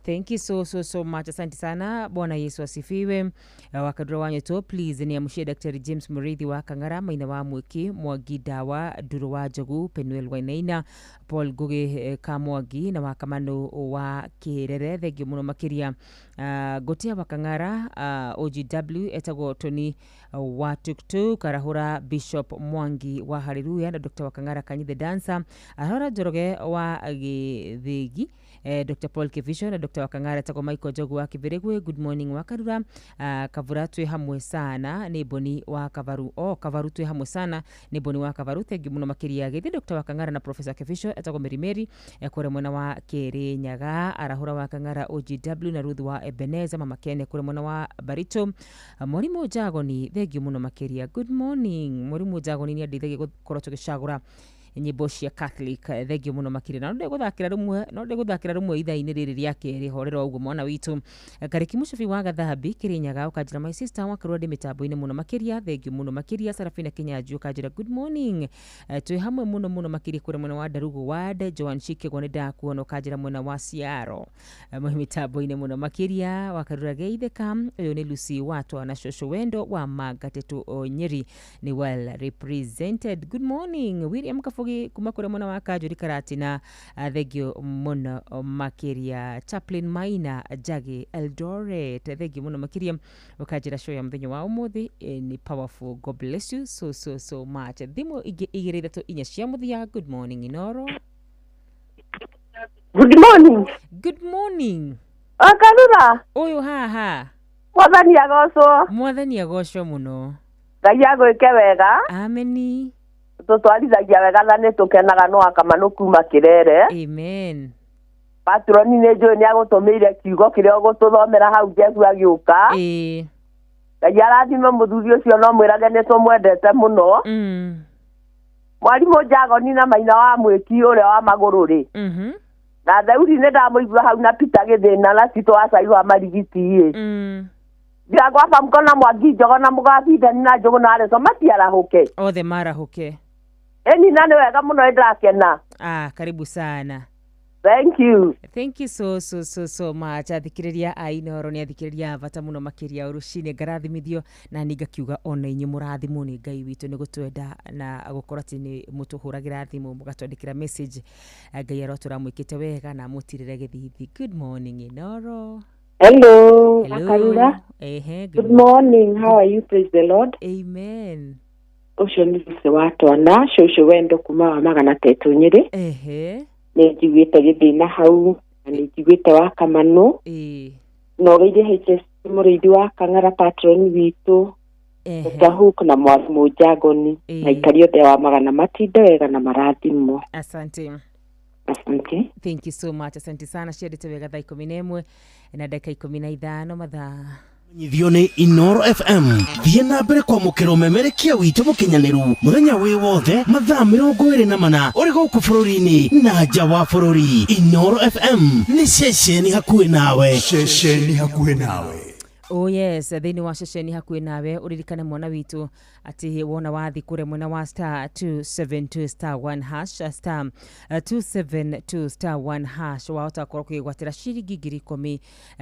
Thank you so so so much. Asante sana. Bwana Yesu asifiwe. Wakadura wanyu please niamshie Daktari James Murithi wa Kang'ara, Maina wa Mwiki, Mwangi Dawa, Nduru wa Njogu, Penuel Wainaina, Paul Ngugi Kamwangi na wa Kamano wa Kĩrere. Thank you mũno makĩria. Ngotia wa Kang'ara, OGW etagwo Tony wa Tuktuk, arahũra Bishop Mwangi wa Haleluya na Dr. wa Kang'ara Kanyi the Dancer, arahũra Njoroge wa Gĩthĩgi, Dr. Paul Kivisho na Dr. Wakang'ara etagwo Michael Njogu wa Kĩbĩrĩgwĩ. Good morning Wakarura. Kavura twĩ hamwe sana nĩ Boni wa Kavaru. Kavaru twĩ hamwe sana nĩ Boni wa Kavaru. Thank you mũno makĩria. Gĩthĩ Dr. Wakang'ara na Professor Kivisho etagwo Mary Mary kũrĩa mwena wa Kĩrĩnyaga, arahũra wa Kang'ara OGW na Ruth wa wa Ebeneza, mama Kene kũrĩ mwena wa Barito, Mwarimu Jagoni, thengio mũno makĩria. Good morning Mwarimu Jagoni, nĩ andeithagia gũkorwo tũgĩcagũra nyĩmbo cia Catholic, thengio mũno makĩria. Na no ndĩgũthakĩra rũmwe ithaa-inĩ rĩrĩ rĩa kerĩ, horera ũguo mwana witũ. Karĩki Mũcobi wa Gathambi Kĩrĩnyaga, ũkanjĩra my sister wakarũa ndĩ mĩtambo-inĩ mũno makĩria, thengio mũno makĩria. Sarafina Kinyanjui ũkanjĩra good morning, twĩ hamwe mũno mũno makĩria kũrĩa mwena wa Ndarugu Ward. Joan Shikegwa nĩ ndakuona, ũkanjĩra mwena wa Ciaro, mwĩ mĩtambo-inĩ mũno makĩria. Wakarura geithĩka, ũyũ nĩ Lucy Watwa na Shosho Wendo wa Mangatetu Nyeri, nĩ well represented. Good morning William Kabugi kuma kũrĩa mwena wa Kanjũri Karatina, thengio mũno makĩria. Chaplain Maina Njagi Eldoret, thengio mũno makĩria, ũkanjĩra show ya mũthenya wa ũmũthĩ nĩ powerful, God bless you so so so much. Thimũ ingĩ 2 3 4 cia mũthia. Good morning Inoro. Good morning. Good morning. Wakarura. Ũyũ haha. Mwathani agocwo. Mwathani agocwo mũno. Ngai agwĩke wega. Ameni. Tũtwarithagia wega na nĩ tũkenaga no akamano kuma kĩrere. Amen. Patroni nĩ njũĩ nĩ agũtũmĩire kiugo kĩrĩa ũgũtũthomera hau Jesu agĩũka. Ĩĩ. Ngai arathime mũthuri ũcio no mwĩrage nĩ tũmwendete mũno. Mwarimũ Jagoni na Maina wa Mwĩki ũrĩa wa magũrũ rĩ. Na Theuri nĩ ndamũigua hau na Peter Gĩthĩna na Tito wa Cai wa Marigiti ĩ. Ndiragwaba mkona Mwangi Njogo na Mũgabindani na Njũgũ na Areso matiarahũke. Othe marahũke. Ĩni na nĩ wega mũno nĩndakena. Ah, karibu sana. Thank you. Thank you so so so so much. Athikĩrĩria a Inoro nĩ athikĩrĩria a bata mũno makĩria rũcinĩ, ngarathimithio na niĩ ngakiuga ona inyuĩ mũrathimwo nĩ Ngai witũ nĩ gũtwenda na gũkorwo atĩ nĩ mũtũhũragĩra thimũ mũgatwandĩkĩra message. Ngai arotũra mwĩkĩte wega na mũtirĩre gĩthithi. Good morning Inoro. Hello, Hello. Akarura. Ehe, good morning. How are you? Praise the Lord. Amen. Ũcio nĩ Lucy wa Twana, cũcũ Wendo kuma wa Magana Tetũ Nyĩrĩ. Ehe. Nĩ njiguĩte gĩthĩna hau, na nĩ njiguĩte wa Kamano. Ĩĩ. Na ũgeithie HS mũrĩithi wa Kang'ara patron witũ. Dr. Hook na Mwarimũ Jagoni na aikari othe wa Magana matinde wega na marathimwo. Asante. Asante. Thank you so much. Asante sana. Ciendete wega thaa 11 na dakika 15 mathaa. Menyithio nĩ Inoro FM. Thiĩ na mbere kwamũkĩra ũmemerekia witũ mũkinyanĩru mũthenya wĩ wothe mathaa 24 ũrĩ gũkũ bũrũri-inĩ na nja wa bũrũri. Inoro FM nĩ ceceni hakuhĩ nawe. Ceceni hakuhĩ nawe. Oh yes, thĩinĩ wa ceceni hakuhĩ nawe, ũririkane mwana witũ atĩ wona wathi kũrĩa mwena wa star 272 star 1 hash, star 272 star 1 hash, wahota gũkorwo ũkĩgwatĩra ciringi 10,000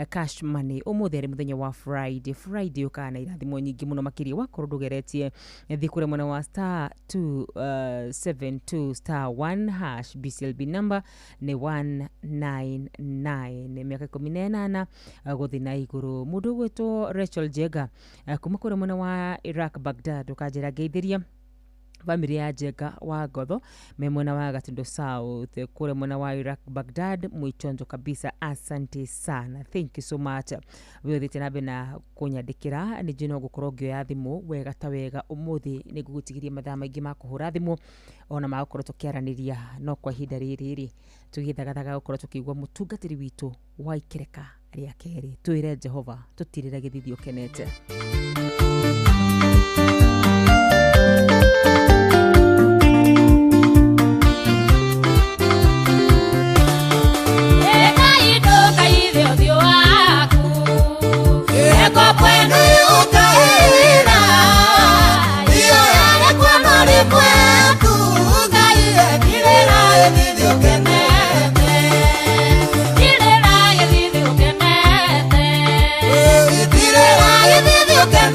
cash money. Ũmũthĩ arĩ mũthenya wa Friday. Friday ũkaga na irathimo nyingĩ mũno makĩria wakorwo ndũgeretie. Thiĩ kũrĩa mwena wa star 272 star 1 hash, BCLB number nĩ 199, mĩaka 18 gũthiĩ na igũrũ. Mũndũ ũgwĩtwo Rachel Jega kuma kũrĩa mwena wa Iraq Baghdad, ũkanjĩra ngeithĩria bamĩrĩ ya Njega wa Ngotho me mwena wa Gatundu South kũrĩa mwena wa Iraq Baghdad, mwichonjo kabisa. Asante sana, thank you so much. We ũthiĩte na mbere na kũnyandĩkĩra, nĩ njũĩ no ngũkorwo ngĩoya thimũ wega ta wega ũmũthĩ. Nĩ ngũgũtigĩria mathaa maingĩ ma kũhũra thimũ ona ma gũkorwo tũkĩaranĩria, no kwa ihinda rĩrĩ rĩ tũgĩthagathaga gũkorwo tũkĩigua mũtungatĩri witũ wa ikereka rĩa kerĩ. Twĩre Jehova tũtirĩre gĩthithi ũkenete. You can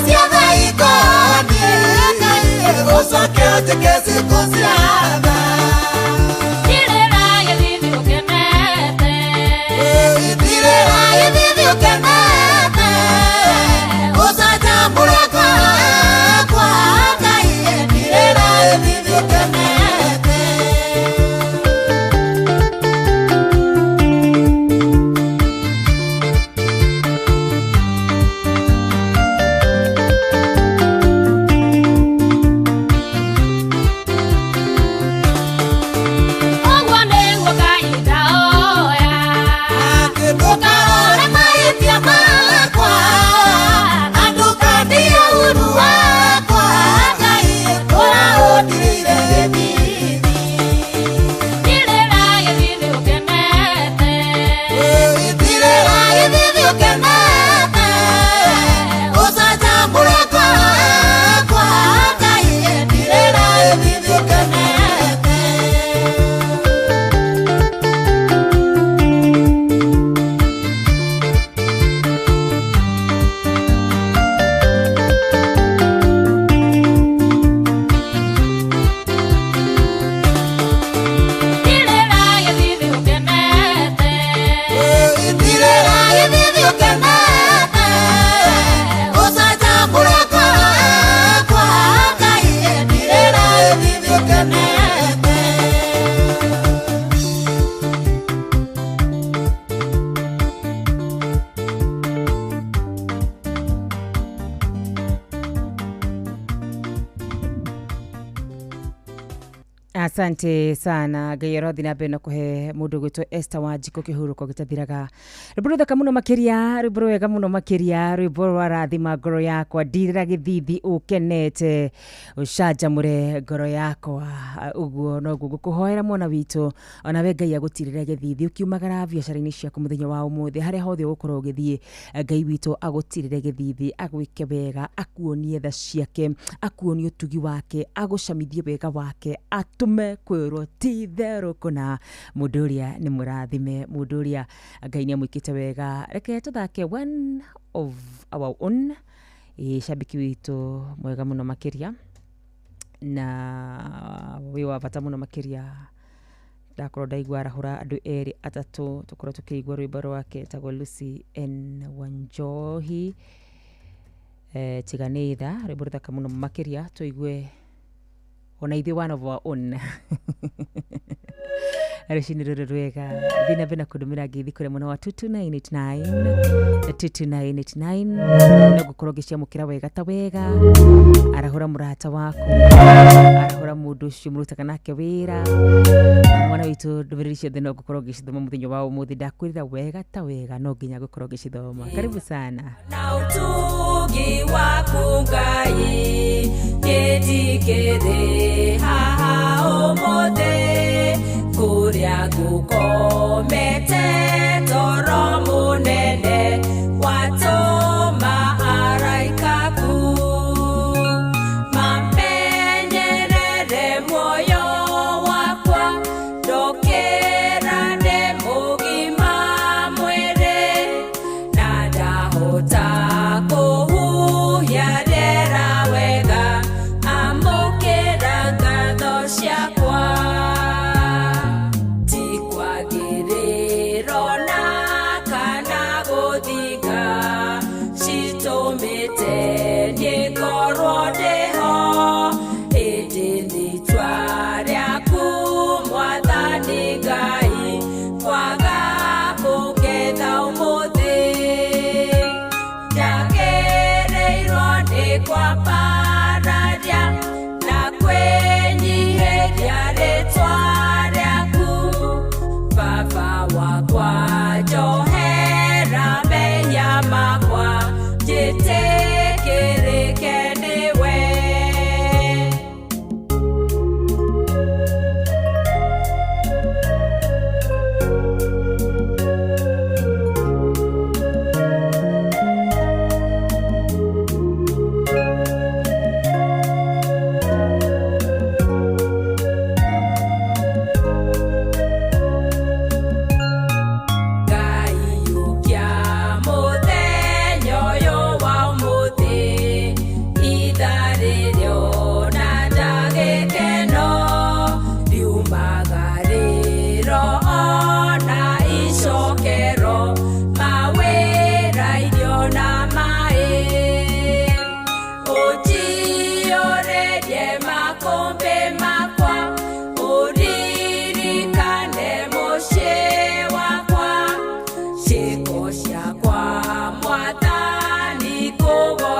cia tha ikoniĩ ũcoke ũnjĩke ciĩko cia tha. Ndirĩra gĩthithi ũkenete. Ndirĩra gĩthithi ũkenete. Ũcanjamũre ngoro yakwa Ngai, ndirĩra gĩthithi ũkenete. Ũguo nĩguo Ngai ndahoya. Ndũkarore mahĩtia makwa na ndũkandie ũũru wakwa Ngai, ũrĩa ũndirĩire gĩthithi. Ndirĩra gĩthithi ũkenete. Ndirĩra gĩthithi ũkenete. Ũcanjamũre ngoro yakwa Ngai, ndirĩra gĩthithi ũkenete. Ndirĩra gĩthithi ũkenete. Ndirĩra gĩthithi ũkenete. Ũcanjamũre ngoro yakwa Ngai, ndirĩra gĩthithi ũkenete. Asante sana. Ngai arothi na mbere na kuhe mundu gwitwo Esther Wanjikũ kĩhurũko gĩtathiraga. Rwĩmbo rũthaka mũno makĩria, rwĩmbo rwega mũno makĩria, rwĩmbo rwarathima ngoro yakwa. Ndirĩra gĩthithi ũkenete, ũcanjamũre ngoro yakwa. Ũguo noguo ngũkũhoera mwana witũ, onawe Ngai agũtirĩre gĩthithi ũkiumagara biacara-inĩ ciaku mũthenya wa ũmũthĩ, harĩa hothe ũgũkorwo ũgĩthiĩ, Ngai witũ agũtirĩre gĩthithi, agwĩke wega, akuonie tha ciake, akuonie ũtugi wake, agũcamithie wega wake, atũme kwĩrwo ti itherũ kũna mũndũ ũrĩa nĩ mũrathime, mũndũ ũrĩa Ngai nĩ amwĩkĩte wega. Reke tũthake one of our own, ĩ shabiki witũ mwega mũno makĩria na wĩ wa bata mũno makĩria. Ndakorwo ndaigua arahũra andũ erĩ atatũ, tũkorwo tũkĩigua rwĩmbo rwake etagwo Lucy N Wanjohi, tiga nĩ tha, rwĩmbo rũthaka mũno makĩria, tũigue ona ithuĩ one of our own. Rũcinĩ rũrũ rwega, thiĩ na mbere na kũndũmĩra ngeithi kũrĩa mwena wa 22989 22989, no ngũkorwo ngĩciamũkĩra wega ta wega. Arahũra mũrata waku, arahũra mũndũ ũcio mũrutaga nake wĩra, mwana witũ, ndũmĩrĩri ciothe no ngũkorwo ngĩcithoma mũthenya wa ũmũthĩ. Ndakwĩrĩra wega ta wega, no nginya ngũkorwo ngĩcithoma. Karibu sana. Na ũtugi waku Ngai gĩtikĩrĩ haha ũmũthĩ, kũrĩa ngũkomete toro mũnene watũma araika aku mamenyerere muoyo wakwa, ndokĩra ndĩ mũgima mwĩrĩ na ndahota kũhuhia rĩera wega, amũkĩra ngatho ciakwa. Ti kwagĩrĩrwo na kana gũthinga citũmĩte niĩ ngorwo ndĩho, ĩndĩ nĩ itua rĩaku Mwathani Ngai kwaga kũngetha ũmũthĩ. Njagĩrĩirwo nĩ kwambararia na kwĩnyihĩria rĩtwa rĩaku, Baba wakwa njohera mehia makwa, njĩtĩkĩrĩke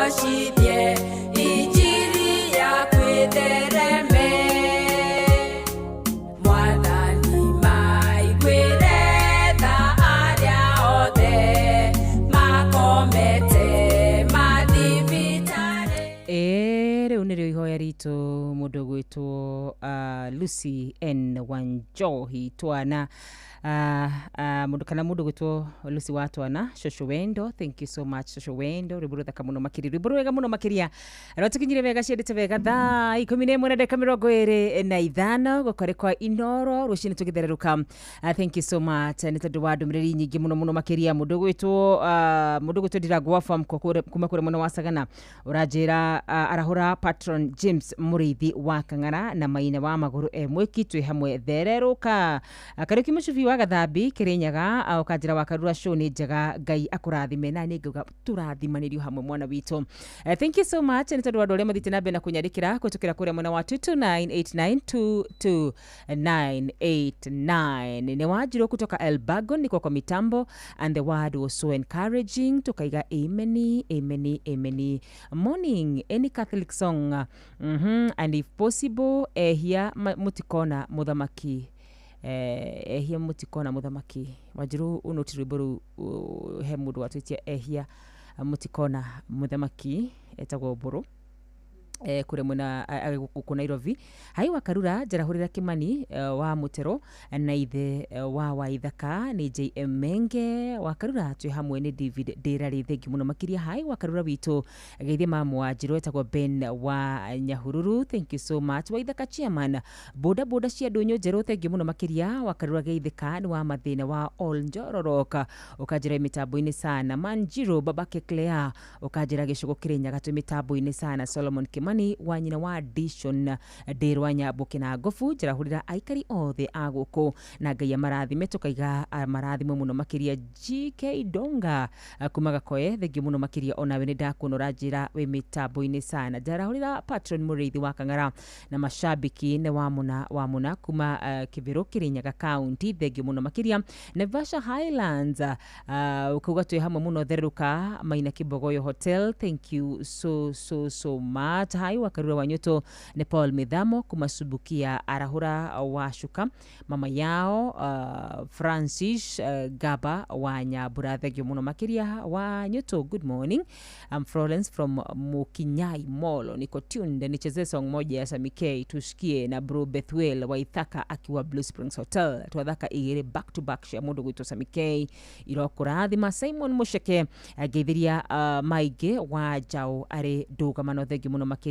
ũgocithie injiri yaku ĩthereme. Mwathani maiguĩre tha arĩa othe makomete mathibitarĩ. Rĩu nĩrĩo ihoya ritũ mũndũ ũgwĩtwo Lucy N Wanjohi Twana, mũndũ kana mũndũ ũgwĩtwo Lucy wa Twana, Shosho Wendo, thank you so much Shosho Wendo, rwĩmbo rũthaka mũno makĩria, rwĩmbo rwega mũno makĩria, rwatũkinyire wega ciendete wega thaa 11:25 gũkũ kwa Inoro rũcinĩ tũgĩthererũka. Thank you so much nĩ tondũ wa ndũmĩrĩri nyingĩ mũno mũno makĩria. Mũndũ ũgwĩtwo Ndirangũ Farm kuma kũrĩa mwena wa Sagana ũranjĩra arahũra patron James Mũrĩithi wa Kang'ara na Maina wa Magũrũ e mwĩki twĩ hamwe thererũka. Kariũki Mũcubi wa Gathambi Kĩrĩnyaga ũkanjĩra wa Karura show nĩ njega, Ngai akũrathime na nĩ ngauga tũrathimanĩrio hamwe mwana witũ. Thank you so much nĩ tondũ wa andũ arĩa mathiĩte na mbere na kũnyandĩkĩra kũhĩtũkĩra kũrĩa mwena wa 22989 22989. Nĩ Wanjirũ kutoka Elbagon niko kwa mitambo and the word was so encouraging, tukaiga ameni ameni ameni. Morning, any Catholic song, and if possible ehia mutikona muthamaki, ehia mutikona muthamaki. Wanjirũ unoti rwĩmbo rũu he mũndũ watwĩtie ehia mutikona muthamaki etagwo Mbũrũ kũrĩa mwena gũkũ Nairobi. Hai wa Karura njarahũrĩra Kĩmani wa Mũtero na ithe wa Waithaka nĩ JM Menge wa Karura twĩ hamwe nĩ David Ndĩrarĩ, thengiũ mũno makĩria. Hai wa Karura witũ geithie mamu wa Njirũ etagwo Ben wa Nyahururu, thank you so much. Waithaka chairman boda boda cia ndũnyũ njerũ, thengiũ mũno makĩria. Wa Karura geithĩka nĩ wa mathĩna wa All Njororoka ũkanjĩra mĩtambo-inĩ sana. Manjiro babake Claire ũkanjĩra gĩcũgũ Kĩrĩnyaga twĩ mĩtambo-inĩ sana. Solomon Kimani wa nyina wa Dishon Ndĩrwa Nyambo na Ngobu njarahũrĩra aikari othe a gũkũ na Ngai amarathime, tũkaiga marathimo mũno makĩria. GK Donga kuma Gakoe, thengiũ mũno makĩria onawe nĩ ndakuona ũranjĩra wĩ mĩtambo-inĩ sana. Njarahũrĩra patron Mũrĩithi wa Kang'ara na mashabiki nĩ wa Muna kuma Kĩbĩrũ Kĩrĩnyaga County, thengiũ mũno makĩria. Naivasha Highlands ukauga twĩ hamwe mũno thererũka. Maina Kibogoyo Hotel, thank you so so so much. Hai wa Karura wa Nyoto ni Paul Mithamo kuma Subukia arahũra wa Shuka mama yao Francis Gaba wa Nyambura, thengiũ mũno makĩria wa Nyoto. Good morning, I'm Florence from Mukinyai Molo, niko tuned, nichezee song moja ya Sami K tusikie na bro Bethuel wa Ithaka akiwa Blue Springs Hotel. Twathaka igĩrĩ back to back cia mũndũ gwĩtwo Sami K irokũrathima. Simon Musheke ngeithiria Maingĩ wa Njaũ arĩ ndũgamano, thengiũ mũno makĩria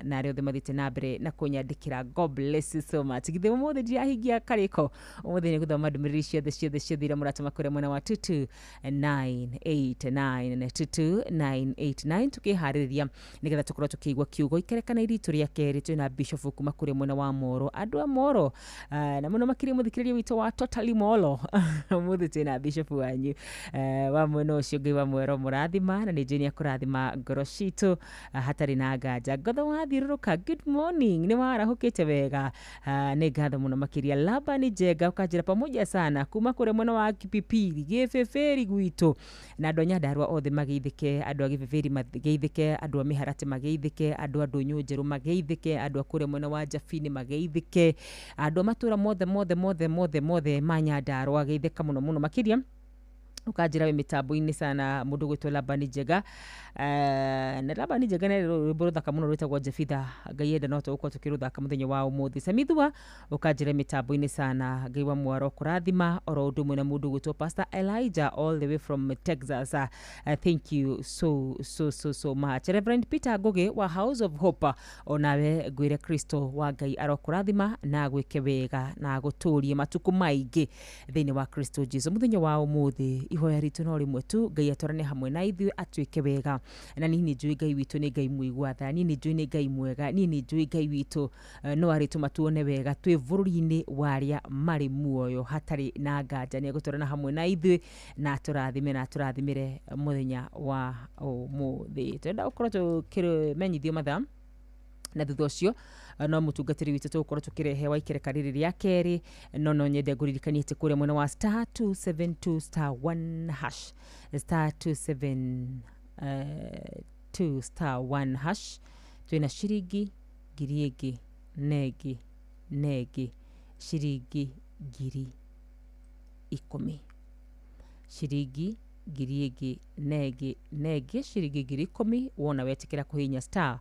na arĩa othe mathiĩte na mbere na kũnyandĩkĩra. God bless you so much. Githĩ ũmũthĩ ndirahingia karĩko, ũmũthĩ nĩ gũthoma ndũmĩrĩri ciothe ciothe ciothe iria mũratũma kũrĩa mwena wa 22989 na 22989 tukĩharĩrĩria nĩgetha tũkorwo tũkĩigua kiugo ikerekana iritũ rĩa kerĩ. Twĩna Bishop kuma kũrĩa mwena wa Moro, andũ a Moro na mũno makĩria mũthikĩrĩria witũ wa Totally Molo ũmũthĩ twĩna Bishop wanyu wa mwena ũcio. Ngai wa mwero mũrathima na nĩ njũĩ nĩ akũrathima ngoro citũ hatarĩ na nganja. Ngotho wathiũrũrũka, good morning, nĩ warahũkĩte wega, nĩ ngatho mũno makĩria. Labani Njega ũkanjĩra pamoja sana kuma kũrĩa mwena wa Kipipiri Gĩbĩbĩri gwitũ, na andũ a Nyandarua othe mageithĩke, andũ a Gĩbĩbĩri mageithĩke, andũ a Mĩharatĩ mageithĩke, andũ a Ndũnyũ Njerũ mageithĩke, andũ a kũrĩa mwena wa Jabini mageithĩke, andũ a matũra mothe mothe mothe mothe mothe ma Nyandarua geithĩka mũno mũno makĩria. Ũkanjĩra wĩ mĩtambo-inĩ sana mũndũ gwĩtwo Labani Njega, na Labani Njega nĩ rwĩmbo rũthaka mũno rwĩtagwo Jefitha, Ngai enda no tũgũkorwo tũkĩrũthaka mũthenya wa ũmũthĩ. Samithua ũkanjĩra mĩtambo-inĩ sana, Ngai wa mwaro kũrathima oro ũndũ ũmwe na mũndũ gwĩtwo Pastor Elijah all the way from Texas, thank you so so so so much. Reverend Peter Ngugi wa House of Hope, onawe ngwĩre Kristo wa Ngai arokũrathima na agwĩke wega na agũtũrie matukũ maingĩ thĩinĩ wa Kristo Jesu. Mũthenya wa ũmũthĩ ihoya ritũ no rĩmwe tu, Ngai atwarane hamwe na ithuĩ atuĩke wega, na niĩ nĩ njũĩ Ngai witũ nĩ Ngai mũigua tha, niĩ nĩ njũĩ nĩ Ngai mwega, niĩ nĩ njũĩ Ngai witũ no arĩtũma tuone wega twĩ bũrũri-inĩ wa arĩa marĩ muoyo hatarĩ na nganja. Nĩ egũtwarana hamwe na ithuĩ na atũrathime na atũrathimĩre mũthenya wa ũmũthĩ. Twenda gũkorwo tũkĩmenyithio mathaa na thutha ũcio no mũtungatĩri witũ tũgũkorwo tũkĩrehe wa ikereka rĩrĩ rĩa kerĩ, no nyende ngũririkanie atĩ kũrĩa mwena wa star 272 star 1 hash star 272 272 star 1 hash twina ciringi ngiri ĩngĩ na ĩngĩ na ĩngĩ ciringi ngiri 10 ciringi ngiri ĩngĩ na ĩngĩ na ĩngĩ ciringi ngiri 10 wona wetĩkĩra kũhihinya star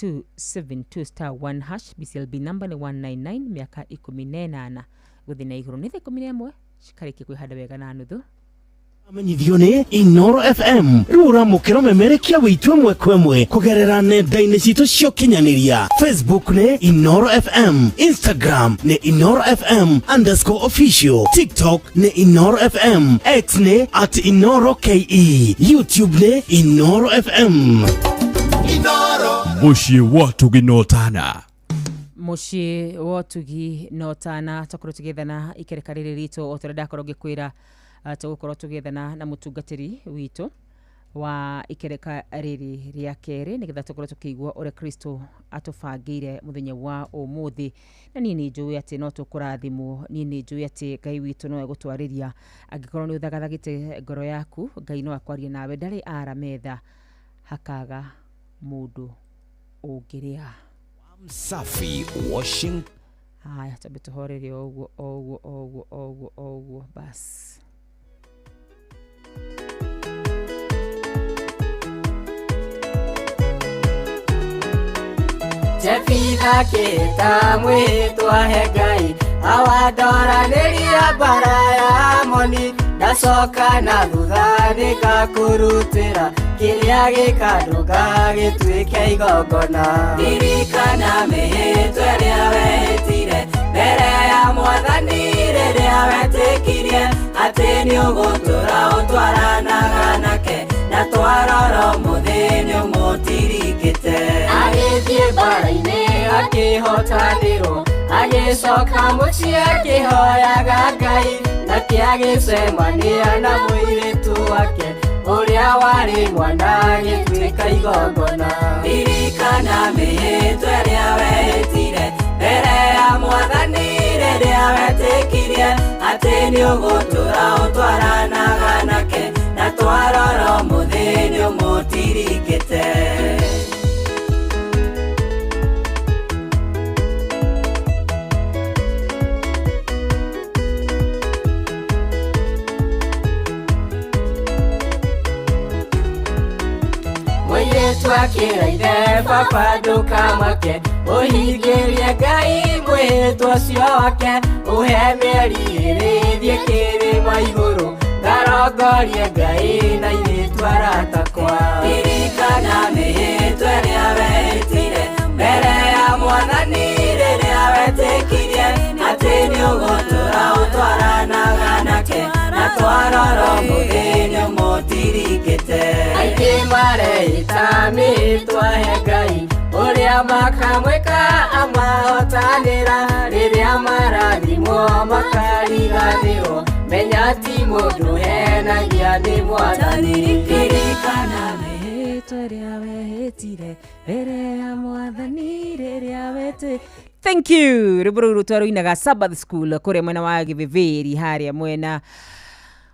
272 star 1 hash. BCLB number nĩ 199 mĩaka 18 gũthiĩ na igũrũ. Nĩ thaa 11 cikarĩkia kwĩhanda wega na nuthu. Amenyithio nĩ Inoro FM rĩu ũramũkĩra ũmemerekia witũ ĩmwe kwa ĩmwe kũgerera nenda-inĩ citũ cia ũkinyanĩria. Facebook nĩ Inoro FM, Instagram nĩ Inoro FM underscore official, TikTok nĩ Inoro FM, X nĩ at Inoro KE, YouTube nĩ Inoro FM. Mũciĩ wa ũtugi na ũtana. Mũciĩ wa ũtugi na ũtana tũkorwo tũgĩethana ikereka rĩrĩ ritũ o ta ũrĩa ndakorwo ngĩkwĩra, tũgũkorwo tũgĩethana na mũtungatĩri witũ wa ikereka rĩrĩ rĩa kerĩ nĩgetha tũkorwo tũkĩigua ũrĩa Kristo atũbangĩire mũthenya wa ũmũthĩ. Na niĩ nĩ njũĩ atĩ no tũkũrathimwo, niĩ nĩ njũĩ atĩ Ngai witũ no egũtwarĩria. Angĩkorwo nĩ ũthagathagĩte ngoro yaku, Ngai no akwarie nawe, ndarĩ ara metha hakaga mũndũ ũngĩrĩa. Safi Washing. Haya, twambe tũhorere o ũguo o ũguo o ũguo o ũguo o ũguo bas. Jefitha kĩta mwĩhĩtwa he Ngai awandoranĩria mbara ya Amoni, ndacoka na thutha nĩngakũrutĩra kĩrĩa gĩkandũnga gĩtuĩke igongona. Ririkana mĩhĩtwa ĩrĩa wehĩtire mbere ya Mwathani rĩrĩa wetĩkirie atĩ nĩũgũtũũra ũtwaranaga nake, na twarora ũmũthĩ nĩũmũtirikĩte. Agĩthiĩ mbara-inĩ akĩhotanĩrwo, agĩcoka mũciĩ akĩhoyaga Ngai, nake agĩcemania na mũirĩtu wake ũrĩa warĩ mwana agĩtuĩka igongona. Ririkana mĩhĩtwa ĩrĩa wehĩtire mbere ya Mwathani rĩrĩa wetĩkirie atĩ nĩũgũtũũra ũtwaranaga nake, na twarora ũmũthĩ nĩũmũtirikĩte. Mũirĩtu akĩra ithe, baba ndũkamake, ũhingĩrie Ngai mwĩhĩtwa ũcio wake, ũhe mĩeri ĩĩrĩ thiĩ kĩrĩma igũrũ ngarongorie Ngai na airĩtu aratakwa. Ririkana mĩhĩtwa ĩrĩa wehĩtire mbere ya Mwathani rĩrĩa wetĩkirie atĩ nĩũgũtũũra ũtwaranaga nake, na twarora ũmũthĩ nĩũmũtirikĩte. Aingĩ marehĩta mĩhĩtwa he Ngai ũrĩa makamwĩka amahotanĩra, rĩrĩa marathimwo makariganĩrwo, menya ti mũndũ henagia nĩ Mwathani. Ririkana mĩhĩtwa ĩrĩa wehĩtire mbere ya Mwathani rĩrĩa wetĩ. Thank you. Rwĩmbo rũu twarũinaga Sabbath School kũrĩa mwena wa Gĩthĩthĩri harĩa mwena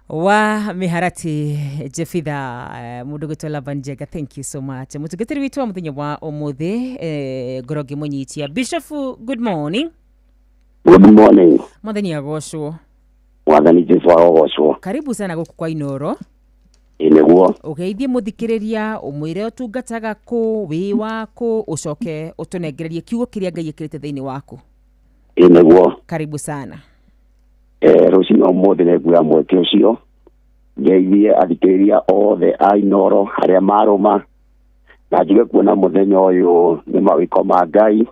wa Mĩharati. Jefitha mũndũ gwĩtwo Laban Njega, thank you so much. Mũtungatĩri witũ wa mũthenya wa ũmũthĩ, ngorwo ngĩmũnyitia. Bishop, good morning. Good morning. Mwathani agocwo. Mwathani Jesu arogocwo. Karibu sana gũkũ kwa Inoro. Ĩ nĩguo. Ũgeithie mũthikĩrĩria, ũmwĩre ũtungataga kũ, wĩ wakũ, ũcoke ũtũnengererie kiugo kĩrĩa Ngai ĩkĩrĩte thĩinĩ waku. Ĩ nĩguo. Karibu sana. Rũcinĩ ũmũthĩ nĩnguoya mweke ũcio ngeithie athikĩrĩria othe a Inoro harĩa marũma, na njuge kuona mũthenya ũyũ nĩ mawĩko ma Ngai.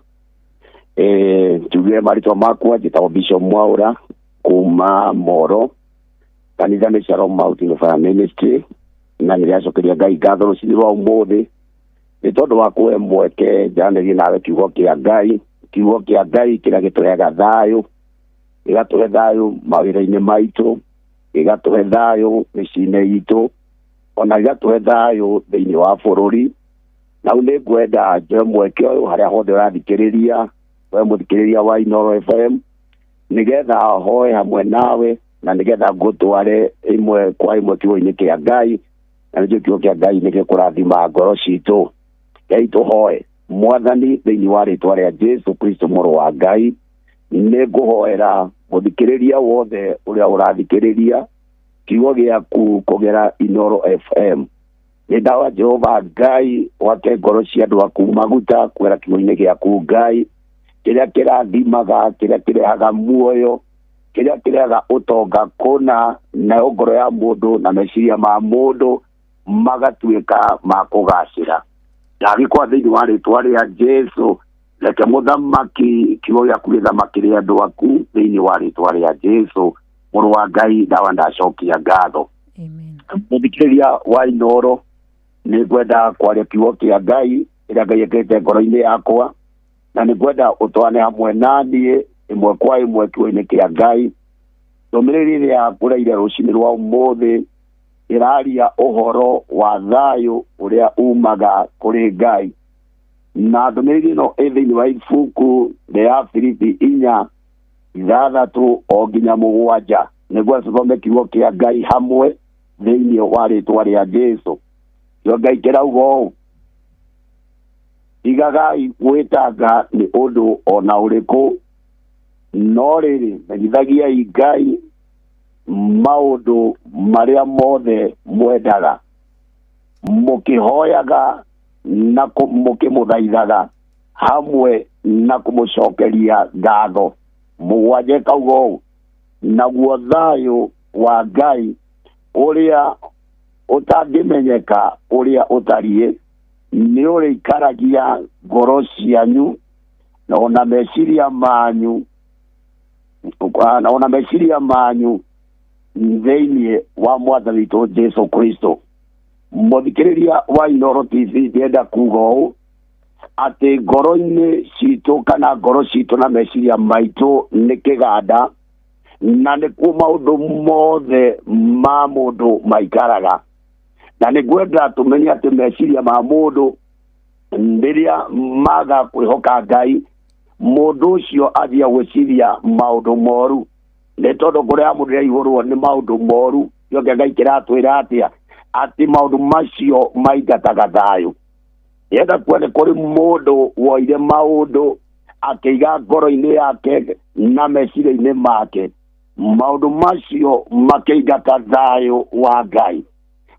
Njuge marĩtwa makwa, njĩtagwo Bishop Mwaũra kuma Moro, kanitha nĩ Shalom Mountain Fire Ministry, na nĩndĩracokeria Ngai ngatho rũcinĩ rwa ũmũthĩ nĩ tondũ wa kũhe mweke njaranĩrie nawe kiugo kĩa Ngai, kiugo kĩa Ngai kĩrĩa gĩtũheaga thayũ, gĩgatũhe thayũ mawĩra-inĩ maitũ, gĩgatũhe thayũ mĩciĩ-inĩ itũ, ona gĩgatũhe thayũ thĩinĩ wa bũrũri. Na rĩu nĩngwenda njoe mweke ũyũ harĩa hothe ũrathikĩrĩria, we mũthikĩrĩria wa Inoro FM, nĩgetha hoe hamwe nawe na nĩgetha ngũtware ĩmwe kwa ĩmwe kiugo-inĩ kĩa Ngai, Na nĩnjũĩ kiugo kĩa Ngai nĩ gĩkũrathima ngoro citũ. Ngai tũhoe. Mwathani, thĩinĩ wa rĩtwa rĩa Jesu Kristo mũrũ wa Ngai, nĩ ngũhoera mũthikĩrĩria wothe ũrĩa ũrathikĩrĩria kiugo gĩaku kũgera Inooro FM. Nĩ ndawa Jehova Ngai wake ngoro cia andũ aku maguta kũgera kiugo-inĩ gĩaku Ngai, kĩrĩa kĩrathimaga, kĩrĩa kĩrehaga muoyo, kĩrĩa kĩrehaga ũtonga kũna, nayo ngoro ya mũndũ na meciria ma mũndũ magatuĩka ma kũgacĩra. Ndagĩkwa thĩinĩ wa rĩtwa rĩa Jesu, reke mũthamaki kiugo gĩaku gĩthamakĩre andũ aku thĩinĩ wa rĩtwa rĩa Jesu mũrũ wa Ngai, ndawa ndacokia ngatho. Mũthikĩrĩria wa Inooro, nĩ ngwenda kwaria kiugo kĩa Ngai kĩrĩa Ngai ekĩrĩte ngoro-inĩ yakwa, na nĩ ngwenda ũtwane hamwe na niĩ ĩmwe kwa ĩmwe kiugo-inĩ kĩa Ngai. Ndũmĩrĩri ĩrĩa ngũreire rũcinĩ rwa ũmũthĩ ĩraria ũhoro wa thayũ ũrĩa umaga kũrĩ Ngai. Na ndũmĩrĩri ĩno ĩ thĩinĩ wa ibuku rĩa Filipi 4:6 o nginya 7. Nĩguo tũthome kiugo kĩa Ngai hamwe thĩinĩ wa rĩtwa rĩa Jesu. Kiugo Ngai kĩrauga ũũ: tigagai gwĩtanga nĩ ũndũ o na ũrĩkũ, no rĩrĩ menyithagiai Ngai maũndũ marĩa mothe mwendaga, mũkĩhoyaga na mũkĩmũthaithaga hamwe na kũmũcokeria ngatho. 7 kauga ũũ: naguo thayũ wa Ngai ũrĩa ũtangĩmenyeka ũrĩa ũtariĩ nĩ ũrĩikaragia ngoro cianyu na ona meciria manyu, na ona meciria manyu thĩinĩ wa Mwathani witũ Jesu Kristo. Mũthikĩrĩria wa Inooro TV, ndĩrenda kuga ũũ atĩ ngoro-inĩ citũ kana ngoro citũ na meciria maitũ nĩ kĩganda, na nĩkuo maũndũ mothe ma mũndũ maikaraga. Na nĩ ngwenda tũmenye atĩ meciria ma mũndũ rĩrĩa maga kwĩhoka Ngai, mũndũ ũcio athiaga gwĩciria maũndũ moru, nĩ tondũ ngoro ya mũndũ ĩraihũrwo nĩ maũndũ moru. Kiugo kĩa Ngai kĩratwĩra atĩa? Atĩ maũndũ macio maingataga thayũ. Yenda kuona nĩ kũrĩ mũndũ woire maũndũ akĩiga ngoro-inĩ yake na meciria-inĩ make, maũndũ macio makĩingata thayũ wa Ngai,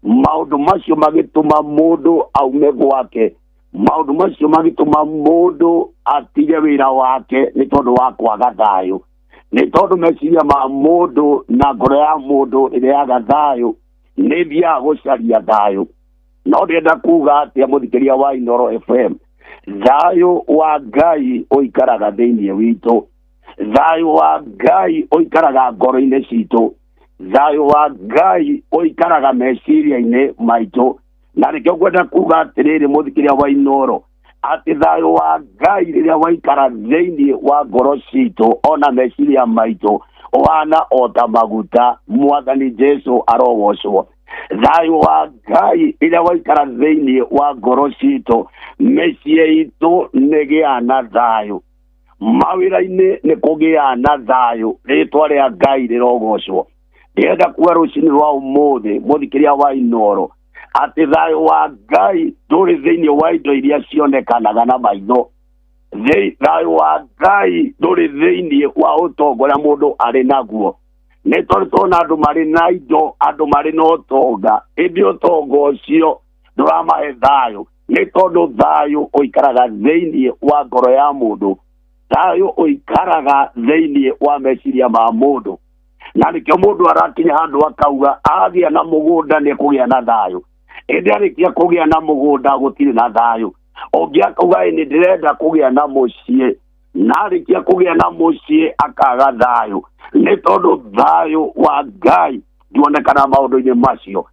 maũndũ macio magĩtũma mũndũ aume gwake, maũndũ macio magĩtũma mũndũ atige wĩra wake nĩ tondũ wa kwaga thayũ, nĩ tondũ meciria ma mũndũ na ngoro ya mũndũ rĩrĩa yaga thayũ nĩ ĩthiaga gũcaria thayũ. No ndĩrenda kuga atĩa mũthikĩria wa Inooro FM, thayũ wa Ngai ũikaraga thĩinĩ witũ, thayũ wa Ngai ũikaraga ngoro-inĩ citũ, thayũ wa Ngai ũikaraga meciria-inĩ maitũ. Na nĩkĩo ngwenda kuga atĩrĩrĩ mũthikĩria wa Inooro, atĩ thayũ wa Ngai rĩrĩa waikara thĩinĩ wa ngoro citũ ona meciria maitũ ũhana o ta maguta. Mwathani Jesu arogocwo. Thayũ wa Ngai rĩrĩa waikara thĩinĩ wa ngoro citũ, mĩciĩ itũ nĩgĩaga na thayũ, mawĩra-inĩ nĩ kũgĩaga na thayũ. Rĩtwa rĩa Ngai rĩrogocwo. Ndĩrenda kuga rũcinĩ rwa ũmũthĩ mũthikĩria wa Inooro atĩ thayũ wa Ngai ndũrĩ thĩinĩ wa indo iria cionekanaga na maitho. Thayũ wa Ngai ndũrĩ thĩinĩ wa ũtonga ũrĩa mũndũ arĩ naguo. Nĩ tondũ tuona andũ marĩ na indo, andũ marĩ na ũtonga, ĩndĩ ũtonga ũcio ndũramahe thayũ, nĩ tondũ thayũ ũikaraga thĩinĩ wa ngoro ya mũndũ, thayũ ũikaraga thĩinĩ wa meciria ma mũndũ. Na nĩkĩo mũndũ arakinya handũ akauga agĩa na mũgũnda nĩ ekũgĩa na thayũ, ĩndĩ arĩkia kũgĩa na mũgũnda gũtirĩ na thayũ. Ũngĩ akauga nĩ ndĩrenda kũgĩa na mũciĩ, na arĩkia kũgĩa na mũciĩ akaga thayũ, nĩ tondũ thayũ wa Ngai ndionekana maũndũ-inĩ macio.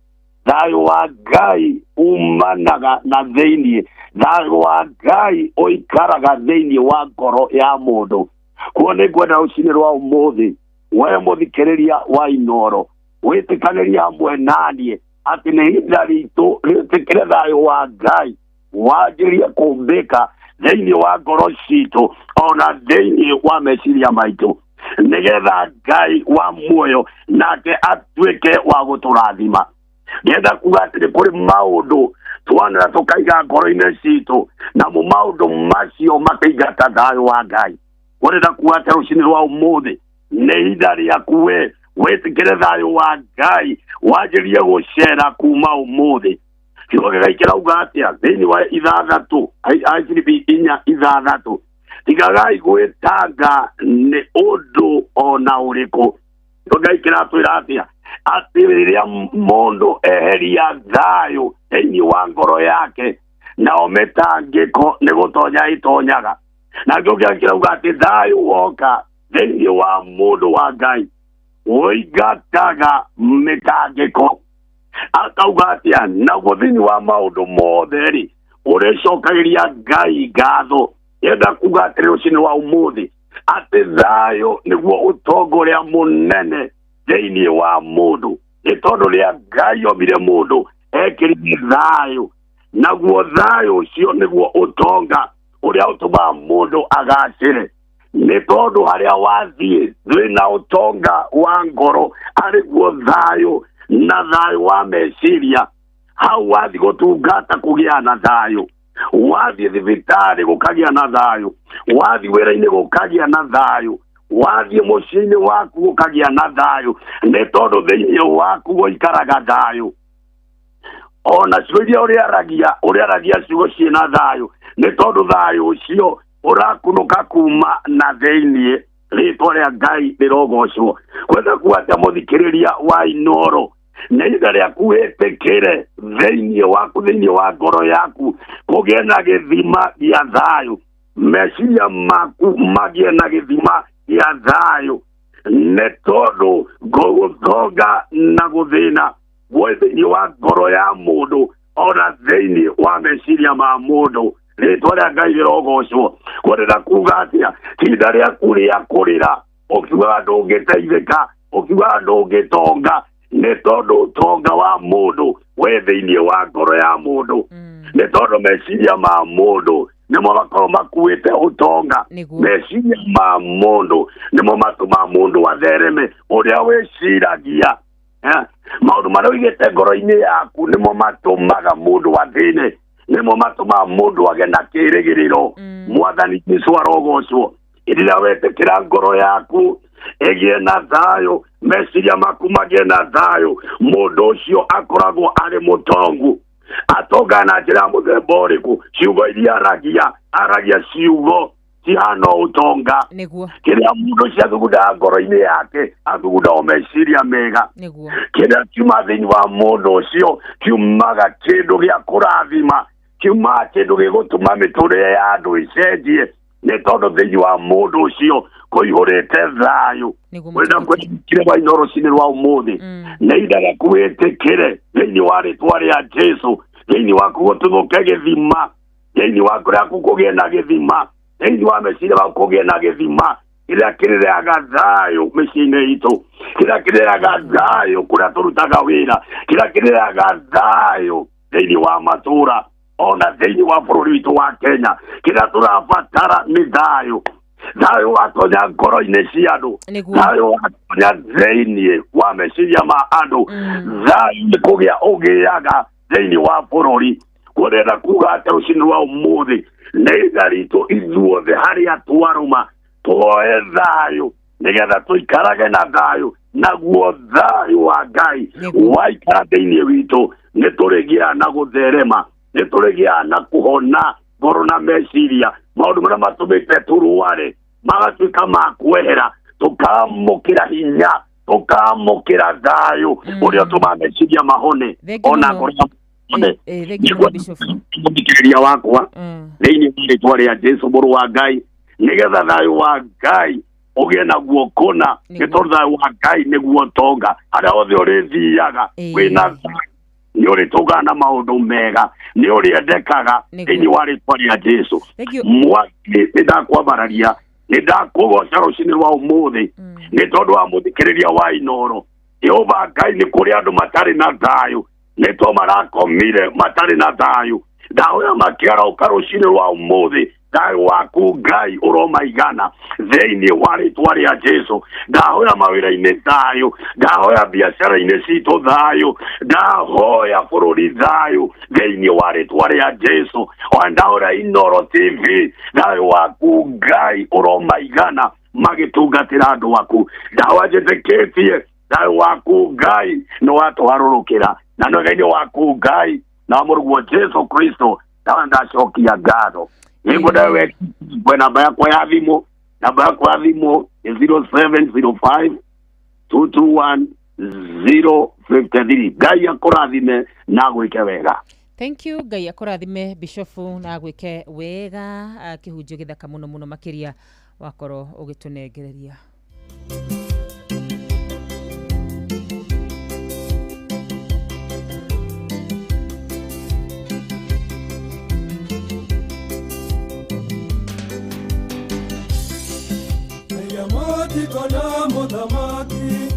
Thayũ wa Ngai umanaga na thĩinĩ, thayũ wa Ngai ũikaraga thĩinĩ wa ngoro ya mũndũ. Kuo nĩ ngwenda rũcinĩ rwa ũmũthĩ we mũthikĩrĩria wa Inooro wĩtĩkanĩria hamwe naniĩ atĩ nĩ ihinda ritũ rĩtĩkĩre thayũ wa Ngai wanjĩrie kũmbĩka thĩinĩ wa ngoro citũ ona thĩinĩ wa meciria maitũ, nĩgetha Ngai wa muoyo nake atuĩke wa gũtũrathima. Ngenda kuga atĩ nĩ kũrĩ maũndũ twanĩra tũkaiga ngoro-inĩ citũ, namo maũndũ macio makaingata thayũ wa Ngai. Kũrenda kuga atĩ rũcinĩ rwa ũmũthĩ nĩ ihinda rĩaku we wĩtĩkĩre thayũ wa Ngai wanjĩrie gũcera kuma ũmũthĩ. Kiugo kĩa Ngai kĩrauga atĩa thĩinĩ wa ithathatũ Filipi 4:6, tigagai gwĩtanga nĩ ũndũ ona ũrĩkũ. Kiugo Ngai kĩratwĩra atĩa? Atĩ rĩrĩa mũndũ eheria thayũ thĩinĩ wa ngoro yake, nao mĩtangĩko nĩ gũtonya ĩtonyaga. Na kĩo kĩa kĩrauga atĩ thayũ woka thĩinĩ wa mũndũ wa Ngai ũingataga mĩtangĩko. Akauga atĩa? Naguo thĩinĩ wa maũndũ mothe rĩ, ũrĩcokagĩria Ngai ngatho. Yenda kuga atĩrĩ rũcinĩ rwa ũmũthĩ atĩ thayũ nĩguo ũtonga ũrĩa mũnene thĩinĩ wa mũndũ, nĩ tondũ rĩa Ngai ombire mũndũ ekĩrire thayũ, naguo thayũ ũcio nĩguo ũtonga ũrĩa ũtũmaga mũndũ agacĩre. Nĩ tondũ harĩa wathiĩ wĩna ũtonga wa ngoro arĩguo thayũ na thayũ wa meciria. Hau wathiĩ gũtungata kũgĩa na thayũ, wathiĩ thibitarĩ gũkagĩa na thayũ, wathiĩ wĩra-inĩ gũkagĩa na thayũ, wathiĩ mũciĩ-inĩ waku gũkagĩa na thayũ, nĩ tondũ thĩinĩ waku gũikaraga thayũ. Ona ciugo iria ũrĩaragia ciugo ciĩna thayũ, nĩ tondũ thayũ ũcio ũrakunũka kuma na thĩinĩ. Rĩtwa rĩa Ngai rĩrogocwo. Kwenda kuga atĩa mũthikĩrĩria wa Inooro? Nĩ ihinda rĩaku wĩtĩkĩre thĩinĩ waku, thĩinĩ wa ngoro yaku kũgĩe na gĩthima gĩa thayũ, meciria maku magĩe na gĩthima gĩa thayũ, nĩ tondũ gũthonga na gũthĩna gwĩ thĩinĩ wa ngoro ya mũndũ ona thĩinĩ wa meciria ma mũndũ. Rĩtwa rĩa Ngai rĩrogocwo. Kwendera kuga atĩa? Ihinda rĩaku rĩa kũrĩra ũkiugaga ndũngĩteithĩka, ũkiugaga ndũngĩtonga, nĩ tondũ ũtonga wa mũndũ wĩ thĩinĩ wa ngoro ya mũndũ. Nĩ tondũ meciria ma mũndũ nĩmo makoragwo makuĩte ũtonga. Meciria ma mũndũ nĩmo matũmaga mũndũ athereme. Ũrĩa wĩciragia, maũndũ marĩa ũigĩte ngoro-inĩ yaku nĩmo matũmaga mũndũ athĩne, nĩmo matũmaga mũndũ agĩe na kĩĩrĩgĩrĩro. Mwathani Jesũ arogocwo. Rĩrĩa wetĩkĩra ngoro yaku ĩgĩe na thayũ, meciria maku magĩe na thayũ, mũndũ ũcio akoragwo arĩ mũtongu. Atonga na njĩra ya mũthemba ũrĩkũ? Ciugo iria aragia, aragia ciugo cihana ũtonga. Kĩrĩa mũndũ ũcio athugundaga ngoro-inĩ yake, athugundaga o meciria mega. Kĩrĩa kiuma thĩinĩ wa mũndũ ũcio kiumaga kĩndũ gĩa kũrathima, kiumaga kĩndũ gĩgũtũma mĩtũrĩre ya andũ ĩcenjie, nĩ tondũ thĩinĩ wa mũndũ ũcio kũihũrĩte thayũ. Wenda kwĩtĩkĩre wa Inooro rũcinĩ rwa ũmũthĩ, nĩ ihinda rĩaku wĩtĩkĩre thĩinĩ wa rĩtwa rĩa Jesũ, thĩinĩ waku gũtuthũke gĩthima, thĩinĩ wa ngoro yaku kũgĩe na gĩthima, thĩinĩ wa meciria maku kũgĩe na gĩthima kĩrĩa kĩrĩrehaga thayũ mĩciĩ-inĩ itũ, kĩrĩa kĩrĩrehaga thayũ kũrĩa tũrutaga wĩra, kĩrĩa kĩrĩrehaga thayũ thĩinĩ wa matũũra ona thĩinĩ wa bũrũri witũ wa Kenya. Kĩrĩa tũrabatara nĩ thayũ. Thayũ watonya ngoro-inĩ cia andũ, thayũ watonya thĩinĩ wa meciria ma andũ, thayũ nĩ kũgĩa ũgĩaga thĩinĩ wa bũrũri. Kũrenda kuga atĩ rũcinĩ rwa ũmũthĩ nĩ ihinda ritũ ithuothe harĩa twarũma tuoe thayũ, nĩgetha tũikarage na thayũ, naguo thayũ wa Ngai waikara thĩinĩ witũ nĩ tũrĩgĩa na gũtherema, nĩ tũrĩgĩa na kũhona ngoro na meciria. Maũndũ marĩa matũmĩte tũrware magatuĩka ma kwehera, tũkamũkĩra hinya, tũkamũkĩra thayũ ũrĩa ũtũmaga meciria mahone ona ngoro mahone. Mũthikĩrĩria wakwa, thĩinĩ wa rĩtwa rĩa Jesũ mũrũ wa Ngai, nĩgetha thayũ wa Ngai ũgĩe naguo kũna, nĩ tondũ thayũ wa Ngai nĩguo ũtonga. Harĩa hothe ũrĩthiaga wĩna thayũ, nĩ ũrĩtũngaga na maũndũ mega, nĩ ũrĩendekaga thĩinĩ wa rĩtwa rĩa Jesũ. Mwathani, nĩ ndakwambararia, nĩ ndakũgoca rũcinĩ rwa ũmũthĩ nĩ tondũ wa mũthikĩrĩria wa Inooro. Jehova Ngai, nĩ kũrĩ andũ matarĩ na thayũ, nĩ to marakomire matarĩ na thayũ. Ndahoya makĩarauka rũcinĩ rwa ũmũthĩ Thayũ waku Ngai ũromaigana thĩinĩ wa rĩtwa rĩa Jesu. Ndahoya mawĩra-inĩ thayũ, ndahoya biacara-inĩ citũ thayũ, ndahoya bũrũri thayũ thĩinĩ wa rĩtwa rĩa Jesu. Ona ndahoya Inooro TV thayũ waku Ngai ũromaigana magĩtungatĩra andũ aku. Ndahoya njĩtĩkĩtie thayũ waku Ngai nĩ watũharũrũkĩra na nĩ waku Ngai na mũrũguo Jesu Kristo. Ndawa ndacokia ngatho. Nĩngwenda we kwe namba yakwa ya thimũ, namba yakwa ya thimũ nĩ 0705 221 053. Ngai akũrathime na agwĩke wega. Thank you. Ngai akũrathime Bishofu na agwĩke wega. Kĩhunjio gĩthaka mũno mũno makĩria wakorwo ũgĩtũnengereria. Kona muthamaki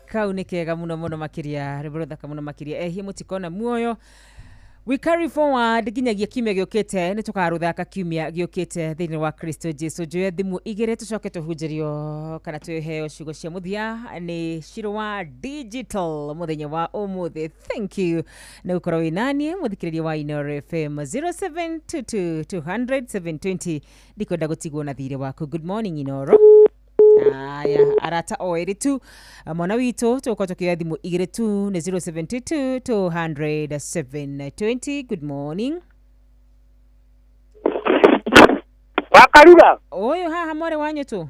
Kau nĩ kega mũno mũno makĩria, rwĩmbo rũthaka mũno makĩria. Ehia mũtikona muoyo. We carry forward nginyagia kiumia gĩũkĩte, nĩ tũkarũthaka kiumia gĩũkĩte thĩinĩ wa Kristo Jesu. Njoe thimũ igĩrĩ tũcoke tũhunjĩrio kana twĩheo ciugo cia mũthia nĩ Shiro wa Digital mũthenya wa ũmũthĩ. Thank you nĩ gũkorwo wĩ naniĩ mũthikĩrĩria wa Inooro FM 0722 200 720. Ndikwenda gũtigwo na thirĩ waku. Good morning Inooro. Aya, arata o erĩ tu mwana witũ tũgũkorwo tũkĩoya thimũ igĩrĩ tu nĩ 072 200 720. Good morning. Wakarura ũyũ haha mwarĩ wa nyũtũ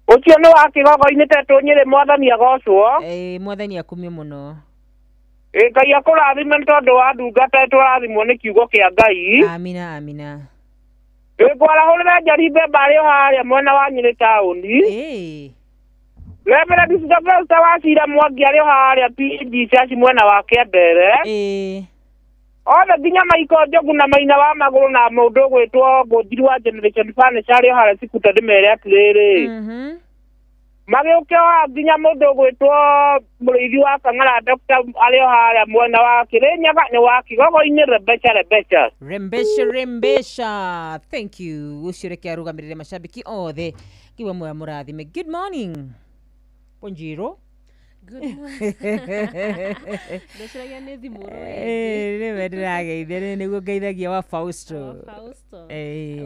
ũcio nĩ wa kĩgogo-inĩ tetũ Nyĩrĩ. Mwathani agocwo. Mwathani akumio mũno. Ngai akũrathime nĩ tondũ wa ndungata tũrathimwo nĩ kiugo kĩa Ngai. Amina amina. Ngwarahũrĩra Njeri mbembe arĩ o harĩa mwena wa Nyĩrĩ taũni. Reverend Sylvester wa Cira Mwangi arĩ o harĩa PG Church mwena wa Kĩendere. Othe nginya Maiko Njogu na Maina wa Magũrũ na mũndũ ũgwĩtwo Ngũnjiri wa Generation Furniture arĩ o harĩa Sikuta ndĩmere atĩrĩrĩ. Magĩũke o nginya mũndũ ũgwĩtwo mũrĩithi wa Kang'ara Dr. arĩ o harĩa mwena wa Kĩrĩnyaga nĩ wa Kĩgogo-inĩ. Rebecca Rebecca Rembesha Rembesha. Thank you. Ũcio reke arũgamĩrĩre mashabiki othe kiwa moya mũrathime. Good morning. Bonjiro. Good morning. Ndeciragia nĩ thimũ Nĩwe ndĩrageithia nĩguo ngeithagia wa Fausto.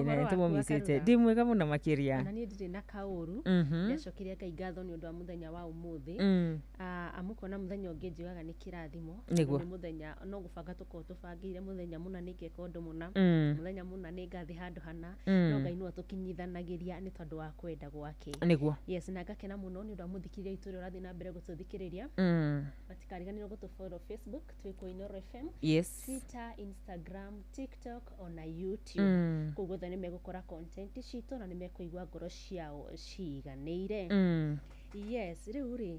Na nĩtũmũmicĩte. Ndĩ mwega mũno makĩria. Na niĩ ndirĩ na kaũru. Ndacokeria Ngai ngatho nĩ ũndũ wa mũthenya wa ũmũthĩ. Amu kuona mũthenya ũngĩ njugaga nĩ kĩrathimo. Nĩ mũthenya no gũbanga tũkorwo tũbangĩire mũthenya mũna nĩ ngeka ũndũ mũna, mũthenya mũna nĩ ngathiĩ handũ hana, no Ngai nĩwe tũkinyithanagĩria nĩ tondũ wa kwenda gwake. Nĩguo. Yes, na ngakena mũno nĩ ũndũ wa mũthikĩrĩria witũ ũrĩa ũrathiĩ na mbere gũtũthikĩrĩria. Matikariganĩrwo gũtũfollow Facebook twĩ kũ Inooro FM. Yes. Twitter, Instagram, TikTok ona YouTube. Kũu guothe nĩ megũkora content citũ na nĩ mekũigua ngoro ciao ciganĩire. Yes, rĩu rĩ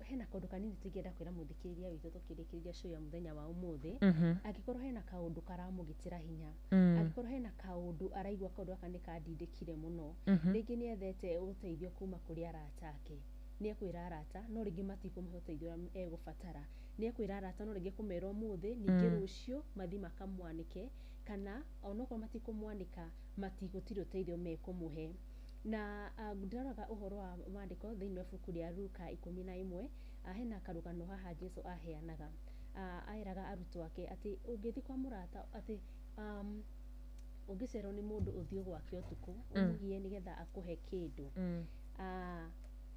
hena kaũndũ kanini tũngĩenda kwĩra mũthikĩrĩria witũ tũkĩrĩkĩrĩria show ya mũthenya wa ũmũthĩ. Angĩkorwo hena kaũndũ karamũgitĩra hinya, angĩkorwo hena kaũndũ araigua kaũndũ gaka nĩ kandindĩkire mũno, rĩngĩ nĩ ethete ũteithio kuma kũrĩ arata ake, nĩ ekwĩra arata no rĩngĩ matikũmũhe ũteithio ũrĩa egũbatara, nĩ ekwĩra arata no rĩngĩ kũmera ũmũthĩ ningĩ rũciũ mathiĩ makamwanĩke, kana onokorwo matikũmwanĩka matigũtirĩ ũteithio mekũmũhe. Na ndĩroraga ũhoro wa maandĩko thĩinĩ wa ibuku rĩa Luka 11, hena karũgano haha Jesu aheanaga. Aeraga arutwo ake atĩ ũngĩthiĩ kwa mũrata atĩ ũngĩcerwo nĩ mũndũ ũthiĩ gwake ũtukũ ũmũgie nĩgetha akũhe kĩndũ.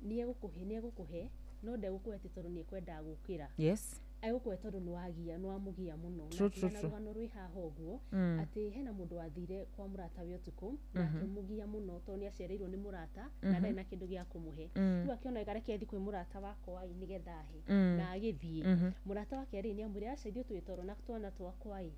Nĩ egũkũhe no ndegũkũhe atĩ tondũ nĩ ekwendaga gũkĩra. Yes. Egũkũhe tondũ nĩ wagia, nĩ wamũgia mũno. True, Na true, na true. rũgano rwĩ haha ũguo, atĩ hena mũndũ wathire kwa mũratawe ũtukũ na akĩmũgia mũno tondũ nĩ acereirwo nĩ mũrata na ndarĩ na kĩndũ gĩa kũmũhe. Rĩu akĩona wega, reke thiĩ kwĩ mũrata wakwa ĩ nĩgetha ahe. Na agĩthiĩ, mũrata wake rĩ, nĩ amwĩre, aca, ithuĩ twĩ toro na twana twakwa ĩ,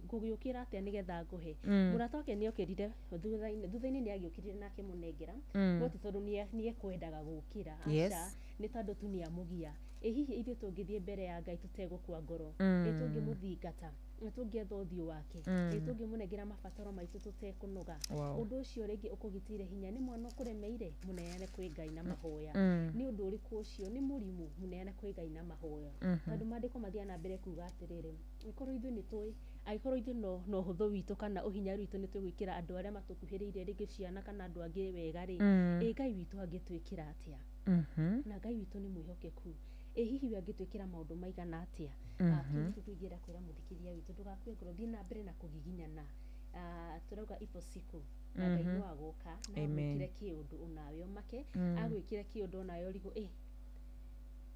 ngũgĩũkĩra atĩa nĩgetha ngũhe? Mũrata wake nĩ okĩrire thutha-inĩ nĩ agĩũkĩrire na akĩmũnengera, no ti tondũ nĩ ekwendaga gũkĩra. Aca, nĩ tondũ tu nĩ amũgia. Ĩ hihi ithuĩ tũngĩthiĩ mbere ya Ngai tũtegũkua ngoro, ĩ tũngĩmũthingata, ĩ tũngĩetha ũthiũ wake, ĩ tũngĩmũnengera mabataro maitũ tũtekũnoga? Ũndũ ũcio rĩngĩ ũkũgitĩire hinya nĩ mwana ũkũremeire, mũneane kwĩ Ngai na mahoya. Nĩ ũndũ ũrĩkũ ũcio? Nĩ mũrimũ, mũneane kwĩ Ngai na mahoya. Tondũ maandĩko mathiaga na mbere kuga atĩrĩrĩ, angĩkorwo ithuĩ nĩ tũĩ, angĩkorwo ithuĩ no ũhũthũ witũ kana ũhinyaru witũ nĩ tũgwĩkĩra andũ arĩa matũkuhĩrĩirie, rĩngĩ ciana kana andũ angĩ wega rĩ, ĩ Ngai witũ angĩtwĩkĩra atĩa? Na Ngai witũ nĩ mwĩhokeku. Ĩ hihi we angĩtwĩkĩra maũndũ maigana atĩa? Kĩu nĩkĩo tũingĩenda kwĩra mũthikĩria witũ: ndũgakue ngoro, thiĩ na mbere na kũgiginyana. Tũrauga ipo siku na Ngai no agoka na Amen. agwĩkĩre kĩũndũ onawe ũmake, agwĩkĩre kĩũndũ onawe ũrigwo ĩ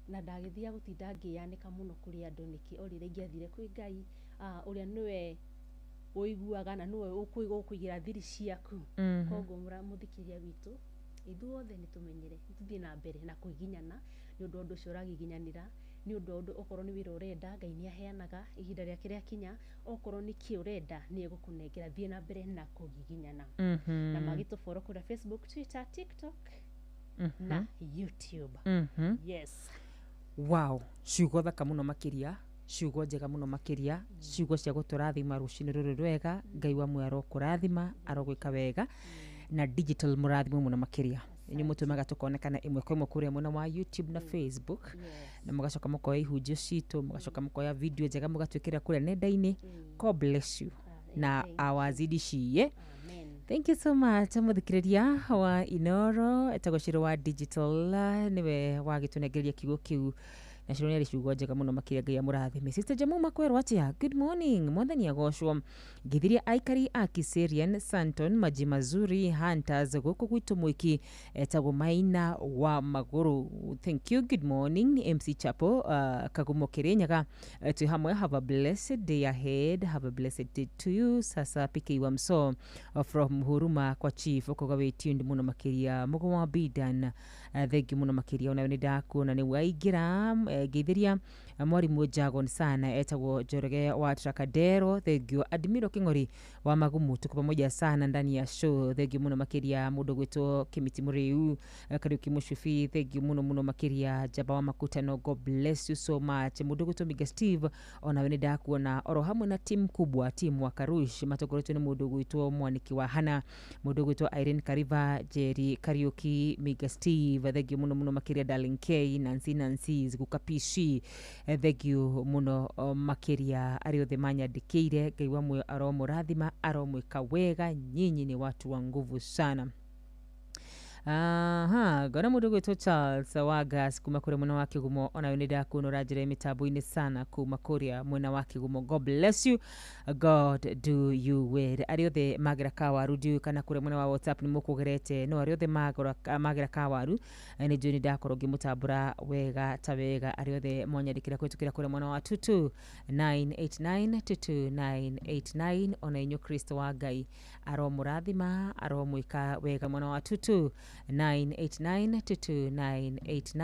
na ndagĩthiaga gũtinda ngĩyanĩka mũno kũrĩ andũ nĩkĩ, o rĩrĩa ingĩathire kwĩ Ngai, ũrĩa nĩwe ũiguaga na nĩwe ũkũigĩra thiri ciaku. Koguo mũthikĩria witũ, ithuothe nĩ tũmenyere tũthiĩ na mbere na kũgiginyana nĩ ũndũ wa ũndũ ũcio ũragiginyanĩra, nĩ ũndũ wa ũndũ okorwo nĩ wĩra ũrenda, Ngai nĩ aheanaga ihinda rĩake rĩakinya. Okorwo nĩ kĩ ũrenda, nĩ egũkũnengera. Thiĩ na mbere na kũgiginyana. Na magĩtũfollow kũrĩa Facebook, Twitter, TikTok na YouTube. Yes. Wow, ciugo thaka mũno makĩria, ciugo njega mũno makĩria, ciugo cia gũtũrathima rũcinĩ rũrũ rwega. Ngai wa muoyo arokũrathima, arogwĩka wega na digital mũrathimwe mũno makĩria. Inyuĩ mũtũmaga tũkonekana ĩmwe kwa ĩmwe kũrĩa mwena wa YouTube na Facebook, na mũgacoka mũkoya ihunjio citũ, mũgacoka mũkoya video njega, mũgatwĩkĩra kũrĩa nenda-inĩ. God bless you na awazidishie. Thank you so much. Mũthikĩrĩria wa Inoro, etagwo Ciro wa Digital, nĩwe wagĩtũnengeria kiugo kĩu, na Ciro nĩ arĩ ciugo njega mũno makĩria. Ngai amũrathime. Sister Jamuma kwerwo atĩa? Good morning, Mwathani agocwo. Ngithiria aikari a Kiserian, Santon, Maji Mazuri, Hunters, gũkũ gwitũ mwiki, etagwo Maina wa Magũrũ. Thank you. Good morning, ni MC Chapo, Kagumo Kirinyaga. Twĩ hamwe. Have a blessed day ahead. Have a blessed day to you. Sasa PK wa Mso, from Huruma kwa Chief, ũkoga wĩ tuned mũno makĩria. Mũgo wa Bidan, thank you mũno makĩria, onawe nĩ ndakuona nĩ waingĩra. Ngeithĩria mwarimũ Jagon sana, etagwo Njoroge wa Trakadero. Thank you. Admiro King'ori wa Magumu, tuko pamoja sana ndani ya show. Thank you mũno makĩria. Mũndũ gwĩtwo Kimiti Mũrĩu, Kariuki Mũcubi, thank you mũno mũno makĩria. Jaba wa Makutano, God bless you so much. Mũndũ gwĩtwo Miga Steve, onawe nĩ ndakuona, oro hamwe na team kubwa, team wa Karush, matongoretio nĩ mũndũ gwĩtwo Mwaniki wa Hana, mũndũ gwĩtwo Irene Kariva, Jerry Kariuki, Miga Steve, thank you mũno mũno makĩria. Darling K, Nancy, Nancy Ziguka PC, thank you mũno makĩria. Arĩa othe manyandĩkĩire, Ngai wa muoyo aromũrathima, aromwĩka wega. Nyinyi ni watu wa nguvu sana. Aha, ngona mũndũ gwĩtwo Charles Wagas kuma kũrĩa mwena wa Kĩgumo, onawe nĩ ndakuona ũranjĩra mĩtambo-inĩ sana kuma kũrĩa mwena wa Kĩgumo. God bless you, God do you well. Arĩa othe magera kawaru, ndiũĩ kana kũrĩa mwena wa WhatsApp nĩ mũkũgerete, no arĩa othe magera kawaru, nĩ njũĩ nĩ ndakorwo ngĩmũtambũra wega ta wega. Arĩa othe mwanyandĩkĩra kũhĩtũkĩra kũrĩa mwena wa 22989 22989, ona inyuĩ Kristo wa Ngai aromũrathima, aromwĩka wega. Mwena wa 22989 22989.